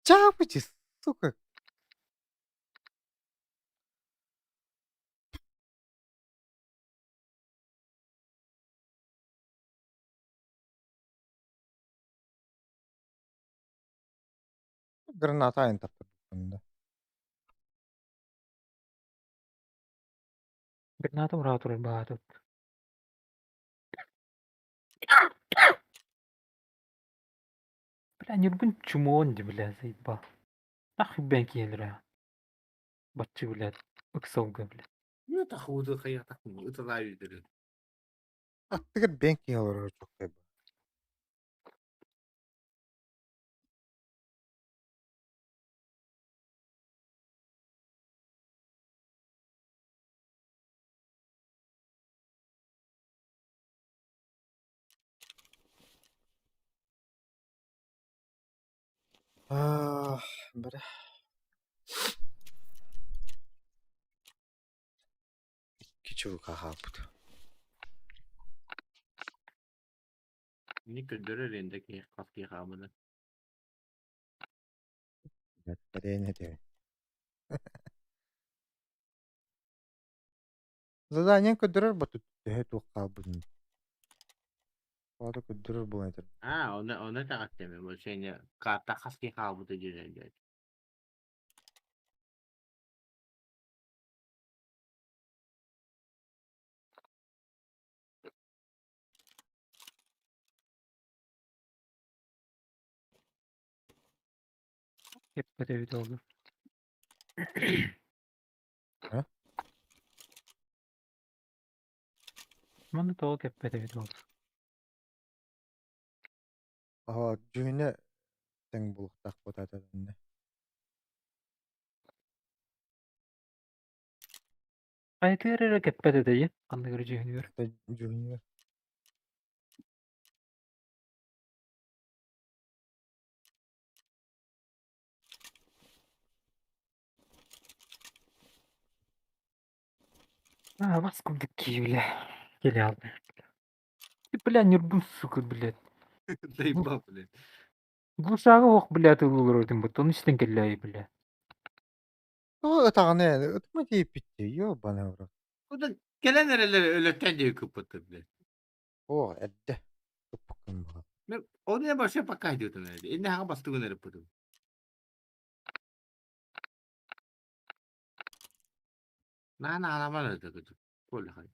Чаапычы, сука. Граната айан таптырбыппын да. Граната ура турар баҕатыт. Бля, Ньургун чумон дии, бля, заебал. Нахуй бэйэҥ киһилэрэ. Баччы, блядь, ыксалга, блядь. Ну, тахуды хайатахпын ыталаа үдүрүн. Аттыгар бэйэҥ киһи олорор чуолкай баар. Аа, бара. Икки чулка хаалбыт. Мини көрдөрөр энде киһи хас киһи хаамына. Бэрээн этэ. Задание көрдөрөр батут төһө туох хаалбытын. Оҕото көрдөрөр буолан этэр. Аа, оны оны таҕаттеме. Бу сене карта хас киһи хаалбыта диэн Кэппэтэ эбит ол. А? Манна тоҕо кэппэт эбит ол. Аһа, дьүһүнэ тэҥ буолуохтаах буотаата иннэ. Хайатыгар эрэ кэппэт этэ дии, ханнык эрэ дьүһүнүгэр. Дьүһүнүгэр. А, вас курдук киһи, бля. Кэлэ Ты, бля, Ньургун, сука, блядь. Заебал, блядь. Глушага ох, блядь, ылылар этим бут. Ону истэн кэллээйи, бля. Тоҕо ытаҕына ытыма тиийбиттии, ёбаный в рот. Куда кэлэн эрэлэр өлөттөн диэки кыппыттар, блядь. Оо, эрдэ. Туппуккун баҕа. Мен оны я вообще пока идет Инне хаҕа бастыгын эрэ путум. На на аламан это кытык. Коля хай.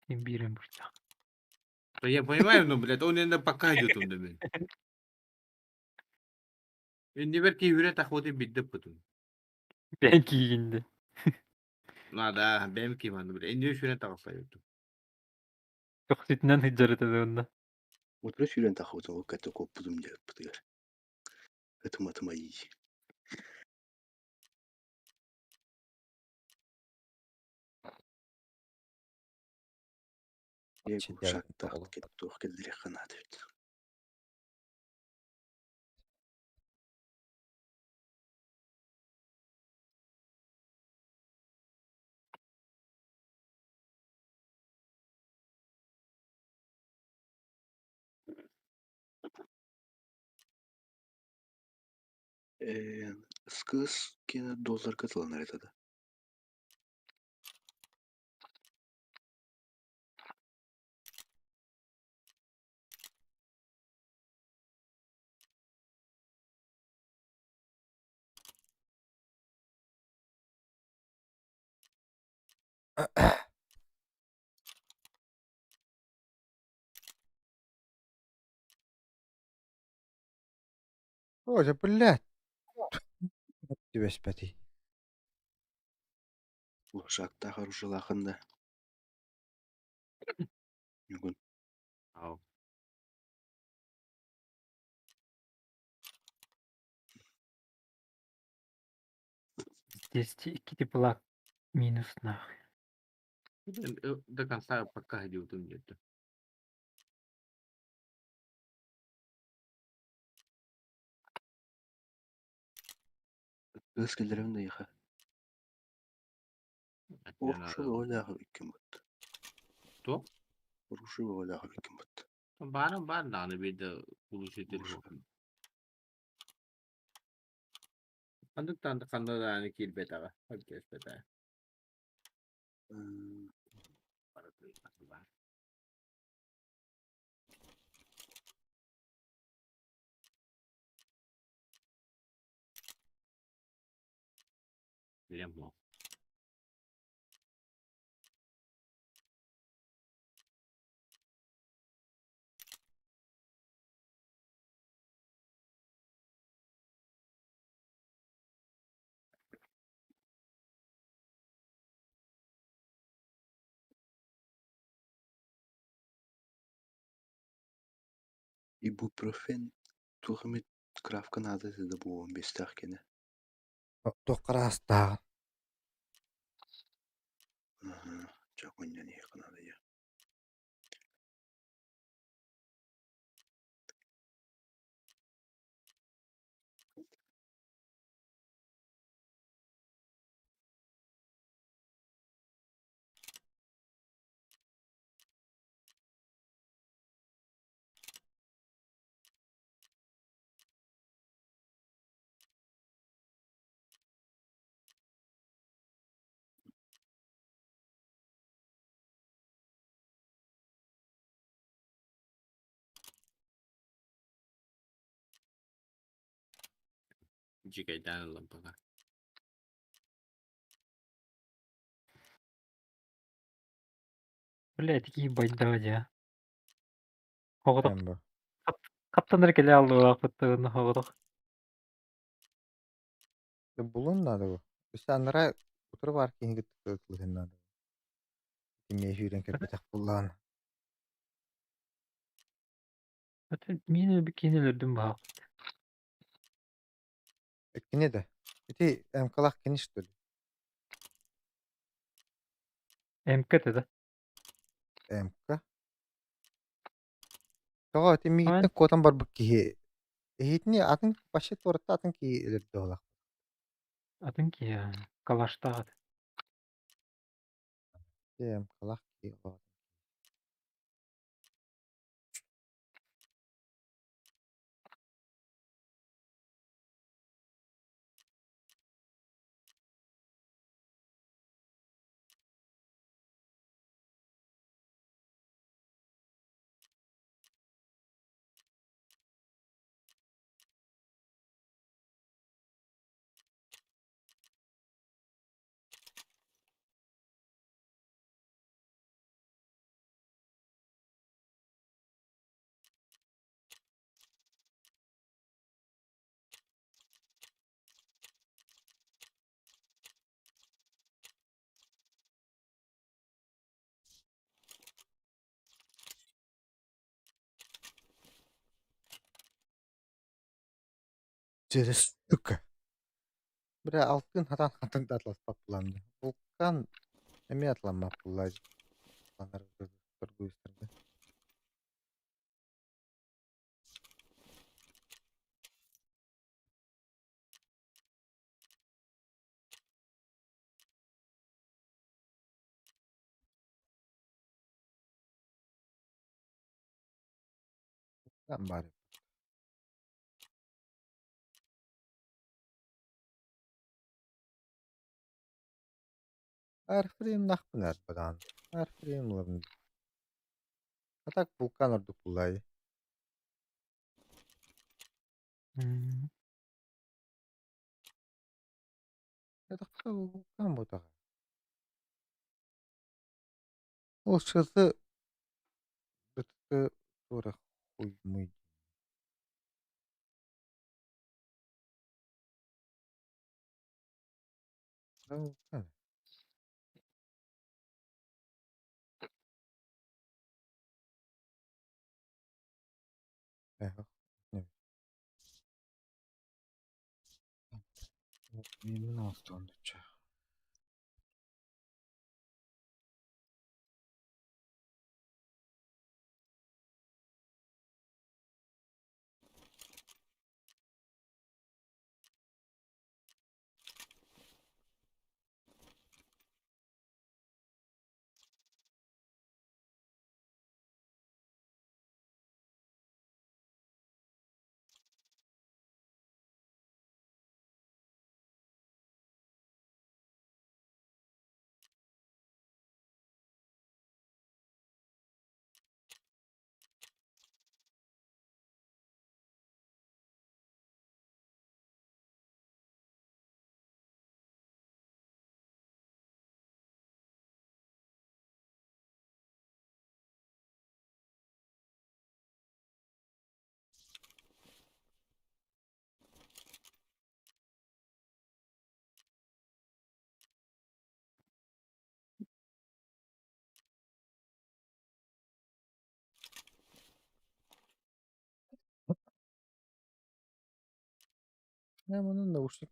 Син биирэн бырчах. Да я понимаю, но, блядь, он иногда пока идет он мен. Иннибер киһүрэ тахуты бидде путум. Бэйэн киигинди. На да, бэм киман, блядь. Инне сүрэн тағысай өттүм. Көхсүтүнэн сылдьар этэ уонна. Утра сүүрэн тахыбытын ол кэтэ куоппутум диэппитигэр. Ытыма ытыма ии. Глушактаах туох киллэриэххэ наада эбит. Ээ, СКС киэнэ долларга тыланар этэ да? Боже, блядь! Түбэспэтий. Глушактаах оружиелаахын да? Ньугун. Ау. Здесь икки теплак минус нахуй. До конца пока идиотом где-то. Кыыс киллэрэбин да эйиэхэ. Оружие бөҕөлөөх эбиккин бытта. Туох? Оружие бөҕөлөөх эбиккин бытта. Баарын баар даҕаны биирдэ улууситер Ханнык даҕаны ханна даҕаны киирбэтэҕэ, кэспэтэҕэ. Билэн буол. Ибупрофен туох эмит кравка наада этэ да буолуон биэстээх кини. Туох хараастааҕын Аһаа, чэ кунньан иһиэххэ наада дии. Дьиикэйдээн ыллым пока. Бля, такие байда дьэ. Оҕотох Эмбо. хаптанар кэлэ аллылаахпыттан оҕотох. Булун наада бу. Өссө анараа утары баар киһи кытта ытылыһын наада. Кимиэ сүүрэн кэлбэтэх буллаҕына. Мин киһини өлөрдүм баһаах. Кини да. Ити МКлаах кини что ли? МК это да? МК? Тоҕо ити миигиттэн куотан барбыт киһи эһиитини атын вообще туората атын киһи өлөрдө олох. Атын киһи калаштаах ат. МКлаах киһи олох. Через сука. Бля, алтын хатан хатан да атласпат буолан. Вулкан эмиэ атламмат буолла. Торгуйустарга. Баар. Арфримнахпын арбадаан. Арфрим ылабын. А так вулкан ордук буллаайы. Это вулкан буотаҕа. Ол сыты бытты туора хуймуй. Вулкан. Именно остануча. Я мұны наушник.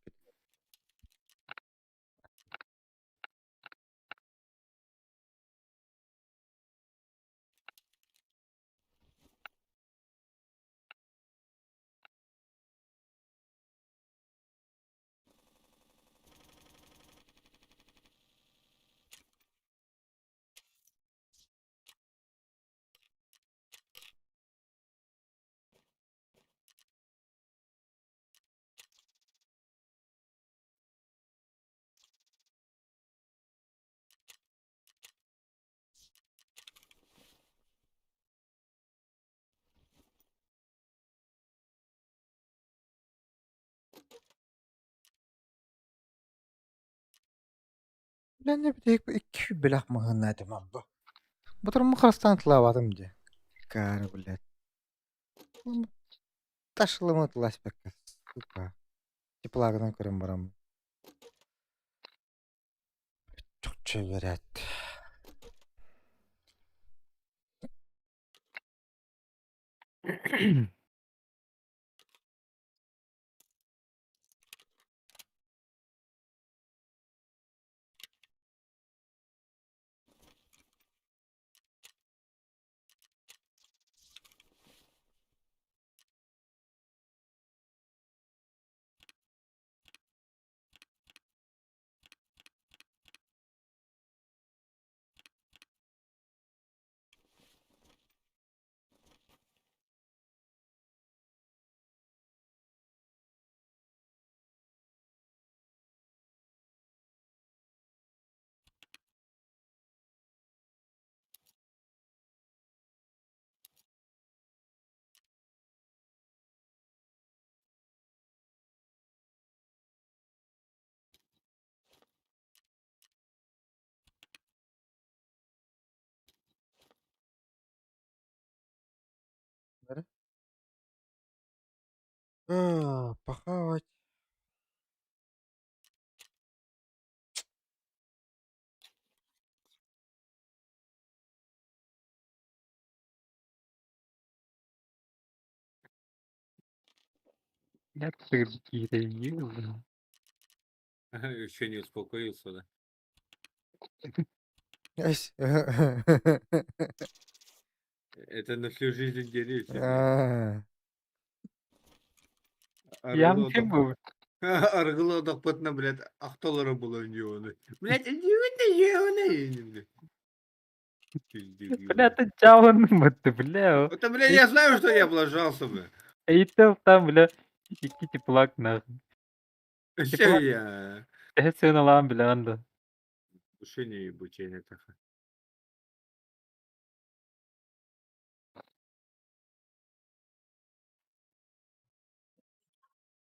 Ләнне битек икки билах маһына этим бу. Бутырмы харастан тылабатым дии. Кары, блядь. Ташлымы тыласпекка, сука. Теплагынан көрөн барам. Чукча берет. А, похавать. Я какие-то ел. Еще не успокоился, да? Эс. Это на всю жизнь делился, блядь. Аа. Ям ким бу? Аргылы одохпутна, блядь, ахталары булан дьуону. Блядь, дьуону, дьуону, блядь. Бля, ты чалын ты, бля. Это, блядь, я знаю, что я облажался, бля. Эйтел там, бля, икки теплак нахуй. Все я. Эһэ сыаналаан билэҕин да. Ушение ебучее таха.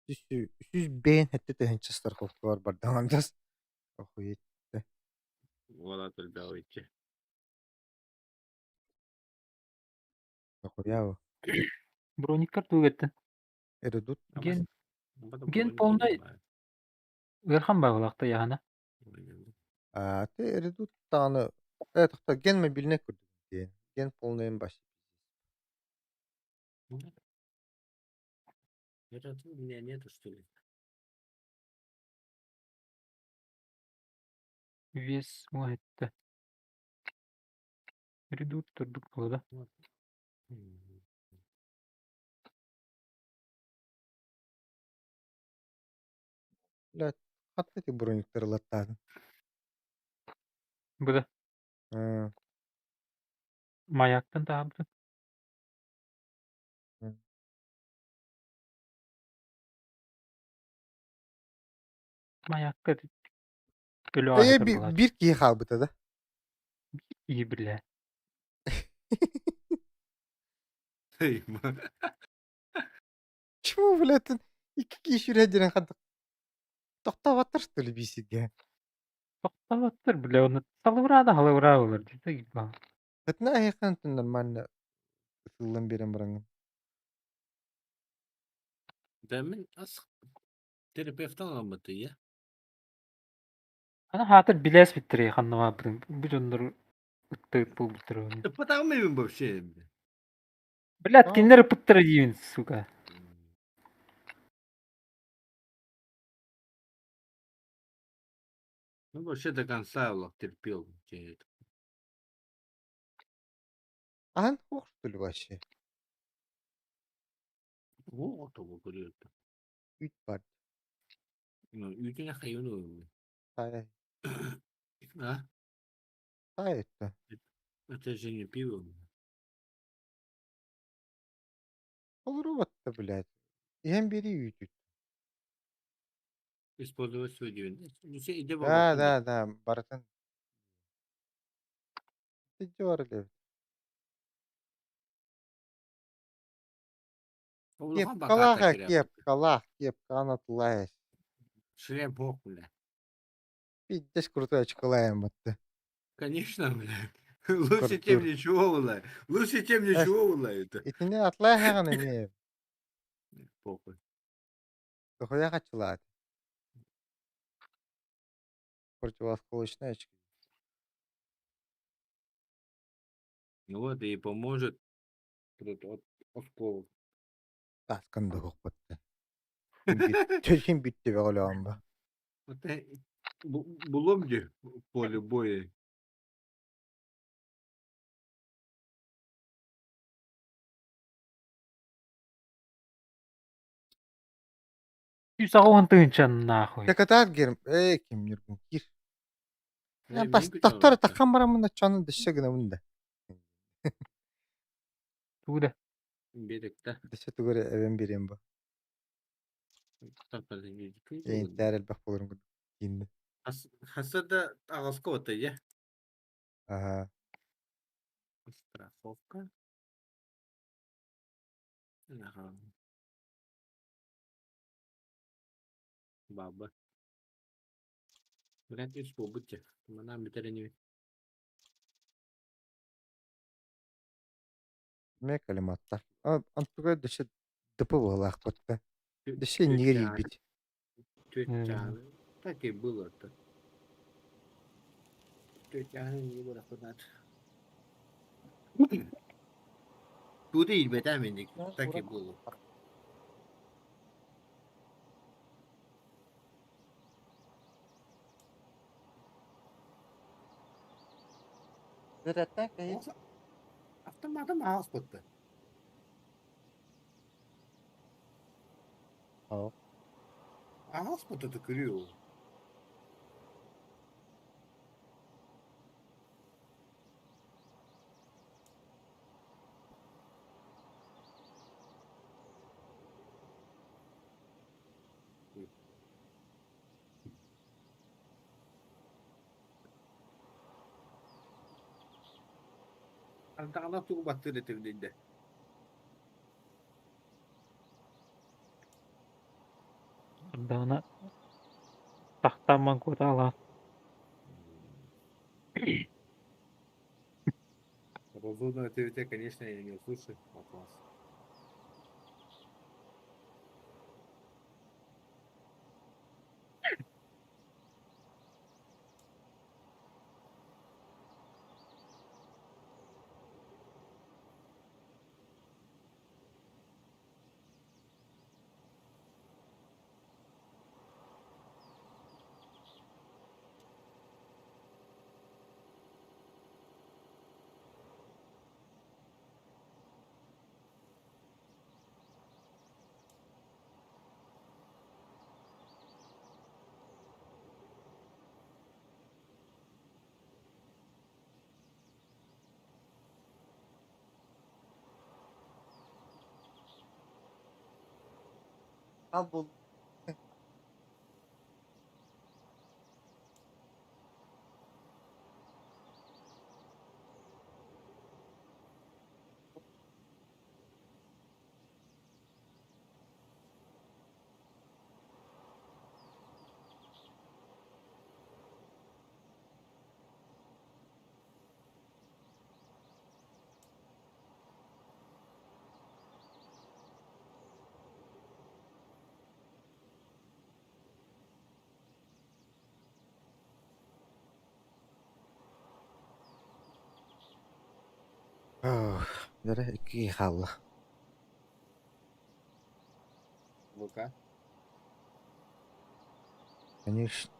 Сүүс бэйэн хэттэ тыһыынча страховкалар бардаҕандас. Охуеть. Уола турдаҕыччы. Охуява. Брониккар тугу эттин? Редут. Ген ген полный ыарахан баҕалаахта яһана. А ты редут даҕаны э тохто ген мобильный курдук диэн. Ген полный бас. Это у меня нету, что ли? Вес этте. Редут турдук буолла. Блядь, хатты ти брониктар ылаттаатын. Бу да Аа. маяктан таһабытын. Маякка өлө Э аһытар буолааччы. биир киһи хаалбыта да. Киһи биллэ. Чего, блядь, икки киһи сүрэ диэн хантак тохтообаттар что ли биисигэ? Тохтооттор бля, оны салыбыраада халыбыраа болар дии. Хотна эһиэхэ нормально ысыллан биэрэн бараҥҥын. Да мин ас терапевтан аламмыты я. Аны хаатыр билээс биттэрэй ханнамаабытын бу дьоннор ыттыгыт буолбуттар. Да потому им вообще. Блядь, кинилэр ыппыттара диибин, сука. Ну вообще до конца Олег терпел. Аһан суох что ли вообще? О, того говорит. Үүт бар. Ну, үүтүнэ хайыны. Таай. А? Таай это. Это же не пиво. Олору блядь. Иһэн биэрии үүтүт. Использовать свой день. Ну, все, иди Да, да, да, барытын. Идёр ли? Кепкалаха, кепкалах, кепканы тулаешь. Шлем бог, бля. Пиздец крутой очкалаем вот. Конечно, бля. Лучше, чем ничего, бля. Лучше, чем ничего, бля, это. Итини атлайхаган эме. Похуй. Дохуя хачылаат. Противоосколочные очки. Ну вот и поможет от от осколок. Таскан да хохпатты. Төшін битті беғалеған ба. Вот булом где в поле боя. Үс аҕыс тыһыынчан нахуй. Текатар герм, э ким нюргун кир. Бас тохтор тахан барамын чонун дөссө гынамын да. Тугу да. Беректе. Дөссө тугур эбен берем ба. Эйнтээр элбэх болорун курдук киинде. Хасада аҕаска ота я. Аха. Страховка. Ага. Баба. Блядь, үс буолбут дьэ. Манан бүтэр ини. Ме калиматтар. Антуга дөссө дыпы буолаахпытта. Дөссө иннигер иирбит. Тетя. Так и было-то. Тетя не было фанат. Тут и бетаменник. Так и было. Үөрэттэн кэһин Автоматом ааспытты. Оо. Ааспыты күрүү. Ардаҕына тугу баттыыр этибиний да? Ардаҕына тахтаамман куотаалаан Разумного ответа, конечно, я не услышу от вас. Ал бул Дөрө икки хаалла. ВК. Конечно.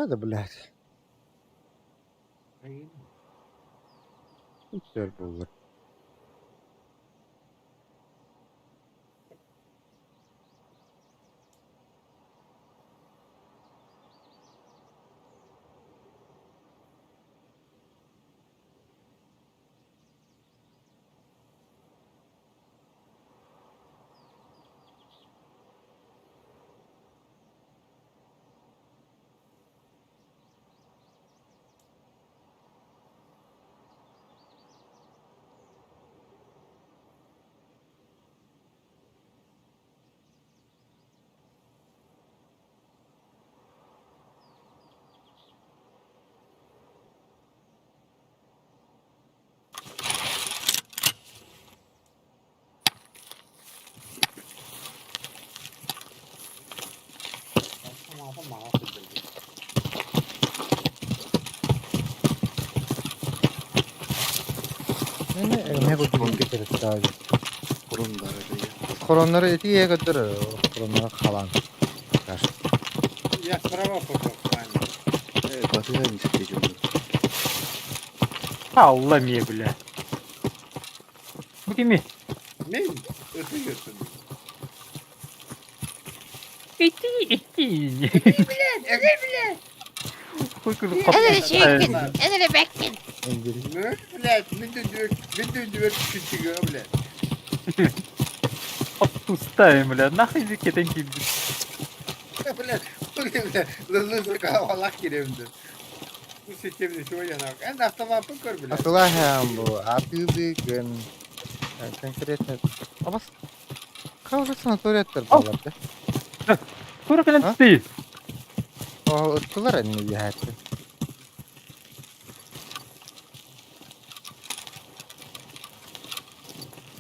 Хада, блядь. Үттэр буоллар. Автоматом мало сылдьар. Эмэ курдук кэтэрэттааҕы. Хороннары да Хороннору ити көрдөр, хороннору халаан. Я справа пошел с вами. Э, батыга миске дьону. Алла эмиэ бля. Бу кими? Мен өтө көрсүн. Ити, ити. Блядь, эгэй, блядь! Хуй Эн Эн эрэ сиэккин, эн эрэ бэккин. Эндери. Ну, блядь, мин дүндүбэр, мин дүндүбэр күчүгө, блядь. Отпускаем, бля, нахуй кетен киирдим. Блядь, блядь, лызы алах киремди. Бу системни чего я нах. Эн автоматын көр, блядь. Атылаһаан бу атыылыгын конкретно абас кауза санаторияттар буолар да. Тура кэлэн А? ты. О, ыттылар энни үһээччи.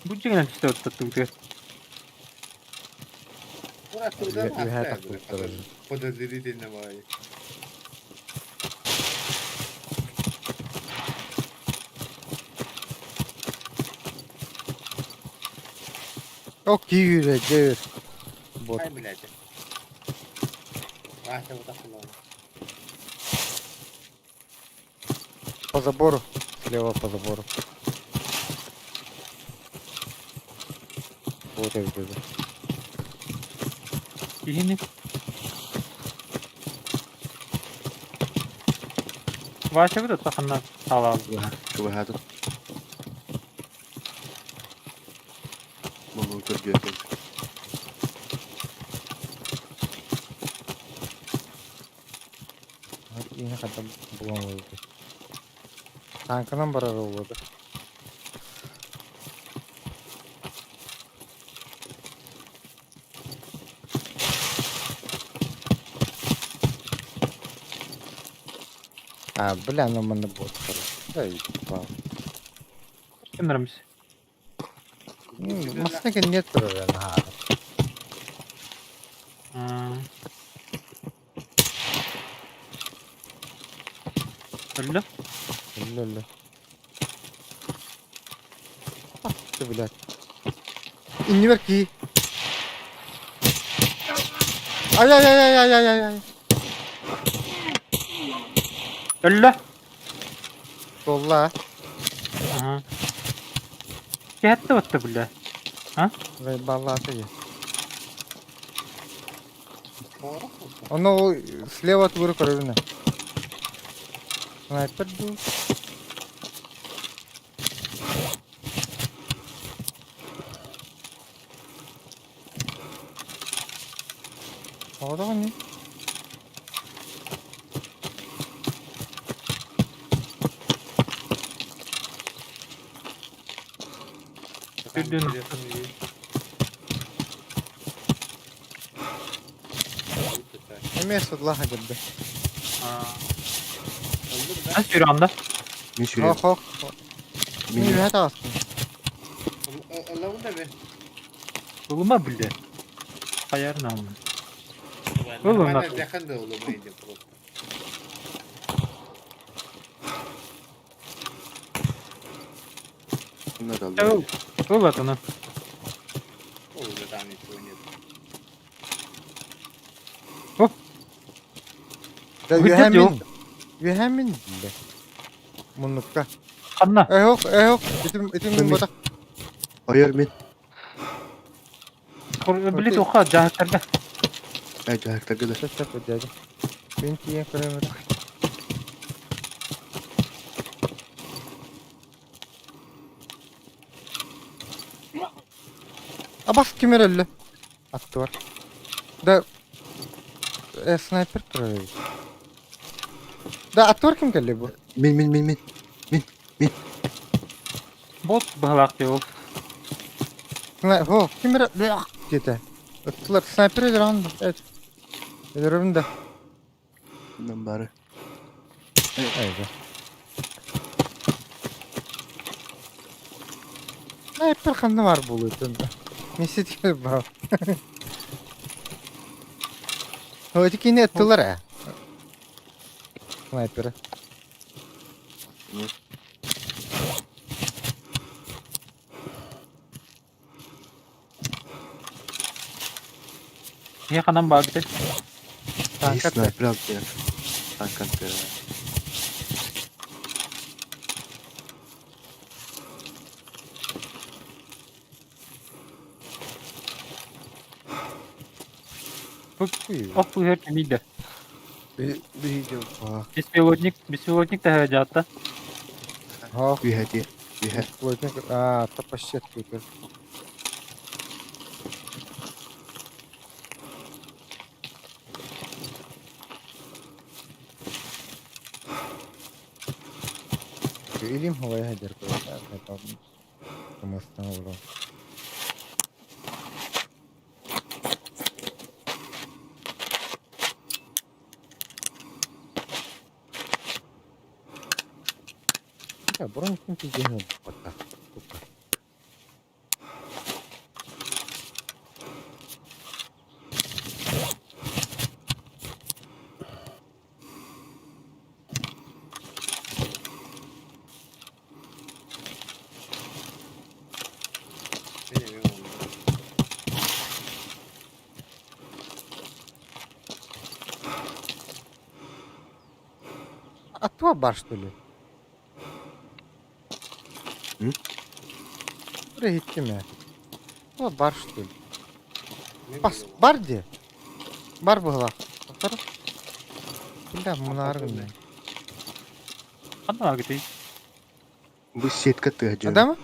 Бу дьиҥинэн түстэ оттоттубутугар. Бура турдан Үһээ ахта, тахсыбыттар. Подозрительно бай. О, киирэ, дьэр. Бот. Ай, блядь. Вася вот так было. По забору. Слева по забору. Вот я вижу. Киһини. Вася бу да ханна таалаабыт. Чугаһаатын. Балыгы көрдүөккүн. Ини хата булан болду. Танкынан барар болду. А, бля, ну манна бот Да, ебал. Кимнериміз? Масника нет турар Өллө. Өллө. А, ты, блядь. Иннибер ки. Ай-ай-ай-ай-ай-ай-ай. Өллө. Солла. Ага. Кэхэтте батта бля. Заебала ты. Оно слева от горы королевна. Снайпер был. Оҕоҕо Үрдүн. Эмиэ судлаха кэлбэ. Ас сүүрэ анда. Мин сүрүм. Хох хох. Мин Мин үһэ таҕыстым. Аллаху да бе. Ылыма бля. Хайар наамын. Ылы Нормально нахуй. дәхән дә улы инде просто. надо Ыл. Ыл атыны. О, уже там ничего нет. Да Үһүтэ үһэ дьыл. мин. Үһэ мин бile. Муннукка. Ханна. Эхох эхох. Итим итим мин бота. Ойор мин. Били туха жаһаттарга. Ай, жаһактарга да. Сөп сөп дядя. Мин тиийэн көрөмөр. Абас ким эрэллэ? Аттыбар. Да снайпер турар эбит. Да аттыбар ким кэллэ бу? Мин мин мин мин. Мин. Бот быһалаах ол. Хо, ким эрэ диэтэ. Ыттылар снайпер өлөрөн да. Эт. Өлөрөбүн да. Нам бары. Айда. Снайпер ханна бар буолуотун. Миссит бар. О, эти кини ыттылар ээ. Снайпер. Киһи ханан баагыты. Танка Снайпер алды. Танканты. Ох быыһар кимий да? Биһиги Беспилотник, беспилотник таһа дьаатта. Ах, Үһэ дии. Үһэ. беспилотник, а, топощет какой-то. Илим хавайа деркой. Тумустан олорон. Бұрын кім пиздені батта. А то бар, что ли? М? Иһиттим ээ. То бар, что ли? Бас, бар дии. Бар быһыылаах. Повтор. Бля, мунаар гынна. Ханна агытый? Бу сетка тыа дьон. Адама?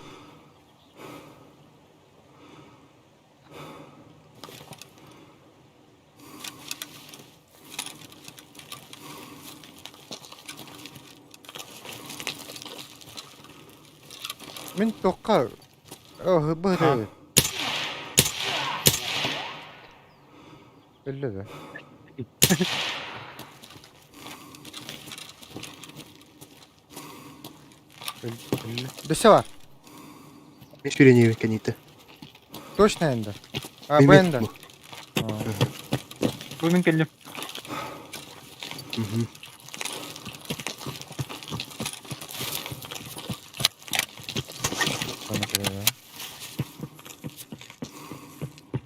Мин туохха быһыы Өллө да. Өллө. Дөссө бар. Мен сүрэнии кэниитэ. Точно энда. А, Мен бу энда. бу. Бу мин кэллим. Мгм.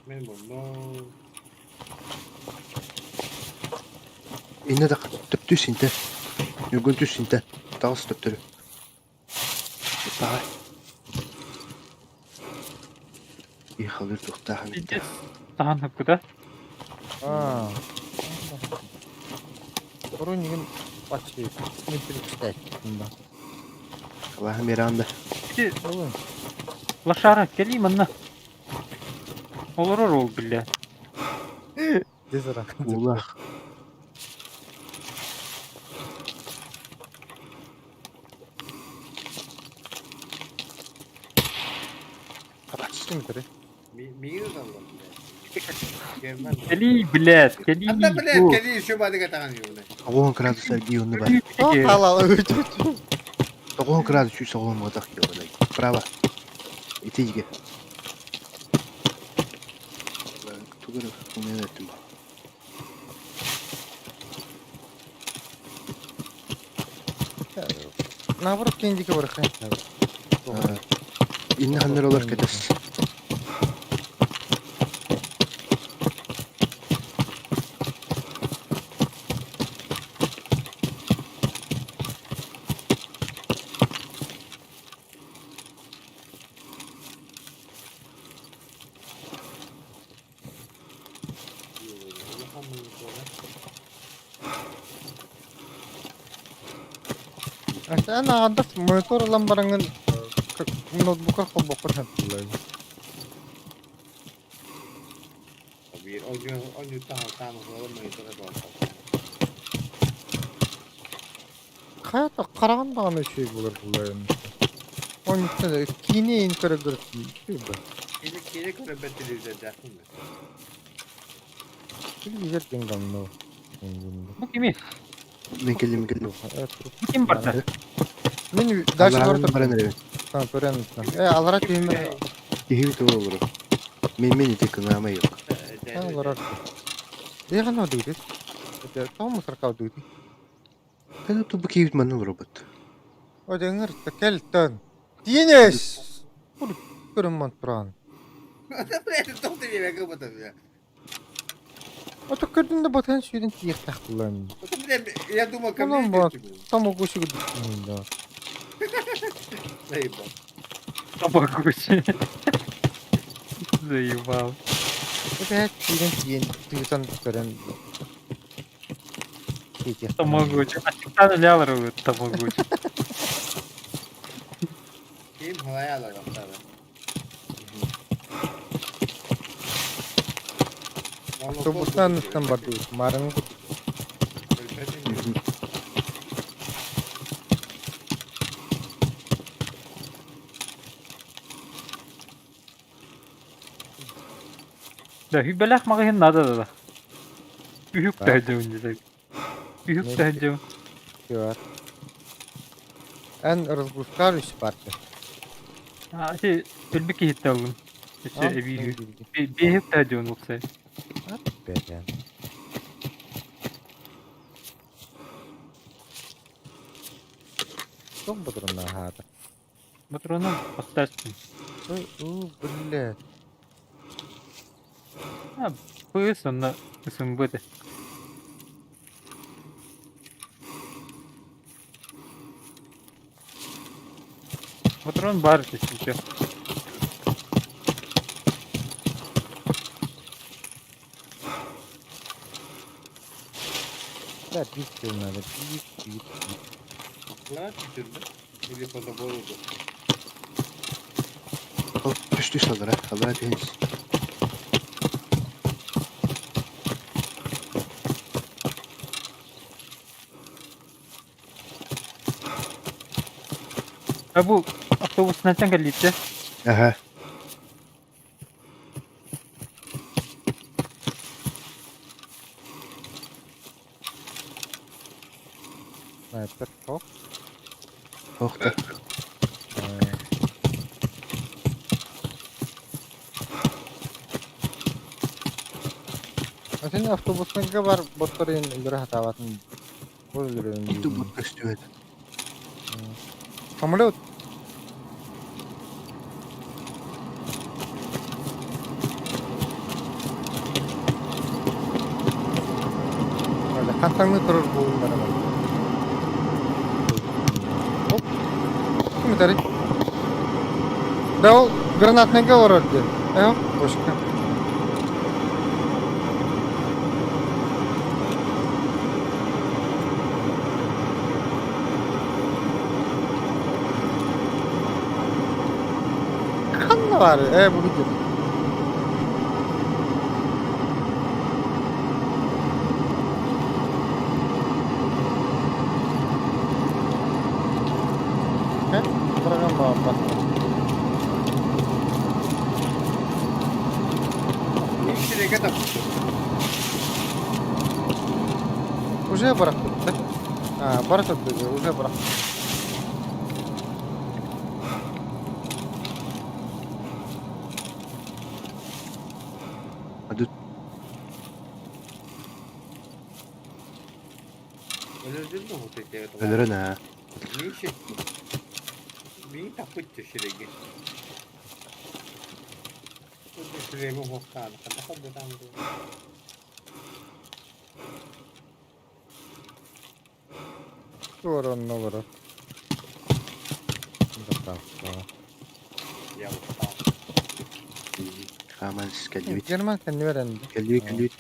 Мен буллум. Инне да төптүү синтэ. Нүгүн түс синтэ. Таҕыс төптөрү. Таҕай. И халыр туохтаах эбит. Пиздец. Тахан хапкыта. А. Бұрын неген почти не перечитать. Да. Аллаха Миранда. Ити Олын. лошара кэлии манна. Олорор ол биллэ. Дезера. Улах. Ким көрө? Миигин ыталлар, блядь. Герман. Кэлии, блядь, кэлии. Анда, блядь, бу. кэлии еще бадыга таҕан юбуна. Оҕуһун градус эргии онну бар. Кэлии. Ала Тоҕуһун градус сүүс оҕуһун муотах киһи Право. Ити иге. Тугары умеет этим. Наоборот, кендики бар хай. Инне ханнар олар кетес. Эн аҕардас монитор ылан бараҥҥын ноутбукка холбокко сатыллар. Биир оонньууттан халтаан уһула монитора буолла. Хайа хараҕын даҕаны үчүгэй буолар буллар. Оннуктан киинэ иһин көрөргөр үчүгэй бу. Киинэ киинэ көрөрбөт телевизордаахпын мен. Телевизор диэн говно. Бу кими? Мен келдим, мен келдим. Бу ким барда? Мен дальше Аларан барып баран эребин. көрөн. Э, алара түймө. Киһи туга олорор. Мен мен ити кынаама yok. Алара. Беган одуйду. Это том мусорка одуйду. Когда тубу киһи манна олоробут. Одеңер текелтен. Тиенес. Бур көрүм монтран. Да, блядь, тоқ ты меня как будто, бля. Ото көрдүм да батан сүйден тиек тахтылан. Это, блядь, я думал, ко мне Онон бу идёте, блядь. там огушу гүдүн да. Заебал. Табакуси. Заебал. Эбээт киирэн тиийэн тыытан көрөн тиэтиэхтэрин Тамагочи. Аччыктаан үлэ алар тамагочи. Ким халайа алар Автобустан анныттан бардыбыт, маарыҥҥы курдук. Да, хүбэлэх маҕаһыын наада да. Үһүк таһдьабын десек. Үһүк таһдьабын. Бар. Эн разгрузкар үс партия. А, ити өлбүт киһиттэ аллым. Өссө эбии биэһик таһдьабын уопсай. Бэдэн. Туох ботурунна аһаата? Ботуруону остааччын. Ой, уу, блядь. А, пыс онно ысымбыт. Патрон бар еще. Да, бить надо, бить, бить, бить. Ладно, Или по забору. Ол түс-түс аллара, аллара түһэн ис. А бу автобусынан кэллиитэ. Аха. Снайпер хох. Ох да. А сен автобустарга бар боттор ин өлөрө хатаабатын бу өлөрөн Ити бут көстүбэт. Самолет. Хантаңны турар буолуннара бар. Оп. Ким этэрий? Да ол гранатныйга олорор диэн. Э, бочка. Ханна баар? Э, бу видео. Э, быраган баҕарбат. Сирэйгэ таппыт. Уже бырахпыт. А, бара турда уже бырах. Ады Өлөрдүн да вот эти. өлөрөн аа. Миши. Мин таппыт сирэйгэ. Сирэйгэ хохтаан. Туора онно олорор. Заправка. Я устал. Хааман кэллибит. Герман кэннибэр энди. Кэллибит, кэллибит.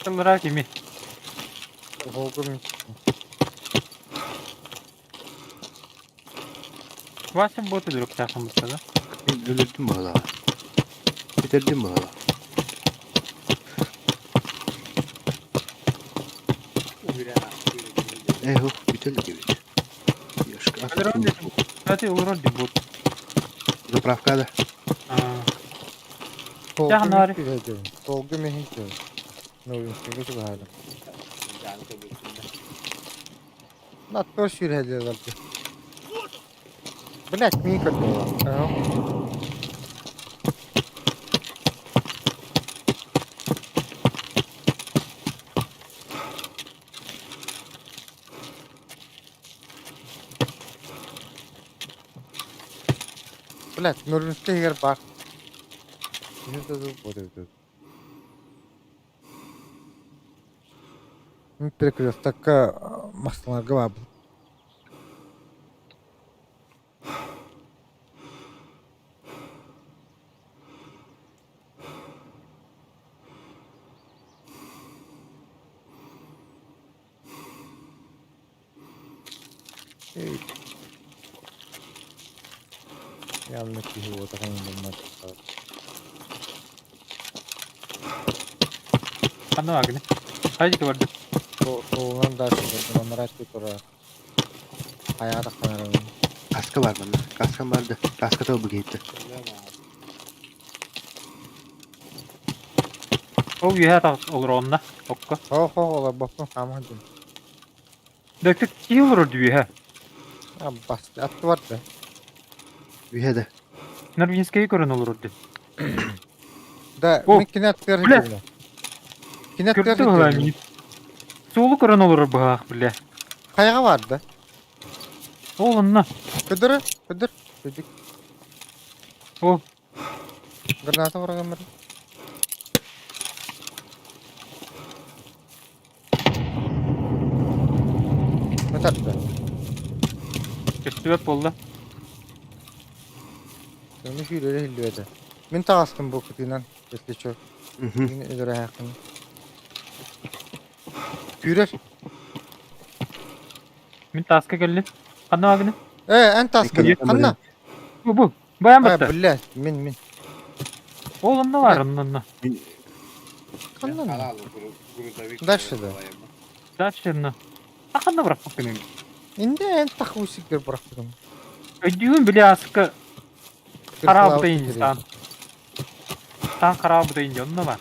Тыллара кими? Холгум. Вася бот өлөрүөхтээххин да? Мин өлөрдүм баҕалаах. Бүтэрдим баҕалаах. Э, ох, бүтэл диэбит. Яшка. Өлөрөн диэн. Кстати, олорор диэн бот. Заправка да. А, Холгум Яхнары. Холгум иһин. Новинскайга чугаһаатым. Дьааны көрбүппүн да. Аттыгар сүүрэллэр дии. Блядь, мин көрдүм. Блядь, Нуринскай иһигэр баар. Киһи да Мин перекрестокка массыыналарга баарбын. Явно киһи уотаҕын ылыммат. Ханна бааргыный? Хайдыка бардым. Суолунан дальше бардым, анараа өттү турар. Хайаҕа тахсан эрэрин. Каска бар манна. Каскам бар да. Каска тыл киһиттэ. Ол үөһэ тах олоронна окко. Хоох хоох олорбоппун хаама сылдьын. Дөктүк киһи олорор үөһэ. Аббас аттыбар да. Үһэ да. Норвинскайы көрөн олорор дии. Да, О, мин кини аттыгар бля. сылдьыбына. Кини аттыгар Көрдө быһалаа сылдьыбына. мин. Суолу көрөн олорор быһаах бля. Хайаҕа бар да. Ол онно. Көдөрө, көдөр. Көдүк. Ол. Граната бырагаммар. Ытарда. Көстүбэт буолла. Көмүс сүүрэрэ иһиллибэтэ. Мин таҕыстым бу кытыынан, если чё. Мин өлөрөһөххүн. Күүрэр. Мин тааска кэллим. Ханна баагыны? Э, эн тааска ханна? Бу бу. Баян Э, батта. бля, мин мин. Ол онно бар, онно онно. Ханна? Дальше да. Дальше онно. А ханна бырахпыккын? Инде эн тахуусигер бырахпытым. Өйдүүгүн били ааска хараабытайын саан. Саан хараабытайын дьэ онно бар.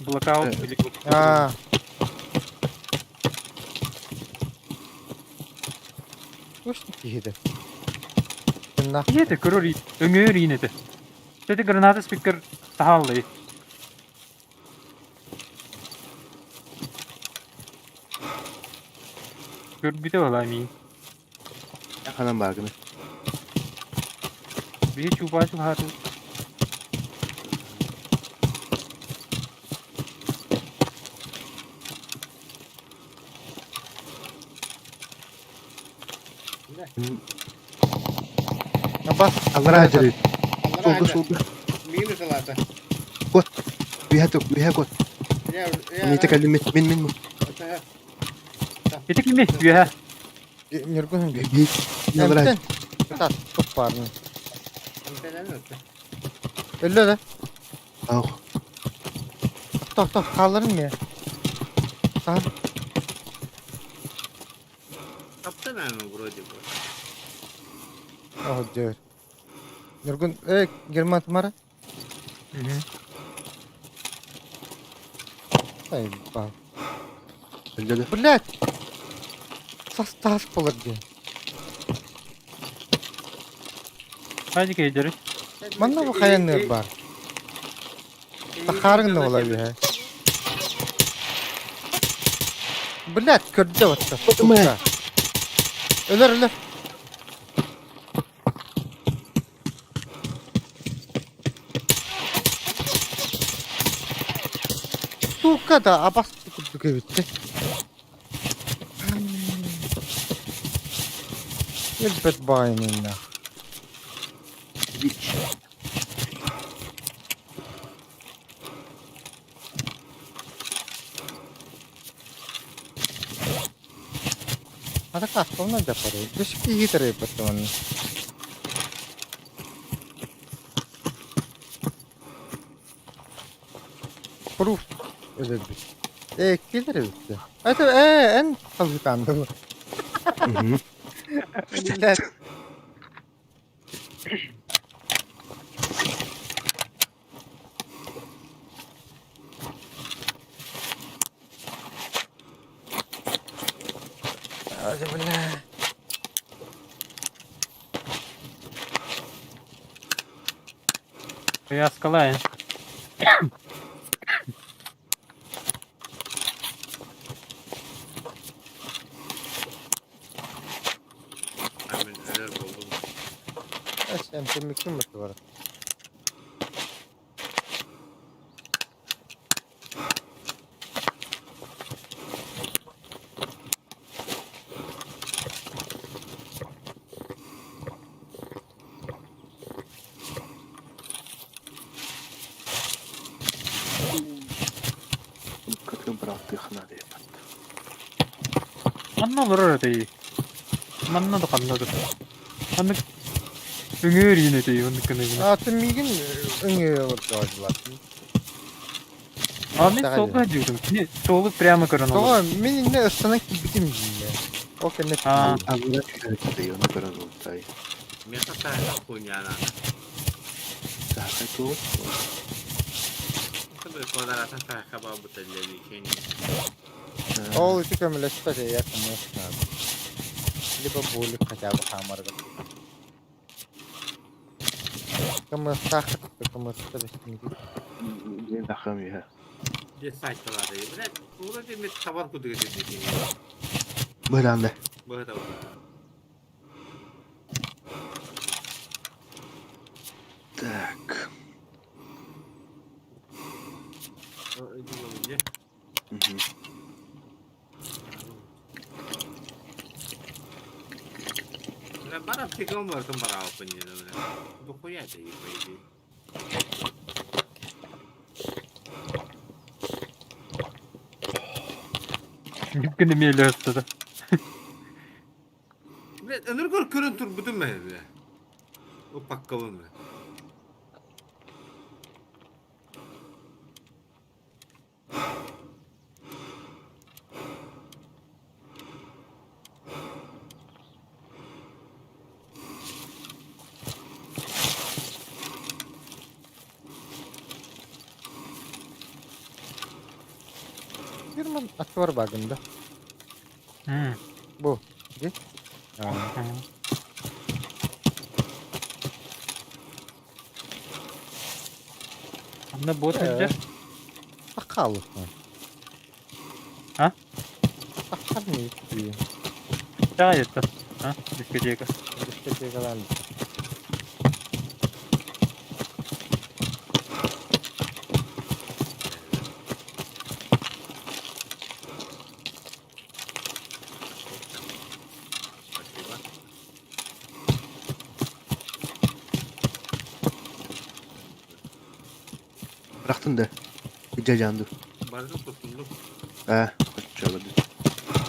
Блокаут били. Аа. Точно киһи Киһи этэ көрөр өҥөөр иин этэ. Тэти граната спикер саһааллай. Көрбүтэ буолаа миин. Ханан бааргыны? Биһи чуупаа чугаһаатыбыт. Аба, Аллараа дьарыт. Суолга суолга. Миин ыталаата. Кот. Үһэ тук, үһэ кот. Миитэ кэллим мин мин мин. Ити кими? Үөһэ. Ньургун Биир аллараа. Эмтэн. Кытаат, туппаарны. Өллө да. Ах. Тох, тох, хаалларын мэ. Саһан. Таптан вроде бы. О, дьэр. Ньургун, э, Герман Тумара? Ай, ба. Өллө да. Блядь! Састаас болар диэн. Хайди кейдери. Манна бу хайанныыр баар. Тахаарыҥ да буолар үһэ. Блядь, көрдө батта. Мэ. Өлөр, өлөр. Сука да абас курдук эбит. Өлбөт баайынна. Бич. Ата кастомна дьаппары. Бешки гитары баттаман. Пруф өлөрбүт. Э, киллер эбит. Это э, эн халгытанды. Блядь. Бля. Привязкалай. Мин өлөр буоллум. Эмтэммиккин баттыбар. Как бырааттыах наада ебать. Манна олорор этэй. Манна да ханна да. Маннык үҥүөр иин этэй оннук гына. Аты миигин өҥөйө олордоодулар. А мин суолга сылдьыбытым. Кини суолу прямо көрөн Тоҕо олорор. мин иннэ ыстанан киирбитим дииллэр. Ол кэннэ Аа. Аллара түһэр ону көрөн олортай. Миэхэ саһыта хуйняна. Саахай туох? Квадратын саһыка баабыта для лечения. Ол ити көмөлөспөт я кому надо. Либо булик хотя бы хаамарга. Кымыстаах кымыста бэстиҥ Диэн ахам иһэ. Дьэ сайталаата. Блядь, вроде мен табар кудуга дедики. Быраанды. Быһыта. Так. Мгм. Бля, бар аптекам бартын барааппын диэн бля. Дохуя это по идее. Мүмкүн эмиэ өлө Бля, ыныргор көрөн турбутум мэ бля. Упаккабын бля. Герман аттыбар багында. Бу. Ди? Анна бот сылдьар. Сакал. А? Сакал не идти. Да, это. А, дискотека. Дискотекалан. Спасибо. Бырахтын да. Дьадьанды. Барды тутундум. Ээ, оччолорду.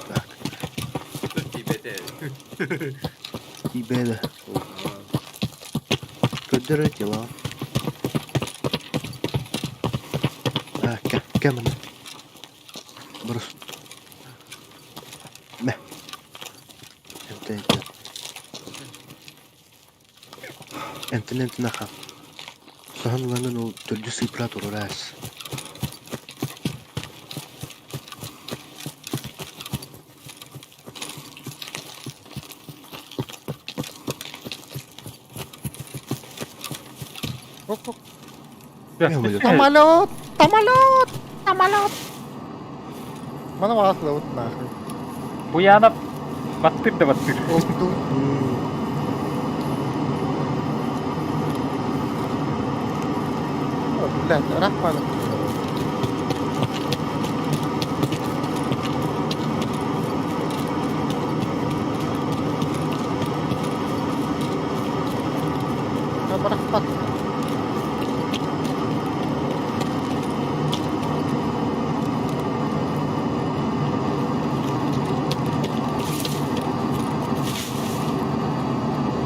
Так. Тут тибете. Тибеде. Көрдөрө дела. А, кэ, кэмэн. Брус. Мэ. Энтэн, энтэн. Энтэн, энтэн аха. Соһон ылаҥын ол төрдүс сыыппара туруораас. Хоп, хоп. Самолет. Самолет! Самолет! Самолет! Мана баҕас нахуй. Буянов баттыр да баттыр. Ол Блядь, рахман. Рахмат.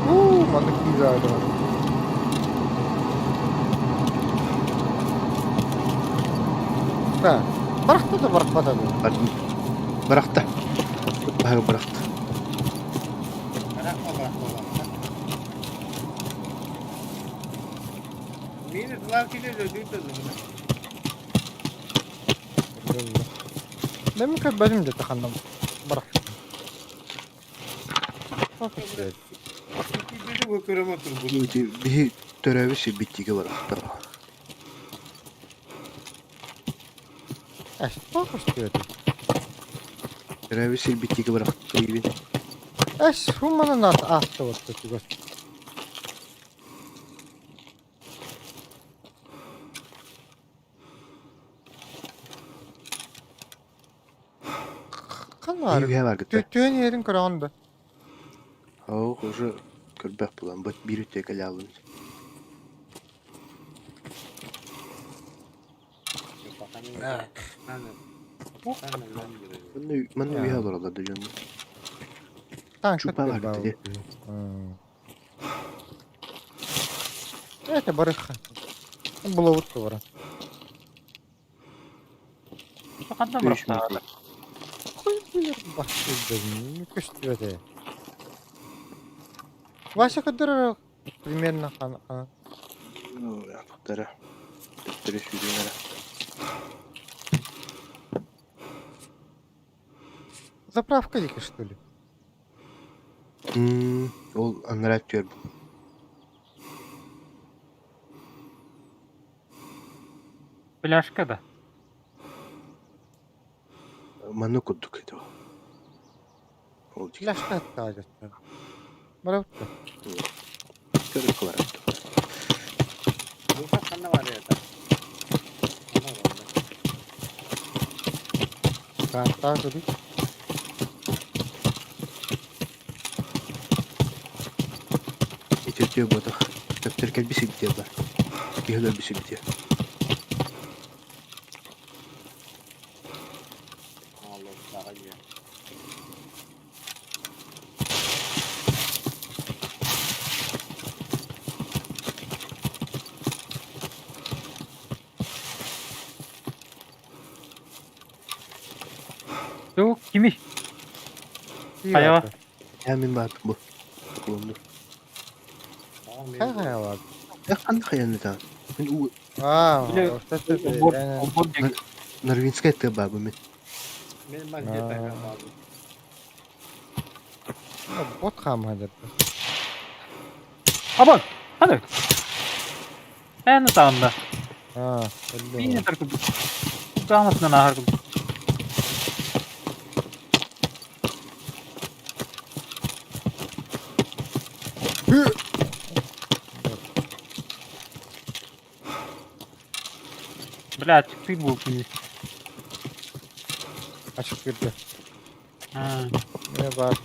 Уу, манна киирээдэ. Да. Барахта да барахпата да. Бырахта. Баһы бырахта. Бырахма, бырахма, бырахма. Мени тылар киле өлдүйтөн. Мен көрбөдүм де таханным. Барах. Көстүбэт. Ити биһи төрөөбүт сирбит диэки барахтар. Эс, тоҕо көстүбэт? Төрөөбүт сирбит диэки барахтыыбын. Эс, хумманан ааттабатта чугас. Ханна Үһэ баргыта. Түөн иһэрин көрөҕүн да? Оо, уже көрбөх булан быт биир үтүө кэлэалын. Манна манна үһэ олороллор да дьон. Танк Чупа баргыта дии. Это барыха. Булабыт бара. Ханна бырахтаҕа? Хуй буйар бахтыйдым, көстүбэтэ. Вася көрдөрөр примерно хан Ну, аттара. Төттөрү сүүрүн эрэ. Заправка диэки что ли? Ол анараа түөр Пляжка да. Маннык курдук этэ. Ол диэки. Пляжка аттаҕа Барабыт Көрүк барар. Тааттаа көрүй. Ити өтүө буотах. Төптөр кэлби сибитиэ бар. Киһи өлөрбү сибитиэ. Туох кимий? Хайаҕа? Я мин баар бу. Кулунду. Хайа хайа Я ханна хайанныта. Мин у Аа, Бile Обор обор диэки. Норвинская тыа баар бу мин. Бот хаамһа Абан! Ханна? Эн таанда. Аа, Биир таркы. Таамасынан ааһар курдук. Бля, ачыктыыр буолтун дии. Ачык кирде. Аа. Не бар.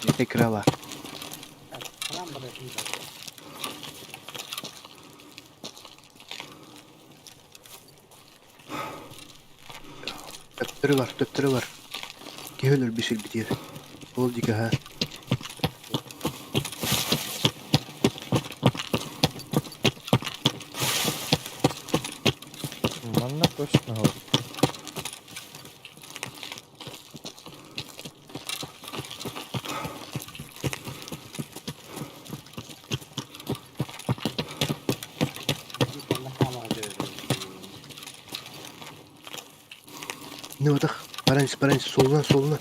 Это крала. Төптөрү бар, төптөрү бар. Киһи өлөрбү сирбитиэр. Ол диэки ха. Манна точно ол. Не отах. Баран, баран, солуна, солуна.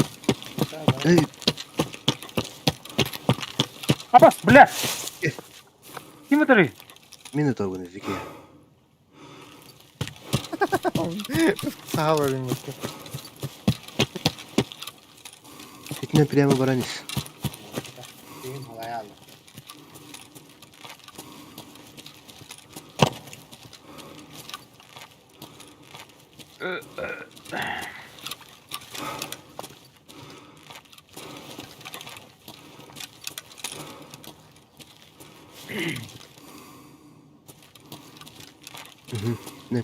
Эй, Абас, бля! Ким ытарый? мин ытабын эзики. Саха бөлүммүттэ. Итинэн прямо баранис. Мгм. Не.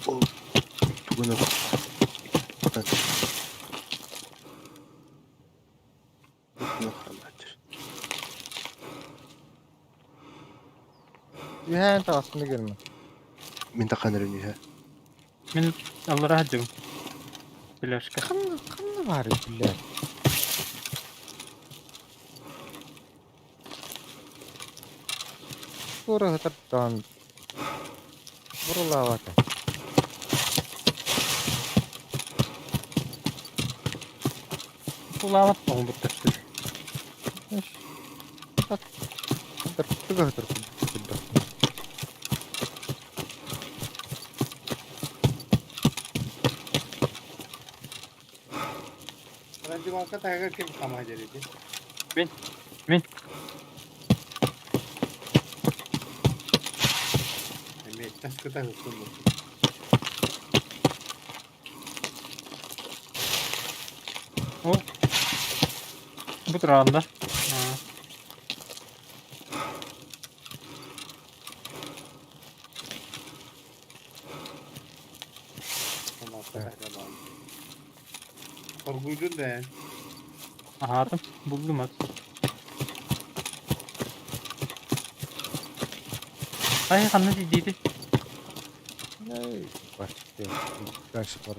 Ол тугун Так. Үһээн таҕастыны көрүмэ. Мин таханырын үһэ. Мин аллара сылдьабын. Пляжка. Ханна ханна баар биллэр. Туора сытар даҕаны бурулаабата. Тулаабат оҥорбуттар. Раздевалка таһыгар ким хамаһа дьэрити? Мин. Мин. Эмиэ таскыта ыһыктын О. Бу тураанда. Хоргуйдун да эн. Аһаатым. Булдум ат. Ай, ханна тиийдиити? Дальше бар.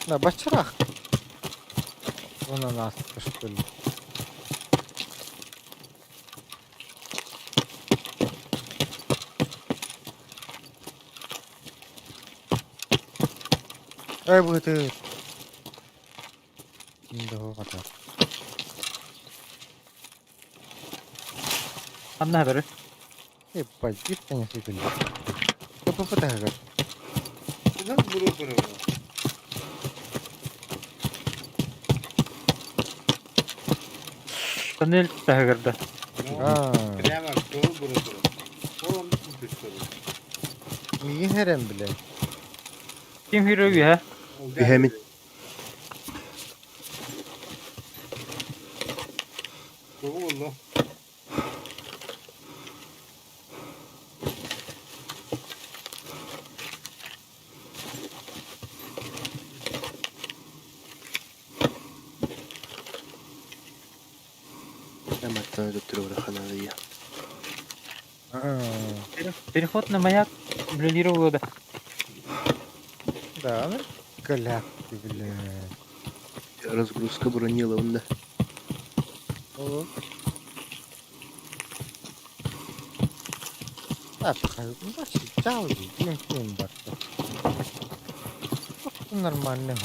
На бачарах. Вон она, что ли. Ай, будет и... Ханна бары? Ебать, конечно, блин. КПП Нас буруй буруй. Тоннель таһыгар да. Ну, прямо кыл буруй буруй. Ол оннук түстөрү. Миигин хэрэн билэ. Ким hero үһэ? Үһэмин. Тугу булла? Эматтан өлөттөрө ханалыйа. Переход на маяк блюдировала да. Да, ну, голяк ты, бля. Разгрузка брониловна. О. А, чао, ким ким барта. Нормально.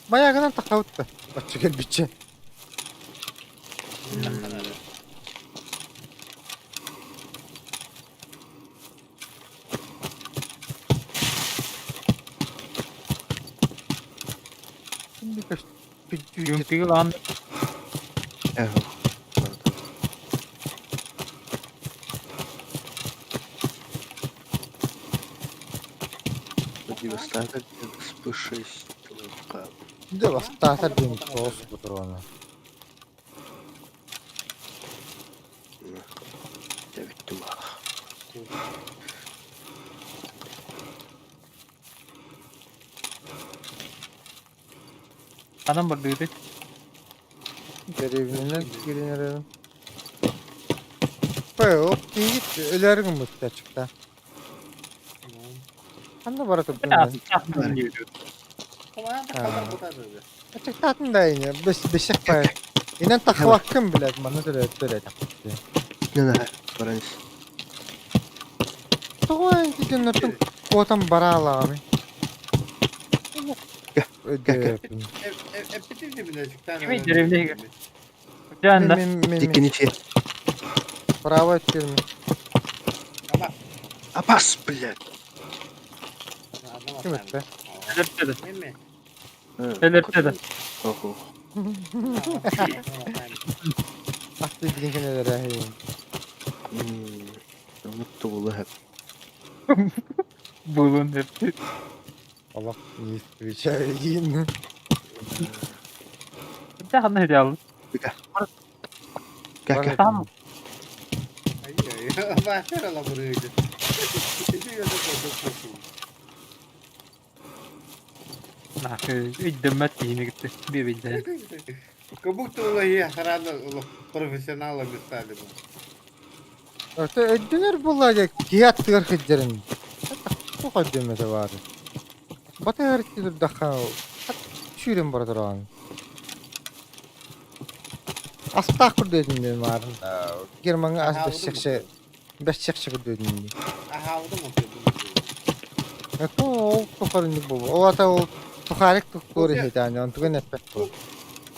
Баягынан тахаутта. Бачча кэлбиччэ. Юмпигы лаан Эхо. Девастатор XP6 ЛК. Девастатор диэн соус патрона. Я ведь тумах. Анам бардыгыты. Деревненен киирэн Пэ, тиит өлөрүҥ мустачыкта. Ханна бара турдун? Ачыктаатын да ини, бесек пай. Инен тахваккын блядь, манна төрөттөр этэ. Не на, баранс. Тоҕо эн куотан бараалаҕамый? Кими деревне Жанна. Диккиничи. Право тюрьмы. Апас, блядь. Ким это? Элертеде. Элертеде. Охо. Ах ты билин Unuttu bunu hep. Булун деп. Аллах не исключаю. Да, ханна хедя алын. Gel gel. Tamam. Өйдөммөт киһини кытта биэбэйдээн. Как будто улаһи охрана профессионалами стали бы. Ото өйдөнөр буоллаа дьэ киһи аттыгар сылдьарын туох өйдөммөтө баарый? Батыһар турдахха сүүрэн бара тураҕын. Астаах курдук этим маарын Гермаҥҥа ас Аһаабытым бэссэхсэ бэссэхсэ курдук этим дии. Аһаабытым утуйдум. Это ол тухарыннык буолуо. Ол ата ол тухарик туктуур Кофе, иһитээни онтугун эппэт буол.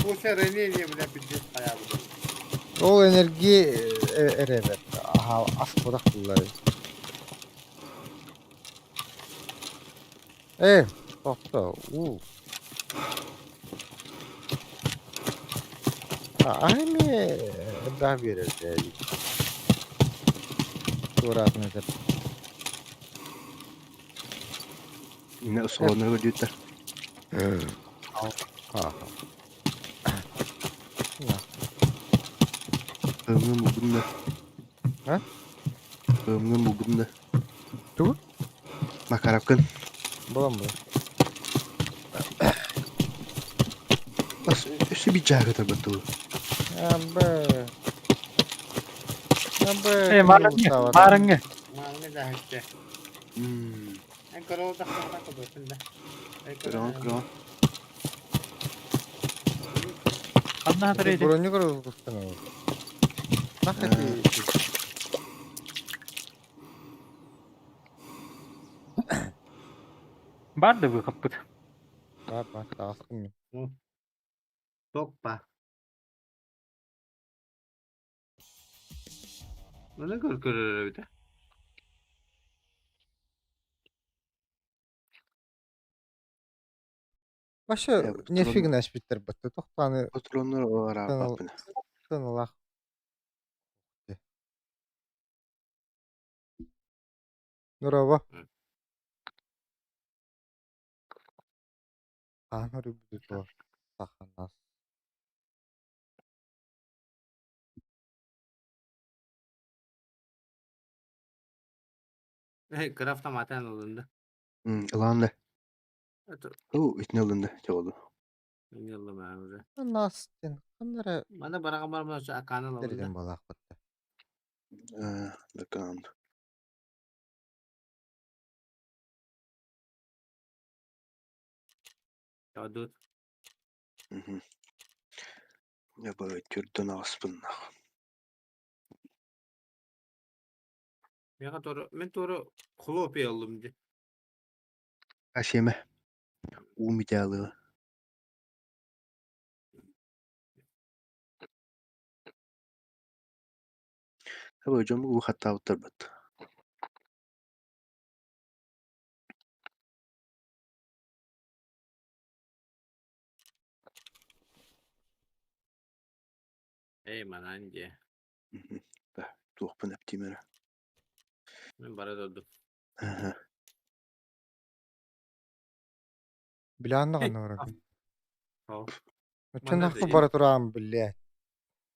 кофе ранение, бля, пиздец хайаабытым. Ол энергия эрэ эбэт. Аһа ас курах буллар. Э, тохто, уу. А эмиэ элбэх биэрэр дии. Туораатын этэр. Инна солоннорго диэттэр. Ха. Ымҥын булбутун да. А? Ымҥын булбутун да. Тугу? Макаровкын. Булан бу. Бас өссө биир дьааһыгы тарбаттылар. Абы. Абы. Э, маарыҥҥы, маарыҥҥы. Мааҥҥа дьаһайчы. Мм. Эн көрө тахсыбата көрбөппүн да. Эн Көрөҕүн, көрөҕүн. Ханна хатар эти? Броню көрө Нах эти. Бар да быыхаппыт. Бар бар таҕыстым мин. Топпа. Маны көр көрөр эбит. Вообще нефиг нэспиттэр батта тохтааны Патроннар арааппаппын. сыаналаах. Нурова. Хаан өрүбүтү саханас. Кыра автоматан ылынды. Ылаан да. Это Оо, итини ылынды, чоҕолу. не ыллым уже. Настин ханнара Мана бараҕа бармын акааны ылабын дэриден да. балаахпытта. Дакаан. Одут. Я бы түрдөн аҕыспыннах. Меха тору, мен тору хлопья ыллым ди. Асиэмэ. Уу митялыга. Абы дьон бу хаттаабыттар бат. Эй, манан ди. Да, туохпун эптиим эрэ. Мен бара дурдум. Аха. Билаанна ханна барабын. Ол. Оччонахпы бара тураан билээ.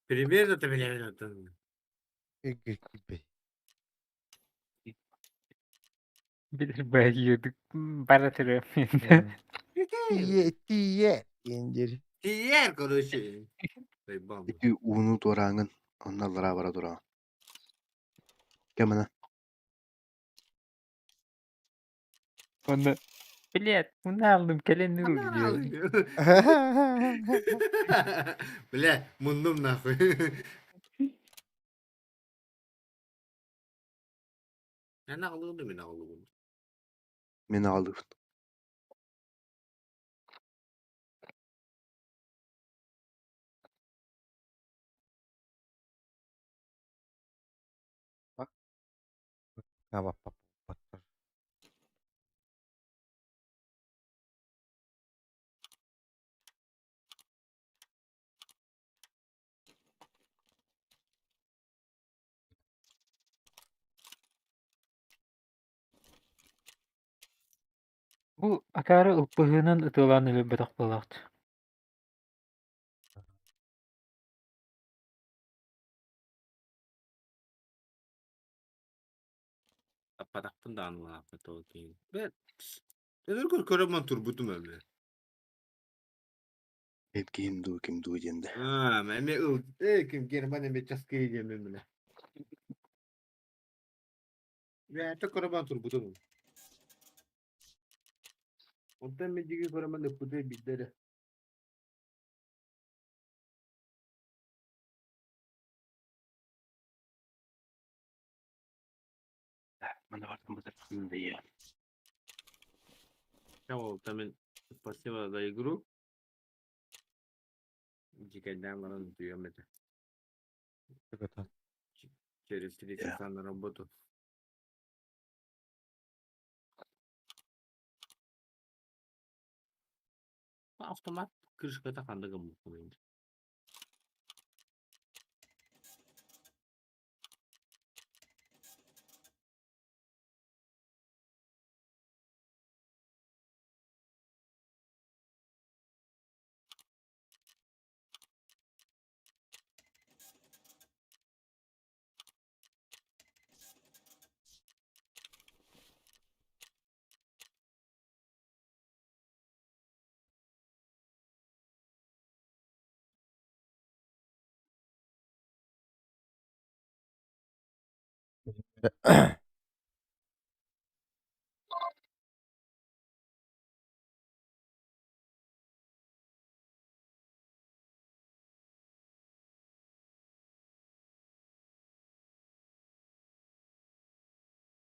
Примерно ты билэбин Игги Билэр бэйиэдик бара түрө. Тие тие диэн Тиер, короче. Заебал. Ити ууну туорааҥын, онно аллараа бара тураҕын. Кэмэнэ. Онно Билет, муна алдым кэлэн ыл диэн. Бля, муннум нахуй. Эн аҕалыгын мин аҕалыгын. Мин аҕалыыбын. Бу акаары ылпыһыынан ытыалаан өлөрбөтөх буолаахт. Аппатахпын даҕаны улааппыт ол киһи. Бля, Өлөр көрөмөн турбутум эбэ. Эп киһим дуу, ким дуу диэн да. Аа, эми ыл, э, ким Герман эми часкыы диэмин бля. Үөһэттэн көрө баран турбутум. Онтон мин диэки көрө баран ыппыты биирдэ эрэ. Спасибо за игру. Дьикэйдээн баран утуйуом этэ. Через 3 часа на работу. Автомат крышката ханна гыммыккын?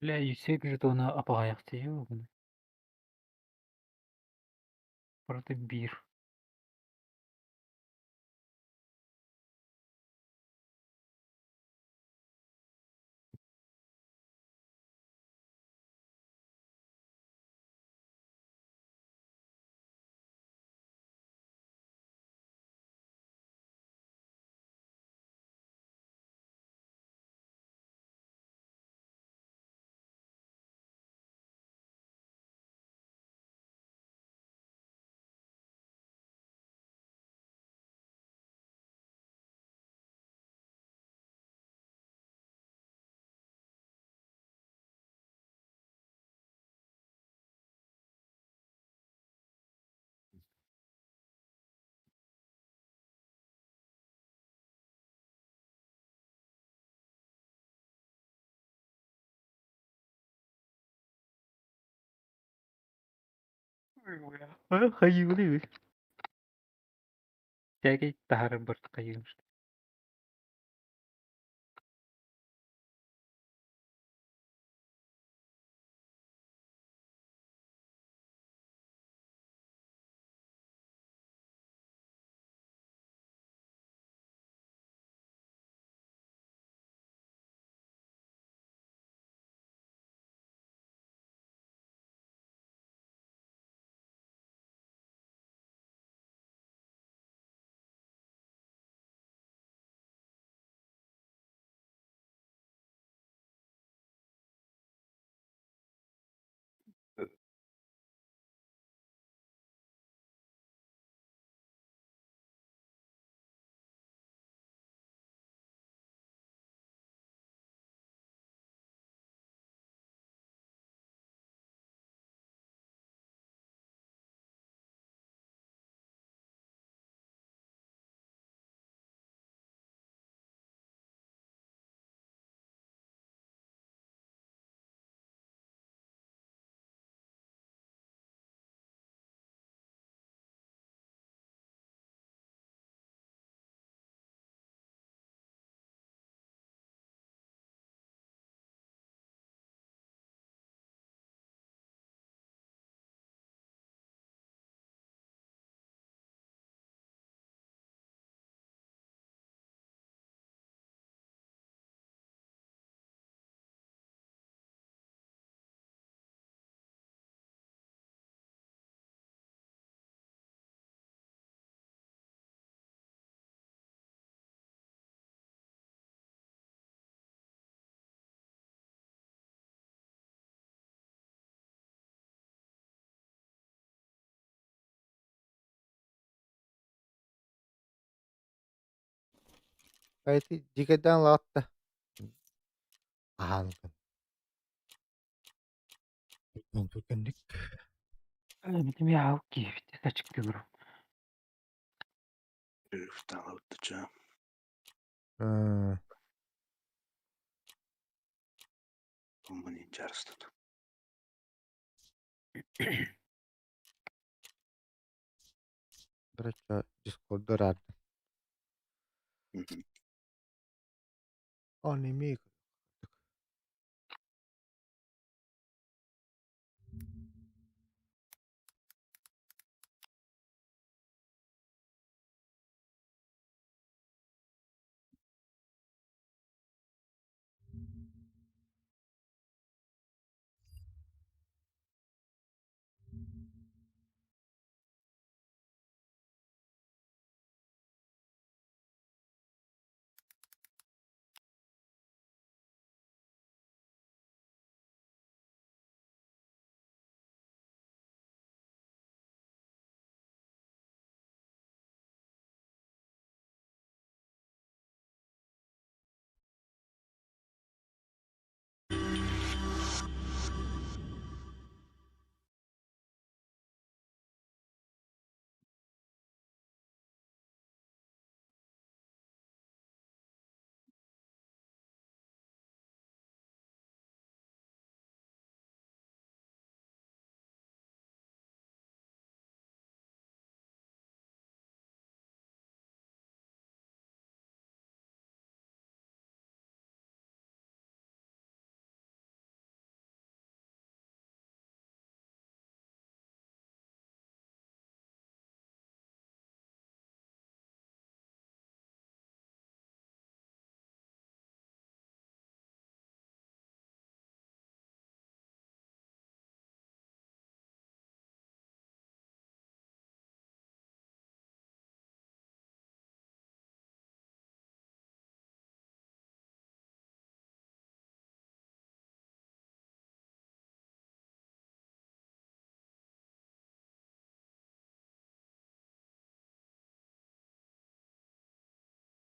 Бля, yüksek жетона апаҕайахтыйыы Барыта биир. Хайыылыы. Сээкэй таһаарар барыта хайыым. Ити дьиикэйдээн улаатта Аһаан Түргэнник Эмиэ аал киирбит ачыктыырым. Перерыв Ыы. Мин дьарыстан. Короче, Дискорду араардым. Мгм. Анимик.